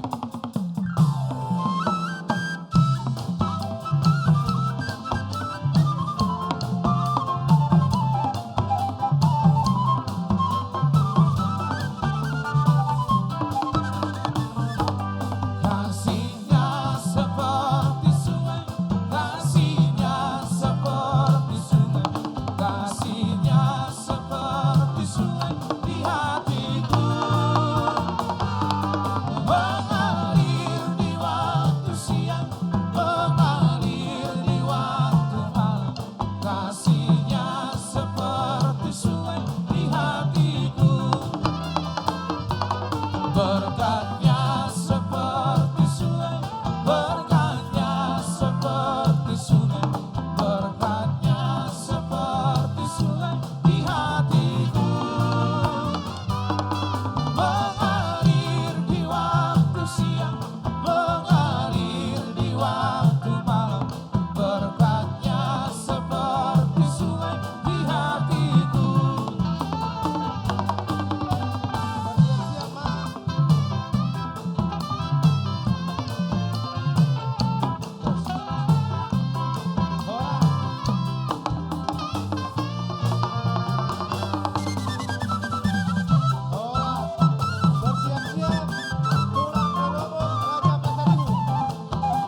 Kasihnya seperti sungai, kasihnya seperti sungai, kasihnya seperti sungai di hatiku. Mengalir di waktu siang, mengalir di waktu malam. Kasihnya seperti sungai di hatiku. Berkatnya seperti sungai, berkatnya seperti sungai, berkatnya seperti sungai di hatiku. Mengalir di waktu siang, mengalir di waktu malam, berkatnya seperti sungai di hatiku. Horas. Bersiap-siap. Tulang Rorobot Raja Pasaribu.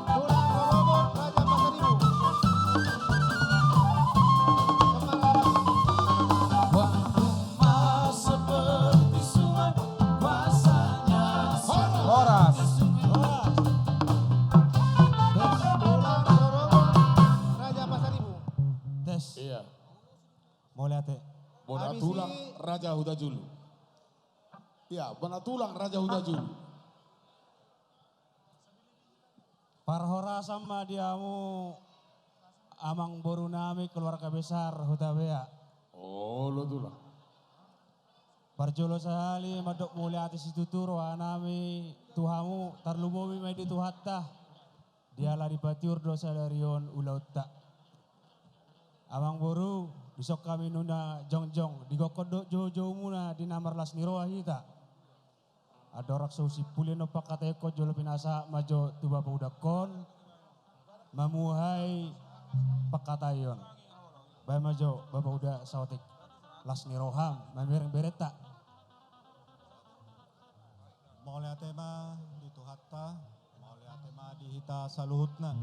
Tulang Rorobot Raja Pasaribu. Semarang. Waktu malam seperti sungai, kuasanya seperti sungai. Horas. Horas. Tes, tulang Rorobot Raja Pasaribu. Tes. Iya. Mauliate. Bona tulang Raja Hutajulu. Iya, bona tulang Raja Hutajulu. Parhorasan ma di hamu amangboru nami keluarga besar Hutabeak. Olo tulang. Parjolo sahali mandok mauliate situtu roha nami tu hamu, tarlumobi ma i di Tuhanta. Diala dipatiur do sadari on ulaonta. Amangboru, dison hami nunga jongjong, digokhon dohot joujoumuna di na marlas ni roha hita. Andorang so husimpuli annon pangkataion, jolo pinasahat ma jo tu bapa udangkon mamuhai pangkataion. Baen ma jo bapa uda saotik las ni roham mamereng berenta. Mauliate ma di Tuhanta, mauliate ma di hita saluhutna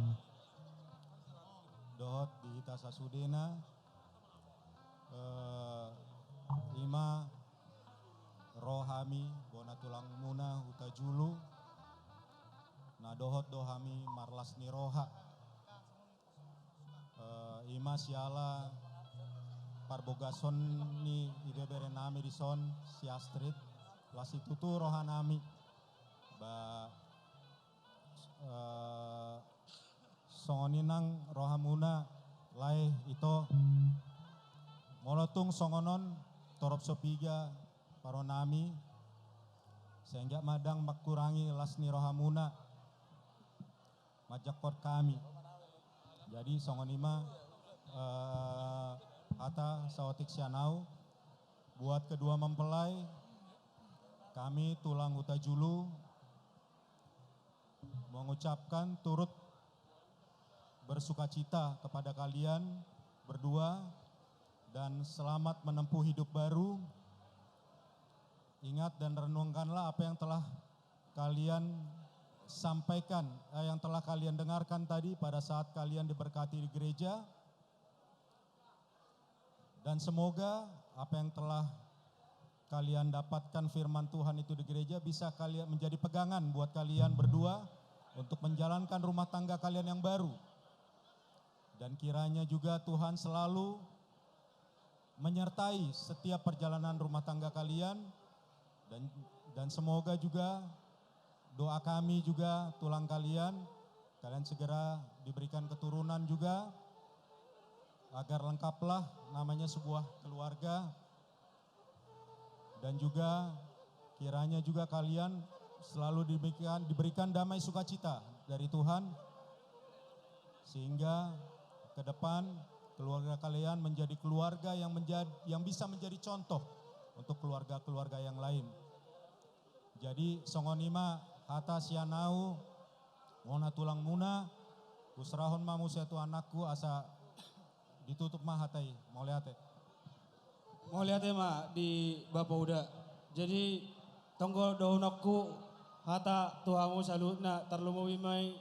dohot di hita sasudena. Eh, ima ro hami bona tulangmuna Hutajulu, na dohot do hami marlas ni roha. Eh, ima siala parbogason ni ibebere nami dison si Astrid, las situtu roha nami. Ba, eh, songon i nang rohamuna lae ito. Molo tung songon on torop so piga paro nami, sehingga ma ndang mangkurangi las ni rohamuna manjangkon hami. Jadi songon i ma, eh, hata saotik sian au. Buat kedua mempelai, kami tulang Hutajulu mengucapkan turut bersukacita kepada kalian berdua Dan selamat menempuh hidup baru. Ingat dan renungkanlah apa yang telah kalian sampaikan, eh, yang telah kalian dengarkan tadi pada saat kalian diberkati di gereja. Dan semoga apa yang telah kalian dapatkan firman Tuhan itu di gereja bisa kalian menjadi pegangan buat kalian berdua untuk menjalankan rumah tangga kalian yang baru. Dan kiranya juga Tuhan selalu menyertai setiap perjalanan rumah tangga kalian, dan, dan semoga juga doa kami juga tulang kalian, kalian segera diberikan keturunan juga, agar lengkaplah namanya sebuah keluarga. Dan juga kiranya juga kalian selalu diberikan, diberikan damai sukacita dari Tuhan, sehingga ke depan keluarga kalian menjadi keluarga yang menjadi, yang bisa menjadi contoh untuk keluarga-keluarga yang lain. Jadi songon i ma hata sian ahu, bona tulangmuna, huserahon ma muse tu anakku asa ditutup ma hata i. Mauliate. Mauliate ma di Bapa Uda. Jadi tonggo dohononku hata tu hamu saluhutna, tarlumobi ma i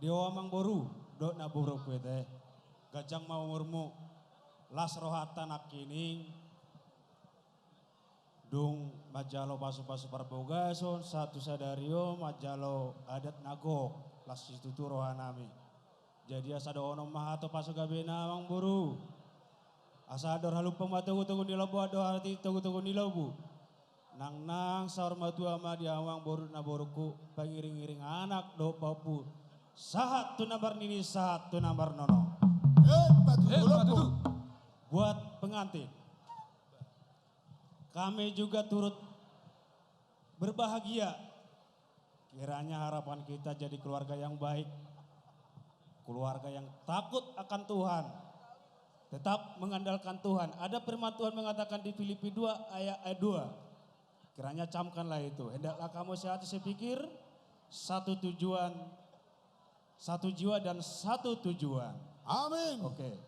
di ho amangboru dohot namborungku, ate. Ganjang ma umurmu. Las rohanta nangkining dung manjalo pasupasu parbagason, sahat tu sadari on manjalo adat na gok, las situtu rohanami. Jadi asa dohonon ma hata pasogabena, amangboru. Asa andor halumpang ma togutogu ni lombu, andor hatiha togutogu ni lombu. Nangnang saur matua ma di hamu amangboru namborungku, pangiringiring anak dohot pahompu, sahat tu na marnini sahat tu na marnono. Emma tutu. Emma tutu. Buat pengantin, kami juga turut berbahagia. Kiranya harapan kita jadi keluarga yang baik, keluarga yang takut akan Tuhan, tetap mengandalkan Tuhan. Ada firman Tuhan mengatakan di Filipi dua ayat, ayat dua. Kiranya camkanlah itu. Hendaklah kamu sehati sepikir, satu tujuan, satu jiwa dan satu tujuan. Amin. Oke.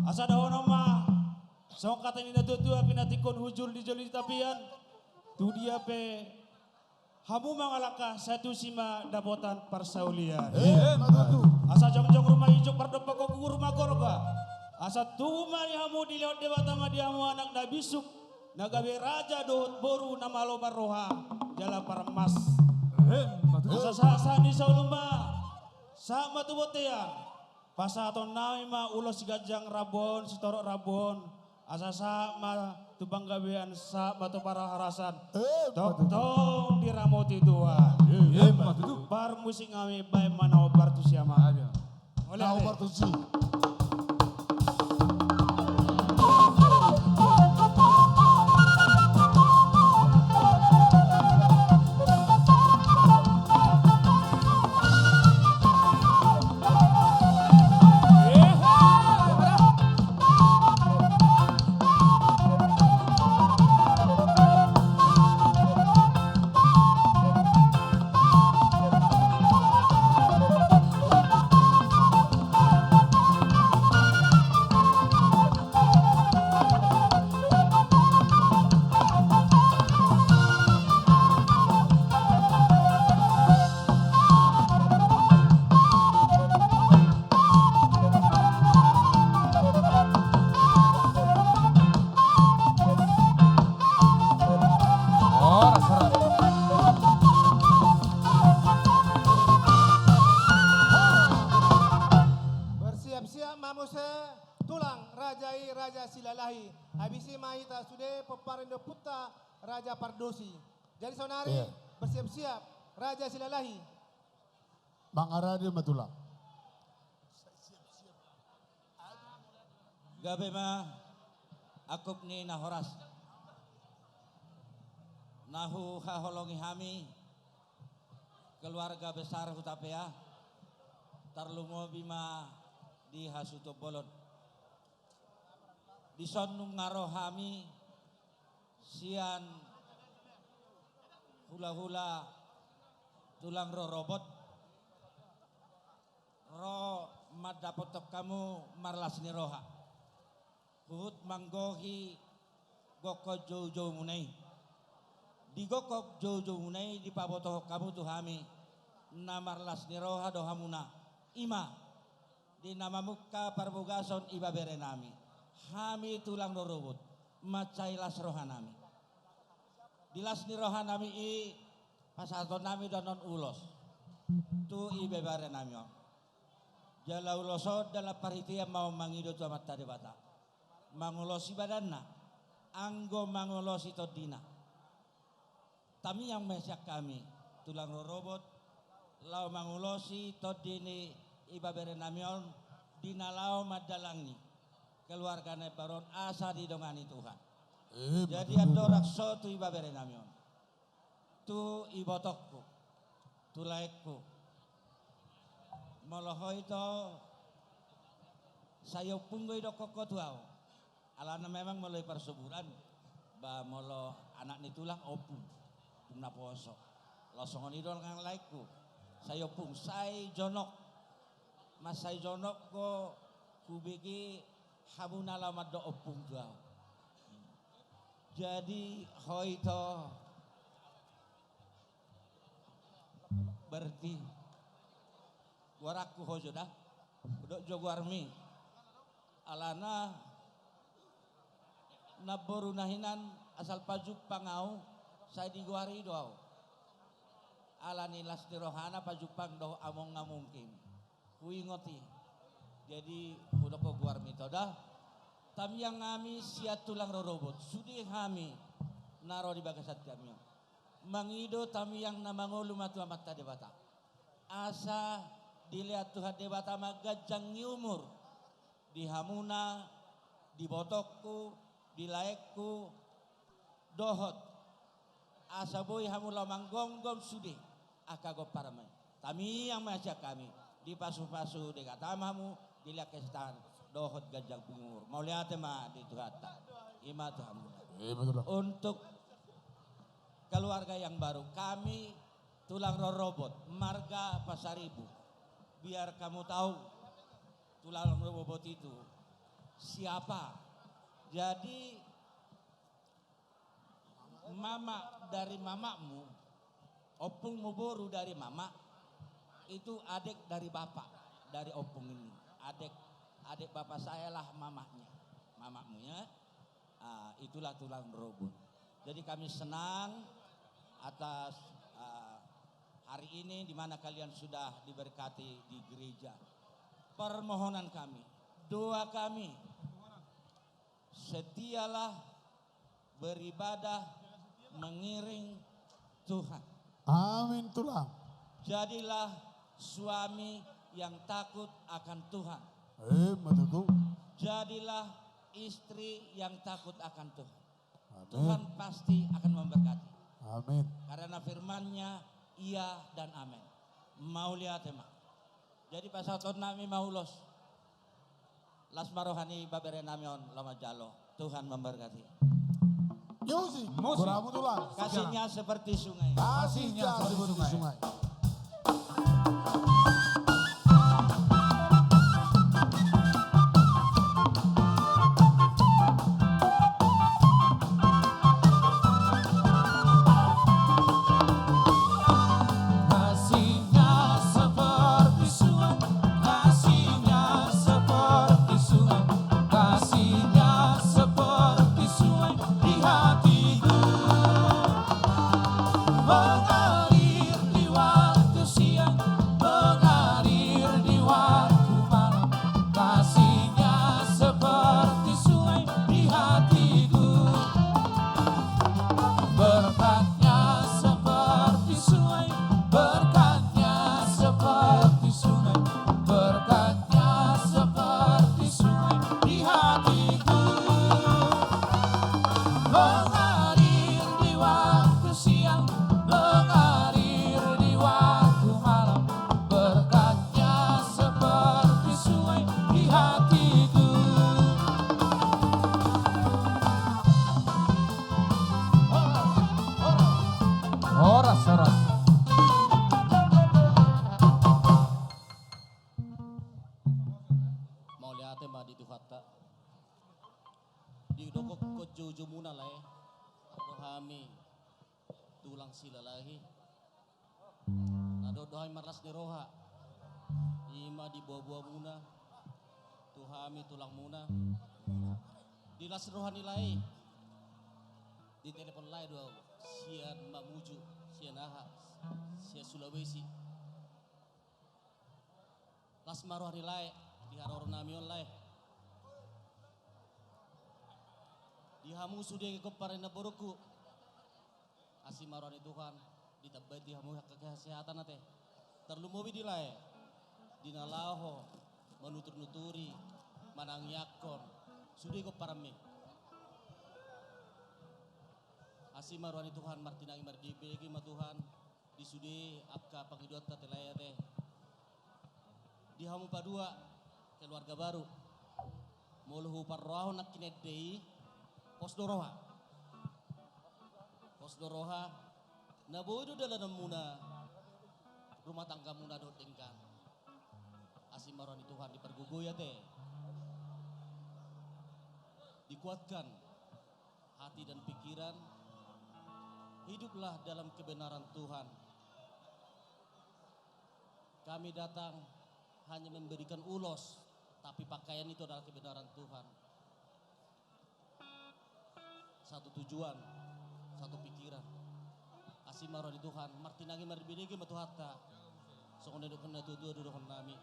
Asa dohonon ma songon hata ni natuatua, pinantikhon hujur di jolo ni tapian, tu dia pe hamu mangalangka, sai tusi ma dapotan parsaulian. Emma tutu. Asa jongjong ruma ijuk, pardompakhon gogo ruma gorga. Asa tubu ma di hamu dilehon Debata ma di hamu anak na bisuk, na gabe raja dohot boru na malo marroha jala parmas. Emma tutu. Asa sahat, sahat ni sauluma, sahat ma tu bontean. Pasahatonnami ma ulos siganjang rambu on, sitorop rambu on. Asa sahat ma tu panggabean, sahat ma tu parhorasan. Emma tutu. Tongtong diramoti Tuhan. Emma tutu. Parmusiknami, baen ma na hombar tusi, amang. Ada. Mauliate. Na hombar tusi. Bersiap-siap ma muse tulang, raja i Raja Silalahi. Habis i ma hita sude pomparan ni ompunta Raja Pardosi. Jadi saonari, iya, bersiap-siap Raja Silalahi. Mangarade ma tulang. Gabe ma angkup ni na horas na huhaholongi hami keluarga besar Hutapea, tarlumobi ma di hasuhuton bolon. Dison nunga ro hami sian hulahula tulang rorobot, ro mandapothon hamu marlas ni roha. Huhut manggohi gokhon joujoumuna i. Di gokhon joujoumuna i dipabotohon hamu tu hami na marlas ni roha do hamuna. I ma, di na mamungka parbagason ibeberenami, hami tulang rorobot, mansai las rohanami. Di las ni rohanami i pasahatonnami do annon ulos tu ibeberenami on. Jala ulos on dalan parhitean ma on mangido tu Amanta Debata, mangulosi badanna, anggo mangulosi tondina. Tamiang ma sian hami tulang rorobot, laho mangulosi tondi ni ibeberenami on, di na laho mandalangi keluarga na imbaru on asa didongani Tuhan. Eh, jadi betul, andorang Pak. So tu ibeberenami on, tu ibotongku, tu laengku, molo ho ito, sai ompung do idokkon ho tu ahu. Alana memang molo i parsoburan, ba molo anak ni tulang ompung, ompung naposo. Laos songon i do nang laengku, sai ompung, sai jonok. Mansai jonok do hubege hamu na laho mandok ompung tu ahu. Jadi ho ito, berarti goarangku ho jo da, hudok jo goarmi. Alana namboru na hinan asal pajumpang ahu, sai digoari do ahu. Ala ni las ni rohana pajumpang dohot among amongki. Huingot i. Jadi hudok ho goarmi to da. Tamiang hami sian tulang rorobot, sude hami na ro di bagasan hami on, mangido tamiang na mangolu ma tu Amanta Debata, asa dilehon Tuhan Debata ma ganjang ni umur di hamuna, di botongku, di laengku, dohot asa boi hamu laho manggomgom sude angka gomparanmi. Tamiang ma sian hami, dipasupasu Debata ma hamu, dilehon kesehatan dohot ganjang ni umur. Mauliate ma di Tuhanta. I ma tu hamu. Eh, betul, Pak. Untuk keluarga yang baru, kami tulang rorobot, marga Pasaribu. Biar kamu tahu tulang rorobot itu siapa. Jadi, mama dari mamamu, ompungmu boru dari mama, itu adik dari bapak, dari ompung ini. Adik, adik bapak saya lah mamanya, mamamu ya. Ah, itulah tulang rorobot. Jadi kami senang atas, ah, hari ini di mana kalian sudah diberkati di gereja. Permohonan kami, doa kami, setialah beribadah mengiring Tuhan. Amin, Tulang. Jadilah suami yang takut akan Tuhan. Eh, betul. Jadilah istri yang takut akan Tuhan. Amin. Tuhan pasti akan memberkati. Amin. Karena firman-Nya iya dan amin. Mauliate ma. Jadi pasahatonnami ma ulos. Las ma roha ni ibeberenami on laho manjalo. Tuhan memberkati. Musik. Musik. Goarmu, Tulang. Kasihnya seperti sungai. Kasihnya seperti sungai. Kasihnya seperti sungai, kasihnya seperti sungai, kasihnya seperti sungai di hatiku. Mengalir di waktu Joujou muna lae, do hami tulang Silalahi. Na dohot do hami marlas ni roha, i ma di boaboa muna, tu hami tulang muna. Di las ni roha ni lae, di telepon lae do au, sian Mamuju, sian aha, sian Sulawesi. Las ma roha ni lae, di haroro nami on lae. Di hamu sude gompar ni namborungku. Asi ma roha ni Tuhan, ditambai di hamu angka kesehatan ate. Tarlumobi di lae, di na laho, manutur-nuturi, manangiangkon, sude gomparanmi. Asi ma roha ni Tuhan, martinangi marbege ma Tuhan, di sude angka pangidoanta ate lae ate. Di hamu padua, keluarga baru. Molo huparrohahon nangkin ende i, pos do roha. Pos do roha, na boi do dalananmuna, rumah tanggamuna dohot denggan. Asi ma roha ni Tuhan, dipargogoi ate. Dikuatkan hati dan pikiran, hiduplah dalam kebenaran Tuhan. Kami datang hanya memberikan ulos, tapi pakaian itu adalah kebenaran Tuhan. Satu tujuan, satu pikiran. Asi ma roha ni Tuhan, martinangi marbege ma Tuhanta. Songon na didok ni natuatua do dohonon nami.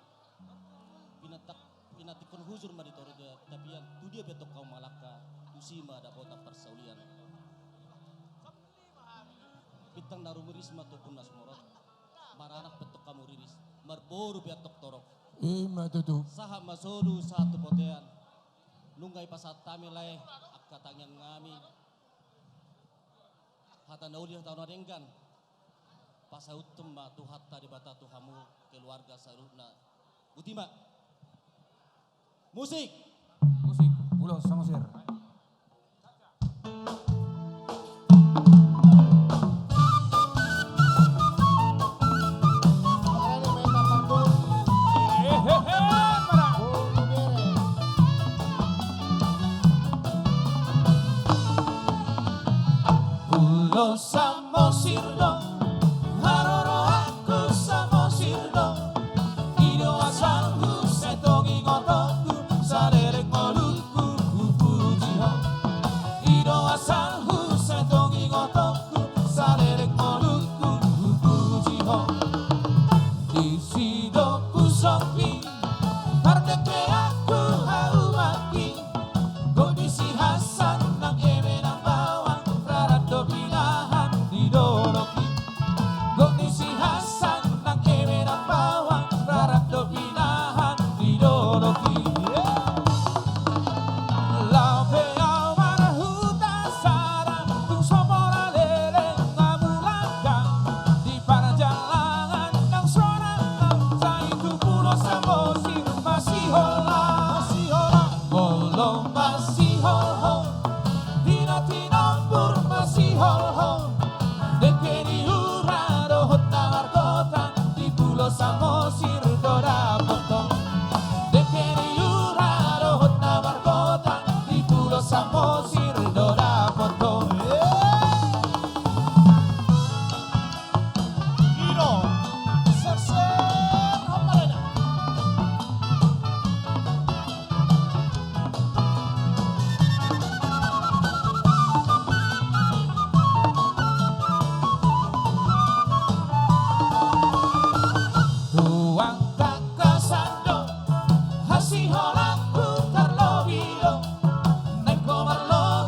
Pinantik, pinantikhon hujur ma di toru tapian, tu dia pe antong hamu mangalangka, tusi ma dapotan parsaulian. Bintang na rumiris ma tu ombun na sumorop, maranak pe antong hamu riris, marboru pe antong torop. I ma tutu. Sahat ma solu, sahat tu bontean. Nunga dipasahat hami lae angka tangiang nami. Hata na uli, hata na denggan. Pasauthon ma Tuhanta Debata tu hamu keluarga saluhutna. Botima. Musik. Musik. Pulo Samosir. Pulo Samosir do, haroroanku Samosir do. I do asalhu, sai tong ingotonku, saleleng ngolungku hupuji ho. I do asalhu, sai tong ingotonku, saleleng ngolungku hupuji ho. Disi do husombi, pardengkeanku hauma i. Godang disi Hasan nang eme nang bawang, rarad do pinahan di dolok i. Godang disi Hasan nang eme nang bawang, rarad do pinahan di dolok i. Laho pe au marhuta sada, tung so mora leleng hamu langgang. Di parjalangan nang sonang, sai tu Pulo Samosir masihola, masihola. Molo masiholhol, di na tinombur masiholhol. Dengke ni ura dohot na margotang, di Pulo Samosir do dapothon. Dengke ni ura dohot na margotang, di Pulo Samosir do dapothon. I do, sersen, hop, pareda. Tuang tangkasan do hasiholangku, tarlobi do naeng ho marlobi.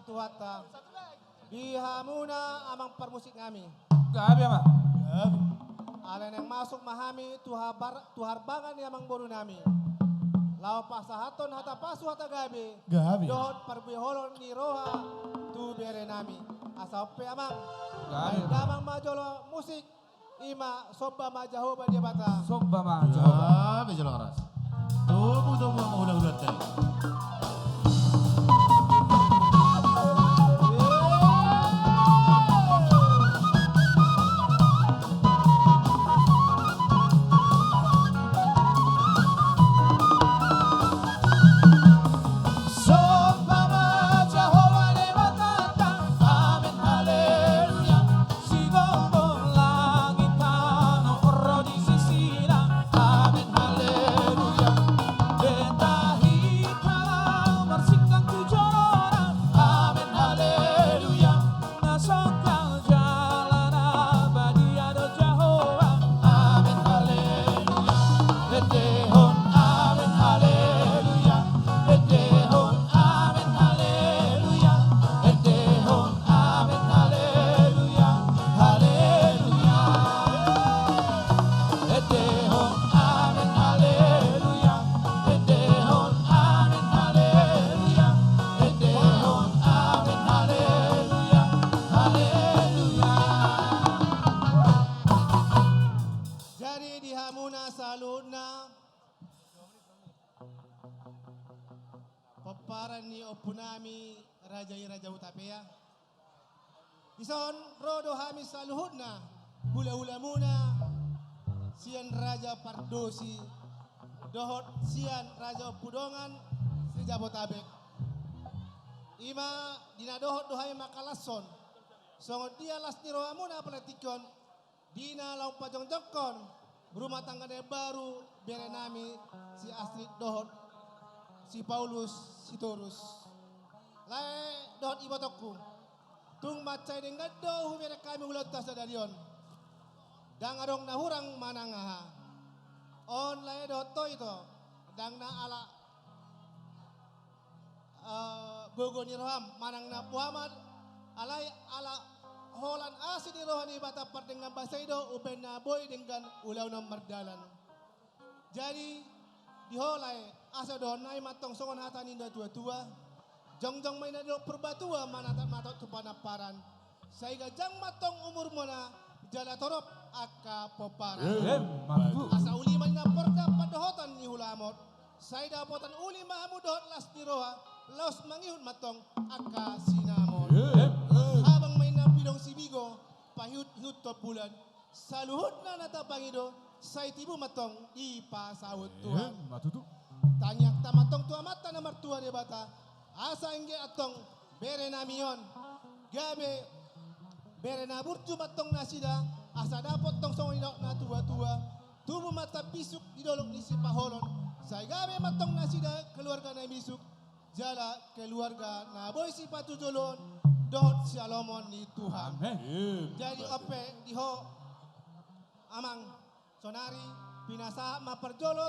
Tuhanta, di hamuna amang parmusik nami. Gabe, amang. Gabe. Alai naeng masuk ma hami tu habar-, tu harbangan ni amangboru nami, laho pasahathon hata pasu hata gabe. Gabe. Dohot parbueholon ni roha tu bere nami. Asa on pe, amang. Gabe. Baen damang ma jolo musik. I ma, Somba ma Jahowa Debata. Somba ma Jahowa. Gabe, jala horas. Tobu, tobu, amang hulahulanta i. Somba ma Jahowa Debatanta. Amen, haleluya. Sigomgom langit tano ro di sisina. Amen, haleluya. Beta hita laho marsingkang tu jolona. Amen, haleluya. Na songkal jala na badia do Jahowa. Amen, haleluya. Endehon amen, haleluya. Endehon amen, haleluya. Endehon amen, haleluya. Haleluya. Endehon amen, haleluya. Endehon amen, haleluya. Endehon amen, haleluya. Haleluya. Jadi di hamuna saluhutna, pomparan ni ompunami raja i, Raja Hutapea. Dison ro do hami saluhutna hulahulamuna sian Raja Pardosi dohot sian Raja Ompu Dongan se-Jabotabek. I ma di na dohot do hami mangkalashon songon dia las ni rohamuna apala tingki on, di na laho pajongjongkon rumah tangga na imbaru bere nami si Astrid dohot si Paulus Sitorus. Lae dohot ibotongku, tung mansai denggan do hubereng hami ulaonta sadari on. Ndang adong na hurang manang aha. On lae dohot ho ito, ndang na ala eh, gogo ni roham manang na poam, alai ala holan asi ni roha ni Debata pardenggan basa i do umbahen na boi denggan ulaon on mardalan. Jadi di ho lae, asa dohonon nami ma antong songon hata ni natuatua: Jongjong ma inna di dolok Purbatua, manatap ma antong tu panamparan. Sai ganjang ma antong umurmuna jala torop angka pomparan. Emma tutu. Asa uli ma ninna porda pandohotan ni hula Amot. Sai dapotan uli ma hamu dohot las ni roha, laos mangihut ma antong angka sinamot. Emma. Abang ma inna pidong sibigo, paihutihut bulan. Saluhutna na tapangido, sai tibu ma antong dipasaut Tuhan. Emma tutu. Tangiangta ma antong tu Amanta na martua Debata, asa anggiat antong bere nami on gabe bere na burju ma antong nasida, asa dapot antong songon nidok ni natuatua: Tubu ma tambisuk di dolok ni Sipaholon. Sai gabe ma antong nasida keluarga na misuk jala keluarga na boi sipatujoloon dohot sialomoon ni Tuhan. Amen. Jadi on pe di ho, amang, sonari pinasahat ma parjolo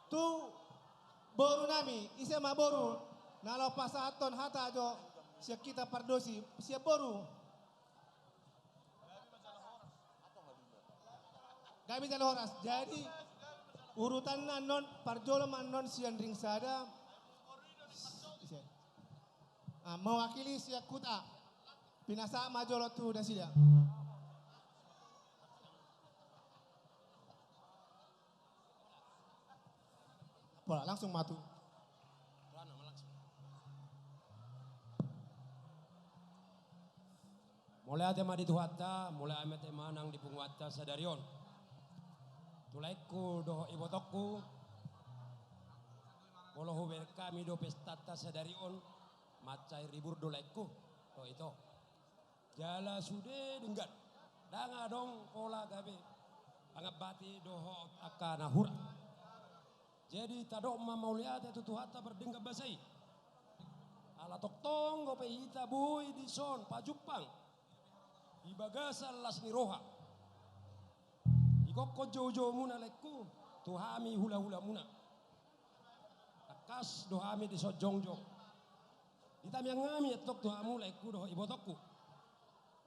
tu boru nami. Ise ma boru na laho pasahathon hata jo sian hita Pardosi, sian boru? Gabe jala horas. Jadi urutanna annon, parjolo ma annon sian ring sada. Ise? Ah, mewakili sian Kuta. Pinasahat ma jolo tu nasida. Pola, langsung ma tu. Mauliate ma di Tuhanta, mauliate ma nang di punguanta sadari on. Tu laengku dohot ibotongku, molo hubereng hami do pestanta sadari on, mansai ribur do laengku, do ito. Jala sude denggan, ndang adong pola gabe pangambati dohot angka na hurang. Jadi tadok ma mauliate tu Tuhanta pardenggan basa i. Ala tongtong dope hita boi dison pajumpang di bagasan las ni roha. Igokkon joujoumuna laengku tu hami hulahulamuna. Tangkas do hami dison jongjong. Di tamiang nami antong tu hamu laengku dohot ibotongku.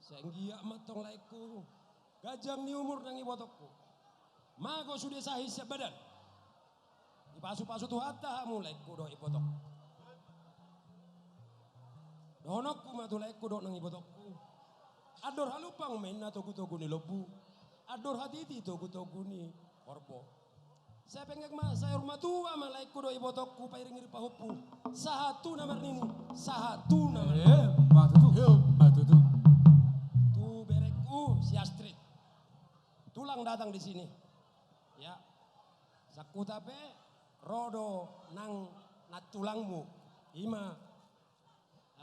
Sai anggiat ma antong laengku ganjang ni umur nang ibotongku. Mago sude sahat sian badan. Dipasupasu Tuhanta hamu laengku dohot ibotongku. Dohononku ma tu laengku dohot nang ibotongku. Andor halumpang ma inna togutogu ni lombu. Andor hatiti togutogu ni horbo. Sai penggeng ma, sai saur matua ma laengku dohot ibotongku, pairingiring pahompu. Sahat tu na marnini, sahat tu na marnini. Emma tutu. Emma tutu. Tu berengku si Astrid. Tulang datang di sini. Ya. Sangkuta pe ro do nang nantulangmu. Ima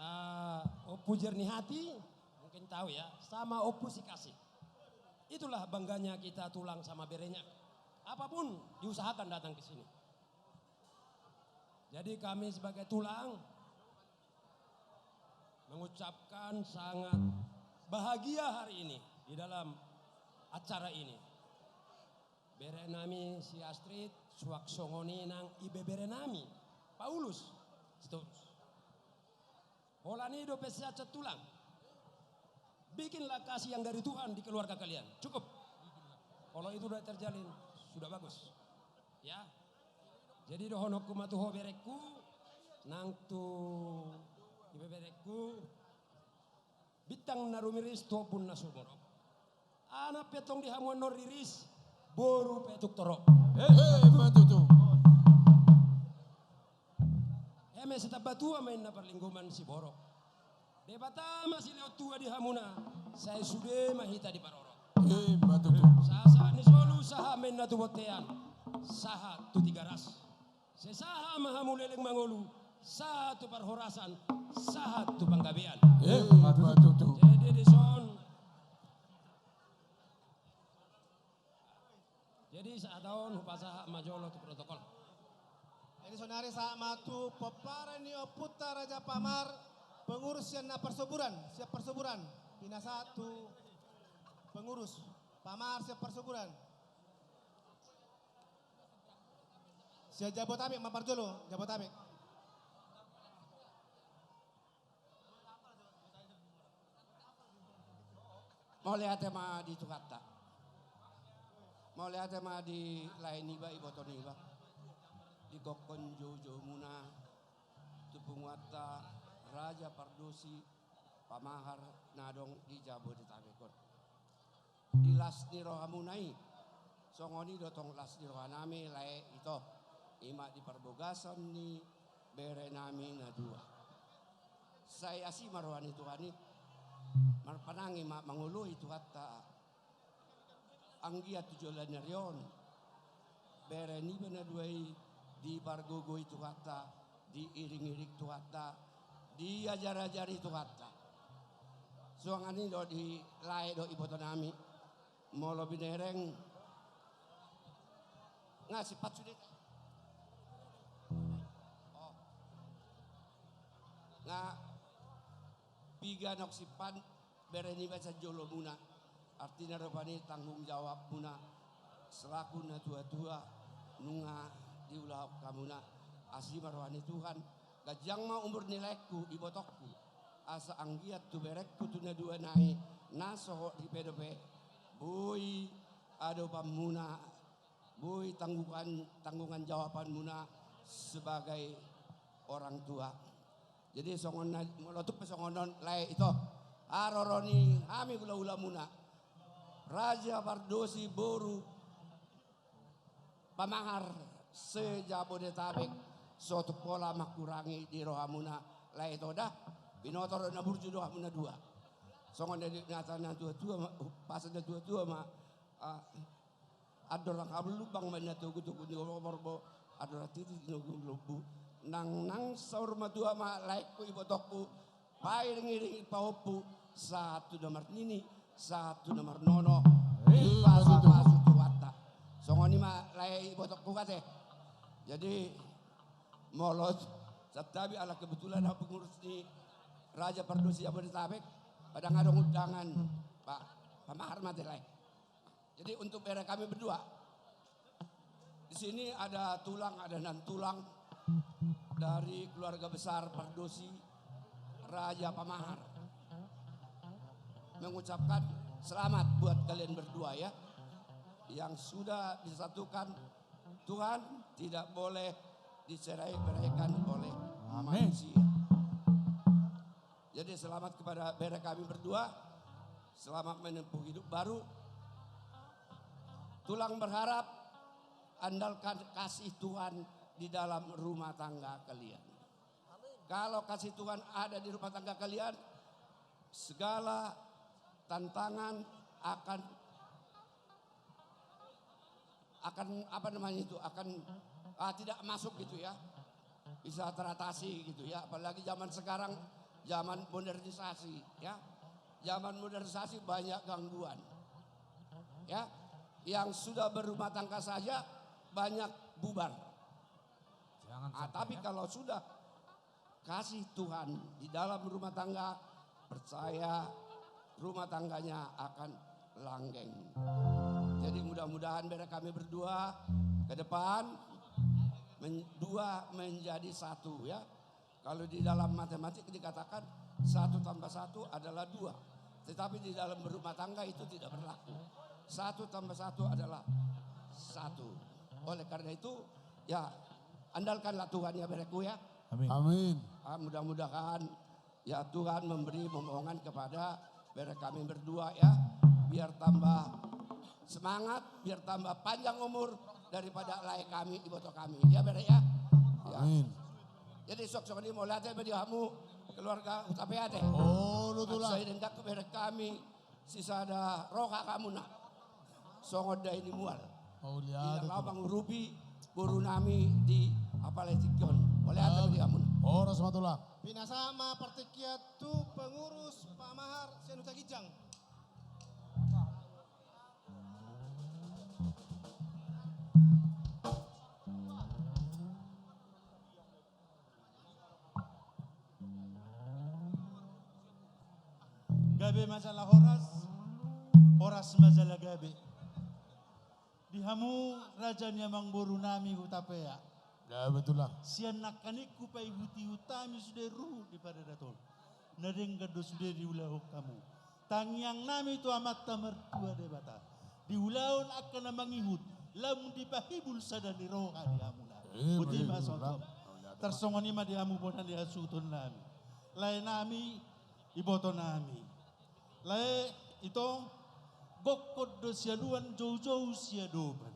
Ah, Ompu Jernihati, mungkin tahu ya, sama Ompu Sikasih. Itulah bangganya kita tulang sama berenya. Apapun diusahakan datang ke sini. Jadi kami sebagai tulang mengucapkan sangat bahagia hari ini di dalam acara ini. Bere nami si Astrid, suang songon i nang ibebere nami, Paulus Sitorus. Holan i dope siaca tulang. Bikinlah kasih yang dari Tuhan di keluarga kalian. Cukup. Kalau itu udah terjalin, sudah bagus. Ya. Jadi dohononku ma tu ho berengku, nang tu ibeberengku, bintang na rumiris tu ombun na sumorop. Anak pe tong di hamu annon riris, boru pe tung torop. Emma tutu. Eme sitamba tua ma inna parlinggoman siborok. Debata ma silehon tua di hamuna, sai sude ma hita diparorot. Emma tutu. Sahat ni solu, sahat ma inna tu bontean, sahat tu Tigaras. Sai sahat ma hamu leleng mangolu, sahat tu parhorasan, sahat tu panggabean. Emma tutu. Jadi dison. Jadi sahat on hupasahat ma jolo tu protokol. Jadi sonari sahat ma tu pomparan ni ompunta Raja Pamar, pengurus sian na parsoburan, sian parsoburan. Pinasahat tu pengurus Pamar sian parsoburan. Sian Jabotabek ma parjolo, Jabotabek. Mauliate ma di Tuhanta. Mauliate ma di lae niba, iboto niba. Di gokhon joujou muna tu punguanta Raja Pardosi Pamahar na adong di Jabodetabek on. Di las ni rohamuna i, songon i do tong las ni rohanami lae ito, ima di parbogason ni bere nami na dua. Sai asi ma roha ni Tuhan i, marpanangi ma mangoloi Tuhanta anggiat tu joloan ni ari on. Bere niba na dua i dipargogoi Tuhanta, diiringiring Tuhanta, diajarajari Tuhanta. Suang i do di lae dohot iboto nami, molo binereng nga simpan sude. Oh. Nga piga na simpan bere niba sian jolo muna. Artina rupani tanggung jawab muna selaku na tua-tua nunga diulahon hamuna. Asi ma roha ni Tuhan, ganjang ma umur ni laengku, ibotongku, asa anggiat tu berengku tu na dua nai na so hot ripe dope, boi adopan muna, boi tanggungan, tanggungan jawaban muna sebagai orang tua. Jadi songon na, molo tung pe songon on lae ito, haroro ni hami hulahula muna, Raja Pardosi boru Pamahar se-Jabodetabek, so tung pola mangkurangi di rohamuna lae ito da. Binoto do na burju do hamuna dua. Songon na di hata na tua-tua ma, pasu na tua-tua ma, ah, andor halumpang ma inna togutogu ni horbo, andor hatiti togutogu ni lombu. Nang, nang saur matua ma laengku, ibotongku, pairingiring pahompu, sahat tu na marnini, sahat tu na marnono. Emma tutu. Dipasupasu Tuhanta. Songon i ma lae, ibotongku, ate. Jadi molo santabi ala kebetulan au pengurus ni Raja Pardosi Jabodetabek, pada nga adong undangan, Pak, Pamahar ma ate lae. Jadi untuk bere kami berdua, di sini ada tulang, ada nantulang dari keluarga besar Pardosi, Raja Pamahar mengucapkan selamat buat kalian berdua, ya, yang sudah disatukan Tuhan, tidak boleh dicerai-beraikan oleh, amin, manusia. Jadi, selamat kepada bere kami berdua. Selamat menempuh hidup baru. Tulang berharap, andalkan kasih Tuhan di dalam rumah tangga kalian. Kalau kasih Tuhan ada di rumah tangga kalian, segala tantangan akan, akan, apa namanya itu, akan, ah, tidak masuk gitu, ya. Bisa teratasi gitu, ya. Apalagi zaman sekarang, zaman modernisasi, ya. Zaman modernisasi banyak gangguan. Ya. Yang sudah berumah tangga saja banyak bubar. Jangan, ah, sampai, tapi ya, kalau sudah kasih Tuhan di dalam rumah tangga, percaya, rumah tangganya akan langgeng. Jadi, mudah-mudahan bere kami berdua ke depan men-, dua menjadi satu, ya. Kalau di dalam matematik dikatakan satu tambah satu adalah dua. Tetapi di dalam berumah tangga itu tidak berlaku. Satu tambah satu adalah satu. Oleh karena itu, ya, andalkanlah Tuhan, ya, bereku, ya. Amin. Amin. Ah, mudah-mudahan, ya, Tuhan memberi momongan kepada bere kami berdua, ya. Biar tambah semangat, biar tambah panjang umur daripada lae kami, iboto kami. Ya, bere, ya. Ya. Amin. Jadi, suang songon i, mauliate ma di hamu keluarga Hutapea, ate. Olo, Tulang. Sai denggan tu bere kami, sisada roha hamuna songon dae ni mual. Mauliate, Tulang. Di laho mangurupi boru nami di apala tingki on. Mauliate ma di hamuna. Horas ma, Tulang. Pinasahat ma partingkian tu pengurus Pamahar sian Huta Ginjang. Gabe ma jala horas, horas ma jala gabe. Di hamu raja ni amangboru nami Hutapea. Gabe, Tulang. Sian nangkaning hupaihut-ihut hami sude ruhut di paradaton. Na denggan do sude diulahon hamu. Tangiang nami tu Amanta Martua Debata, diulahon angka na mangihut, lam dipahibul sada ni roha di hamuna. Eh, botima, Tulang. Tarsongon i ma di hamu bona ni hasuhuton nami. Lae nami, iboto nami. Lae, ito, gokhon do sialuan, joujou siadopan.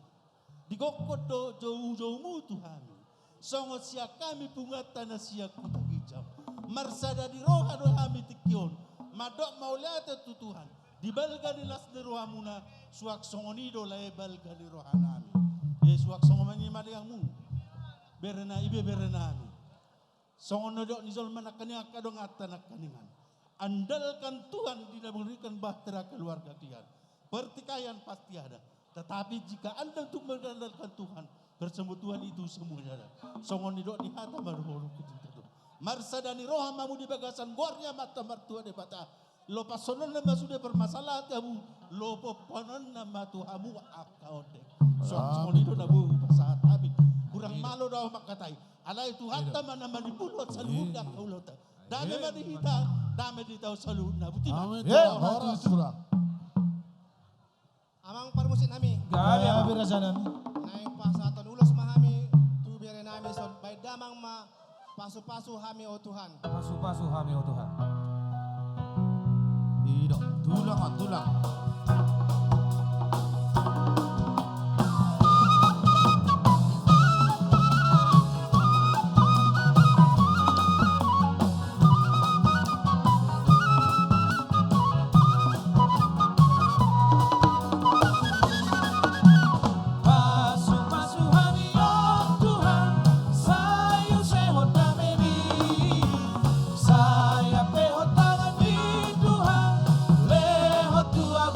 Digokhon do joujoumu tu hami. Songon sian hami punguanta na sian Huta Ginjang. Marsada ni roha do hami tingki on mandok mauliate tu Tuhan. Di balga ni las ni rohamuna, suang songon i do, lae, balga ni roha nami. E, suang songon i ma di hamu, bere na, ibe bere nami. Songon na nidok ni jolma nangkaning, angka donganta nangkaningan. Andalkan Tuhan di na memberikan bahtera keluarga kalian. Pertikaian pasti ada. Tetapi jika Anda untuk mengandalkan Tuhan, bersama Tuhan itu semuanya ada. Songon nidok ni hata marholo kutinta tu. Marsada ni roha ma hamu di bagasan goar ni Amanta Martua Debata. Lopashononna ma sude permasalahan tu hamu, lopohononna ma tu hamu angka ondeng. Suang songon i do na boi hupasahat hami. Kurang malo do ahu mangkatai. Alai Tuhanta ma na manimbulhon saluhutna angka ulaonta. Dame ma di hita, dame di hita saluhutna. Botima. Amin. Horas, Tulang. Amang parmusik nami. Gabe, gabe, raja nami. Naeng pasahaton ulos ma hami tu bere nami, songon baen damang ma, pasupasu hami, o Tuhan. Pasupasu hami, o Tuhan. Ido, tulang, o, tulang. Pasupasu hami, o Tuhan, sai usehon damemi, sai ampehon tanganmi, Tuhan, lehon tu ahu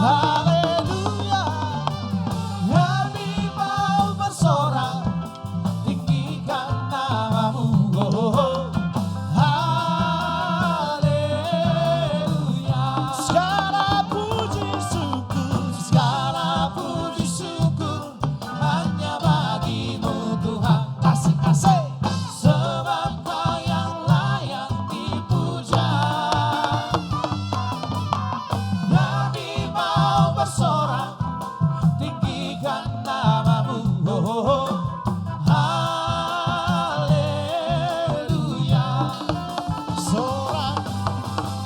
Haleluya, kami mau bersorak, tinggikan nama-Mu. Oh, oh, oh. Haleluya. Segala puji syukur, segala puji syukur hanya bagi-Mu, Tuhan. Asik, asik. Sebab Kau yang layak dipuja. Kami mau bersorak, tinggikan nama-Mu. Oh, oh, oh. Haleluya. Sorak,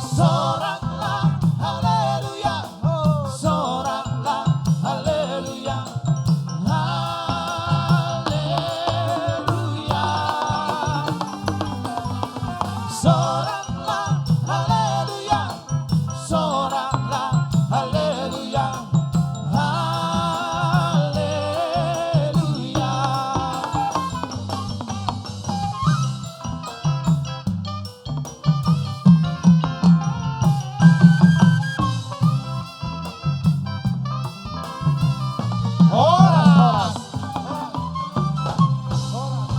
soraklah, haleluya. Soraklah, haleluya, haleluya. Soraklah, haleluya, soraklah, haleluya, haleluya. Horas, horas.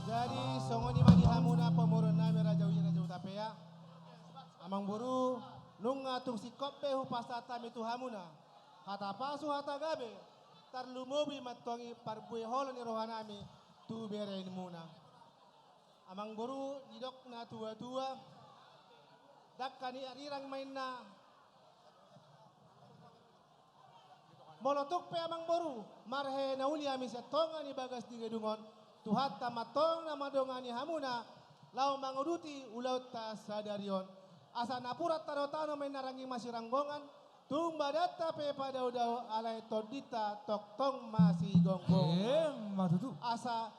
Jadi, songon i ma di hamuna pamoruon nami Raja Uya, Raja Hutapea. Amang boru, nunga tung singkop be hupasahat hami tu hamuna hata pasu, hata gabe, tarlumobi ma antong i parbue holong ni roha nami tu beremuna. Amang boru, didok na tua-tua, dangka ni arirang ma inna. Molo tung pe amang boru, marhite na uli hami sian tonga ni bagas ni gedung on, Tuhanta ma antong na mandongani hamuna laho manguduti ulaonta sadari on. Asa napuran tano-tano ma inna rangging masiranggongan, tung badanta pe padao-dao, alai tondinta tongtong masigonggong. Emma tutu. Asa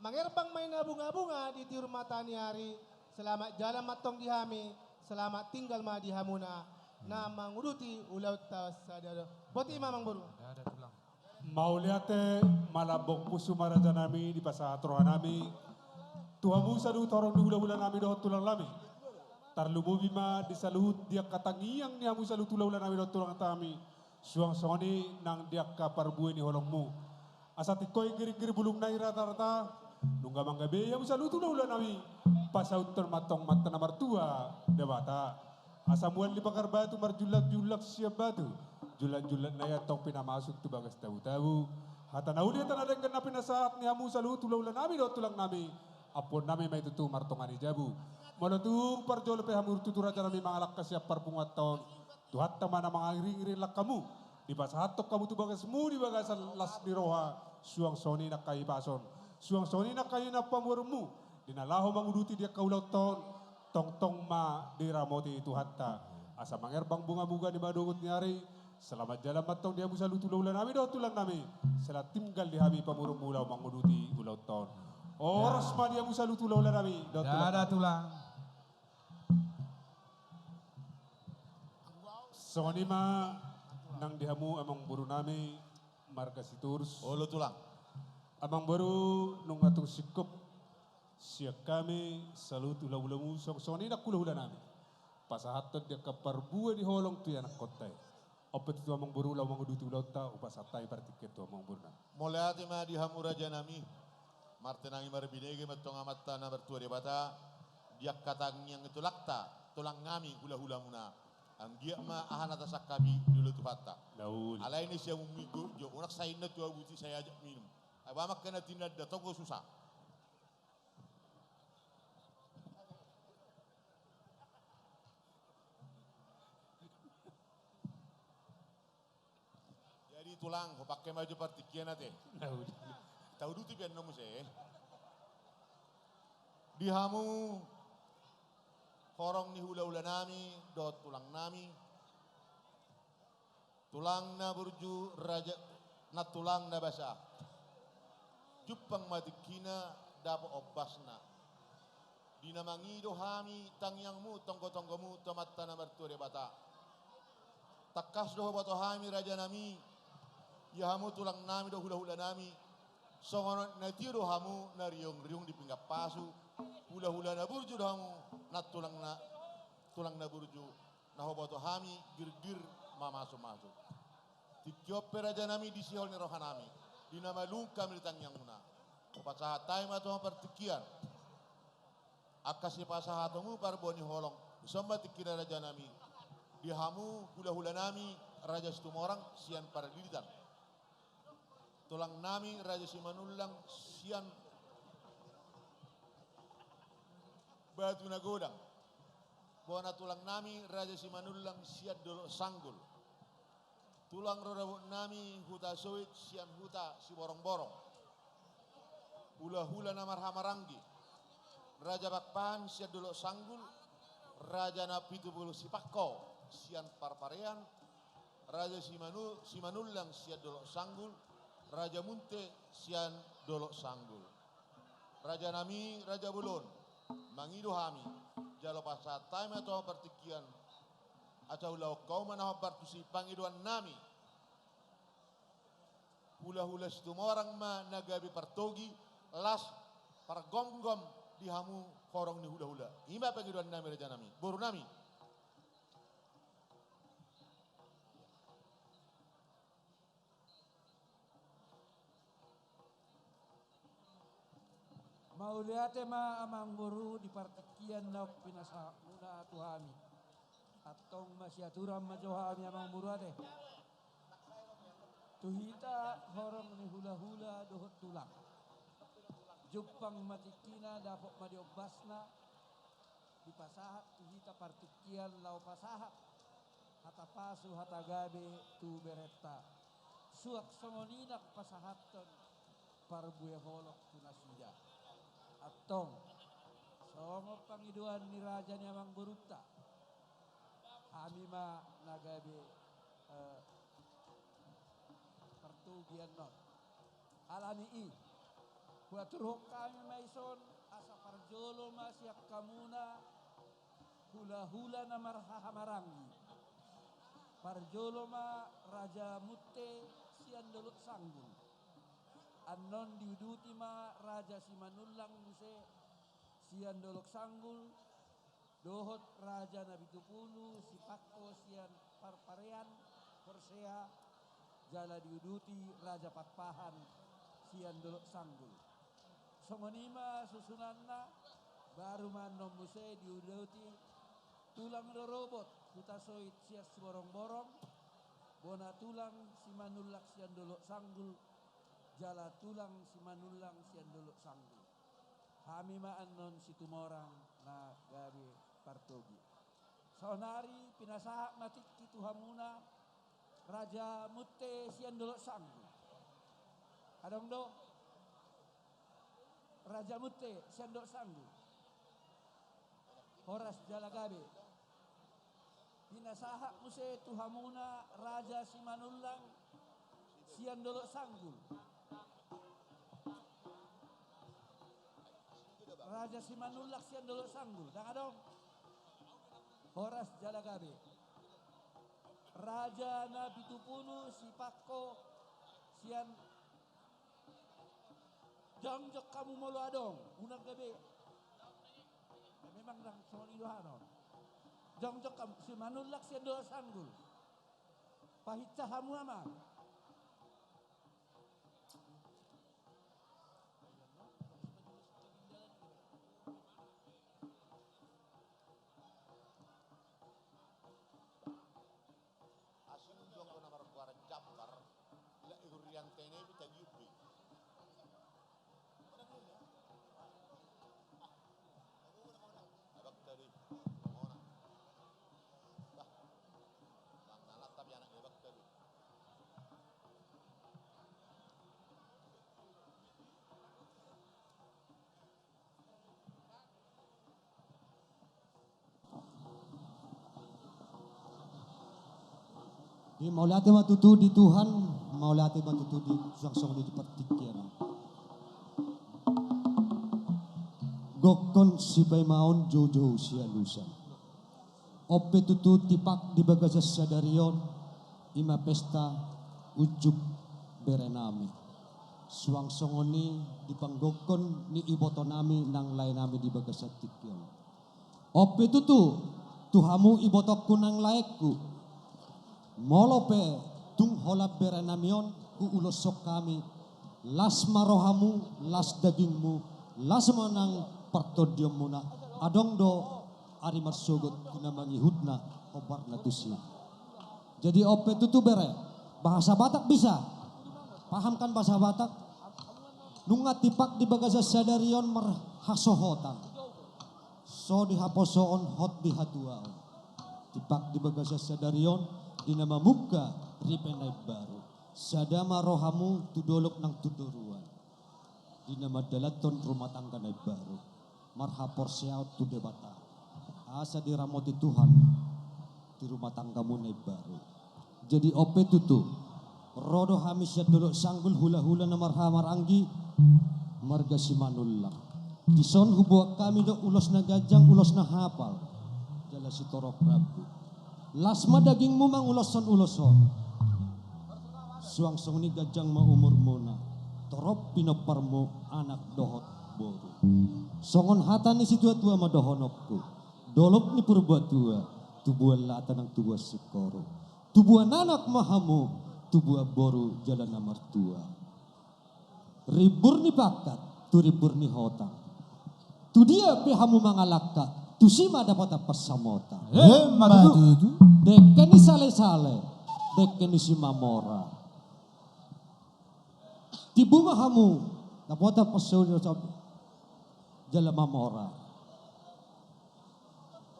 mangerbang ma inna bunga-bunga di tiur mata ni ari. Selamat jalan ma antong di hami, selamat tinggal ma di hamuna na manguduti ulaonta sadari on. Boti ma, amang boru. Mauliate, malambok pusu ma raja nami, dipasahat roha nami tu hamu saluhut horong ni hula-hula nami dohot tulang nami. Tarlumobi ma di saluhut di angka tangiang ni hamu saluhut hula-hula nami dohot tulang nami. Suang songon i nang di angka parbue ni holongmu. Asa tingkos ingkir-ingkir bulungna i rata-rata, nunga manggabean hamu saluhut hula-hula nami, pasauthon ma antong Amanta na martua Debata. Asa mual ni pagar batu, marjulak-julak sian batu, julak-julak na i antong pinamasuk tu bagas tabu-tabu. Hata na uli, hata na denggan na pinasahat ni hamu saluhut hula-hula nami dohot tulang nami, ampuon nami ma i tutu martonga ni jabu. Molo tung parjolo pe hamu tutu raja nami mangalangka sian parpunguanta on, Tuhanta ma na mangiring-iring langkamu, dipasahathon hamu tu bagasmu di bagasan las ni roha, suang songon i nang hahipason, suang songon i nang hahipamuarmu, di na laho manguduti di angka ulaonta on, tongtong ma diramoti Tuhanta. Asa mangerbang bunga-bunga di madogot ni ari. Selamat jalan ma antong di hamu saluhut hula-hula nami dohot tulang nami. Selamat tinggal di hami pamoruonmu laho manguduti ulaonta on. Horas ma di hamu saluhut hula-hula nami dohot tulang nami. Tulang. Songon i ma nang di hamu amang boru nami marga Sitorus. Olo, tulang. Amang boru, nunga tung singkop sian hami saluhut hula-hulamu, suang songon i nang hula-hula nami, pasahathon di angka parbue ni holong tu ianakkonta i. On pe tutu amang boru, laho manguduti ulaonta, hupasahat hami partingkian tu amang boru nami. Mauliate ma di hamu raja nami. Martenang i marbinege ma antong Amanta na martua Debata di angka tangiang ni tulangta, tulang nami, hula-hulamuna. Anggiat ma aha na tasangkapi dioloi Tuhanta. Alai na siamun minggu jo, unang sai inna tu ahu buti sai ajak minum. Ai ba ma angka na tinanda, tonggo susa. Jadi tulang, hupangke ma jo partingkian ate. Tauduti pe annon muse. Di hamu horong ni hula-hula nami dohot tulang nami, tulang na burju raja, nang tulang na basa. Jumpang ma tingkina, dapot ombasna. Di na mangido hami tangiangmu, tonggo-tonggomu tu Amanta na martua Debata. Tangkas do huboto hami raja nami, ia hamu tulang nami dohot hula-hula nami, songon na tio do hamu na riung-riung di pinggan pasu, hula-hula na burju do hamu, nang tulang na tulang na burju, na huboto hami girgir mamasumasu. Tingki on pe rajanami, di sihol ni rohanami, di na malum hami di tangiangmuna, hupasahat hami ma tu hamu partingkian angka sipasahatonmu parbue ni holong. Dison ma tingkina rajanami, di hamu hulahulanami Raja Situmorang sian Parlilitan, tulangnami Raja Simanullang sian Batu Nagodang, bona tulangnami Raja Simanullang sian Dolok Sanggul, tulang rorobotnami Hutasoit sian Huta Siborongborong, hulahula na marhahamaranggi, Raja Pakpahan sian Dolok Sanggul, Raja Napitupulu Sipangko sian Parparean, Raja Simanu-, Simanullang sian Dolok Sanggul, Raja Munte sian Dolok Sanggul. Rajanami, raja bolon, mangido hami, jala pasahat hami ma tu hamu partingkian, asa ulaon hamu ma na hombar tusi pangidoannami. Hulahula Situmorang ma na gabe partogi, las pargomgom di hamu horong ni hulahula. I ma pangidoannami rajanami, borunami. Mauliate ma amangboru di partingkian naung pinasahatmuna tu hami. Antong masiaturan ma jo hami amangboru ate. Tu hita horong ni hulahula dohot tulang, jumpang ma tingkina, dapot ma di ombasna, dipasahat tu hita partingkian laho pasahat hata pasu hata gabe tu berenta. Suang songon i nang pasahathon parbue holong tu nasida. Antong songon pangidoan ni raja ni amangborunta, hami ma na gabe, eh, partogi annon. Ala ni i, huaturhon hami ma dison, asa parjolo ma sian hamuna hulahula na marhahamaranggi. Parjolo ma Raja Munte sian Dolok Sanggul. Annon diuduti ma Raja Simanullang muse sian Dolok Sanggul, dohot Raja Napitupulu Sipangko sian Parparean, Porsea, jala diuduti Raja Pakpahan sian Dolok Sanggul. Songon i ma susunanna, baru ma annon muse diuduti tulang rorobot Hutasoit sian Siborongborong, bona tulang Simanullang sian Dolok Sanggul, jala tulang Simanullang sian Dolok Sanggul. Hami ma annon Situmorang na gabe partogi. Saonari pinasahat ma tingki tu hamuna Raja Munte sian Dolok Sanggul. Adong do? Raja Munte sian Dolok Sanggul. Horas jala gabe. Pinasahat muse tu hamuna Raja Simanullang sian Dolok Sanggul. Raja Simanullang sian Dolok Sanggul, ndang adong? Horas jala gabe. Raja Napitupulu Sipangko sian Jongjong hamu molo adong, unang gabe. Memang ndang songon i do hami on. Jongjong hamu, Simanullang sian Dolok Sanggul. Pahinsa hamu amang. Asing do anggo na margoar Jambar, ilak i hurian tene pe tagium be. Abang tadi, mona. Bah, bang nalat tapi anak dia bang tadi. Di mauliate ma tutu di Tuhan, mauliate ma tutu di suang songon i di partingkian. Gokkon sipaimaon, joujou sialusan. On pe tutu tipak di bagasan sadari on, i ma pesta unjuk berenami. Suang songon i di panggokkon ni ibotonami nang laenami di bagasan tingki on. On pe tutu, Tu hamu ibotongku nang laengku, molo pe tung holan berenami on huuloshon hami, las ma rohamu, las dagingmu, las ma nang partondionmuna. Adong do ari marsogot tu na mangihutna, hombar na tusi. Jadi on pe tutu bere, bahasa Batak bisa? Paham kan bahasa Batak? Nunga tipak di bagasan sadari on marhasohotan, so di haposoon hot di hatuaon. Tipak di bagasan sadari on di na mamungka ripe na imbaru. Sada ma rohamu tu dolok nang tu toruan, di na mandalanhon rumah tangga na imbaru. Marhaporseaon tu Debata, asa diramoti Tuhan di rumah tanggamu na imbaru. Jadi on pe tutu, ro do hami sian Dolok Sanggul, hulahula na marhahamaranggi, marga Simanullang. Dison huboan hami do ulos na ganjang, ulos na hapal, jala sitorop rambu. Las ma dagingmu manguloshon ulos on. Suang songon i ganjang ma umurmuna, torop pinomparmu anak dohot boru. Songon hata ni situatua ma dohononku: Dolok ni Purbatua, tubuan lata nang tubuan singkoru. Tubuan anak ma hamu, tubuan boru jala na martua. Rimbur ni pangkat tu rimbur ni hotang. Tu dia pe hamu mangalangka, tusi ma dapotan pansamotan. Emma tutu. Dengke ni salesale, dengke ni Simamora. Tibu ma hamu dapotan pansamotan jala mamora.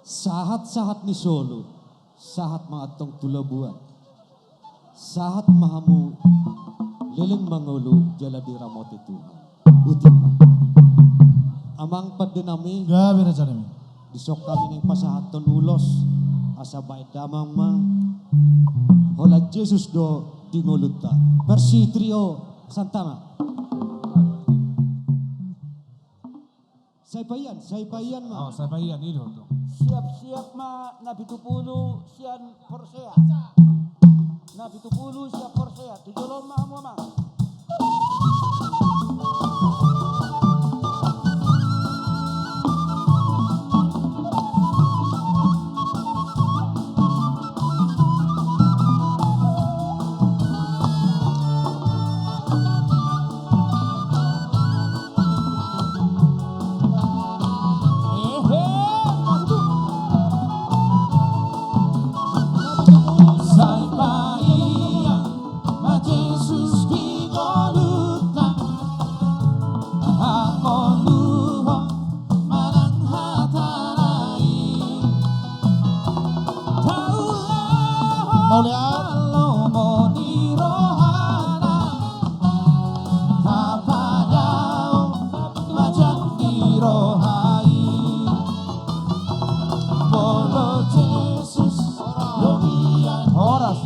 Sahat-sahat ni solu, sahat ma antong tu labuan. Sahat ma hamu leleng mangolu jala diramoti Tuhan. Botima. Amang pandenami. Gabe rajanami. Dison hami naeng pasahathon ulos, asa baen damang ma. Holan Jesus do di ngolunta. Versi trio Santana. Sai paian, sai paian ma. Oh, sai paian, i do tu. Siap-siap ma na pitu pulu sian Porsea. Na pitu pulu sian Porsea. Tu jolo ma hamu, amang. Sai paian ma Jesus di ngolunta, hangoluhon manang hata na i. Taulahon na lomo ni rohana, tapadao ma jang ni roha i. Molo Jesus lobian. Horas.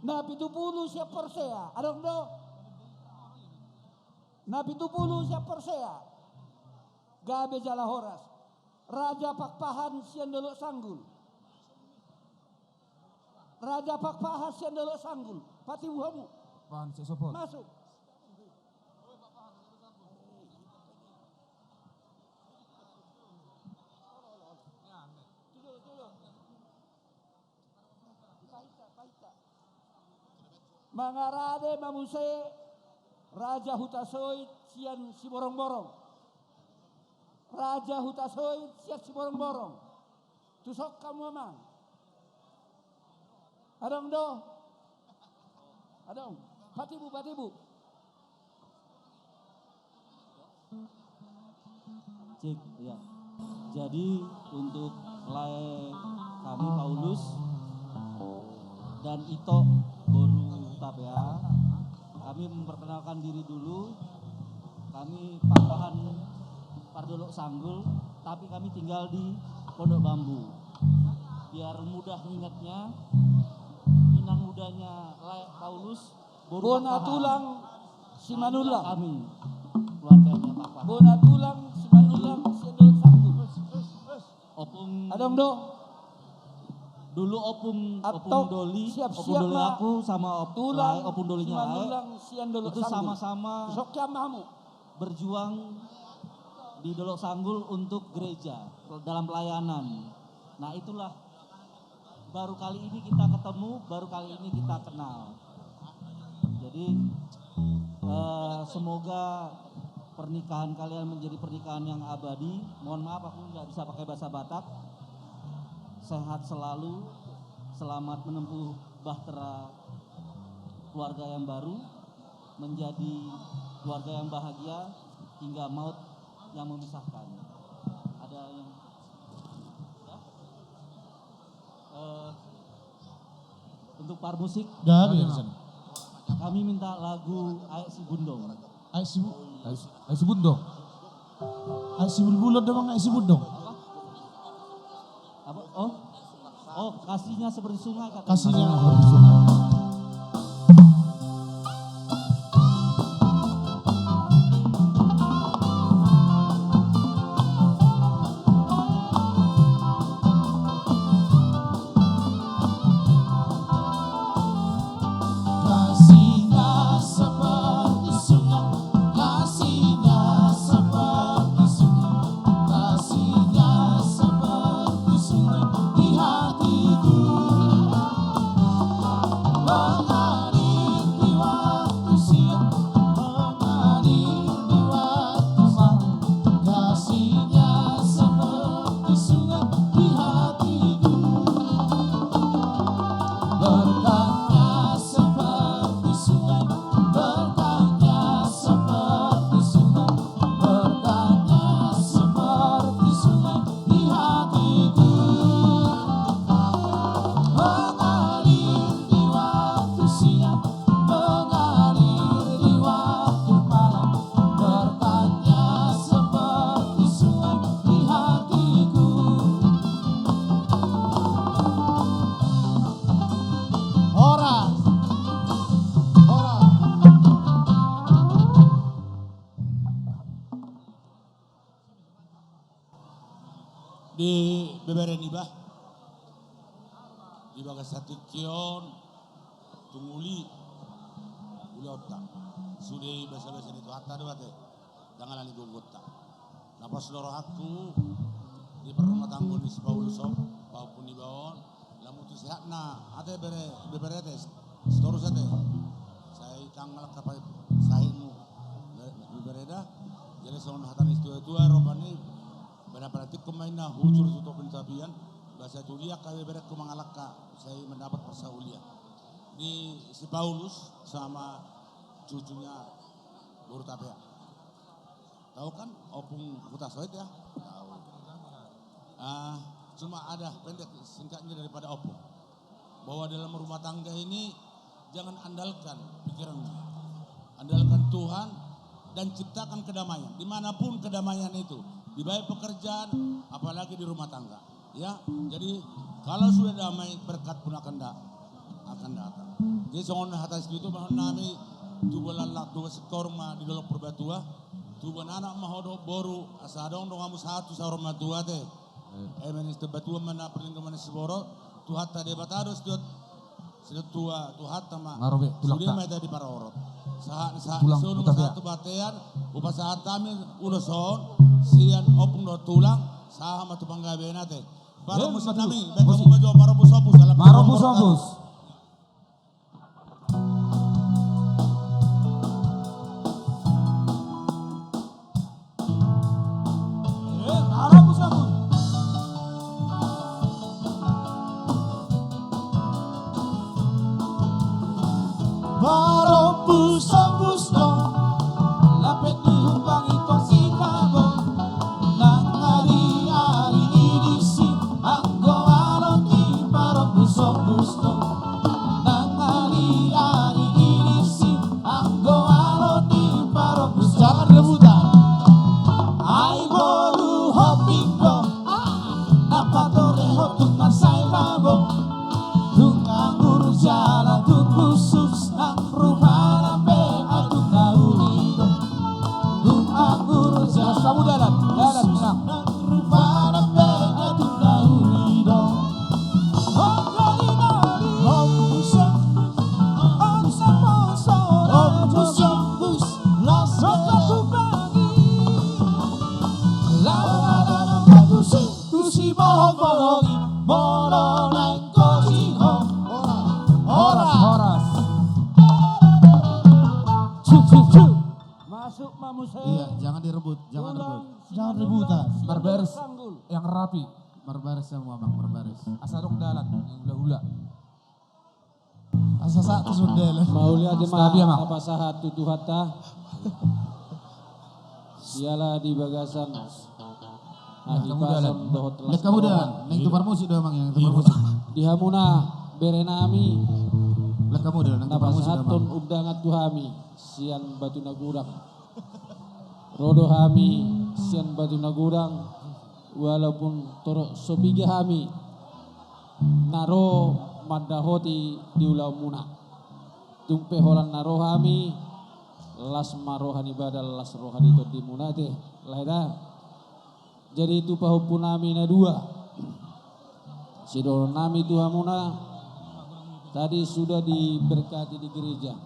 Na pitu pulu sian Porsea, adong do? Na pitu pulu sian Porsea. Gabe jala horas. Raja Pakpahan sian Dolok Sanggul. Raja Pakpahan sian Dolok Sanggul. Patibu hamu. Masuk. Mangarade ma muse Raja Hutasoit sian Siborongborong. Raja Hutasoit sian Siborongborong. Tuson hamu, amang. Adong do? Adong. Patibu, patibu. Cek, ya. Jadi untuk lae kami, Paulus dan Ito, boru Tapea, kami memperkenalkan diri dulu. Kami Pakpahan Pardolok Sanggul, tapi kami tinggal di Pondok Bambu. Biar mudah ingatnya, inang udanya lae Paulus, boru Bona Pakpahan. Tulang Simanullang. Kami, keluarganya Pakpahan. Bona Tulang Simanullang, sian Dolok Sanggul. Opung. Adong do? Dulu Opung, Opung Doli, siap-siap Opung Doli ma aku sama Op-, Tulang lae, Opung Dolinya lae. Simanullang sian Dolok Sanggul. Itu sama-sama. Sok kiam hamu. berjuang di Dolok Sanggul untuk gereja, dalam pelayanan. Nah, itulah, baru kali ini kita ketemu, baru kali ini kita kenal. Jadi, eh, semoga pernikahan kalian menjadi pernikahan yang abadi. Mohon maaf, aku nggak bisa pakai bahasa Batak. Sehat selalu, selamat menempuh bahtera keluarga yang baru, menjadi keluarga yang bahagia hingga maut yang memisahkan. Ada yang, ya? Eh, untuk par musik, nggak ada, kami minta lagu Aek Sibundong. Aek Sibu-, Aek Si-, Aek Sibundong. Aek Sibulbulon do, Bang, Aek Sibundong. Apa? Apa? Oh. Oh, kasihnya seperti sungai, katanya. Kasihnya seperti sungai. Kasihnya seperti sungai, kasihnya seperti sungai, kasihnya seperti sungai di hatiku. Mengalir di waktu siang, mengalir di waktu malam, kasihnya seperti sungai di hatiku. Berkatnya seperti sungai, berkatnya seperti sungai, berkatnya seperti sungai di hatiku. Mengalir di waktu siang, mengalir di waktu malam, berkatnya seperti sungai di hatiku. Horas. Horas. Di bebere niba, di bagasan tingki on, tung uli ulaonta. Sude i basabasa ni Tuhanta do ate, ndang ala ni gogonta. Na pos do rohangku di parrumatanggaon ni si Paulus on, pahompu niba on, lamu tu sehatna ate bere, bebere ate, sitorus ate. Sai ndang mangalangka sahitmu, bere, bebereda. Jadi songon hata ni situa-tua, rupani, bana panatikon ma inna hujur tu topi ni tapian, ba sai tu dia angka beberengku mangalangka, sai mandapat parsaulian. Di si Paulus sama cucunya boru Tapea. Tahu kan, Ompung Hutasoit ya? Tahu. Ah, cuma ada pendek singkatnya daripada Ompung. Bahwa dalam rumah tangga ini jangan andalkan pikiranmu. Andalkan Tuhan dan ciptakan kedamaian. Dimanapun kedamaian itu, di baik pekerjaan, apalagi di rumah tangga. Ya, jadi kalau sudah damai, berkat pun akan da-, akan datang. Jadi songon hata situa-tua, bahen nami, tubu laklak, tubu singkoru ma di Dolok Purbatua, tubu anak ma ho dohot boru, asa adong donganmu sahat tu saur matua ate. Eh. Eme ni sitambatua ma na parlinggoman ni siborok, Tuhanta Debata do situa-, Situa Tuhanta ma. Nga ro be, tulang, sude ta. Ma hita diparorot. Sahat, sahat, tulang, solu ma Tapea. Sahat tu bontean, hupasahat hami ulos on, sian ompung dohot tulang, sahat ma tu panggabean ate. Parmusik nami, eh, baen hamu ma jo marombus-ombus, ala marombus-ombus. Marombus-ombus do, lape diumpangi tu sitabon, nang ari-ari i disi, anggo alo ni marombus-ombus do. Mohon, mohon, molo naeng kosihon. Horas, horas. Cuk, cuk, cuk. Masuk ma muse. Iya, jangan direbut, jangan rebut. Jangan rebutan. Marbaris yang rapi. Marbaris semua, Bang, marbaris. Asa adong dalan yang hula-hula. Asa satu sundel. Mauliate ma. Tapasahat tu Tuhanta. Siala di bagasan hahipason dohot las ni roha. Nang tukar musik do, Amang, yang tukar musik. Di hamuna bere nami. Lek kamu udah, nang tukar musik do, Amang. Napasahathon undangan tu hami sian Batu Nagurang. Ro do hami sian Batu Nagurang, walaupun torop so piga hami na ro mandapoti di ulaonmuna. Tung pe holan na ro hami, las ma roha ni badan, las roha ni tondimuna ate, lae da. Jadi tu pahompu nami na dua, sidohonon nami tu hamuna, tadi sudah diberkati di gereja.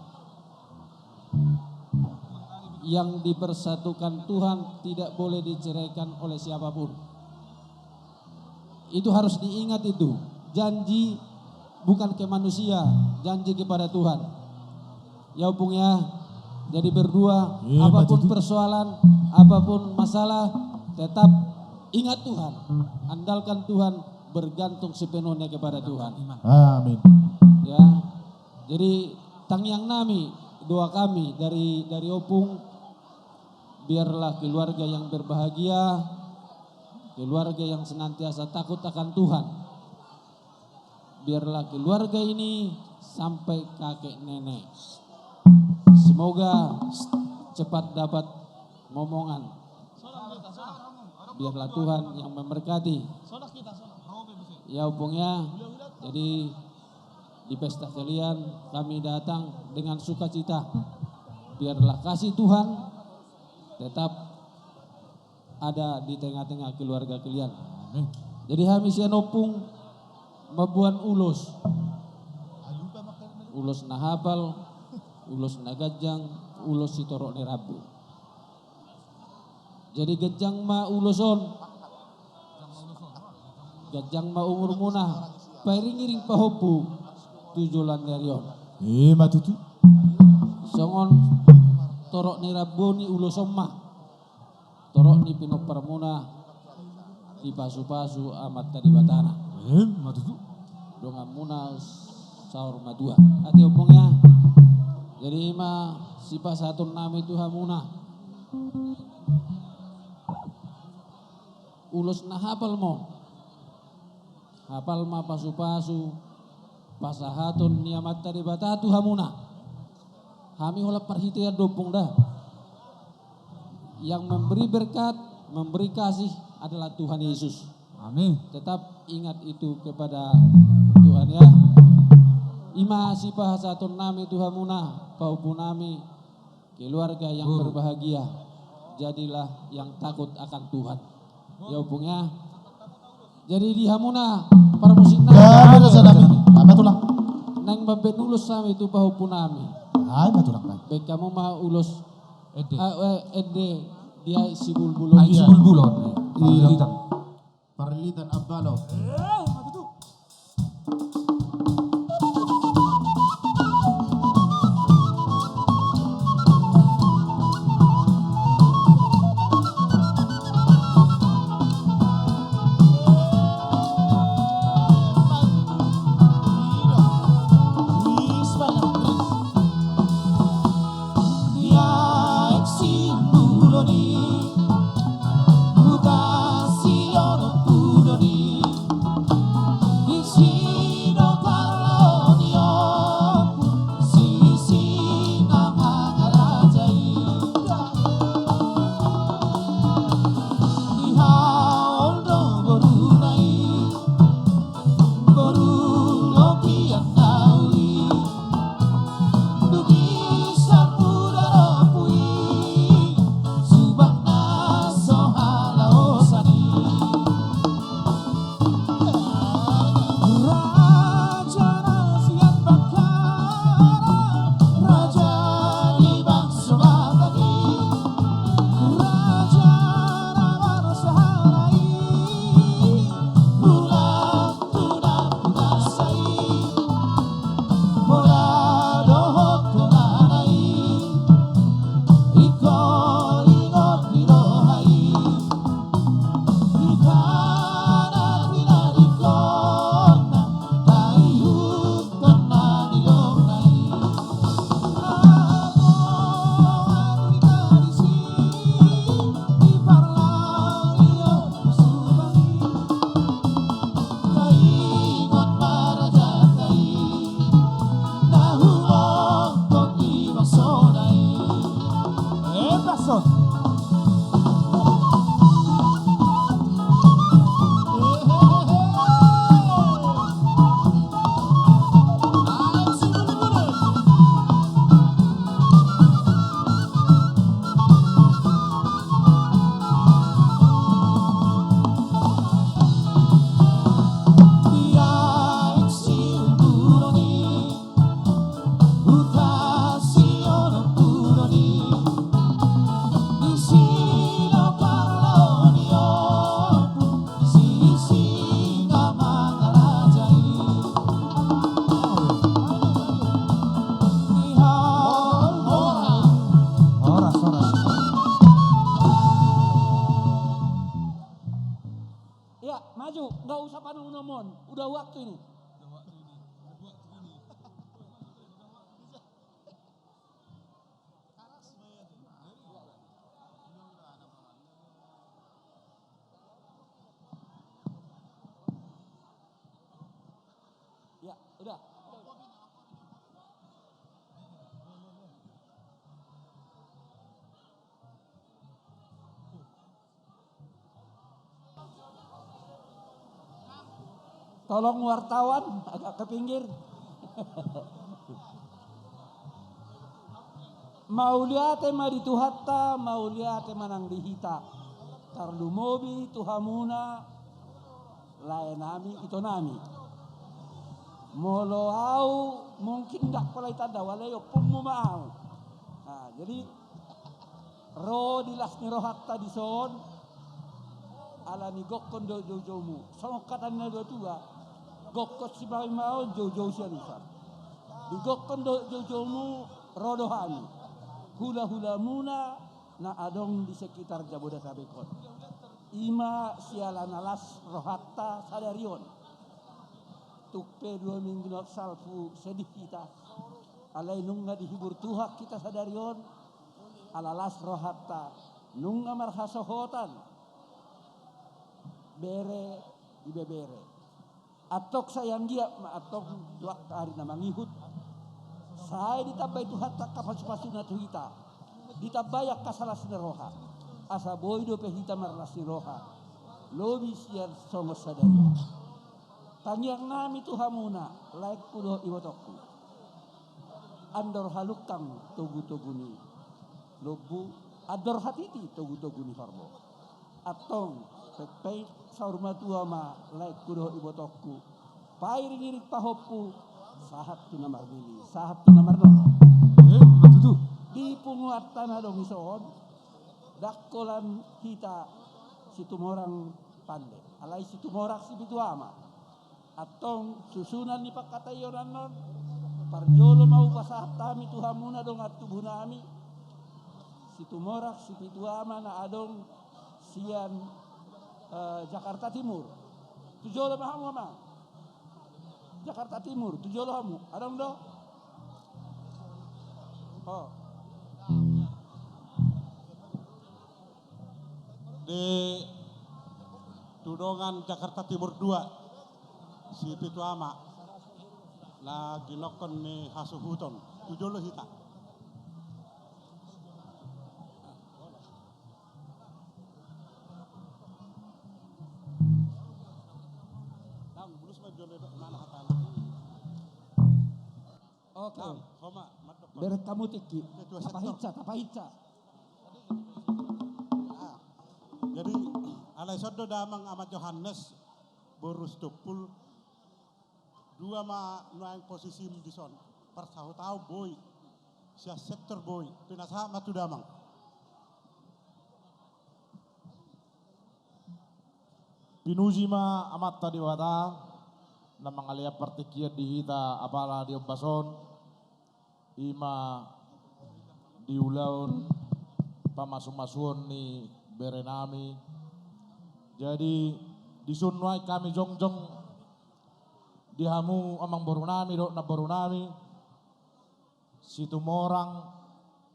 Yang dipersatukan Tuhan tidak boleh diceraikan oleh siapapun. Itu harus diingat itu. Janji bukan ke manusia, janji kepada Tuhan. Ya, Ompung, ya. Jadi berdua, apapun persoalan, apapun masalah, tetap ingat Tuhan. Andalkan Tuhan, bergantung sepenuhnya kepada Tuhan. Amin. Ya. Jadi tangiang nami, doa kami dari, dari Ompung, biarlah keluarga yang berbahagia, keluarga yang senantiasa takut akan Tuhan. Biarlah keluarga ini sampai kakek nenek. Semoga cepat dapat momongan. Biarlah Tuhan yang memberkati. Ya, Ompung, ya. Jadi di pesta kalian kami datang dengan sukacita. Biarlah kasih Tuhan tetap ada di tengah-tengah keluarga kalian. Amin. Jadi hami sian Ompung mamboan ulos. Ulos na hapal, ulos na ganjang, ulos sitorop ni rambu. Jadi ganjang ma ulos on. Ganjang ma umurmuna, pairing-iring pahompu tu joloan ni ari on. Ima tutu. Songon torop ni rambu ni ulos on ma. Torop ni pinomparmuna dipasu-pasu Amanta Debatana. Ima tutu. Donganmuna saur matua. Ate, Ompung, ya. Jadi ima sipasahaton nami tu hamuna. Ulos na hapal ma on. Hapal ma pasu-pasu pasahaton ni Amanta Debata tu hamuna. Hami holan parhitean do, Ompung, da. Yang memberi berkat, memberi kasih adalah Tuhan Yesus. Amin. Tetap ingat itu kepada Tuhan, ya. Ima sipasahaton nami tu hamuna, pahompu nami, keluarga yang berbahagia, jadilah yang takut akan Tuhan. Ya, Ompung, ya. Jadi di hamuna parmusik nami. Apa, Tulang? Naeng mambaen ulos hami tu pahompu nami. Ai, ma, Tulang, ai. Baen hamu ma ulos. Ende. Ah, eh, ende di Aek Sibulbul on. Aek Sibulbul on. Iya. Parlilitan. Parlilitan Ambalo. Eh, ma tutu. Yuk, nggak usah panuh nomon, udah waktu ini. Ya, udah. Tolong wartawan agak ke pinggir. Mauliate ma di Tuhanta, mauliate ma nang di hita. Tarlumobi tu hamuna, laenami, itonami. Molo au mungkin ndang pola ditanda, alai ompungmu ma au. Nah, jadi ro di las ni rohanta dison, alani gokkon dohot joujoumu. Songon hata ni na tua-tua, gokkon sipaingaon, joujou sialusan. Di gokkon dohot joujoumu ro do hami, hulahulamuna na adong di sekitar Jabodetabek on. I ma siala na las rohanta sadari on. Tung pe dua minggu na salpu sedih hita, alai nunga dihibur Tuhan hita sadari on. Ala las rohanta, nunga marhasohotan bere, ibebere. Antong sai anggiat ma antong tu angka ari na mangihut, sai ditambai Tuhanta angka pasupasuna tu hita, ditambai angka las ni roha, asa boi dope hita marlas ni roha lobi sian songon sadari on. Tangiangnami tu hamuna, laengku dohot ibotongku. Andor halungkang togutogu ni lombu, andor hatiti togutogu ni horbo. Antong, pengpeng saur matua ma, laengku dohot ibotongku, pairingiring pahompu sahat tu na marnini, sahat tu na marnono. Eh, ima tutu. Di punguanta na adong dison, ndang holan hita Situmorang Pande, alai Situmorang Sipitu Ama. Antong, susunan ni pangkataion annon, parjolo ma hupasahat hami tu hamuna dongan tubunami Situmorang Sipitu Ama na adong sian, eh, Jakarta Timur. Tu jolo ma hamu, Amang. Jakarta Timur, tu jolo hamu. Adong do? Oh. Di tu dongan Jakarta Timur dua, Sipitu Ama, na ginokkon ni hasuhuton. Tu jolo hita. Oke. Bereng hamu tingki. Tapahinsa, tapahinsa. Ah. Jadi, alai songon do damang Amat Johannes, boru Sitompul, dua ma nuaeng posisim dison, parsahutaon boi, sian sektor boi, pinasahat ma tu damang. Pinuji ma Amanta Debata, na mangalean partingkian di hita apala di ombas on, ima di ulaon pamasumasuon ni berenami. Jadi, dison nuaeng hami jongjong di hamu amangborunami dohot namborunami, Situmorang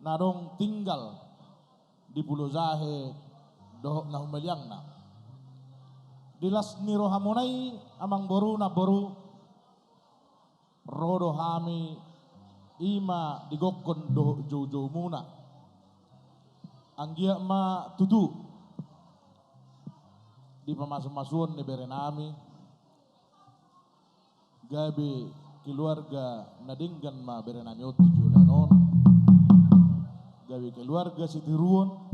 na adong tinggal di Pulo Jahe dohot na humaliangna. Di las ni rohamuna i, amangboru, namboru, ro do hami, ima di gokkon dohot joujoumuna. Anggiat ma tutu di pamasumasuon ni berenami, gabe keluarga na denggan ma berenami on tu joloan on. Gabe keluarga sitiruon.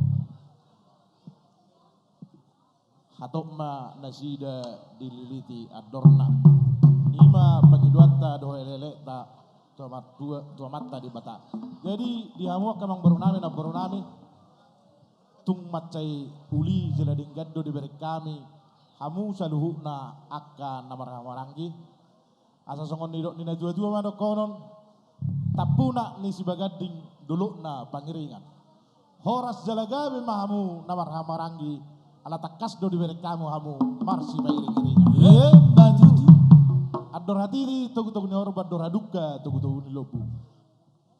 Hatop ma nasida dililiti andorna. Ima pangidoanta dohot elekelekta tu Ama-, tu Amanta Debata. Jadi, di hamu angka amangborunami, namborunami, tung mansai uli jala denggan do dibereng hami hamu saluhutna angka na marhahamaranggi. Asa songon nidok ni natuatua ma dohonon, tampunak ni Sibaganding, dolokna Pangiringan. Horas jala gabe ma hamu na marhahamaranggi, Ala tangkas do dibereng hamu, hamu marsipairing-iringan. Emma tutu. Andor hatiti togu-togu ni horbo, andor halumpang togu-togu ni lombu.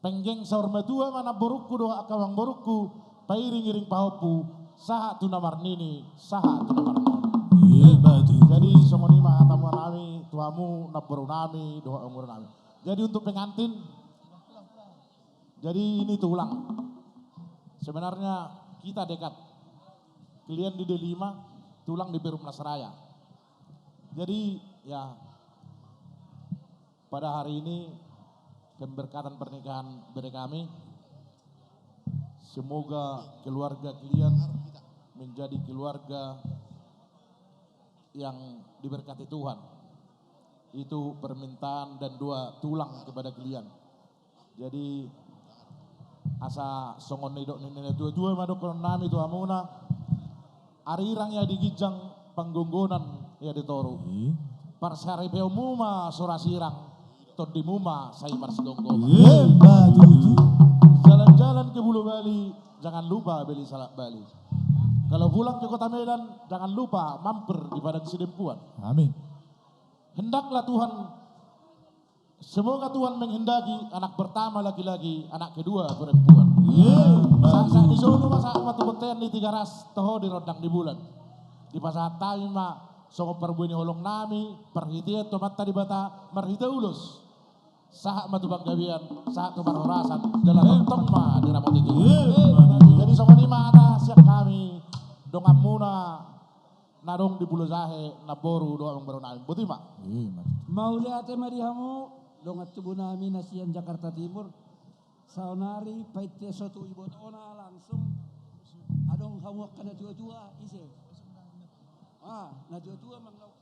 Penggeng saur matua ma namborungku dohot angka amangborungku, pairing-iring pahompu, sahat tu na marnini, sahat tu na marnono. Emma tutu. Jadi songon i ma hata muna nami tu hamu namboru nami dohot amangboru nami. Jadi untuk pengantin, jadi ini tulang. Sebenarnya kita dekat. Kalian di D lima, tulang di Perumnas Raya. Jadi, ya, pada hari ini pemberkatan pernikahan bere kami. Semoga keluarga kalian menjadi keluarga yang diberkati Tuhan. Itu permintaan dan doa tulang kepada kalian. Jadi, asa songon nidok ni natua-tua ma dohonon nami tu hamuna. Arirang ia di ginjang, panggonggonan ia di toru. Iya. Parsaripeonmu ma so ra sirang, tondimu ma sai marsigomgoman. Emma tutu. Jalan-jalan ke Pulo Bali, jangan lupa beli salak Bali. Kalau pulang ke Kota Medan, jangan lupa mampir di Padang Sidempuan. Amin. Hendaklah Tuhan Semoga Tuhan menghendaki anak pertama laki-laki, anak kedua perempuan. Iya. Sahat-sahat di solu ma, sahat ma tu bontean ni Tigaras, toho di rondang ni bulan. Dipasahat hami ma songon parbue ni holong nami, parhitean tu Amanta Debata, marhite ulos. Sahat ma tu panggabean, sahat tu parhorasan, jala tongtong ma diramoti Tuhan. Iya. Jadi songon i ma hata sian hami, donganmuna, na adong di Pulo Jahe, namboru dohot amangboru nami. Boti ma. Iya, ma. Mauliate ma di hamu, dongan tubu nami na sian Jakarta Timur. Saonari painte so tu ibotona langsung. Adong hamu angka natua-tua, ise. Ah, natua-tua mangau.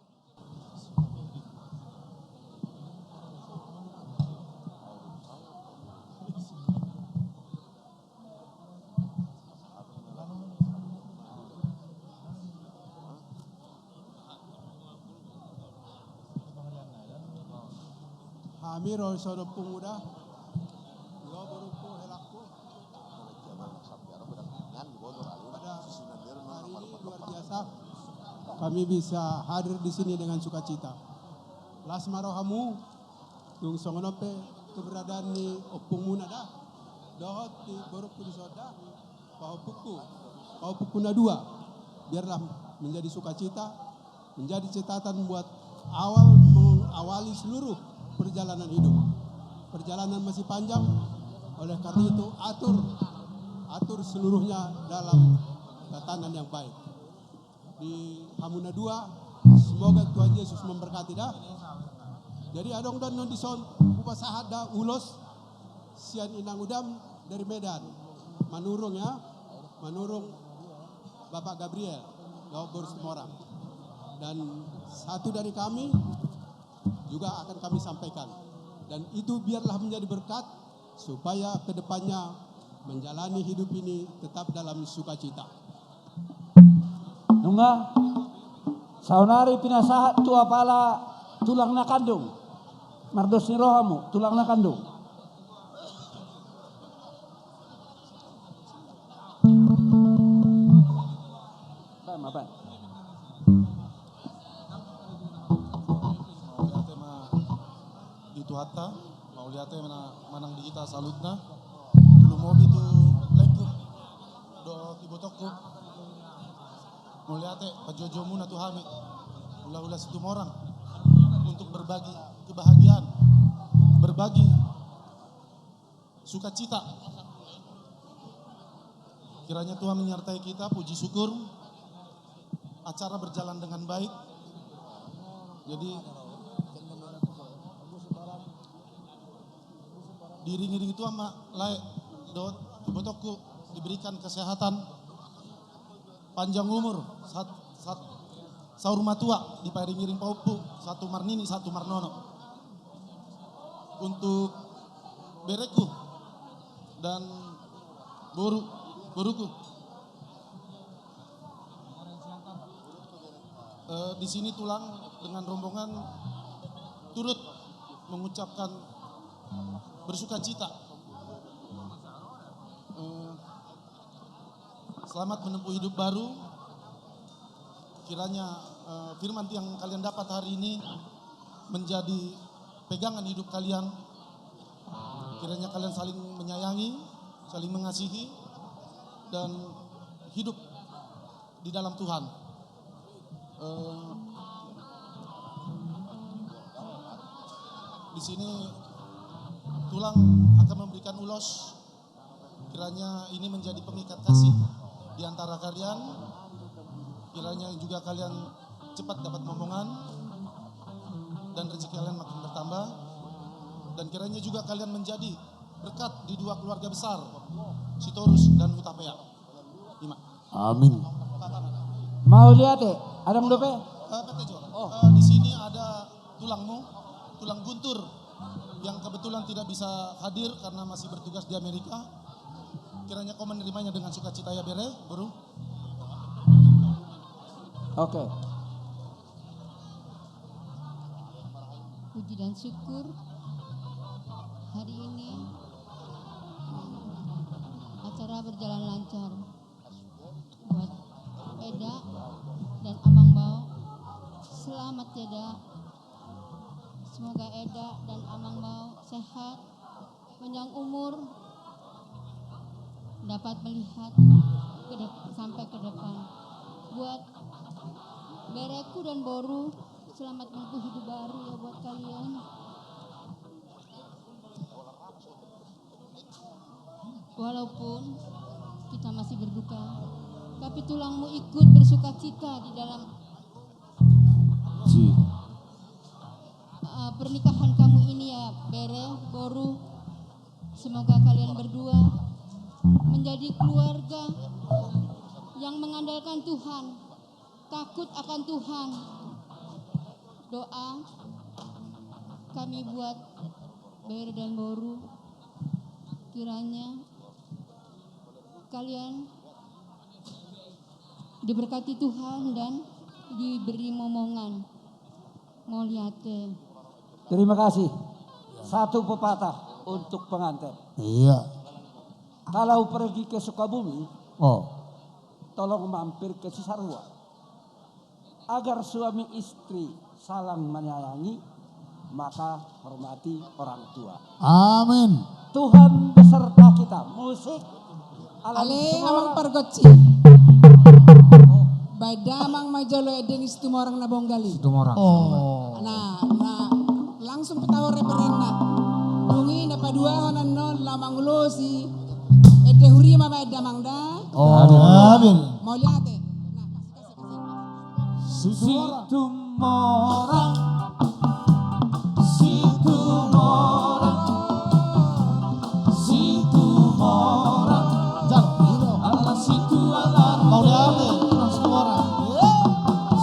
Hami ro songon ompungmu da. Dua borungku, helangku. Pada hari ini luar biasa, kami bisa hadir di sini dengan sukacita. Las ma rohamu. Tung songon on pe keberadaan ni ompungmuna da, dohot di borungku di son da, pahompungku, pahompungku na dua, biarlah menjadi sukacita, menjadi catatan buat awal mengawali seluruh perjalanan hidup. Perjalanan masih panjang, oleh karena itu atur, atur seluruhnya dalam tatanan yang baik. Di hamu na dua, semoga Tuhan Yesus memberkati da. Jadi adong do annon di son, hupasahat da ulos sian inang udam dari Medan. Manurung ya, manurung Bapak Gabriel, dohot boru Situmorang. Dan satu dari kami juga akan kami sampaikan. Dan itu biarlah menjadi berkat supaya ke depannya menjalani hidup ini tetap dalam sukacita. Nunga, saonari pinasahat tu apala tulang na kandung. Mardos ni rohamu, tulang na kandung. Baen ma, baen. Mauliate ma di Tuhanta, mauliate ma manang di hita saluhutna. Lumobi tu laengku dohot ibotongku. Mauliate panjoujoumuna tu hami, hulahula Situmorang, untuk berbagi kebahagiaan, berbagi sukacita. Kiranya Tuhan menyertai kita, puji syukur, acara berjalan dengan baik. Jadi, diiring-iringi Tuhan ma lae dohot ibotongku, diberikan kesehatan, panjang umur, sahat, sahat saur matua, dipairing-iring pahompu, sahat tu marnini, sahat tu marnono. Untuk bereku dan boru, boruku. Eh, di sini tulang dengan rombongan turut mengucapkan bersukacita. Eh, selamat menempuh hidup baru. Kiranya, eh, firman yang kalian dapat hari ini menjadi pegangan hidup kalian. Kiranya kalian saling menyayangi, saling mengasihi, dan hidup di dalam Tuhan. Eh, di sini tulang akan memberikan ulos. Kiranya ini menjadi pengikat kasih di antara kalian. Kiranya juga kalian cepat dapat momongan dan rezeki kalian makin bertambah. Dan kiranya juga kalian menjadi berkat di dua keluarga besar, Sitorus dan Hutapea. Ima. Amin. Mauliate, adong dope? Eh, Pak Tejo. Oh. Eh, di sini ada tulangmu, tulang Guntur, yang kebetulan tidak bisa hadir karena masih bertugas di Amerika. Kiranya kau menerimanya dengan sukacita ya, Bere, Boru. Oke. Puji dan syukur, hari ini acara berjalan lancar. Buat Eda dan Amang Bao, selamat ya, Da. Semoga Eda dan Amang Bao sehat, panjang umur, dapat melihat ke dep-, sampai ke depan. Buat Bereku dan Boru, selamat menempuh hidup baru ya buat kalian. Walaupun kita masih berduka, tapi tulangmu ikut bersukacita di dalam, si, eh, pernikahan kamu ini ya, Bere, Boru. Semoga kalian berdua menjadi keluarga yang mengandalkan Tuhan, takut akan Tuhan. Doa kami buat Bere dan Boru, kiranya kalian diberkati Tuhan dan diberi momongan. Mauliate. Terima kasih. Satu pepatah untuk pengantin. Iya. Kalau pergi ke Sukabumi, oh, tolong mampir ke Cisarua. Agar suami istri saling menyayangi, maka hormati orang tua. Amin. Tuhan beserta kita. Musik. Ale, Amang pargonsi. Baen damang ma jolo ende ni Situmorang na bonggal i. Situmorang. Oh. Nah, nah, langsung pataho referenna. Dung i na paduahon annon laho mangulosi ende huria ma baen damang da. Oh. Amin. Mauliate. Nah, kasih, kasih, kasih. Situmorang. Situmorang. Situmorang. Situmorang. Ala situ ala rude. Mauliate, Situmorang.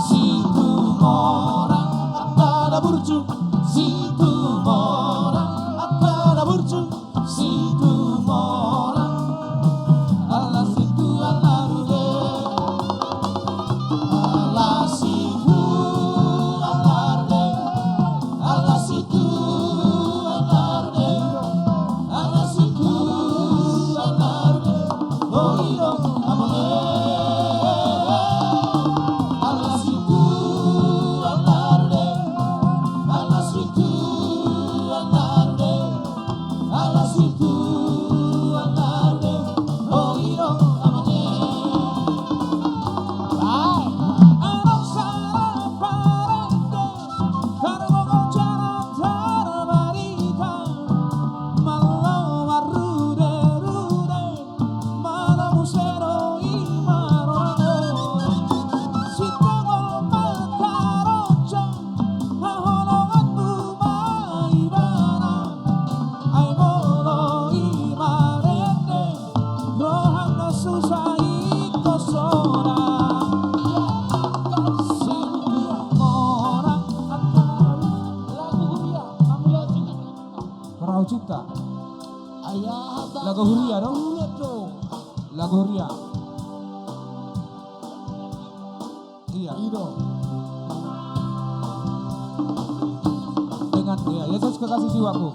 Situmorang. Angka na burju. Situmorang. Angka na burju. Situmorang, ala situ ala rude. Ala situ ala rude. Ala situ ala rude. Ala situ ala rude. Oi do amang e. Ala situ ala rude. Ala situ ala rude. Ala situ ala rude, oi do amang e. Ai. Adong sada parende, tarboto jala tarbarita, malo marruderude. Malo muse do i ma rohangku, sitongol ma taroja, haholonganmu ma ibana. Ai molo i marende, rohangna susa ingkon sonang. Situmorang. Lagu huria, lagu huria. Lagu huria do. Lagu huria. Iya. Dengan, iya, Yesus kekasih jiwaku.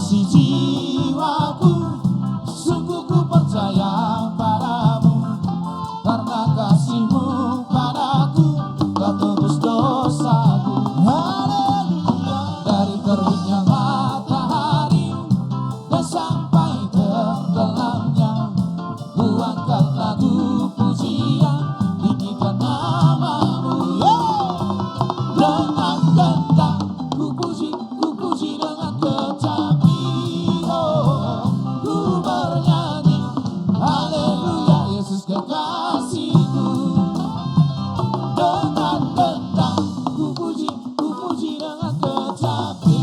Si jiwaku, sungguh ku percaya padamu, karena kasihmu padaku, kau tebus dosaku. Haleluya. Dari terbitnya matahari dan sampai tenggelamnya, ku angkat lagu pujian, tinggikan namamu. Yeay. Dengan gendang ku puji, ku puji dengan kecapi, oh, ku bernyanyi, haleluya, Yesus kekasihku. Dengan gendang ku puji, ku puji dengan kecapi,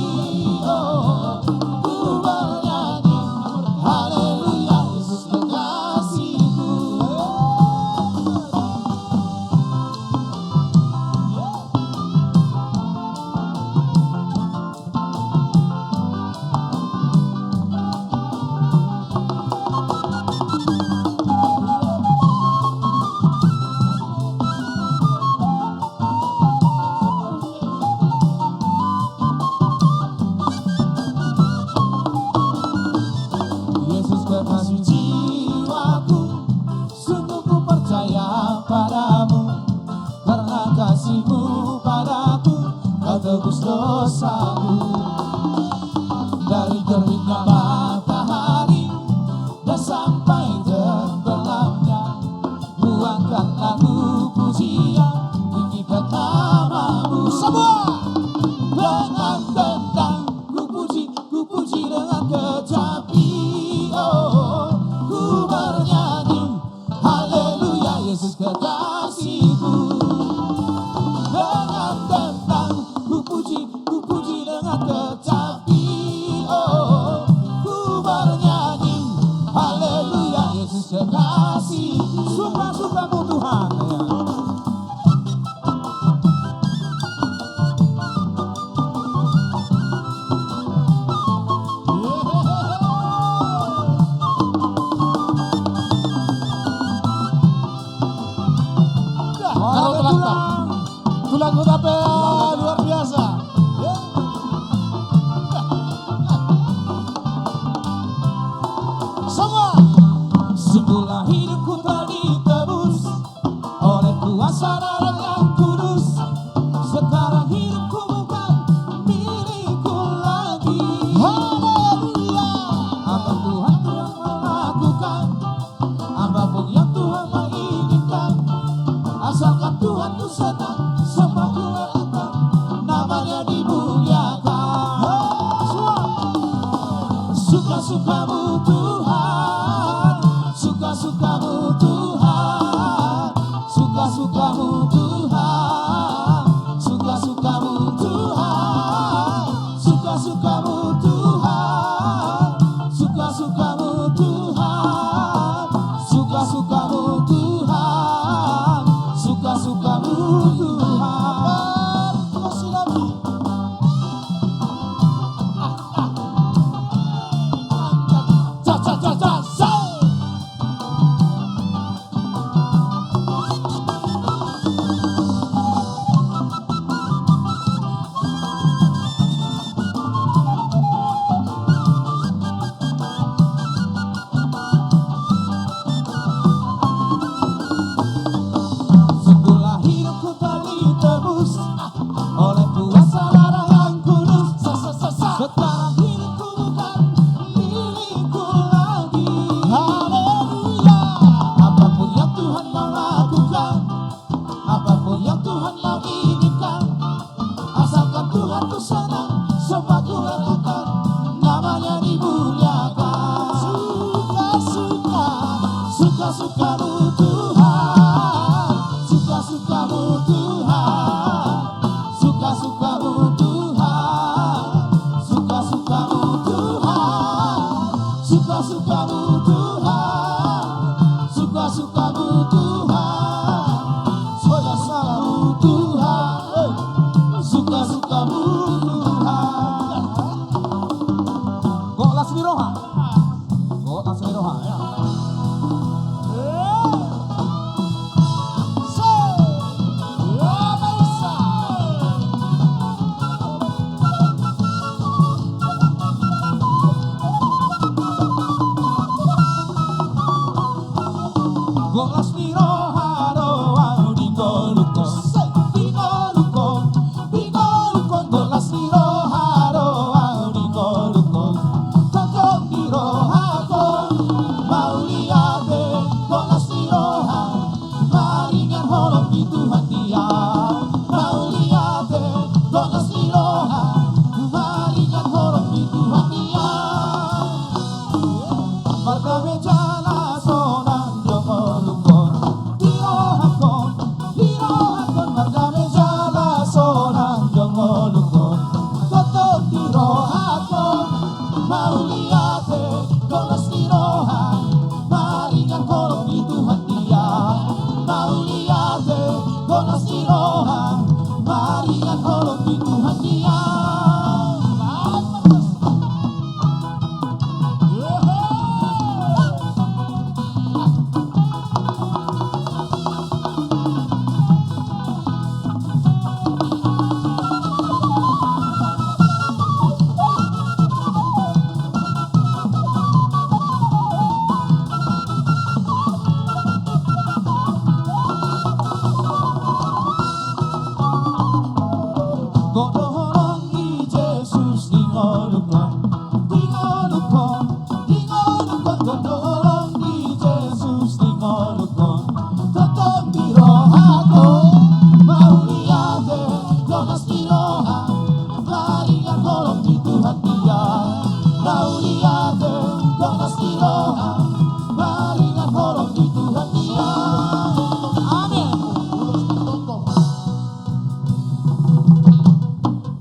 oh, ku bernyanyi, haleluya, Yesus kekasihku. Yesus kekasih jiwaku, sungguh ku percaya padamu, karena kasihmu padaku, kau tebus dosaku. Dari terbitnya matahari dan sampai tenggelamnya, ku angkat lagu pujian, tinggikan namamu. Semua! Dengan gendang ku puji, ku puji dengan kecapi, oh, ku bernyanyi, haleluya, Yesus kekasihku. Dengan gendang ku puji, ku puji dengan kecapi, oh, ku bernyanyi, haleluya, Yesus kekasihku. Suka-sukamu Tuhan, ya. Halo, tulang. Tulang Hutabe, luar biasa. Semua. Semula hidupku telah ditebus oleh kuasa Darah Yang Kudus. Sekarang hidupku bukan milikku lagi. Haleluya. Apa Tuhan telah melakukan, apapun yang Tuhan menginginkan, asalkan Tuhan ku senang, semua ku relakan, namanya dimuliakan. Semua. Suka-sukamu Tuhan, suka-sukamu Tuhan, suka-sukamu Tuhan, suka-sukamu Tuhan, suka-sukamu Tuhan, suka-sukamu Tuhan, suka-sukamu Tuhan, suka-sukamu Tuhan. Maringan holong di Tuhan dia. Gok do holong ni Jesus di ngolunghon, di ngolunghon, di ngolunghon. Gok do holong ni Jesus di ngolunghon. Tongtong di rohangku mauliate, tongtong di roha. Maringan holong di Tuhan dia. Mauliate, tongtong di roha. Maringan holong di Tuhan dia. Amin.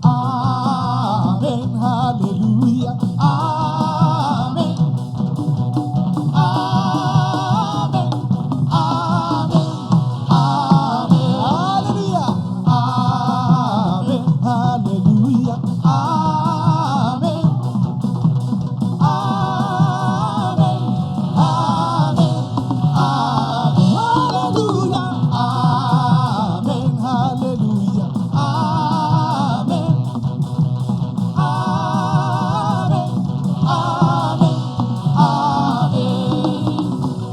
Amin, haleluya. Amin. Amin. Amin. Amin. Haleluya. Amin. Haleluya. Amin. Amin, amin, amin, haleluya. Amin, haleluya. Amin, amin, amin, amin.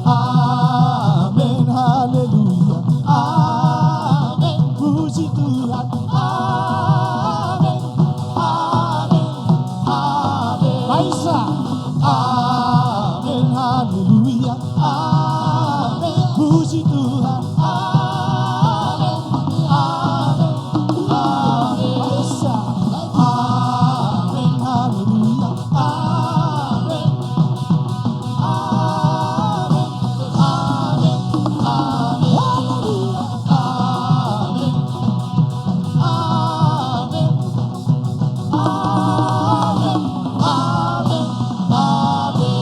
Amin, haleluya. Amin, puji Tuhan. Amin, amin, amin. Maisa. Amin, haleluya. Amin, puji Tuhan. Amin, amin, amin. Maisa. Amin, haleluya. Amin. Amin, amin, amin, haleluya. Amin, amin, amin, amin, amin.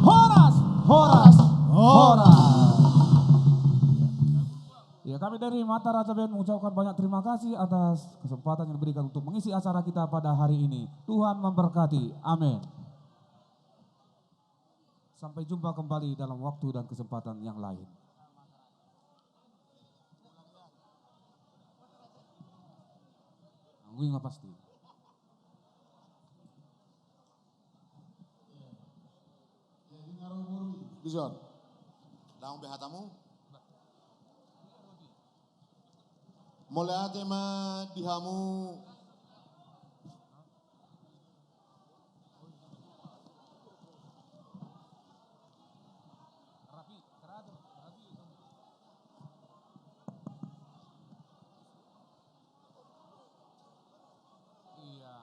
Horas, horas, horas. Ya, kami dari Mata Raja Band mengucapkan banyak terima kasih atas kesempatan yang diberikan untuk mengisi acara kita pada hari ini. Tuhan memberkati. Amin. Sampai jumpa kembali dalam waktu dan kesempatan yang lain. Anggo i ma pasti. Dison. Dang be hatamu. Mauliate ma di hamu. Iya.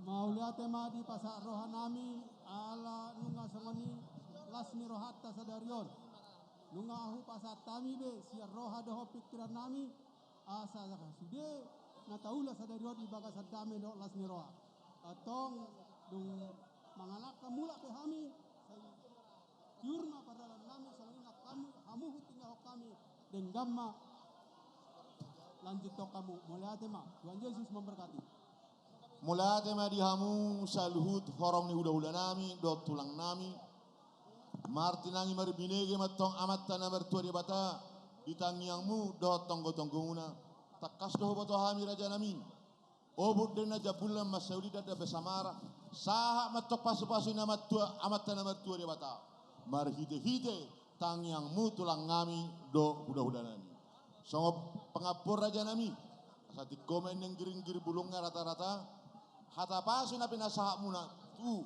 Mauliate ma dipasahat roha nami, ala nunga songon i las ni rohanta sadari on. Nunga hupasahat hami be sian roha dohot pingkiran nami, asa sude na taula sadari on di bagasan dame dohot las ni roha. Antong dung mangalangka mulak pe hami, sai tiur ma pardalan nami, songon i nang hamu, hamu hutinggalhon hami, denggan ma lanjuthon hamu. Mauliate ma, Tuhan Jesus memberkati. Mauliate ma di hamu saluhut horong ni hulahula nami dohot tulang nami. Martinangi marbinege ma antong Amanta na martua Debata di tangiangmu dohot tonggotonggomuna. Tangkas do huboto hami raja nami. Obuk do na jambulna mansai uli, ndang be samara. Sahat ma antong pasupasu ni Amanta, Amanta na martua Debata marhitehite tangiangmu tulang nami dohot hulahula nami. Songon pangampuon raja nami, asa tingko ma i nenggiringgir bulungna ratarata. Hata pasu na pinasahatmuna tu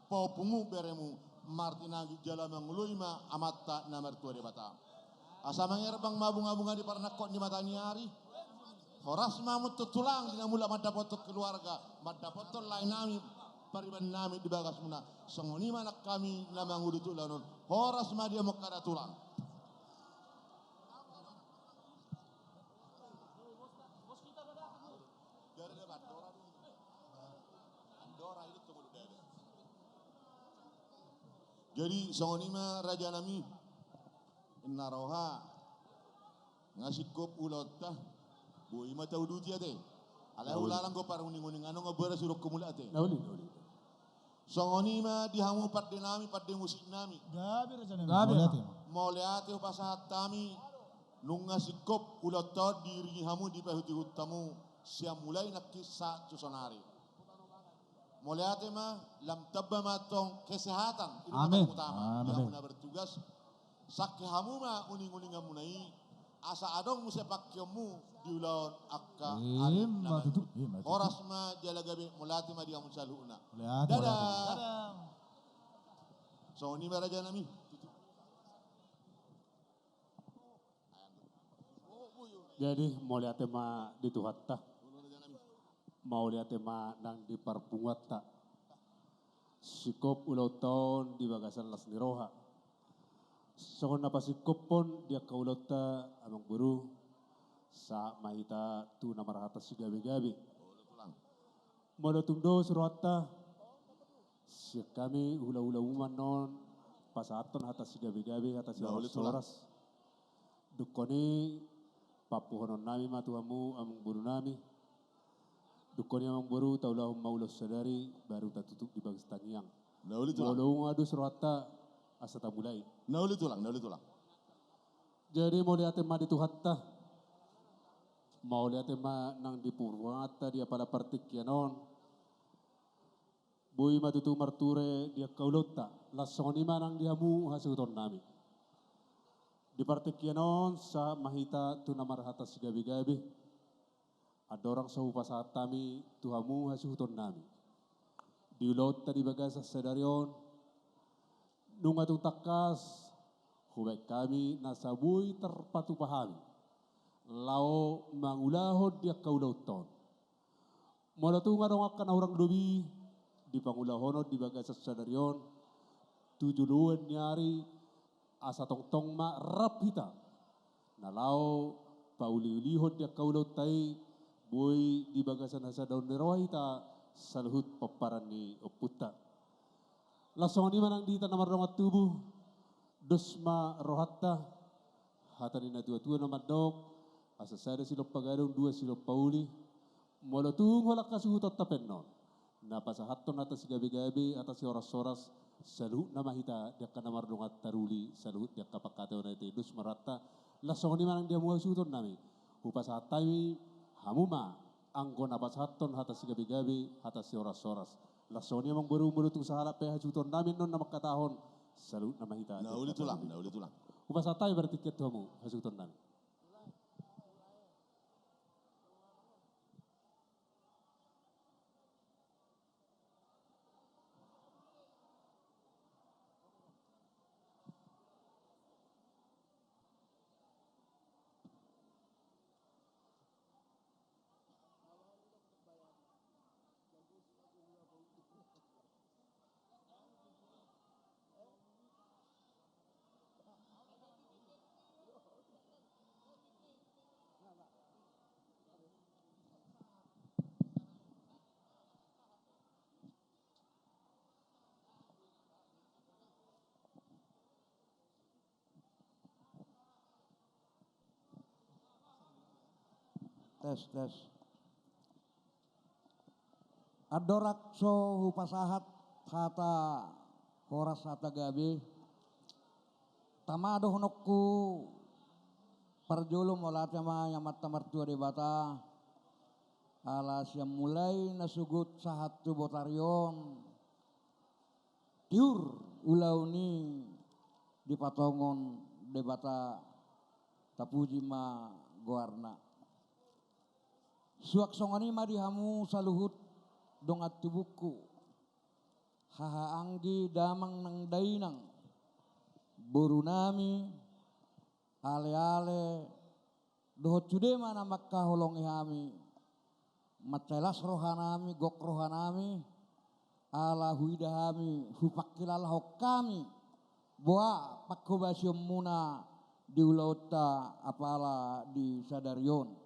pahompungmu beremu martinangi jala mangoloi ma Amanta na martua Debata. Asa mangerbang ma bungabunga di parnangkok ni mataniari. Horas ma hamu tulang di na mulak mandapothon keluarga, mandapothon lae nami, pariban nami di bagasmuna. Songon i ma nang hami na mangudut ulaon on. Horas ma di hamu angka tulang. Jadi songon i ma raja nami, inna roha, nga singkop ulaonta, boi ma tauduti ate. Alai hulalang gompar uning-uning, annon nga boras hudok hamu ate. Songon i ma di hamu pande nami, pande musik nami. Gabe raja nami. Mauliate ma. Mauliate hupasahat hami, nunga singkop ulaonta on diiringi hamu, dipaihut-ihut hamu, sian mulai nangkin sahat tu sonari. Mauliate ma, lam tamba ma tong kesehatan, i ma utama. Di hamu na bertugas, sangke hamu ma uning-uninganmuna i, asa adong muse pangkeonmu di ulaon angka ari na mangihut. Horas ma jala gabe, mauliate ma di hamu saluhutna. Dadah. Songon i ma raja nami. Jadi mauliate ma di Tuhanta. Mauliate ma nang di parpunguanta. Singkop ulaonta on di bagasan las ni roha. Songon na pasingkophon di angka ulaonta, amang boru, sahat ma hita tu na marhata sigabe-gabe. Molo tung dos rohanta, sian hami hula-hulamu ma annon pasahathon hata sigabe-gabe, hata sihoras-horas. Dungkon i, pampuhonon nami ma tu hamu amang boru nami. Dungkon i amang boru, taulahon ma ulaon sadari, baru tatutup di bagas tangiang. Molo tung dos rohanta, asa tamulai. Jadi mauliate ma di Tuhanta. Mauliate ma nang di parpunguanta di apala partingkian on. Boi ma tutu marture di angka ulaonta, laos songon i ma nang di hamu hasuhuton nami. Di partingkian on, sahat ma hita tu na marhata sigabe-gabe. Andorang so hupasahat hami tu hamu hasuhuton nami, di ulaonta di bagasan sadari on, nunga tung tangkas hubaen hami nasa boi tarpatupa hami laho mangulahon di angka ulaonta on. Molo tung adong angka na hurang lobi di pangulahonon di bagasan sadari on, tu joloan ni ari, asa tongtong ma rap hita na laho pauli-ulihon di angka ulaonta i, boi di bagasan hasadaon ni roha hita saluhut pomparan ni ompunta. Laos songon i ma nang di hita na mardongan tubu, dos ma rohanta, hata ni na tua-tua na mandok, asa sada silompa gadong, dua silompa uli. Molo tung holan hasuhutonta pe annon, na pasahathon hata sigabe-gabe, hata sihoras-horas, saluhutna ma hita di angka na mardongan taruli, saluhut di angka panghataion i, dos ma rohanta. Laos songon i ma nang di hamu hasuhuton nami, hupasahat hami hamu ma anggo na pasahathon hata sigabe-gabe, hata sihoras-horas. Laos songon i amang boru, molo tung sahalak pe hasuhuton nami annon na manghatahon, saluhutna ma hita. Hupasahat hami partingkian tu hamu hasuhuton nami. Tes, tes. Andorang so hupasahat hata horas, hata gabe, tama dohononku parjolo mauliate ma di Amanta Martua Debata, ala sian mulai nasogot sahat tu botari on, tiur ulaon i dipatongon Debata, tapuji ma goarna. Suang songon i ma di hamu saluhut dongan tubungku, haha anggi, damang nang dainang, boru nami, ale-ale, dohot sude ma na mangkaholongi hami. Mansai las roha nami, gok roha nami, ala huida hami, hupangkilalahon hami boha panghobasionmuna di ulaonta apala di sadari on.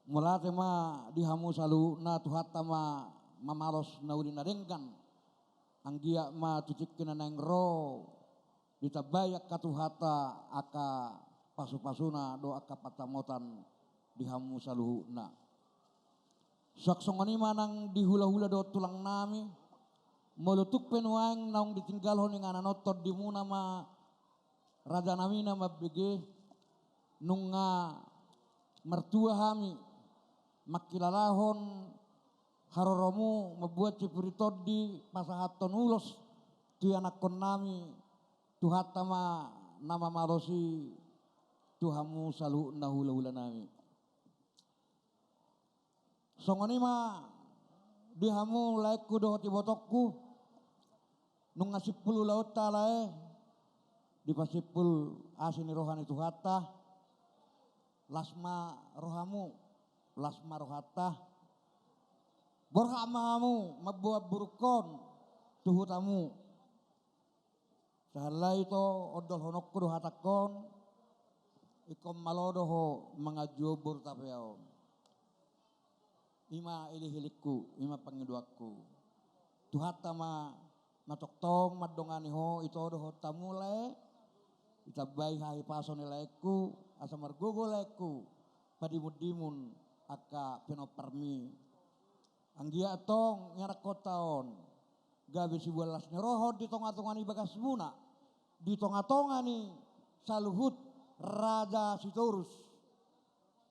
Mauliate ma di hamu saluhutna, Tuhanta ma mamalos na uli na denggan. Anggiat ma tu tingki na naeng ro ditambai angka Tuhanta angka pasupasuna dohot angka pansamotan di hamu saluhutna. Suang songon i ma nang di hulahula dohot tulang nami, molo tung pe nuaeng naung ditinggalhon inganan on, tondimuna ma raja nami na mambege, nunga martua hami mangkilalahon haroromu mambuat sipuri tondi pasahathon ulos tu ianakkon nami. Tuhanta ma na mamalosi tu hamu saluhutna hulahula nami. Songon i ma di hamu laengku dohot ibotongku, nunga simpul ulaonta lae, dipasimpul asi ni roha ni Tuhanta, las ma rohamu, las ma rohanta, borhat ma hamu mamboan borungkon tu hutamu. Sahali ito ondolhononku do hatangkon, ingkon malo do ho manganju boru Tapea on. I ma elihilingku, i ma pangidoanku. Tuhanta ma na tongtong mandongani ho, ito dohot hamu lae, ditambai hahipason ni laengku, asa margogo laengku padimundimun angka pinomparmi. Anggiat antong ianakkonta on gabe sibuan las ni roha on di tongatonga ni bagasmuna, di tongatonga ni saluhut Raja Sitorus.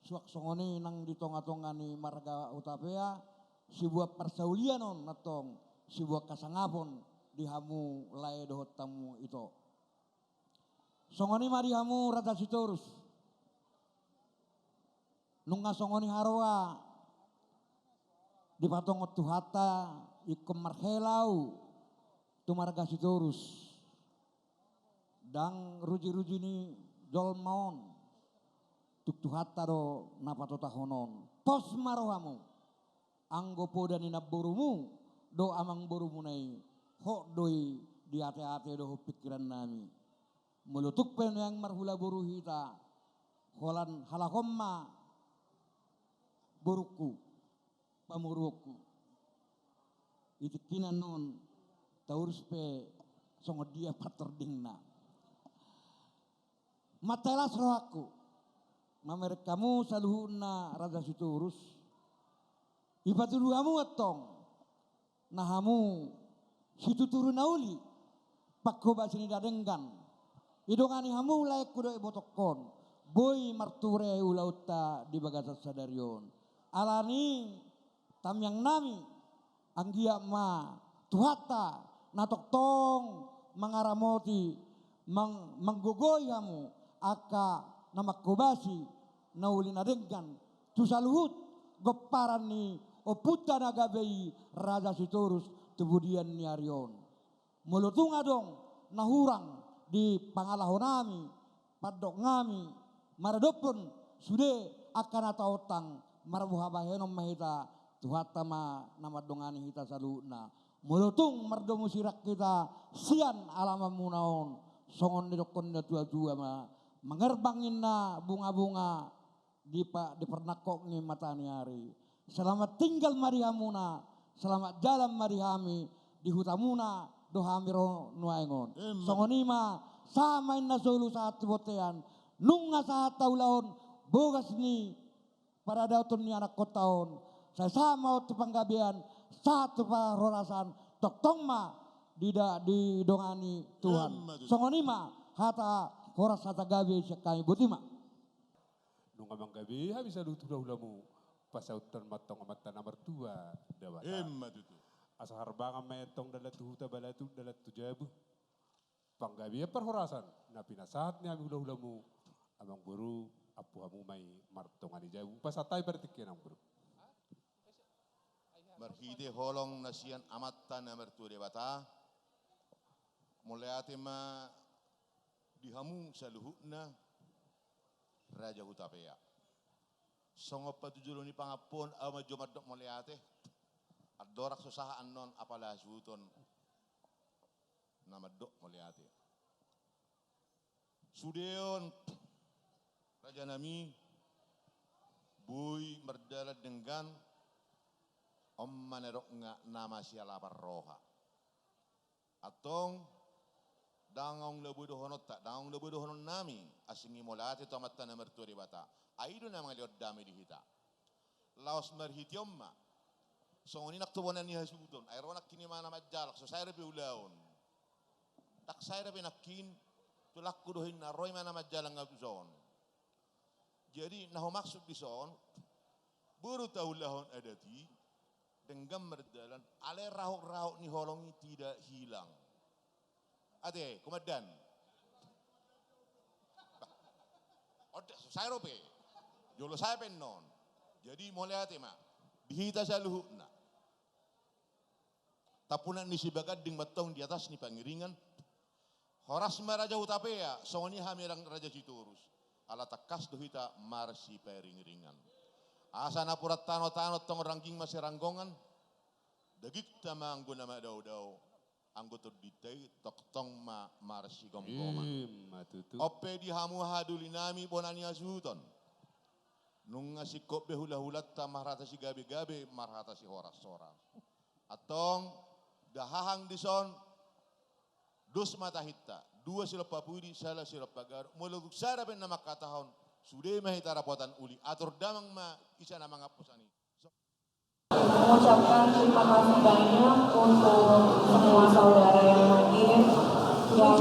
Suang songon i nang di tongatonga ni marga Hutapea, sibuan parsaulian on antong, sibuan hasangapon di hamu lae dohot hamu ito. Songon i ma di hamu Raja Sitorus. Nunga songon i haroa dipatongon Tuhanta, ingkon marhela ahu tu marga Sitorus. Ndang rujiruji ni jolma on, tung Tuhanta do na patotahon on. Pos ma rohamu, anggo poda ni namborumu do amangborumuna i, hot do i di ateate dohot pingkiran nami. Molo tung pe nuaeng marhula boru hita, holan halak on ma borungku, pamoruonku. Di tingki na on taurus pe songon dia partordingna. Mantap las rohangku mamereng hamu saluhutna Raja Sitorus. Dipatudu hamu antong na hamu situturi na uli, panghobasi ni na denggan. Didongani hamu laengku dohot ibotongkon, boi marture ulaonta di bagasan sadari on. Alani i, tamiang nami, anggiat ma Tuhanta na tongtong mangaramoti, mang-, manggogoi hamu angka na manghobasi na uli na denggan tu saluhut pomparan ni ompunta na gabe i Raja Sitorus tu pudian ni ari on. Molo tung adong na hurang di pangalaho nami, pandok nami, maradophon sude angka na taontang, marboha bahenon ma hita, Tuhanta ma na mandongani hita saluhutna. Molo tung mardomu sirang hita sian alamanmuna on, songon nidokkon ni natuatua ma, mangerbang ninna bungabunga di pa-, di parnangkok ni mataniari. Selamat tinggal ma di hamuna, selamat jalan ma di hami, di hutamuna do hami ro nuaeng on. Emma. Songon i ma, sahat ma ninna solu sahat tu bontean, nunga sahat haulahon bogas ni paradaton ni anakkonta on, sai sahat ma on tu panggabean, sahat tu parhorasan, tongtong ma dida-, didongani Tuhan. Emma tutu. Songon i ma hata horas hata gabe sian hami, boti ma. Nunga manggabe hami saluhut hulahulamu, pasauthon ma antong Amanta na martua Debata. Emma tutu. Asa harbangan ma i antong dalan tu huta, balatuk dalan tu jabu. Panggabean parhorasan na pinasahat ni hami hulahulamu, amangboru, ampuhamu ma i martonga ni jabu. Pasahat hami ma di tingki on, amangboru. Marhite holong na sian Amanta na martua Debata, mauliate ma di hamu saluhutna Raja Hutapea. Songon patujolo ni pangampuon, ahu ma jo mandok mauliate. Andorang so sahat annon, apala hasuhuton na mandok mauliate. Sude on, raja nami, boi mardalan denggan, on ma na dok nga na masialapan roha. Tong, ndang adong labo dohononta, ndang adong labo dohonon nami, asing i mauliate tu Amanta na martua Debata. Ai i do na mangalehon dame di hita. Laos marhite on ma. Songon i nang tu bona ni hasuhuton, ai ro nangkin i ma na manjalang, so sae dope ulaon. Ndang sae dope nangkin, tulangku do ninna, ro i ma na manjalang tu son. Jadi na humaksud di son, boru taulahon adat i, denggan mardalan, alai rahut-rahut ni holong i tidak hilang. Ate, komandan. Bah, on da, so sae dope. Jolo sae pe annon. Jadi mauliate ma di hita saluhutna. Tampunak ni Sibaganding ma tong di atas ni Pangiringan. Horas ma Raja Hutapea, songon i hami nang Raja Sitorus. Ala tangkas do hita marsiparingiringan. Asa napuran tano-tano tong rangging masiranggongan. Dagingta ma anggo na madao-dao. Anggo tondinta i tongtong ma marsigomgoman. Ima tutu. On pe di hamu hahadolinami bona ni hasuhuton. Nunga singkop be hula-hulanta marhata sigabe-gabe, marhata sihoras-horas. Antong, ndang hahang di son, dos ma tahinta, dua silompa pudi, sada silompa garu, molo tung sada pe na mangkatahon, sude ma hita dapotan uli, atur damang ma ise na mangampu sani. Mengucapkan terima kasih banyak untuk semua saudara yang hadir, yang,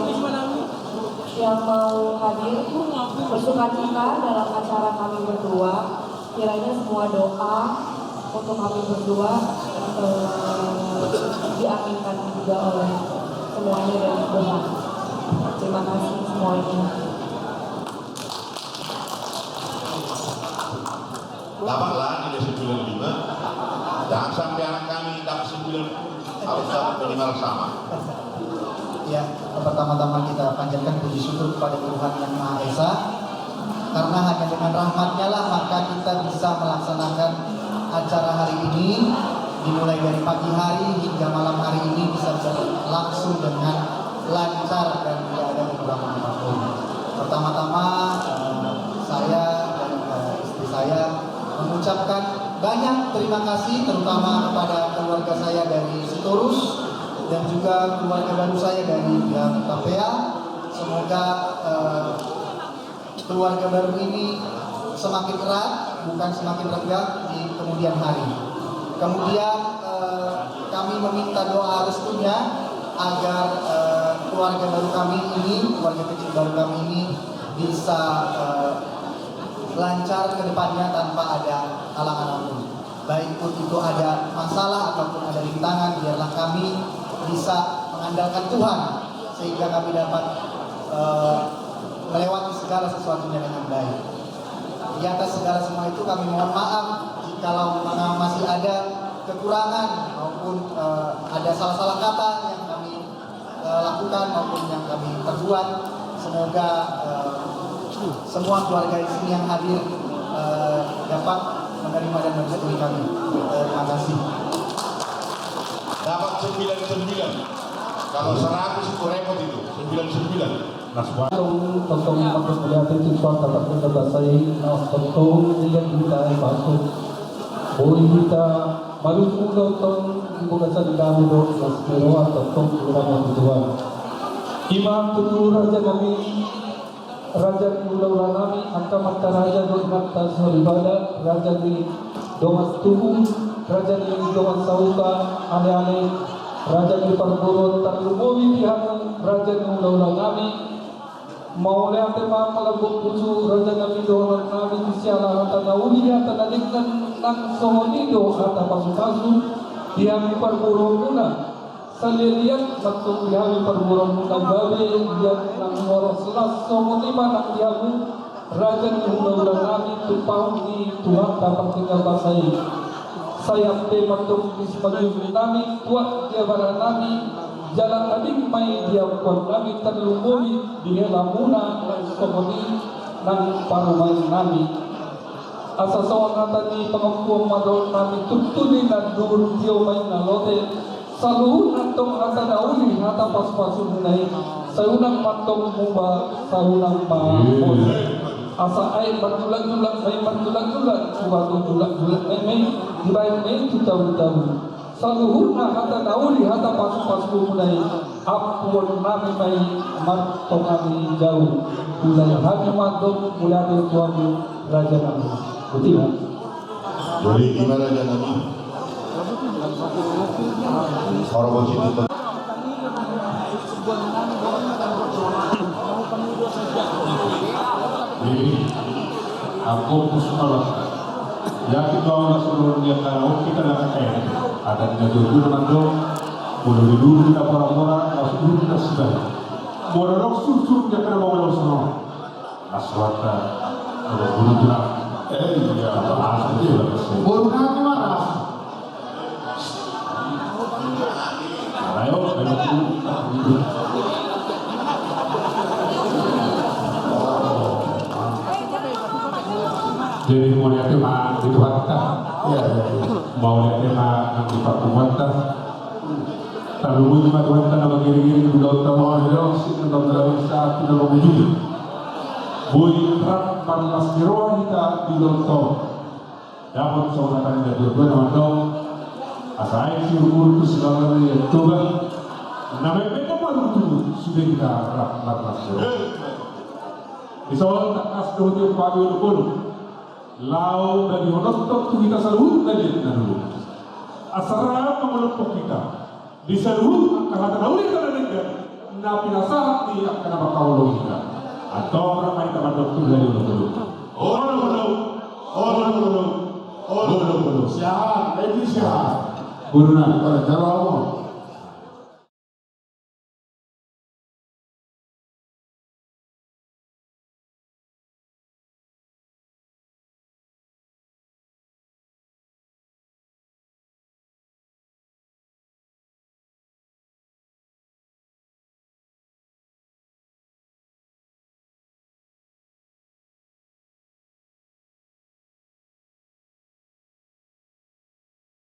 yang mau hadir bersukacita dalam acara kami berdua. Kiranya semua doa untuk kami berdua, eh, diaminkan juga oleh semuanya dari Tuhan. Terima kasih semuanya. Dapatlah nilai sembilan lima. Jangan sampai anak kami dapat sembilan puluh. Harus dapat minimal sama. Ya, pertama-tama kita panjatkan puji syukur kepada Tuhan Yang Maha Esa. Karena hanya dengan rahmat-Nya lah maka kita bisa melaksanakan acara hari ini. Dimulai dari pagi hari hingga malam hari ini bisa berlangsung dengan lancar dan tidak ada kekurangan apapun. Pertama-tama, eh, saya dan, eh, istri saya mengucapkan banyak terima kasih, terutama kepada keluarga saya dari Sitorus dan juga keluarga baru saya dari pihak Hutapea. Semoga, eh, keluarga baru ini semakin erat, bukan semakin renggang di kemudian hari. Kemudian, eh, kami meminta doa restunya agar, eh, keluarga baru kami ini, keluarga kecil baru kami ini bisa, eh, lancar ke depannya tanpa ada halangan apapun. Baik pun itu ada masalah ataupun ada rintangan, biarlah kami bisa mengandalkan Tuhan sehingga kami dapat, eh, melewati segala sesuatunya dengan baik. Di atas segala semua itu kami mohon maaf jikalau memang masih ada kekurangan maupun, eh, ada salah-salah kata yang kami, eh, lakukan maupun yang kami perbuat. Semoga, eh, semua keluarga di sini yang hadir, eh, dapat menerima dan merestui kami. Eh, terima kasih. Dapat sembilan sembilan. Kalau seratus itu repot itu. Sembilan sembilan. Tong, tong, tong, mangkatahon mauliate tu Tuhanta partingkian basa i, na tongtong dia hita i masuk. Boi hita marujung ulaon tong di bagasan dabu dohot las ni roha tongtong di hadapan Tuhan. Ima tutu raja nami, raja ni hula-hula nami, angka amanta raja dohot inanta soripada, raja ni dongan tubu, raja ni dongan sahuta, ale-ale, raja ni parboruon, tarlumobi di hamu raja ni hula-hula nami. Mauliate ma, malambok pusu raja nami dohonon nami, siala hata na uli, hata na denggan, nang songon i do hata pasu-pasu di hami parboruonmuna. Salelengleleng ma tong di hami parboruonmuna gabe, ia nang horas las songon i ma nang di hamu raja ni hula-hula nami, tumpahon ni Tuhanta partingkian basa i. Sai ampe ma tong di simanjujung nami, tuat di abara nami, jala ading ma i di ampuan nami, tarlumobi di helamuna nang songon i nang parumaen nami. Asa songon hata ni pangampuon ma dohot nami, tutu ni na duhut tio ma i na lote, saluhutna tong hata na uli, hata pasu-pasumuna i, sai unang ma tong muba, sai unang ma mose. Asa aek marjulak-julak ma i marjulak-julak, tu batu julak-julak ma i, dibaen ma i tu tabu-tabu. Saluhutna hata na uli, hata pasu-pasumuna i, Ampuon nami ma i martonga ni jabu, ulahi hami ma antong mauliate tu hamu raja nami. Botima. Jadi ima raja nami. Ora bosi tu. Jadi aku pus malam. Ya kita orang suruh dia kalau kita dah kaya. Ada kita dulu dulu mandok. Kalau dulu kita pora-pora, masuk dulu kita sudah. Mora rok susu dia kena bawa langsung. Aswata, kalau guru tu na. Eh, iya. Bahasa dia lah. Guru nanti marah. Ayo, ayo. Jadi mauliate ma di Tuhanta. Iya, iya, iya. Mauliate ma di Tuhanta. Tarlumobi ma Tuhanta na mangiring-iring di ulaonta on, di ulaon sahat tu na mangujungi. Boi rap marlas ni roha hita di ulaonta on. Dapot songon na tanda dua-dua na mandok. Asa aek siurup-urup tu sibala ni Toba. Na mepet na parutu sude hita rap marlas ni roha. Dison tangkas do hutiop hami olok-olok. Laho bagi hononton tu hita saluhut na liat na dulu. Asa rap mangolophon hita di saluhut angka hata na uli hata na denggan na pinasahat ni angka na mangkaholongi hita. Antong rap ma hita mandok tu hami olok-olok. Olok-olok. Olok-olok. Olok-olok. Siahaan, edi siahaan. Guru na. Pada jalo.